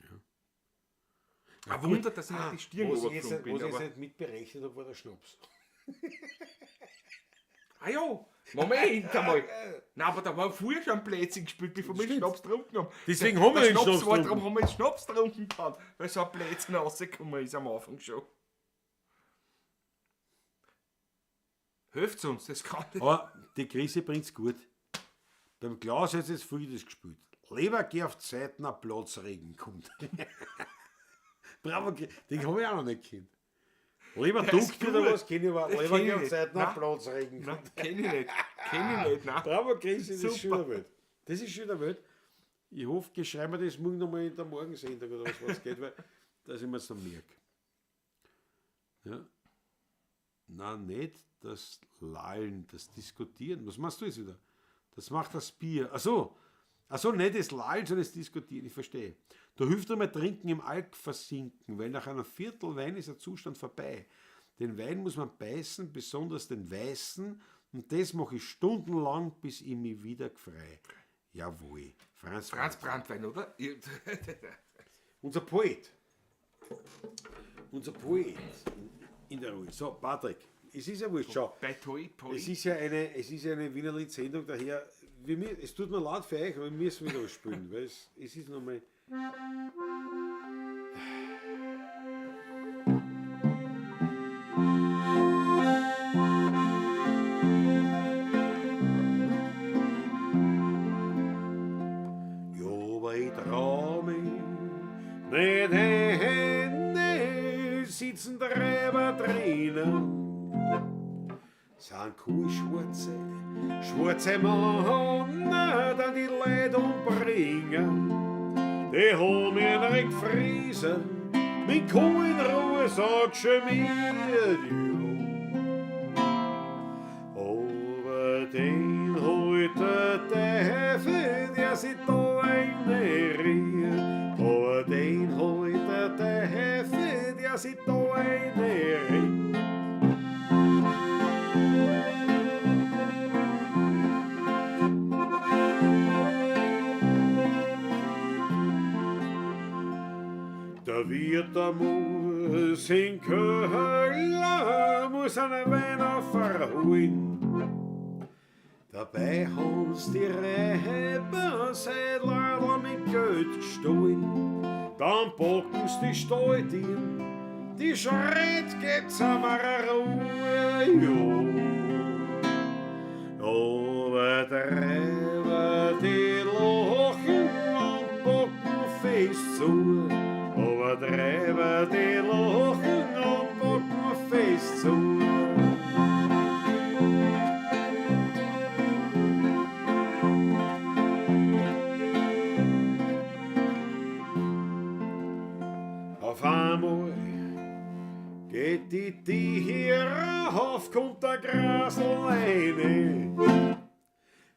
Ja. Ein Wunder, dass ich nicht die Stirn was ich jetzt, runtergeflogen bin. was ich jetzt Aber, nicht mitberechnet habe, war der Schnaps. ah ja, Moment einmal. Nein, aber da war vorher schon ein Plätzchen gespielt, bevor wir den Stimmt. Schnaps getrunken haben. Deswegen haben wir Der den Schnaps war, getrunken. darum haben wir den Schnaps getrunken können, weil so ein Plätzchen rausgekommen ist am Anfang schon. Hilft uns, das kann nicht. Aber die Krise bringt's gut. Beim Klaus hat jetzt Folgendes gespielt. Leber geh auf Zeiten, ein Platzregen kommt. Bravo, den habe ich auch noch nicht gekannt. Lieber Der ist dunkel oder gut. was kenne ich aber. Den Lieber kenn geh ich auf nicht. Zeiten, ein Nein. Platzregen kommt. Nein, kenn ich nicht. Kenn ich nicht, nein. Bravo, Chrissy, das ist Super. schöner Welt. Das ist schöner Welt. Ich hoffe, geschreiben wir das morgen nochmal in der Morgensendung oder was, was geht, weil dass ich mir das noch merke. Ja. Na, nicht das Lallen, das Diskutieren. Was machst du jetzt wieder? Das macht das Bier. Ach so. Ach so, nicht das Lallen, sondern das Diskutieren. Ich verstehe. Da hilft einmal Trinken im Alk versinken, weil nach einem Viertel Wein ist der Zustand vorbei. Den Wein muss man beißen, besonders den weißen, und das mache ich stundenlang, bis ich mich wieder frei. Jawohl. Franz, Franz Brandwein, oder? Unser Poet. Unser Poet in der Ruhe. So, Patrick, es ist ja wurscht. Schau, Bei Toi, Poet. es ist ja eine, es ist ja eine Wiener Lied-Sendung, daher, wir, es tut mir leid für euch, aber wir müssen wieder was spielen, weil es ist nochmal. Ja, aber ich trau mich nicht hin, sitzen Treiber drinnen. Sind keine schwarze, schwarze Männer, dann die Leute umbringen. Die haben mir einen gefriesen, mit Kuh in Ruhe, sag schon mir, ja. Aber den holt der Teufel, der sich da reinriert. Aber den holt der Teufel, der sich da reinriert. Der Wirt, der muss in Köller, muss einen Wein verholen. Dabei haben's die Räber seit leider mit Geld gestohlen. Dann packen's die Stalltieren, die Schreit gibt's einmal Ruhe, ja. Aber Treiber, die lachen und packen fest zu. Aber Treiber, die lachen und packen fest zu. Auf einmal geht die Tiere auf, kommt der Grasl rein.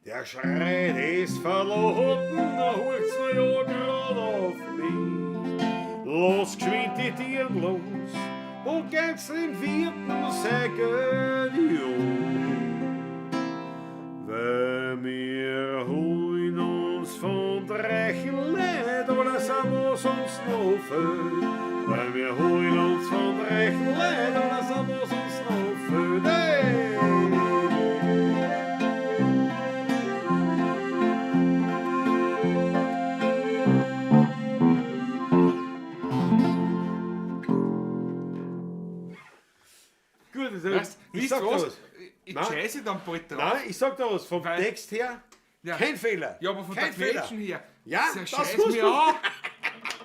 Der schreit, ist verloren, da horcht's noch ja grad auf mich. Los geschwind die Tieren los und gebt's dem Wirten sein Geld, ja. Weil wir holen uns von reichen Leid alles an, was uns noch fehlt. Weil wir holen uns von reichen Leid alles an, was uns noch fehlt. Hey! Gut, also, Weißt, ich wisst sag ihr da was? was. Ich Nein. scheiße dann bald drauf. Nein, ich sag da was, vom Weil- Text her, Ja. kein Fehler. Ja, aber von kein der Fehler. Quetschen her. Ja, das das scheiß muss mir man- an.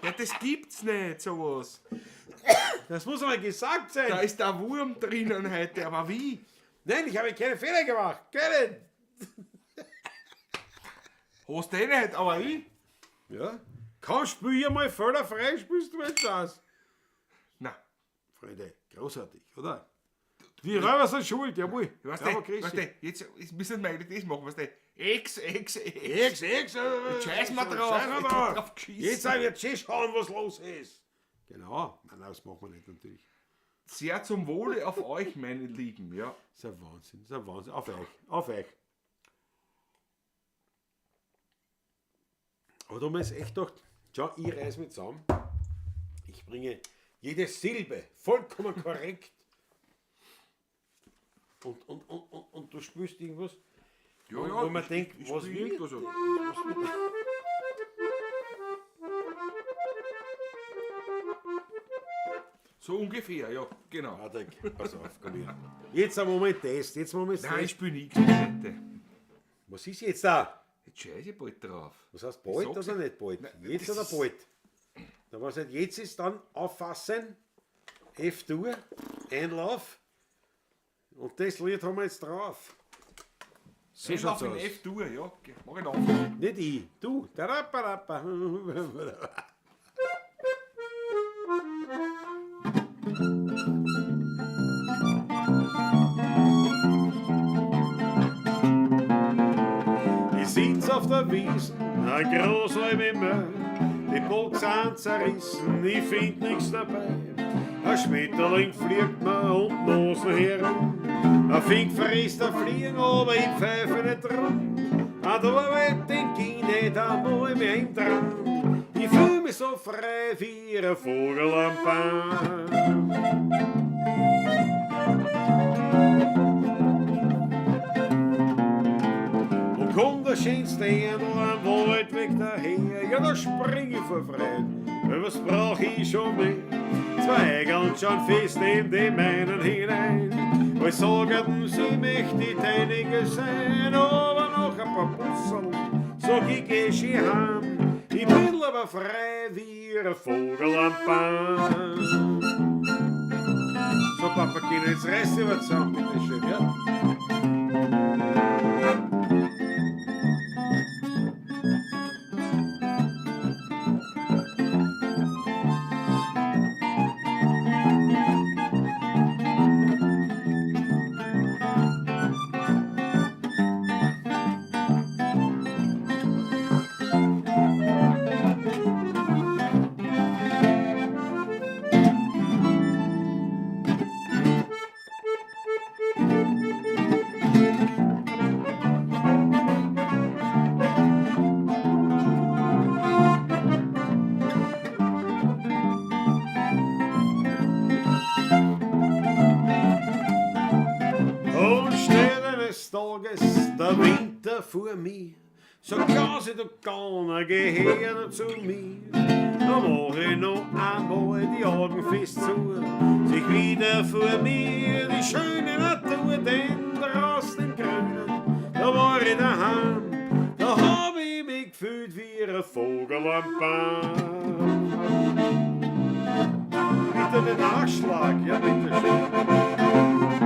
Ja, das gibt's nicht, sowas. Das muss einmal gesagt sein. Da ist der Wurm drinnen heute, aber wie? Nein, ich habe keine Fehler gemacht. Keinen. Hast du eh nicht, aber ich? Ja. Komm, spiel hier mal fehlerfrei, spielst du jetzt das. Nein. Freunde, großartig, oder? Die Räuber sind schuld, jawohl. Weißt Ja, aber du, grüß weißt dich. du, jetzt müssen wir eigentlich das machen, weißt du, X, X, X. X, X, Scheiß mal drauf. Scheiß mal Ich hab drauf. drauf geschissen. Jetzt auch wird schon schauen, was los ist. Genau. Nein, nein, das machen wir nicht natürlich. Sehr zum Wohle auf euch, meine Lieben, ja. Das ist ein Wahnsinn, das ist ein Wahnsinn. Auf euch, auf euch. Aber da haben wir jetzt echt gedacht, schau, ich reiß mich zusammen. Ich bringe jede Silbe vollkommen korrekt. Und du spürst irgendwas, Ja, wo, ja, wo man ich- denkt, ich was spiel will irgendwas. was will So ungefähr, ja, genau. Patrick, pass auf, komm her. Jetzt ein Moment Test, jetzt ein Moment Nein, ich Test. spiele nichts heute. Was ist jetzt da? Jetzt scheiße ich bald drauf. Was heißt bald Ich sag's oder nicht bald? Nein, Jetzt das oder ist- bald? Da was nicht jetzt ist, dann auffassen, F-Dur, Einlauf und das Lied haben wir jetzt drauf. So Einlauf schaut's in aus. F-Dur, ja. Okay, mach ich auf. Nicht ich, du. Taraparapa. auf der Wiesen, ein Großleib immer, die Box sind zerrissen, ich find nix dabei. Ein Schmetterling fliegt mir um die Nase herum, ein Fink frisst ein Fliegen, aber ich pfeife nicht drum. An der Arbeit, den ging nicht einmal mehr im dran. Ich fühl mich so frei wie ein Vogel am Baum. Und kommt der schönste Erdl am Waldweg daher, ja, da spring ich vor Freude, weil was brauch ich schon mehr? Zwei Eigeln schon fest in die meinen hinein. Als sagten, sie möchte die deinige sein, aber noch ein paar Busserl, sag ich, geh schön heim. Ich bin aber frei wie ein Vogel am Baum. So, Papa, Kino, jetzt reiß dich aber zusammen, bitteschön, ja? Und steht eines Tages der Winter vor mir, so Klausi, du Gauner, geh her zu mir. Da mach ich noch einmal die Augen fest zu, sich wieder vor mir die schöne Natur, denn draußen im Grünen, da war ich daheim, da hab ich mich gefühlt wie ein Vogel am Baum. Bitte den Nachschlag, ja bitte schön.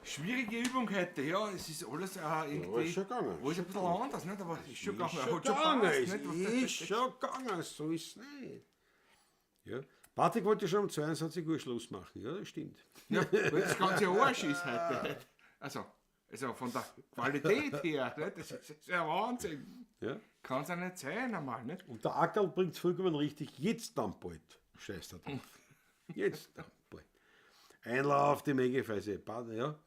Schwierige Übung heute, ja, es ist alles auch irgendwie. Ja, ist schon gegangen. Alles ein bisschen anders, nicht? Aber es ist schon gegangen. Ist schon Hat schon gegangen, gepasst, nicht? ist schon gegangen, so ist es nicht. Ja. Patrick wollte schon um 22 Uhr Schluss machen, ja, das stimmt. Ja, weil das ganze Arsch ist heute. Also von der Qualität her, nicht? Das ist ja Wahnsinn. Ja. Kann's ja nicht sein einmal, nicht? Und der Ackerl bringt's vollkommen richtig, jetzt dann bald. Scheiß da drauf. Jetzt dann bald. Einlauf, die Menge-Feise, ja.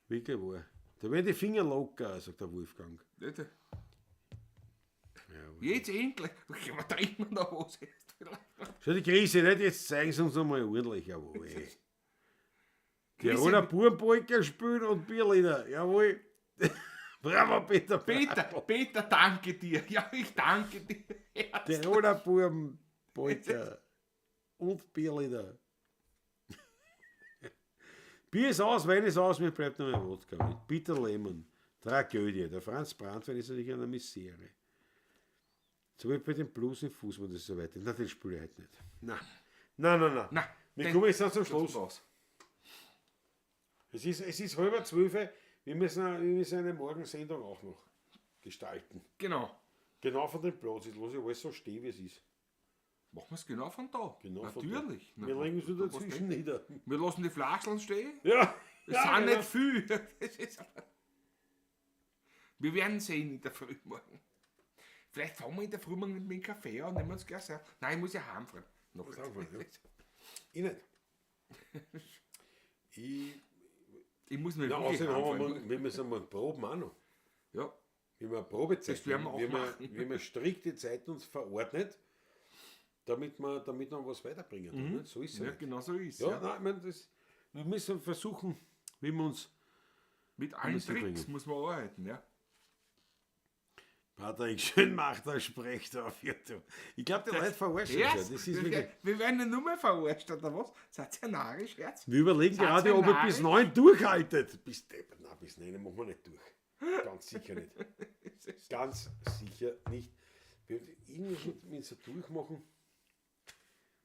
Wirklich wahr. Da werden die Finger locker, sagt der Wolfgang. Nicht? Ja, jetzt endlich. Okay, was trinken wir noch was jetzt vielleicht? Schau, die Krise, nicht? Jetzt zeigen sie uns einmal ordentlich, jawohl. Krise Tiroler Bubenpolka spielen und Bierlieder, jawohl. Bravo, Peter. Peter, Peter, danke dir. Ja, ich danke dir. Herzlich. Tiroler Bubenpolka und Bierlieder. Bier ist aus, Wein ist aus, mir bleibt nur mehr Wodka mit Bitter Lemon. Tragödie. Der Franz Brandwein ist natürlich eine Misere. So wie bei den Blues im Fußball, das ist so weiter. Na, den spiele ich heute nicht. Nein. Nein, nein, nein. Nein, Wir den kommen jetzt dann zum Schluss. Schluss. Es ist 11:30. Wir müssen eine Morgensendung auch noch gestalten. Genau. Genau von dem Platz. Ich lasse alles so stehen, wie es ist. Machen wir's genau von da. Genau von Natürlich. da. Wir legen uns nur was dazwischen denkt- nieder. Wir lassen die Flascheln stehen. Ja. Es ja, sind genau. nicht viel. Das ist Wir werden sehen in der Frühmorgen. Vielleicht fangen wir in der Frühmorgen mit dem Kaffee an und nehmen uns gleich an. Nein, ich muss ja heimfahren. Noch Muss heimfahren, ja. Ich nicht. Ich muss mir Na, wirklich außerdem haben wir heimfahren. morgen, wir müssen mal proben auch noch. Ja. Wir haben eine Probezeit. Das werden wir auch wir machen. Wir haben strikte Zeiten uns verordnet, damit wir was weiterbringen. Ne? So ist es Ja, nicht. genau so ist es. Ja, Ja. nein, ich meine, das, wir müssen versuchen, wie wir uns Mit allen müssen Tricks bringen. muss man arbeiten, ja. Patrick Schönmachter spricht auf YouTube. Ich glaube, die Leute verarschen Ja, sich. Das ist wirklich. wir werden ja nur mehr verarscht, oder was? Seid ihr narrisch, Herz? Wir überlegen Seid gerade, ihr ob er bis narrisch? 9 durchhaltet. Bis, nein, bis 9 machen wir nicht durch. Ganz sicher nicht. Ganz sicher nicht. Wir irgendwas mit so durchmachen.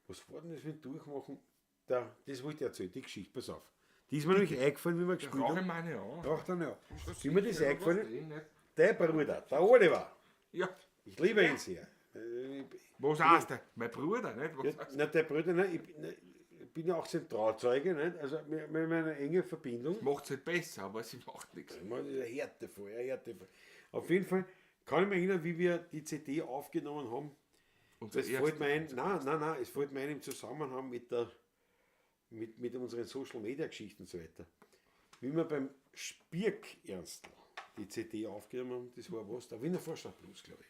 Was war denn das mit durchmachen? Da, das wollte ich erzählen, die Geschichte, pass auf. Die ist mir nämlich eingefallen, wie wir gespielt Rauche haben. meine an. Raucht er nicht. Wie mir das Ja, eingefallen was eh nicht. der Bruder, der Oliver. Ja, Ich liebe ihn sehr. was heißt der? Mein Bruder, nicht? Was Ja, heißt na, der Bruder, ne, ich, bin- ne, ich bin ja auch Zentralzeuge, nicht? Also wir haben eine enge Verbindung. Macht es halt besser, aber sie macht nichts. Ich meine, das ist ein Härtefall, ein Härtefall. Auf jeden Fall kann ich mich erinnern, wie wir die CD aufgenommen haben. Unser Das fällt mir ein, nein, es fällt mir ein im Zusammenhang mit, der, mit unseren Social Media Geschichten und so weiter. Wie wir beim Spirk Ernstl die CD aufgenommen haben, das war was? Der Wiener Vorstadt Blues, glaube ich.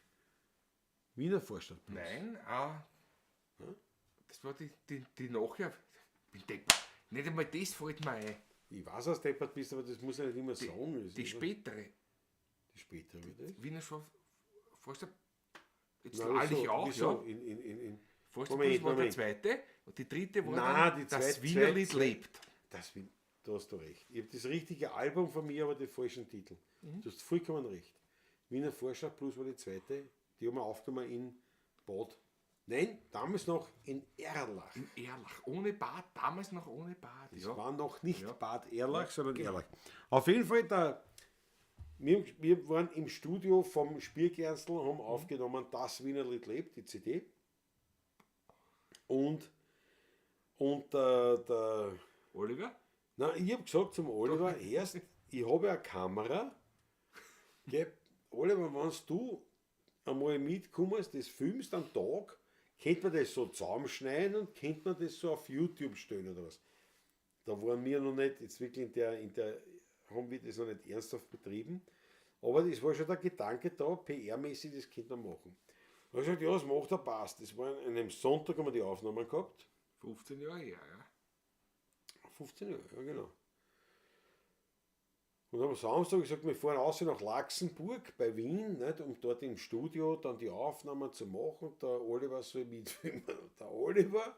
Wiener Vorstadt Blues. Nein, ah, das war die nachher. Ich denk, nicht einmal das fällt mir ein. Ich weiß, dass du deppert bist, aber das muss ich nicht immer sagen. Das Die ist- spätere, Die spätere, oder? Wiener Vorstadt, jetzt Nein, lall ich wieso? auch, Wieso? ja. In. Vorstadt Moment, Blues war der Moment. zweite und die dritte war Nein, dann die das zweite- Wienerlied zweite- lebt. Das, da hast du recht. Ich habe das richtige Album von mir, aber den falschen Titel. Du hast vollkommen recht. Wiener Vorstadt Blues war die zweite. Die haben wir aufgenommen in Bad. Nein, damals noch in Erlach. In Erlach, ohne Bad, damals noch ohne Bad. Das ja. war noch nicht Ja. Bad Erlach, sondern Erlach. Auf jeden Fall, wir waren im Studio vom Spiergernstl, haben aufgenommen Das Wienerlied lebt, die CD. Und der Oliver? Na, ich habe gesagt zum Oliver, erst, ich habe ja eine Kamera. Gell, Oliver, wenn du einmal mitkommst, das filmst am Tag, könnte man das so zusammenschneiden und könnte man das so auf YouTube stellen oder was. Da waren wir noch nicht, jetzt wirklich in der, haben wir das noch nicht ernsthaft betrieben. Aber es war schon der Gedanke da, PR-mäßig, das könnte man machen. Da habe ich gesagt, ja, das macht er, passt. Das war an einem Sonntag, haben wir die Aufnahmen gehabt. 15 Jahre her, ja. 15 Jahre, ja genau. Und am Samstag gesagt, wir fahren raus nach Laxenburg bei Wien, nicht, um dort im Studio dann die Aufnahmen zu machen. Der Oliver soll mitfilmen. Und der Oliver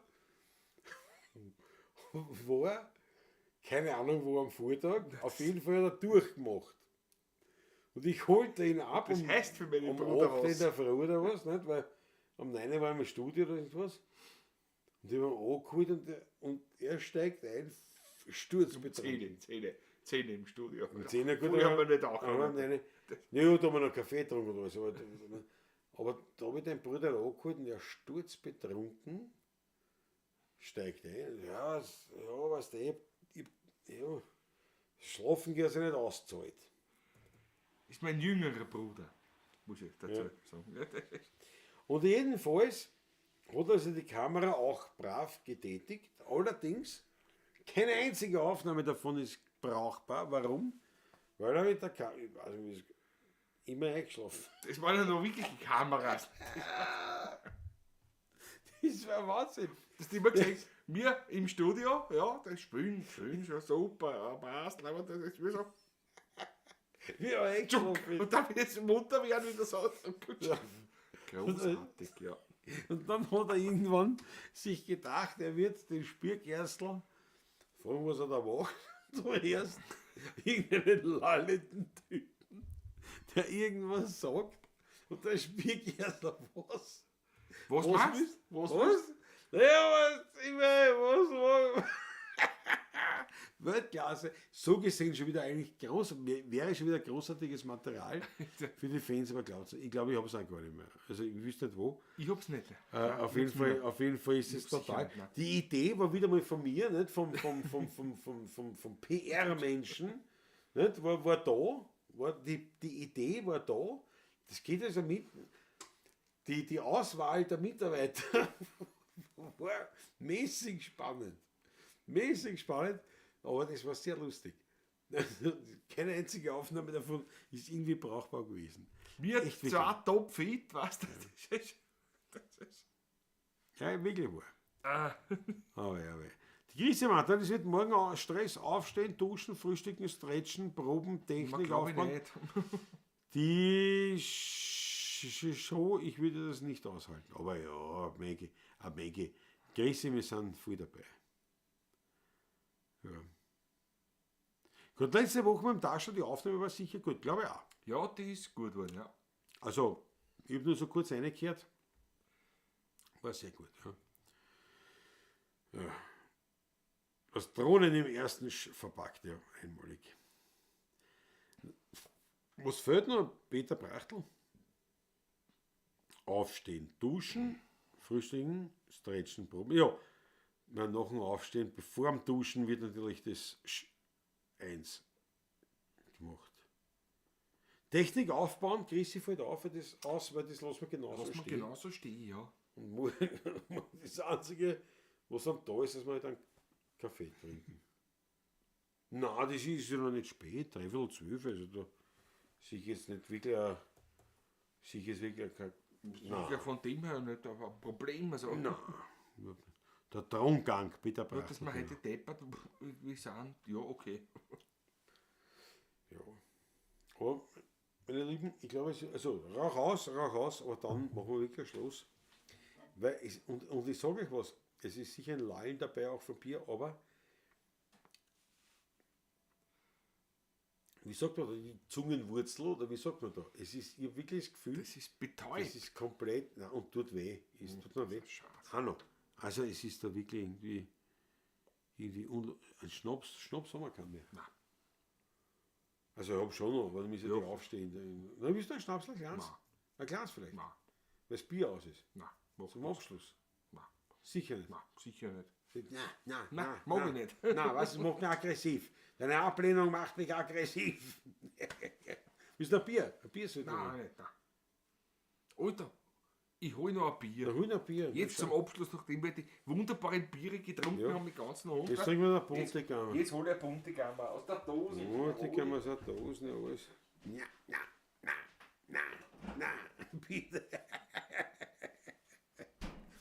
war, keine Ahnung wo am Vortag, auf jeden Fall hat er durchgemacht. Und ich holte ihn ab Das heißt für meinen um Bruder 8 in was. der Früh oder was, nicht? Weil um 9 war ich im Studio oder irgendwas. Und ich habe ihn angeholt und er steigt ein, sturzbetrunken. 10 im Studio. Um 10 Uhr, gut, Früher haben wir nicht aber angefangen. nein, ja, da haben wir noch Kaffee getrunken oder was. Aber da habe ich den Bruder angeholt und er sturzbetrunken steigt ein. Ja, ja, weißt du, ja, schlafen geht sich nicht auszahlt. Ist mein jüngerer Bruder, muss ich dazu sagen. Und jedenfalls hat also die Kamera auch brav getätigt. Allerdings, keine einzige Aufnahme davon ist brauchbar. Warum? Weil er mit der Kamera, also ist immer eingeschlafen. Das waren ja noch wirklich Kameras. Das war Wahnsinn. Das hast du immer gesagt, wir im Studio, ja, das spielen, schön, schon super, ja, passt, aber das ist wie so. Wie er eingeschlafen ist. Und dann jetzt munter werden wieder so. Ja. Großartig, ja. Und dann hat er irgendwann sich gedacht, er wird den Spiergerstl fragen, was er da macht. Zuerst irgendeinen lallenden Typen, der irgendwas sagt. Und der Spiergerstl, was? Was machst du? Was? Was? Ja, was? Ich meine, was? Weltklasse. So gesehen schon wieder eigentlich groß, wäre schon wieder großartiges Material für die Fans, aber glaubt, ich glaube, ich habe es auch gar nicht mehr. Also ich wüsste nicht wo. Ich hab's nicht. Auf jeden Fall ist es total. nicht, nein. Die Idee war wieder mal von mir, nicht? Vom PR-Menschen, nicht? War da, war die Idee war da. Das geht also mit. Die Auswahl der Mitarbeiter war mäßig spannend. Mäßig spannend, aber das war sehr lustig. Keine einzige Aufnahme davon ist irgendwie brauchbar gewesen. Wir Echt zwar topfit, weißt du? Das ist. Ja, wirklich wahr. Ah. Aber ja, aber. Die Grüße, Martin, das wird morgen Stress, aufstehen, duschen, frühstücken, stretchen, proben, Technik Glaube ich aufbauen. nicht. Die schon, ich würde das nicht aushalten. Aber ja, Maggie, Maggie, Grüße, wir sind voll dabei. Ja. Gut, letzte Woche mit dem Taschel, die Aufnahme war sicher gut, glaube ich auch. Ja, die ist gut geworden, ja. Also, ich habe nur so kurz reingehört. War sehr gut, ja. Ja. Das Drohnen im ersten verpackt, ja, einmalig. Was fehlt noch? Peter Brachtl? Aufstehen, duschen, frühstücken, stretchen, proben. Ja, na, nach dem Aufstehen, bevor dem Duschen wird natürlich das 1 gemacht. Technik aufbauen, Chrissy fällt auf, weil das aus, weil das lassen wir genauso Lass mal stehen. genauso stehen, ja. Und das Einzige, was am da ist, dass wir halt einen Kaffee trinken. Nein, das ist ja noch nicht spät, 11:45, also da sehe ich jetzt nicht wirklich ein, sehe ich jetzt wirklich kein, Ja, nein, von dem her nicht ein Problem. Also, nein, überhaupt nicht. Der Throngang, Peter Nur, dass Brachtl. wir heute deppert, wir sind, ja, okay. Ja. Aber, meine Lieben, ich glaube, also Rauch aus, aber dann machen wir wirklich Schluss. Weil es, und ich sage euch was, es ist sicher ein Lallen dabei, auch von Bier, aber wie sagt man da, die Zungenwurzel oder wie sagt man da? Es ist, ich habe wirklich das Gefühl, Das ist betäubt. es ist komplett, nein, und tut weh, es tut mir weh. Schade. Hanno, also es ist da wirklich irgendwie ein Schnaps haben wir keinen mehr. Nein. Also ich habe schon noch, aber dann müssen Ja. die aufstehen. Na, willst du ein Schnaps, ein kleines? Nein. Ein kleines vielleicht, Nein, weil das Bier aus ist. nein, mach Zum Abschluss. Nein. Sicher nicht. Nein, sicher nicht. Nein, nein, Nein, mag ich nicht. Nein, was, es macht mich aggressiv. Deine Ablehnung macht mich aggressiv. Willst du ein Bier? Ein Bier sollte Nein, man. nicht, nein. Alter, ich hol noch ein Bier. Da hol noch ein Bier. Jetzt zum Abschluss, nachdem wir die wunderbaren Biere getrunken Ja. haben, die ganzen Abend. Jetzt trinken wir noch Buntegammer. Jetzt hol ich ein Buntegammer aus der Dose. Buntegammer aus der Dose, alles. Na, na, na, na, na, bitte.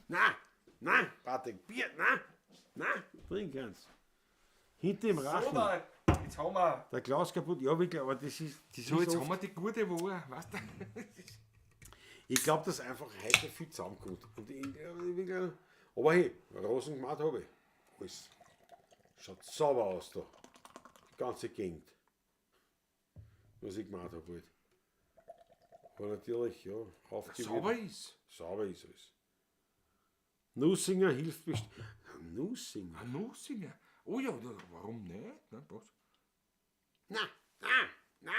Na, na, Patrick, Bier, na, na, trink eins. Hinter im So, Rachen. da, jetzt haben wir, Der Klaus kaputt, ja wirklich, aber das ist, das so, ist jetzt oft, haben wir die gute Woche, weißt du? Ich glaube, dass einfach heute viel zusammenkommt. Und ich, wirklich, aber hey, Rosen gemacht habe ich. Alles. Schaut sauber aus da. Die ganze Gegend. Was ich gemacht habe halt. Aber natürlich, ja, aufgewärmt. Sauber ist. Sauber ist es. Nussinger hilft bestimmt. Nussinger? Ein Nussinger. Oh ja, ja, warum nicht? Ne, was? Na, na, na,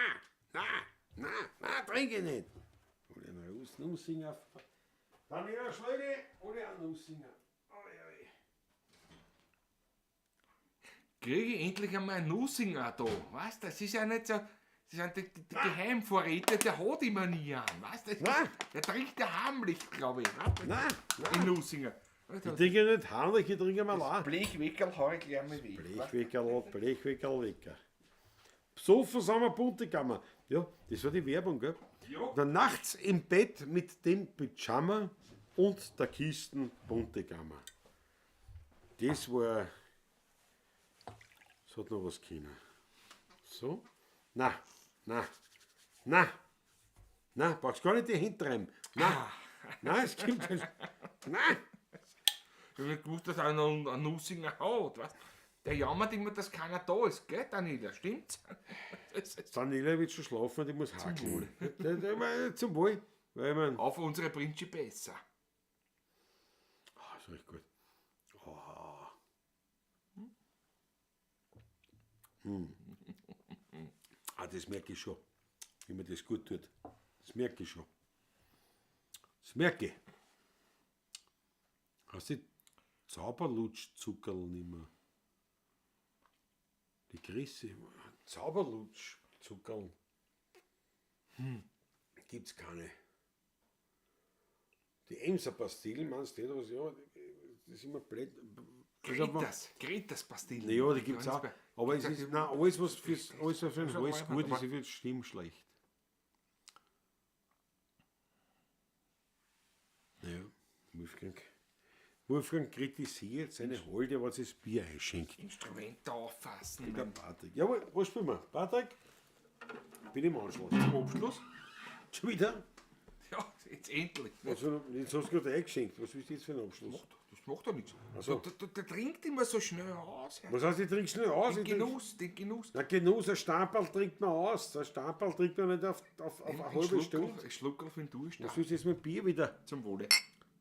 na, na, na, trinke ich nicht. Hol ich einen Nussinger. Daniela Schlöge, hol ich einen Nussinger. Oi, oi. Kriege ich endlich einmal einen Nussinger da. Weißt du, das ist ja nicht so. Das sind die Geheimvorräte, der hat immer nie einen. Weißt du, Nein. der trinkt ja heimlich, glaube ich. Weißt du? Nein, Ein nein. Nussinger. Ich trinke nicht heimlich, ich trinke mal auch. Blechweckerl hau ich gleich mal weg. Blechweckerl, Blechweckerl, Wecker. Besoffen sind wir Buntegammer. Ja, das war die Werbung, gell? Ja. Dann nachts im Bett mit dem Pyjama und der Kisten Buntegammer. Das war. Das hat noch was können. So. Na, na, na, na, brauchst gar nicht die Hände reiben. Na, na, es gibt kein. Na! Ich hab nicht gewusst, dass einer einen Nussinger hat. Weißt? Der jammert immer, dass keiner da ist, gell, Daniela? Stimmt's? Das ist Daniela wird schon schlafen, die muss hakeln. Zum Wohl. Weil ich mein, auf unsere Principessa. ah, ist echt gut. Oh. Hm. Ah, das merke ich schon, wie mir das gut tut. Das merke ich schon. Das merke ich. Hast du die Zauberlutschzuckerl nicht mehr? Die Grisse. Zauberlutschzuckerl. Hm. Gibt's keine. Die Emser Pastillen, meinst du, was? Ja, das ist immer blöd. Also, Gretas Pastillen. ja, die gibt's auch. Aber es Gibt's ist, auch. nein, alles, was für den Das Hals ist gut ist, aber- ist für die Stimme schlecht. Ja, Wolfgang. Wolfgang kritisiert seine Holde, was das Bier einschenkt. Instrumente auffassen. Der Patrick. Jawohl, was spielen wir? Patrick? Bin im Anschluss. Zum Abschluss? Schon wieder? Ja, jetzt endlich. Also, jetzt hast du gerade eingeschenkt. Was willst du jetzt für einen Abschluss? Das macht doch nichts. So. Der trinkt immer so schnell aus. Was heißt, ich trinke schnell aus? Den Genuss, den Genuss. Na, Genuss, ein Stamperl trinkt man aus. Ein Stamperl trinkt man nicht auf eine halbe Stunde. Ein Schluckerl für den Durst. Was willst du jetzt mit Bier wieder? Zum Wohle.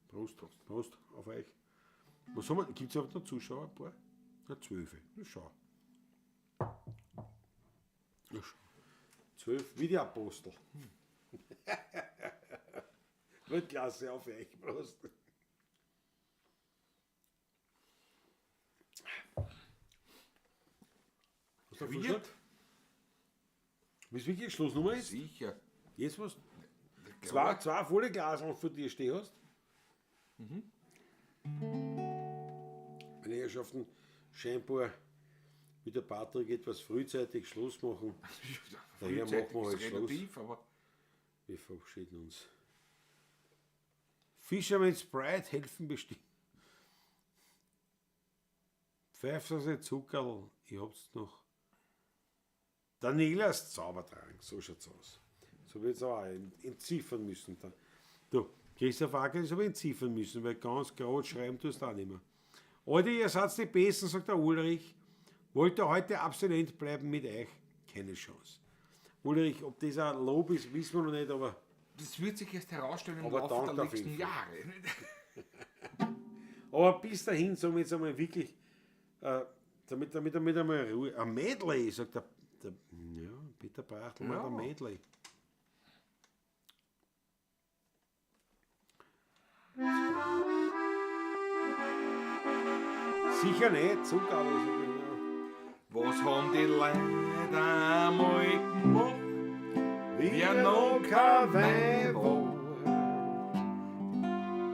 Prost, Prost, auf euch. Was haben wir? Gibt es überhaupt noch Zuschauer? Ein paar? Na, 12. Na, schau. Na, schau. 12, wie die Apostel. Weltklasse, auf euch. Prost. Hast du Wird? Bist du wirklich Schlussnummer jetzt? Sicher. Jetzt was? Zwei volle Glasen vor dir stehen hast? Mhm. Meine Herrschaften, scheinbar wird der Patrick etwas frühzeitig Schluss machen. Daher machen wir heute Schluss. Relativ, aber wir verabschieden uns. Fisherman's Pride helfen bestimmt. Pfeift Zuckerl, ich hab's noch. Danielas Zaubertrank, so schaut's aus. So wird's auch entziffern müssen. Dann. Du, Christoph Acker, das habe ich entziffern müssen, weil ganz groß schreiben tust du auch nicht mehr. Alter, ihr seid die Besten, sagt der Ulrich. Wollte heute abstinent bleiben mit euch? Keine Chance. Ulrich, ob das ein Lob ist, wissen wir noch nicht, aber... Das wird sich erst herausstellen im Laufe der nächsten Jahre. Aber bis dahin, sagen wir jetzt einmal wirklich, damit einmal Ruhe. Ein Medley, sagt der ja, Peter Brachtl, ja. Ein Medley. Sicher nicht, Zugabe. Was haben die Leute einmal gemacht, wie noch kein Wein war?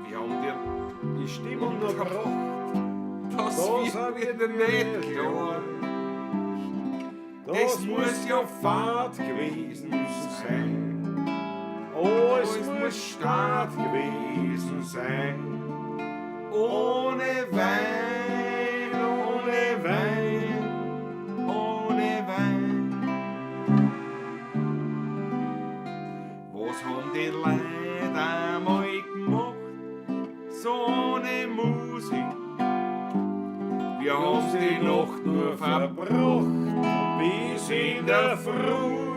Wir haben die Stimmung noch gebracht, das wird mir nicht klar. Das muss ja Fahrt gewesen sein. Oh, es muss Start gewesen sein. Ohne Wein, ohne Wein, ohne Wein. Was haben die Leute einmal gemacht? So ohne Musik. Wir haben die Nacht nur verbracht, bis in der Früh.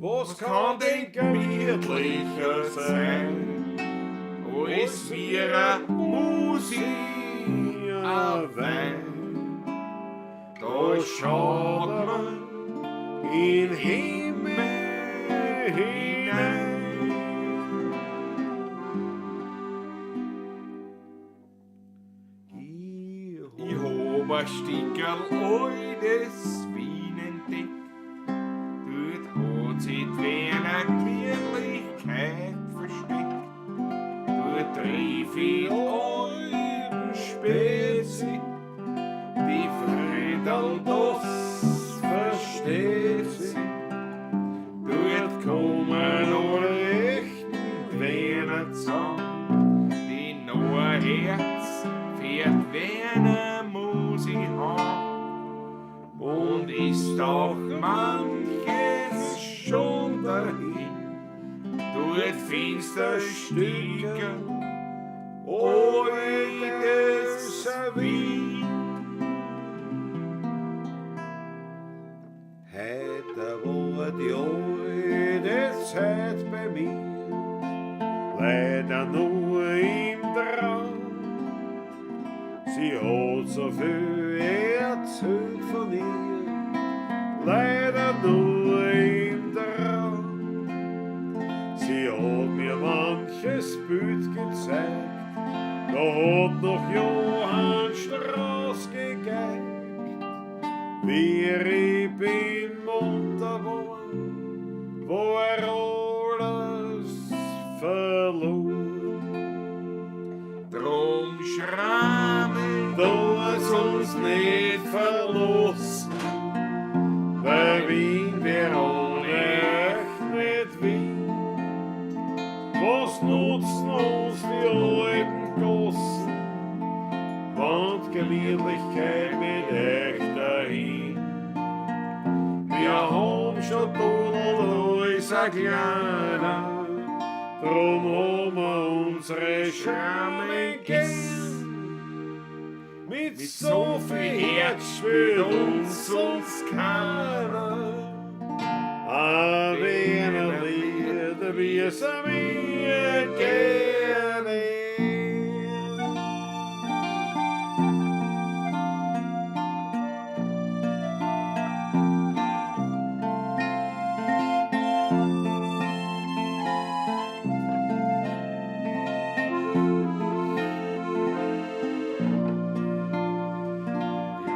Was kann denn gemütlicher sein, als wir a Musik, a Wein? Da schaut man in Himmel hinein. Ich hab ein Stickerl altes Wien entdeckt. Dort hat sich die Wiener Gemütlichkeit versteckt. Dort triff ich alten Spezi, die Friedel, das versteht sie. Dort kommen alle echten Wiener zusammen, die noch ein Herz fährt Wiener Musik haben. Und ist auch manches schon dahin, dort finster Stücke altes Wien. Heute war die alte Zeit bei mir, leider nur im Traum. Sie hat so viel erzählt von ihr, leider nur im Traum. Sie hat mir manches Bild gezeigt, da hat noch Johann Strauss gegeigt. Wie ich bin munter war, wo er alles verlor. Drum schramme, dass uns nicht verlassen, weil Wien wär ohne euch nicht Wien. Was nutzen uns die alten Gossen, wenn die Gemütlichkeit mit euch dahin? Wir haben schon Tunnel alles alles ein kleiner, drum haben wir unsere Schrammen gern. Mit so viel Herz spielt uns sonst keiner. Ein Wiener Lied, wie es mir gerne.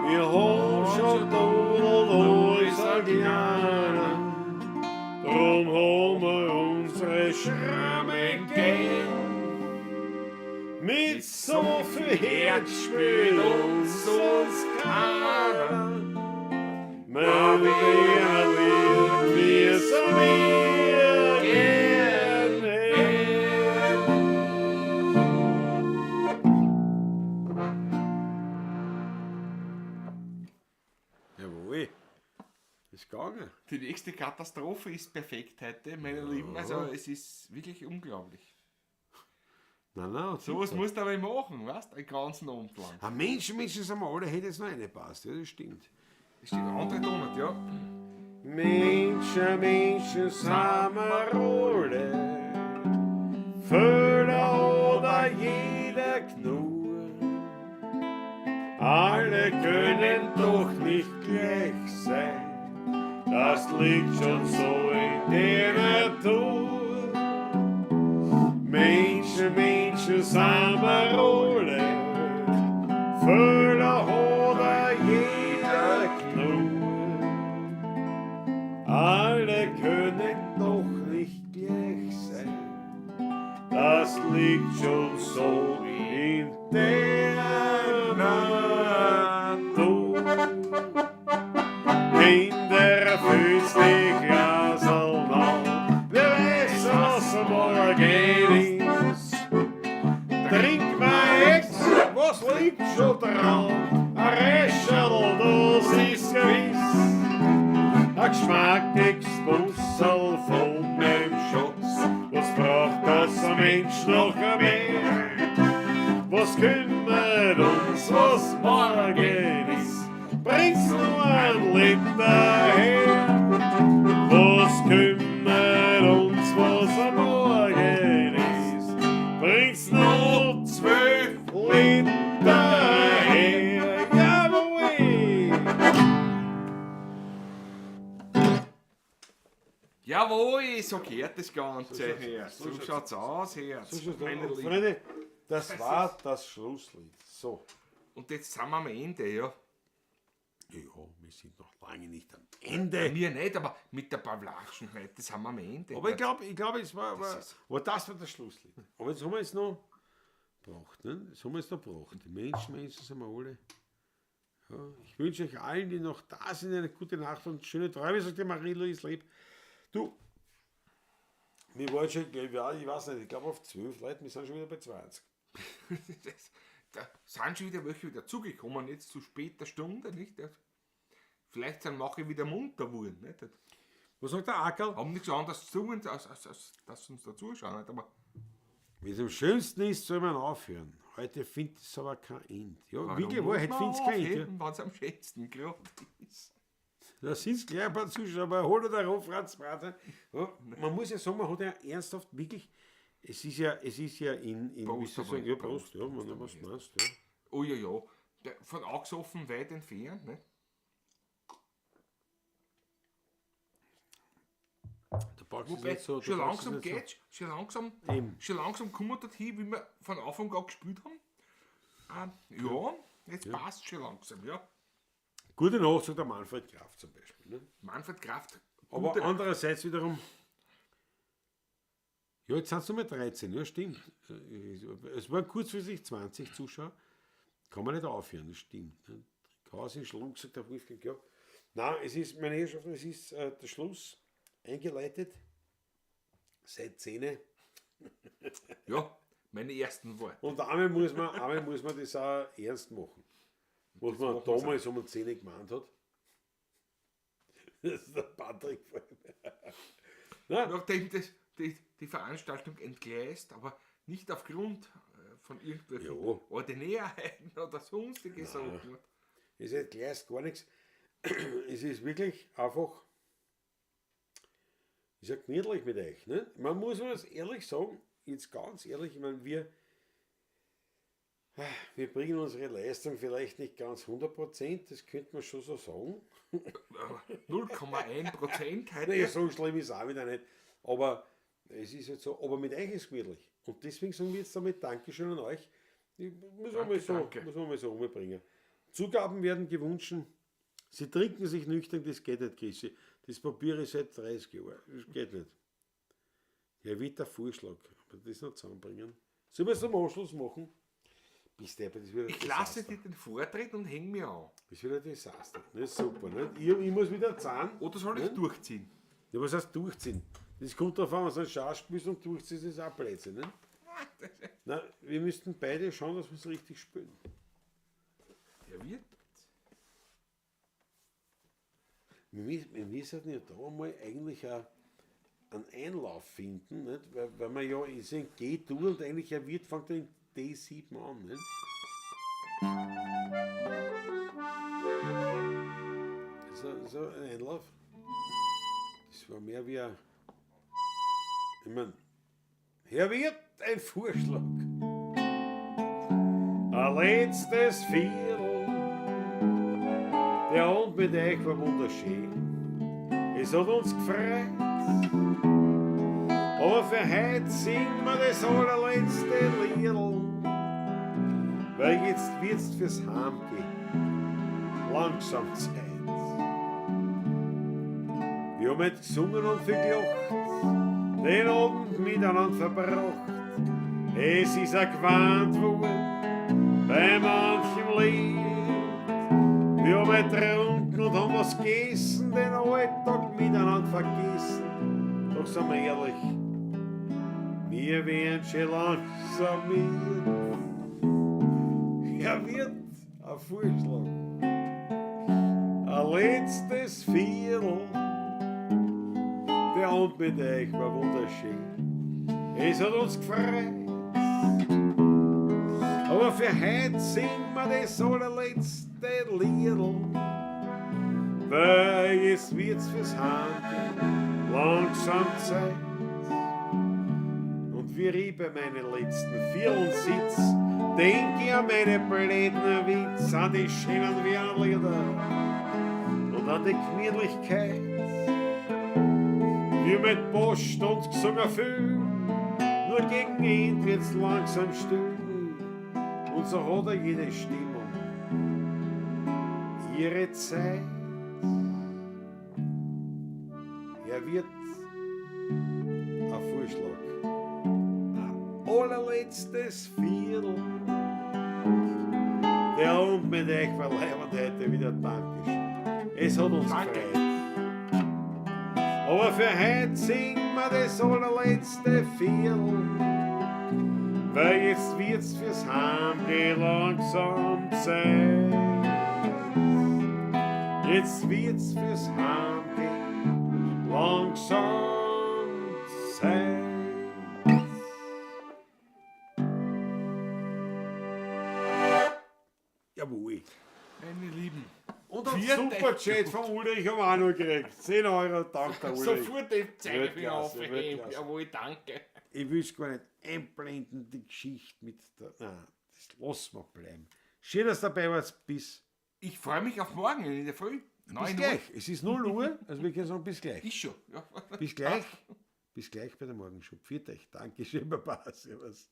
Wir haben schon dodelt alles ein kleiner, drum haben wir unsere Schrammen gern. Mit so viel Herz spielt uns sonst keiner. Mein Wiener Lied, wie es mir gern hätt. Jawohl, ist gegangen. Die nächste Katastrophe ist perfekt heute, meine Lieben. Also es ist wirklich unglaublich. Nein, nein, Sowas super. musst du aber machen, weißt du? Den ganzen Abend lang. Ah, Menschen, Menschen sind wir alle, hätte jetzt noch eine passt. Ja, das stimmt. Das stimmt, andere Tonart, ja. Menschen, Menschen sind wir alle. Fehler oder jeder genug. Alle können doch nicht gleich sein. Das liegt schon so in der Natur. Menschen, Menschen sind wir alle. Fehler oder jeder genug. Alle können doch nicht gleich sein. Das liegt schon so in der Natur. Kinder, fühlt's die Glaserl an, wer weiß, was morgen ist. Trink mal jetzt, was liegt schon dran? Ein Rescherl, das ist gewiss. Ein geschmackiges Busserl von meinem Schatz. Was braucht das ein Mensch noch mehr? Was kümmert uns, was morgen ist? Bringt's nur ein Liter her. Was kümmert uns, was am Morgen ist? Bringt's nur 12 Liter her. Jawohl! Jawohl, so gehört das Ganze So schaut's her. aus. So schaut's aus, her. So schaut's Meine aus. Lieben. Freunde, das war das Schlusslied. So. Und jetzt sind wir am Ende, ja. Ja, wir sind noch lange nicht am Ende. Mir nicht, aber mit der Pawlatschen heute sind wir am Ende. Aber ich glaube, es war, Das war, ist- aber das war das Schlusslied. Aber jetzt haben wir es noch gebracht. Ne? Das haben wir jetzt noch gebracht. Die Menschen, Menschen sind wir alle. Ja, ich wünsche euch allen, die noch da sind, eine gute Nacht und schöne Träume, sagt die Marie-Louise Lieb. Du, wir waren schon, ich weiß nicht, ich glaube auf 12 Leute, wir sind schon wieder bei 20. Da sind schon wieder welche dazugekommen, jetzt zu später Stunde, nicht? Vielleicht sind manche wieder munter geworden, nicht? Was sagt der Ackerl? Haben nichts anderes zu tun, als dass sie uns da zuschauen, nicht? Aber Wie es am schönsten ist, soll man aufhören. Heute findet es aber kein Ende. Ja, warum wirklich, muss heute man findet es kein Ende. Ja. aufheben, wenn's am schönsten gerade ist. Da sind es gleich ein paar Zuschauer, aber hol dir den Franz Prater. Ja, man muss ja sagen, man hat ja ernsthaft wirklich, es ist ja in Prost, wie soll ich sagen, aber ja, Prost, Prost, ja, man, Prost, was meinst du, ja. Oh ja, ja. Der, von Augshofen weit entfernt, ne? Da brauchst du es Wobei, nicht so, da schon brauchst du es langsam nicht so. geht's, Eben. schon langsam kommen wir dorthin, wie wir von Anfang an gespielt haben. Ja, jetzt passt schon langsam, ja. Gute Nacht, sagt der Manfred Graf zum Beispiel. Ne? Manfred Kraft. Aber gute Nacht. andererseits wiederum, ja, jetzt sind es nur mehr 13, ja, stimmt. Es waren kurzfristig 20 Zuschauer. Kann man nicht aufhören, das stimmt. Ne? Chaos in Schluck, sagt der Wolfgang, ja. Nein, es ist, meine Herrschaften, es ist der Schluss eingeleitet. Seit 10. Ja, meine ersten Worte. Und einmal muss man das auch ernst machen. Was man machen wir's damals um 10 gemeint hat. Das ist der Patrick vor allem. Na, Nachdem die Veranstaltung entgleist, aber nicht aufgrund von irgendwelchen Ja. Ordinärheiten oder sonstige Sachen. Es entgleist gar nichts. Es ist wirklich einfach, ich sag gemütlich mit euch. Ne? Man muss das ehrlich sagen, jetzt ganz ehrlich, ich meine, wir bringen unsere Leistung vielleicht nicht ganz 100%, das könnte man schon so sagen. 0,1% heute. Naja, so schlimm ist es auch wieder nicht. Aber es ist halt so, aber mit euch ist es gemütlich. Und deswegen sagen wir jetzt damit Dankeschön an euch. Die müssen wir mal so, danke. müssen wir mal so umbringen. Zugaben werden gewünscht. Sie trinken sich nüchtern, das geht nicht, Chrissy. Das Papier ist seit 30 Jahren. Das geht nicht. Ja, wird der Vorschlag. Aber das noch zusammenbringen. Sollen wir es zum Anschluss machen? Bis der, das wird ein Ich lasse Desaster. dir den Vortritt und häng mir an. Das wird ein Desaster. Das ist super. Nicht? Ich muss wieder zahlen. Oder soll ich durchziehen? Ja, was heißt durchziehen? Das kommt darauf an, wenn du einen Schar spielst und durchziehst, ist auch Blödsinn. Ne? Nein, wir müssten beide schauen, dass wir es richtig spielen. Der wird. Wir müssen ja da mal eigentlich auch einen Einlauf finden, nicht? Weil man ja ist in G-Dur und eigentlich er wird, fängt er in D7 an. Nicht? So ein Einlauf. Das war mehr wie ein. Ich mein, Herr Wirt, ein Vorschlag. Ein letztes Viertel. Der Abend mit euch war wunderschön. Es hat uns gefreut. Aber für heute singen wir das allerletzte Liedl. Weil jetzt wird's fürs Heimgehen langsam Zeit. Wir haben heute gesungen und viel gelacht, den Abend miteinander verbracht. Es ist ein gewarnt worden bei manchem Lied. Wir haben heute getrunken und haben was gegessen, den Alltag miteinander vergessen. Doch sind wir ehrlich, wir werden schon langsam müde. Er wird ein Vorschlag. Ein letztes Viertel. Der Abend mit euch war wunderschön. Es hat uns gefreut. Aber für heute singen wir das allerletzte Liedl. Weil jetzt wird's fürs Heimgehen langsam Zeit. Und wie ich bei meinen letzten Vierteln sitz, denk ich an meine blöden Witz, an die schönen Wienerlieder und an die Gemütlichkeit. Wir mit Post und gesungen viel, nur gegen Ende wird's langsam still. Und so hat er jede Stimmung ihre Zeit. Er wird ein Vorschlag. Ein allerletztes Viertel. Der Abend mit euch war leibend heute wieder Dankeschön. Es hat uns Danke. gefreut. Aber für heute singen wir das allerletzte Viertel. Weil jetzt wird's fürs Heimgehen langsam Zeit. Jetzt wird's fürs Heimgehen langsam Zeit. Jawohl. Meine Lieben. Und ein Viert Superchat vom Ulrich haben wir auch noch gekriegt. 10 Euro, danke der Ulrich. Sofort den Zeigefinger Weltklasse, aufheben. Weltklasse. Jawohl, danke. Ich will es gar nicht einblenden, die Geschichte mit der. Nein, das lassen wir bleiben. Schön, dass du dabei warst. Bis, Ich freue mich auf morgen in der Früh. bis 9 Uhr. gleich. Es ist 0 Uhr, also wir können sagen, bis gleich. Ist schon. Ja. Bis gleich. Bis gleich bei der Morgenshow. Pfiat euch. Dankeschön, Baba. Servus.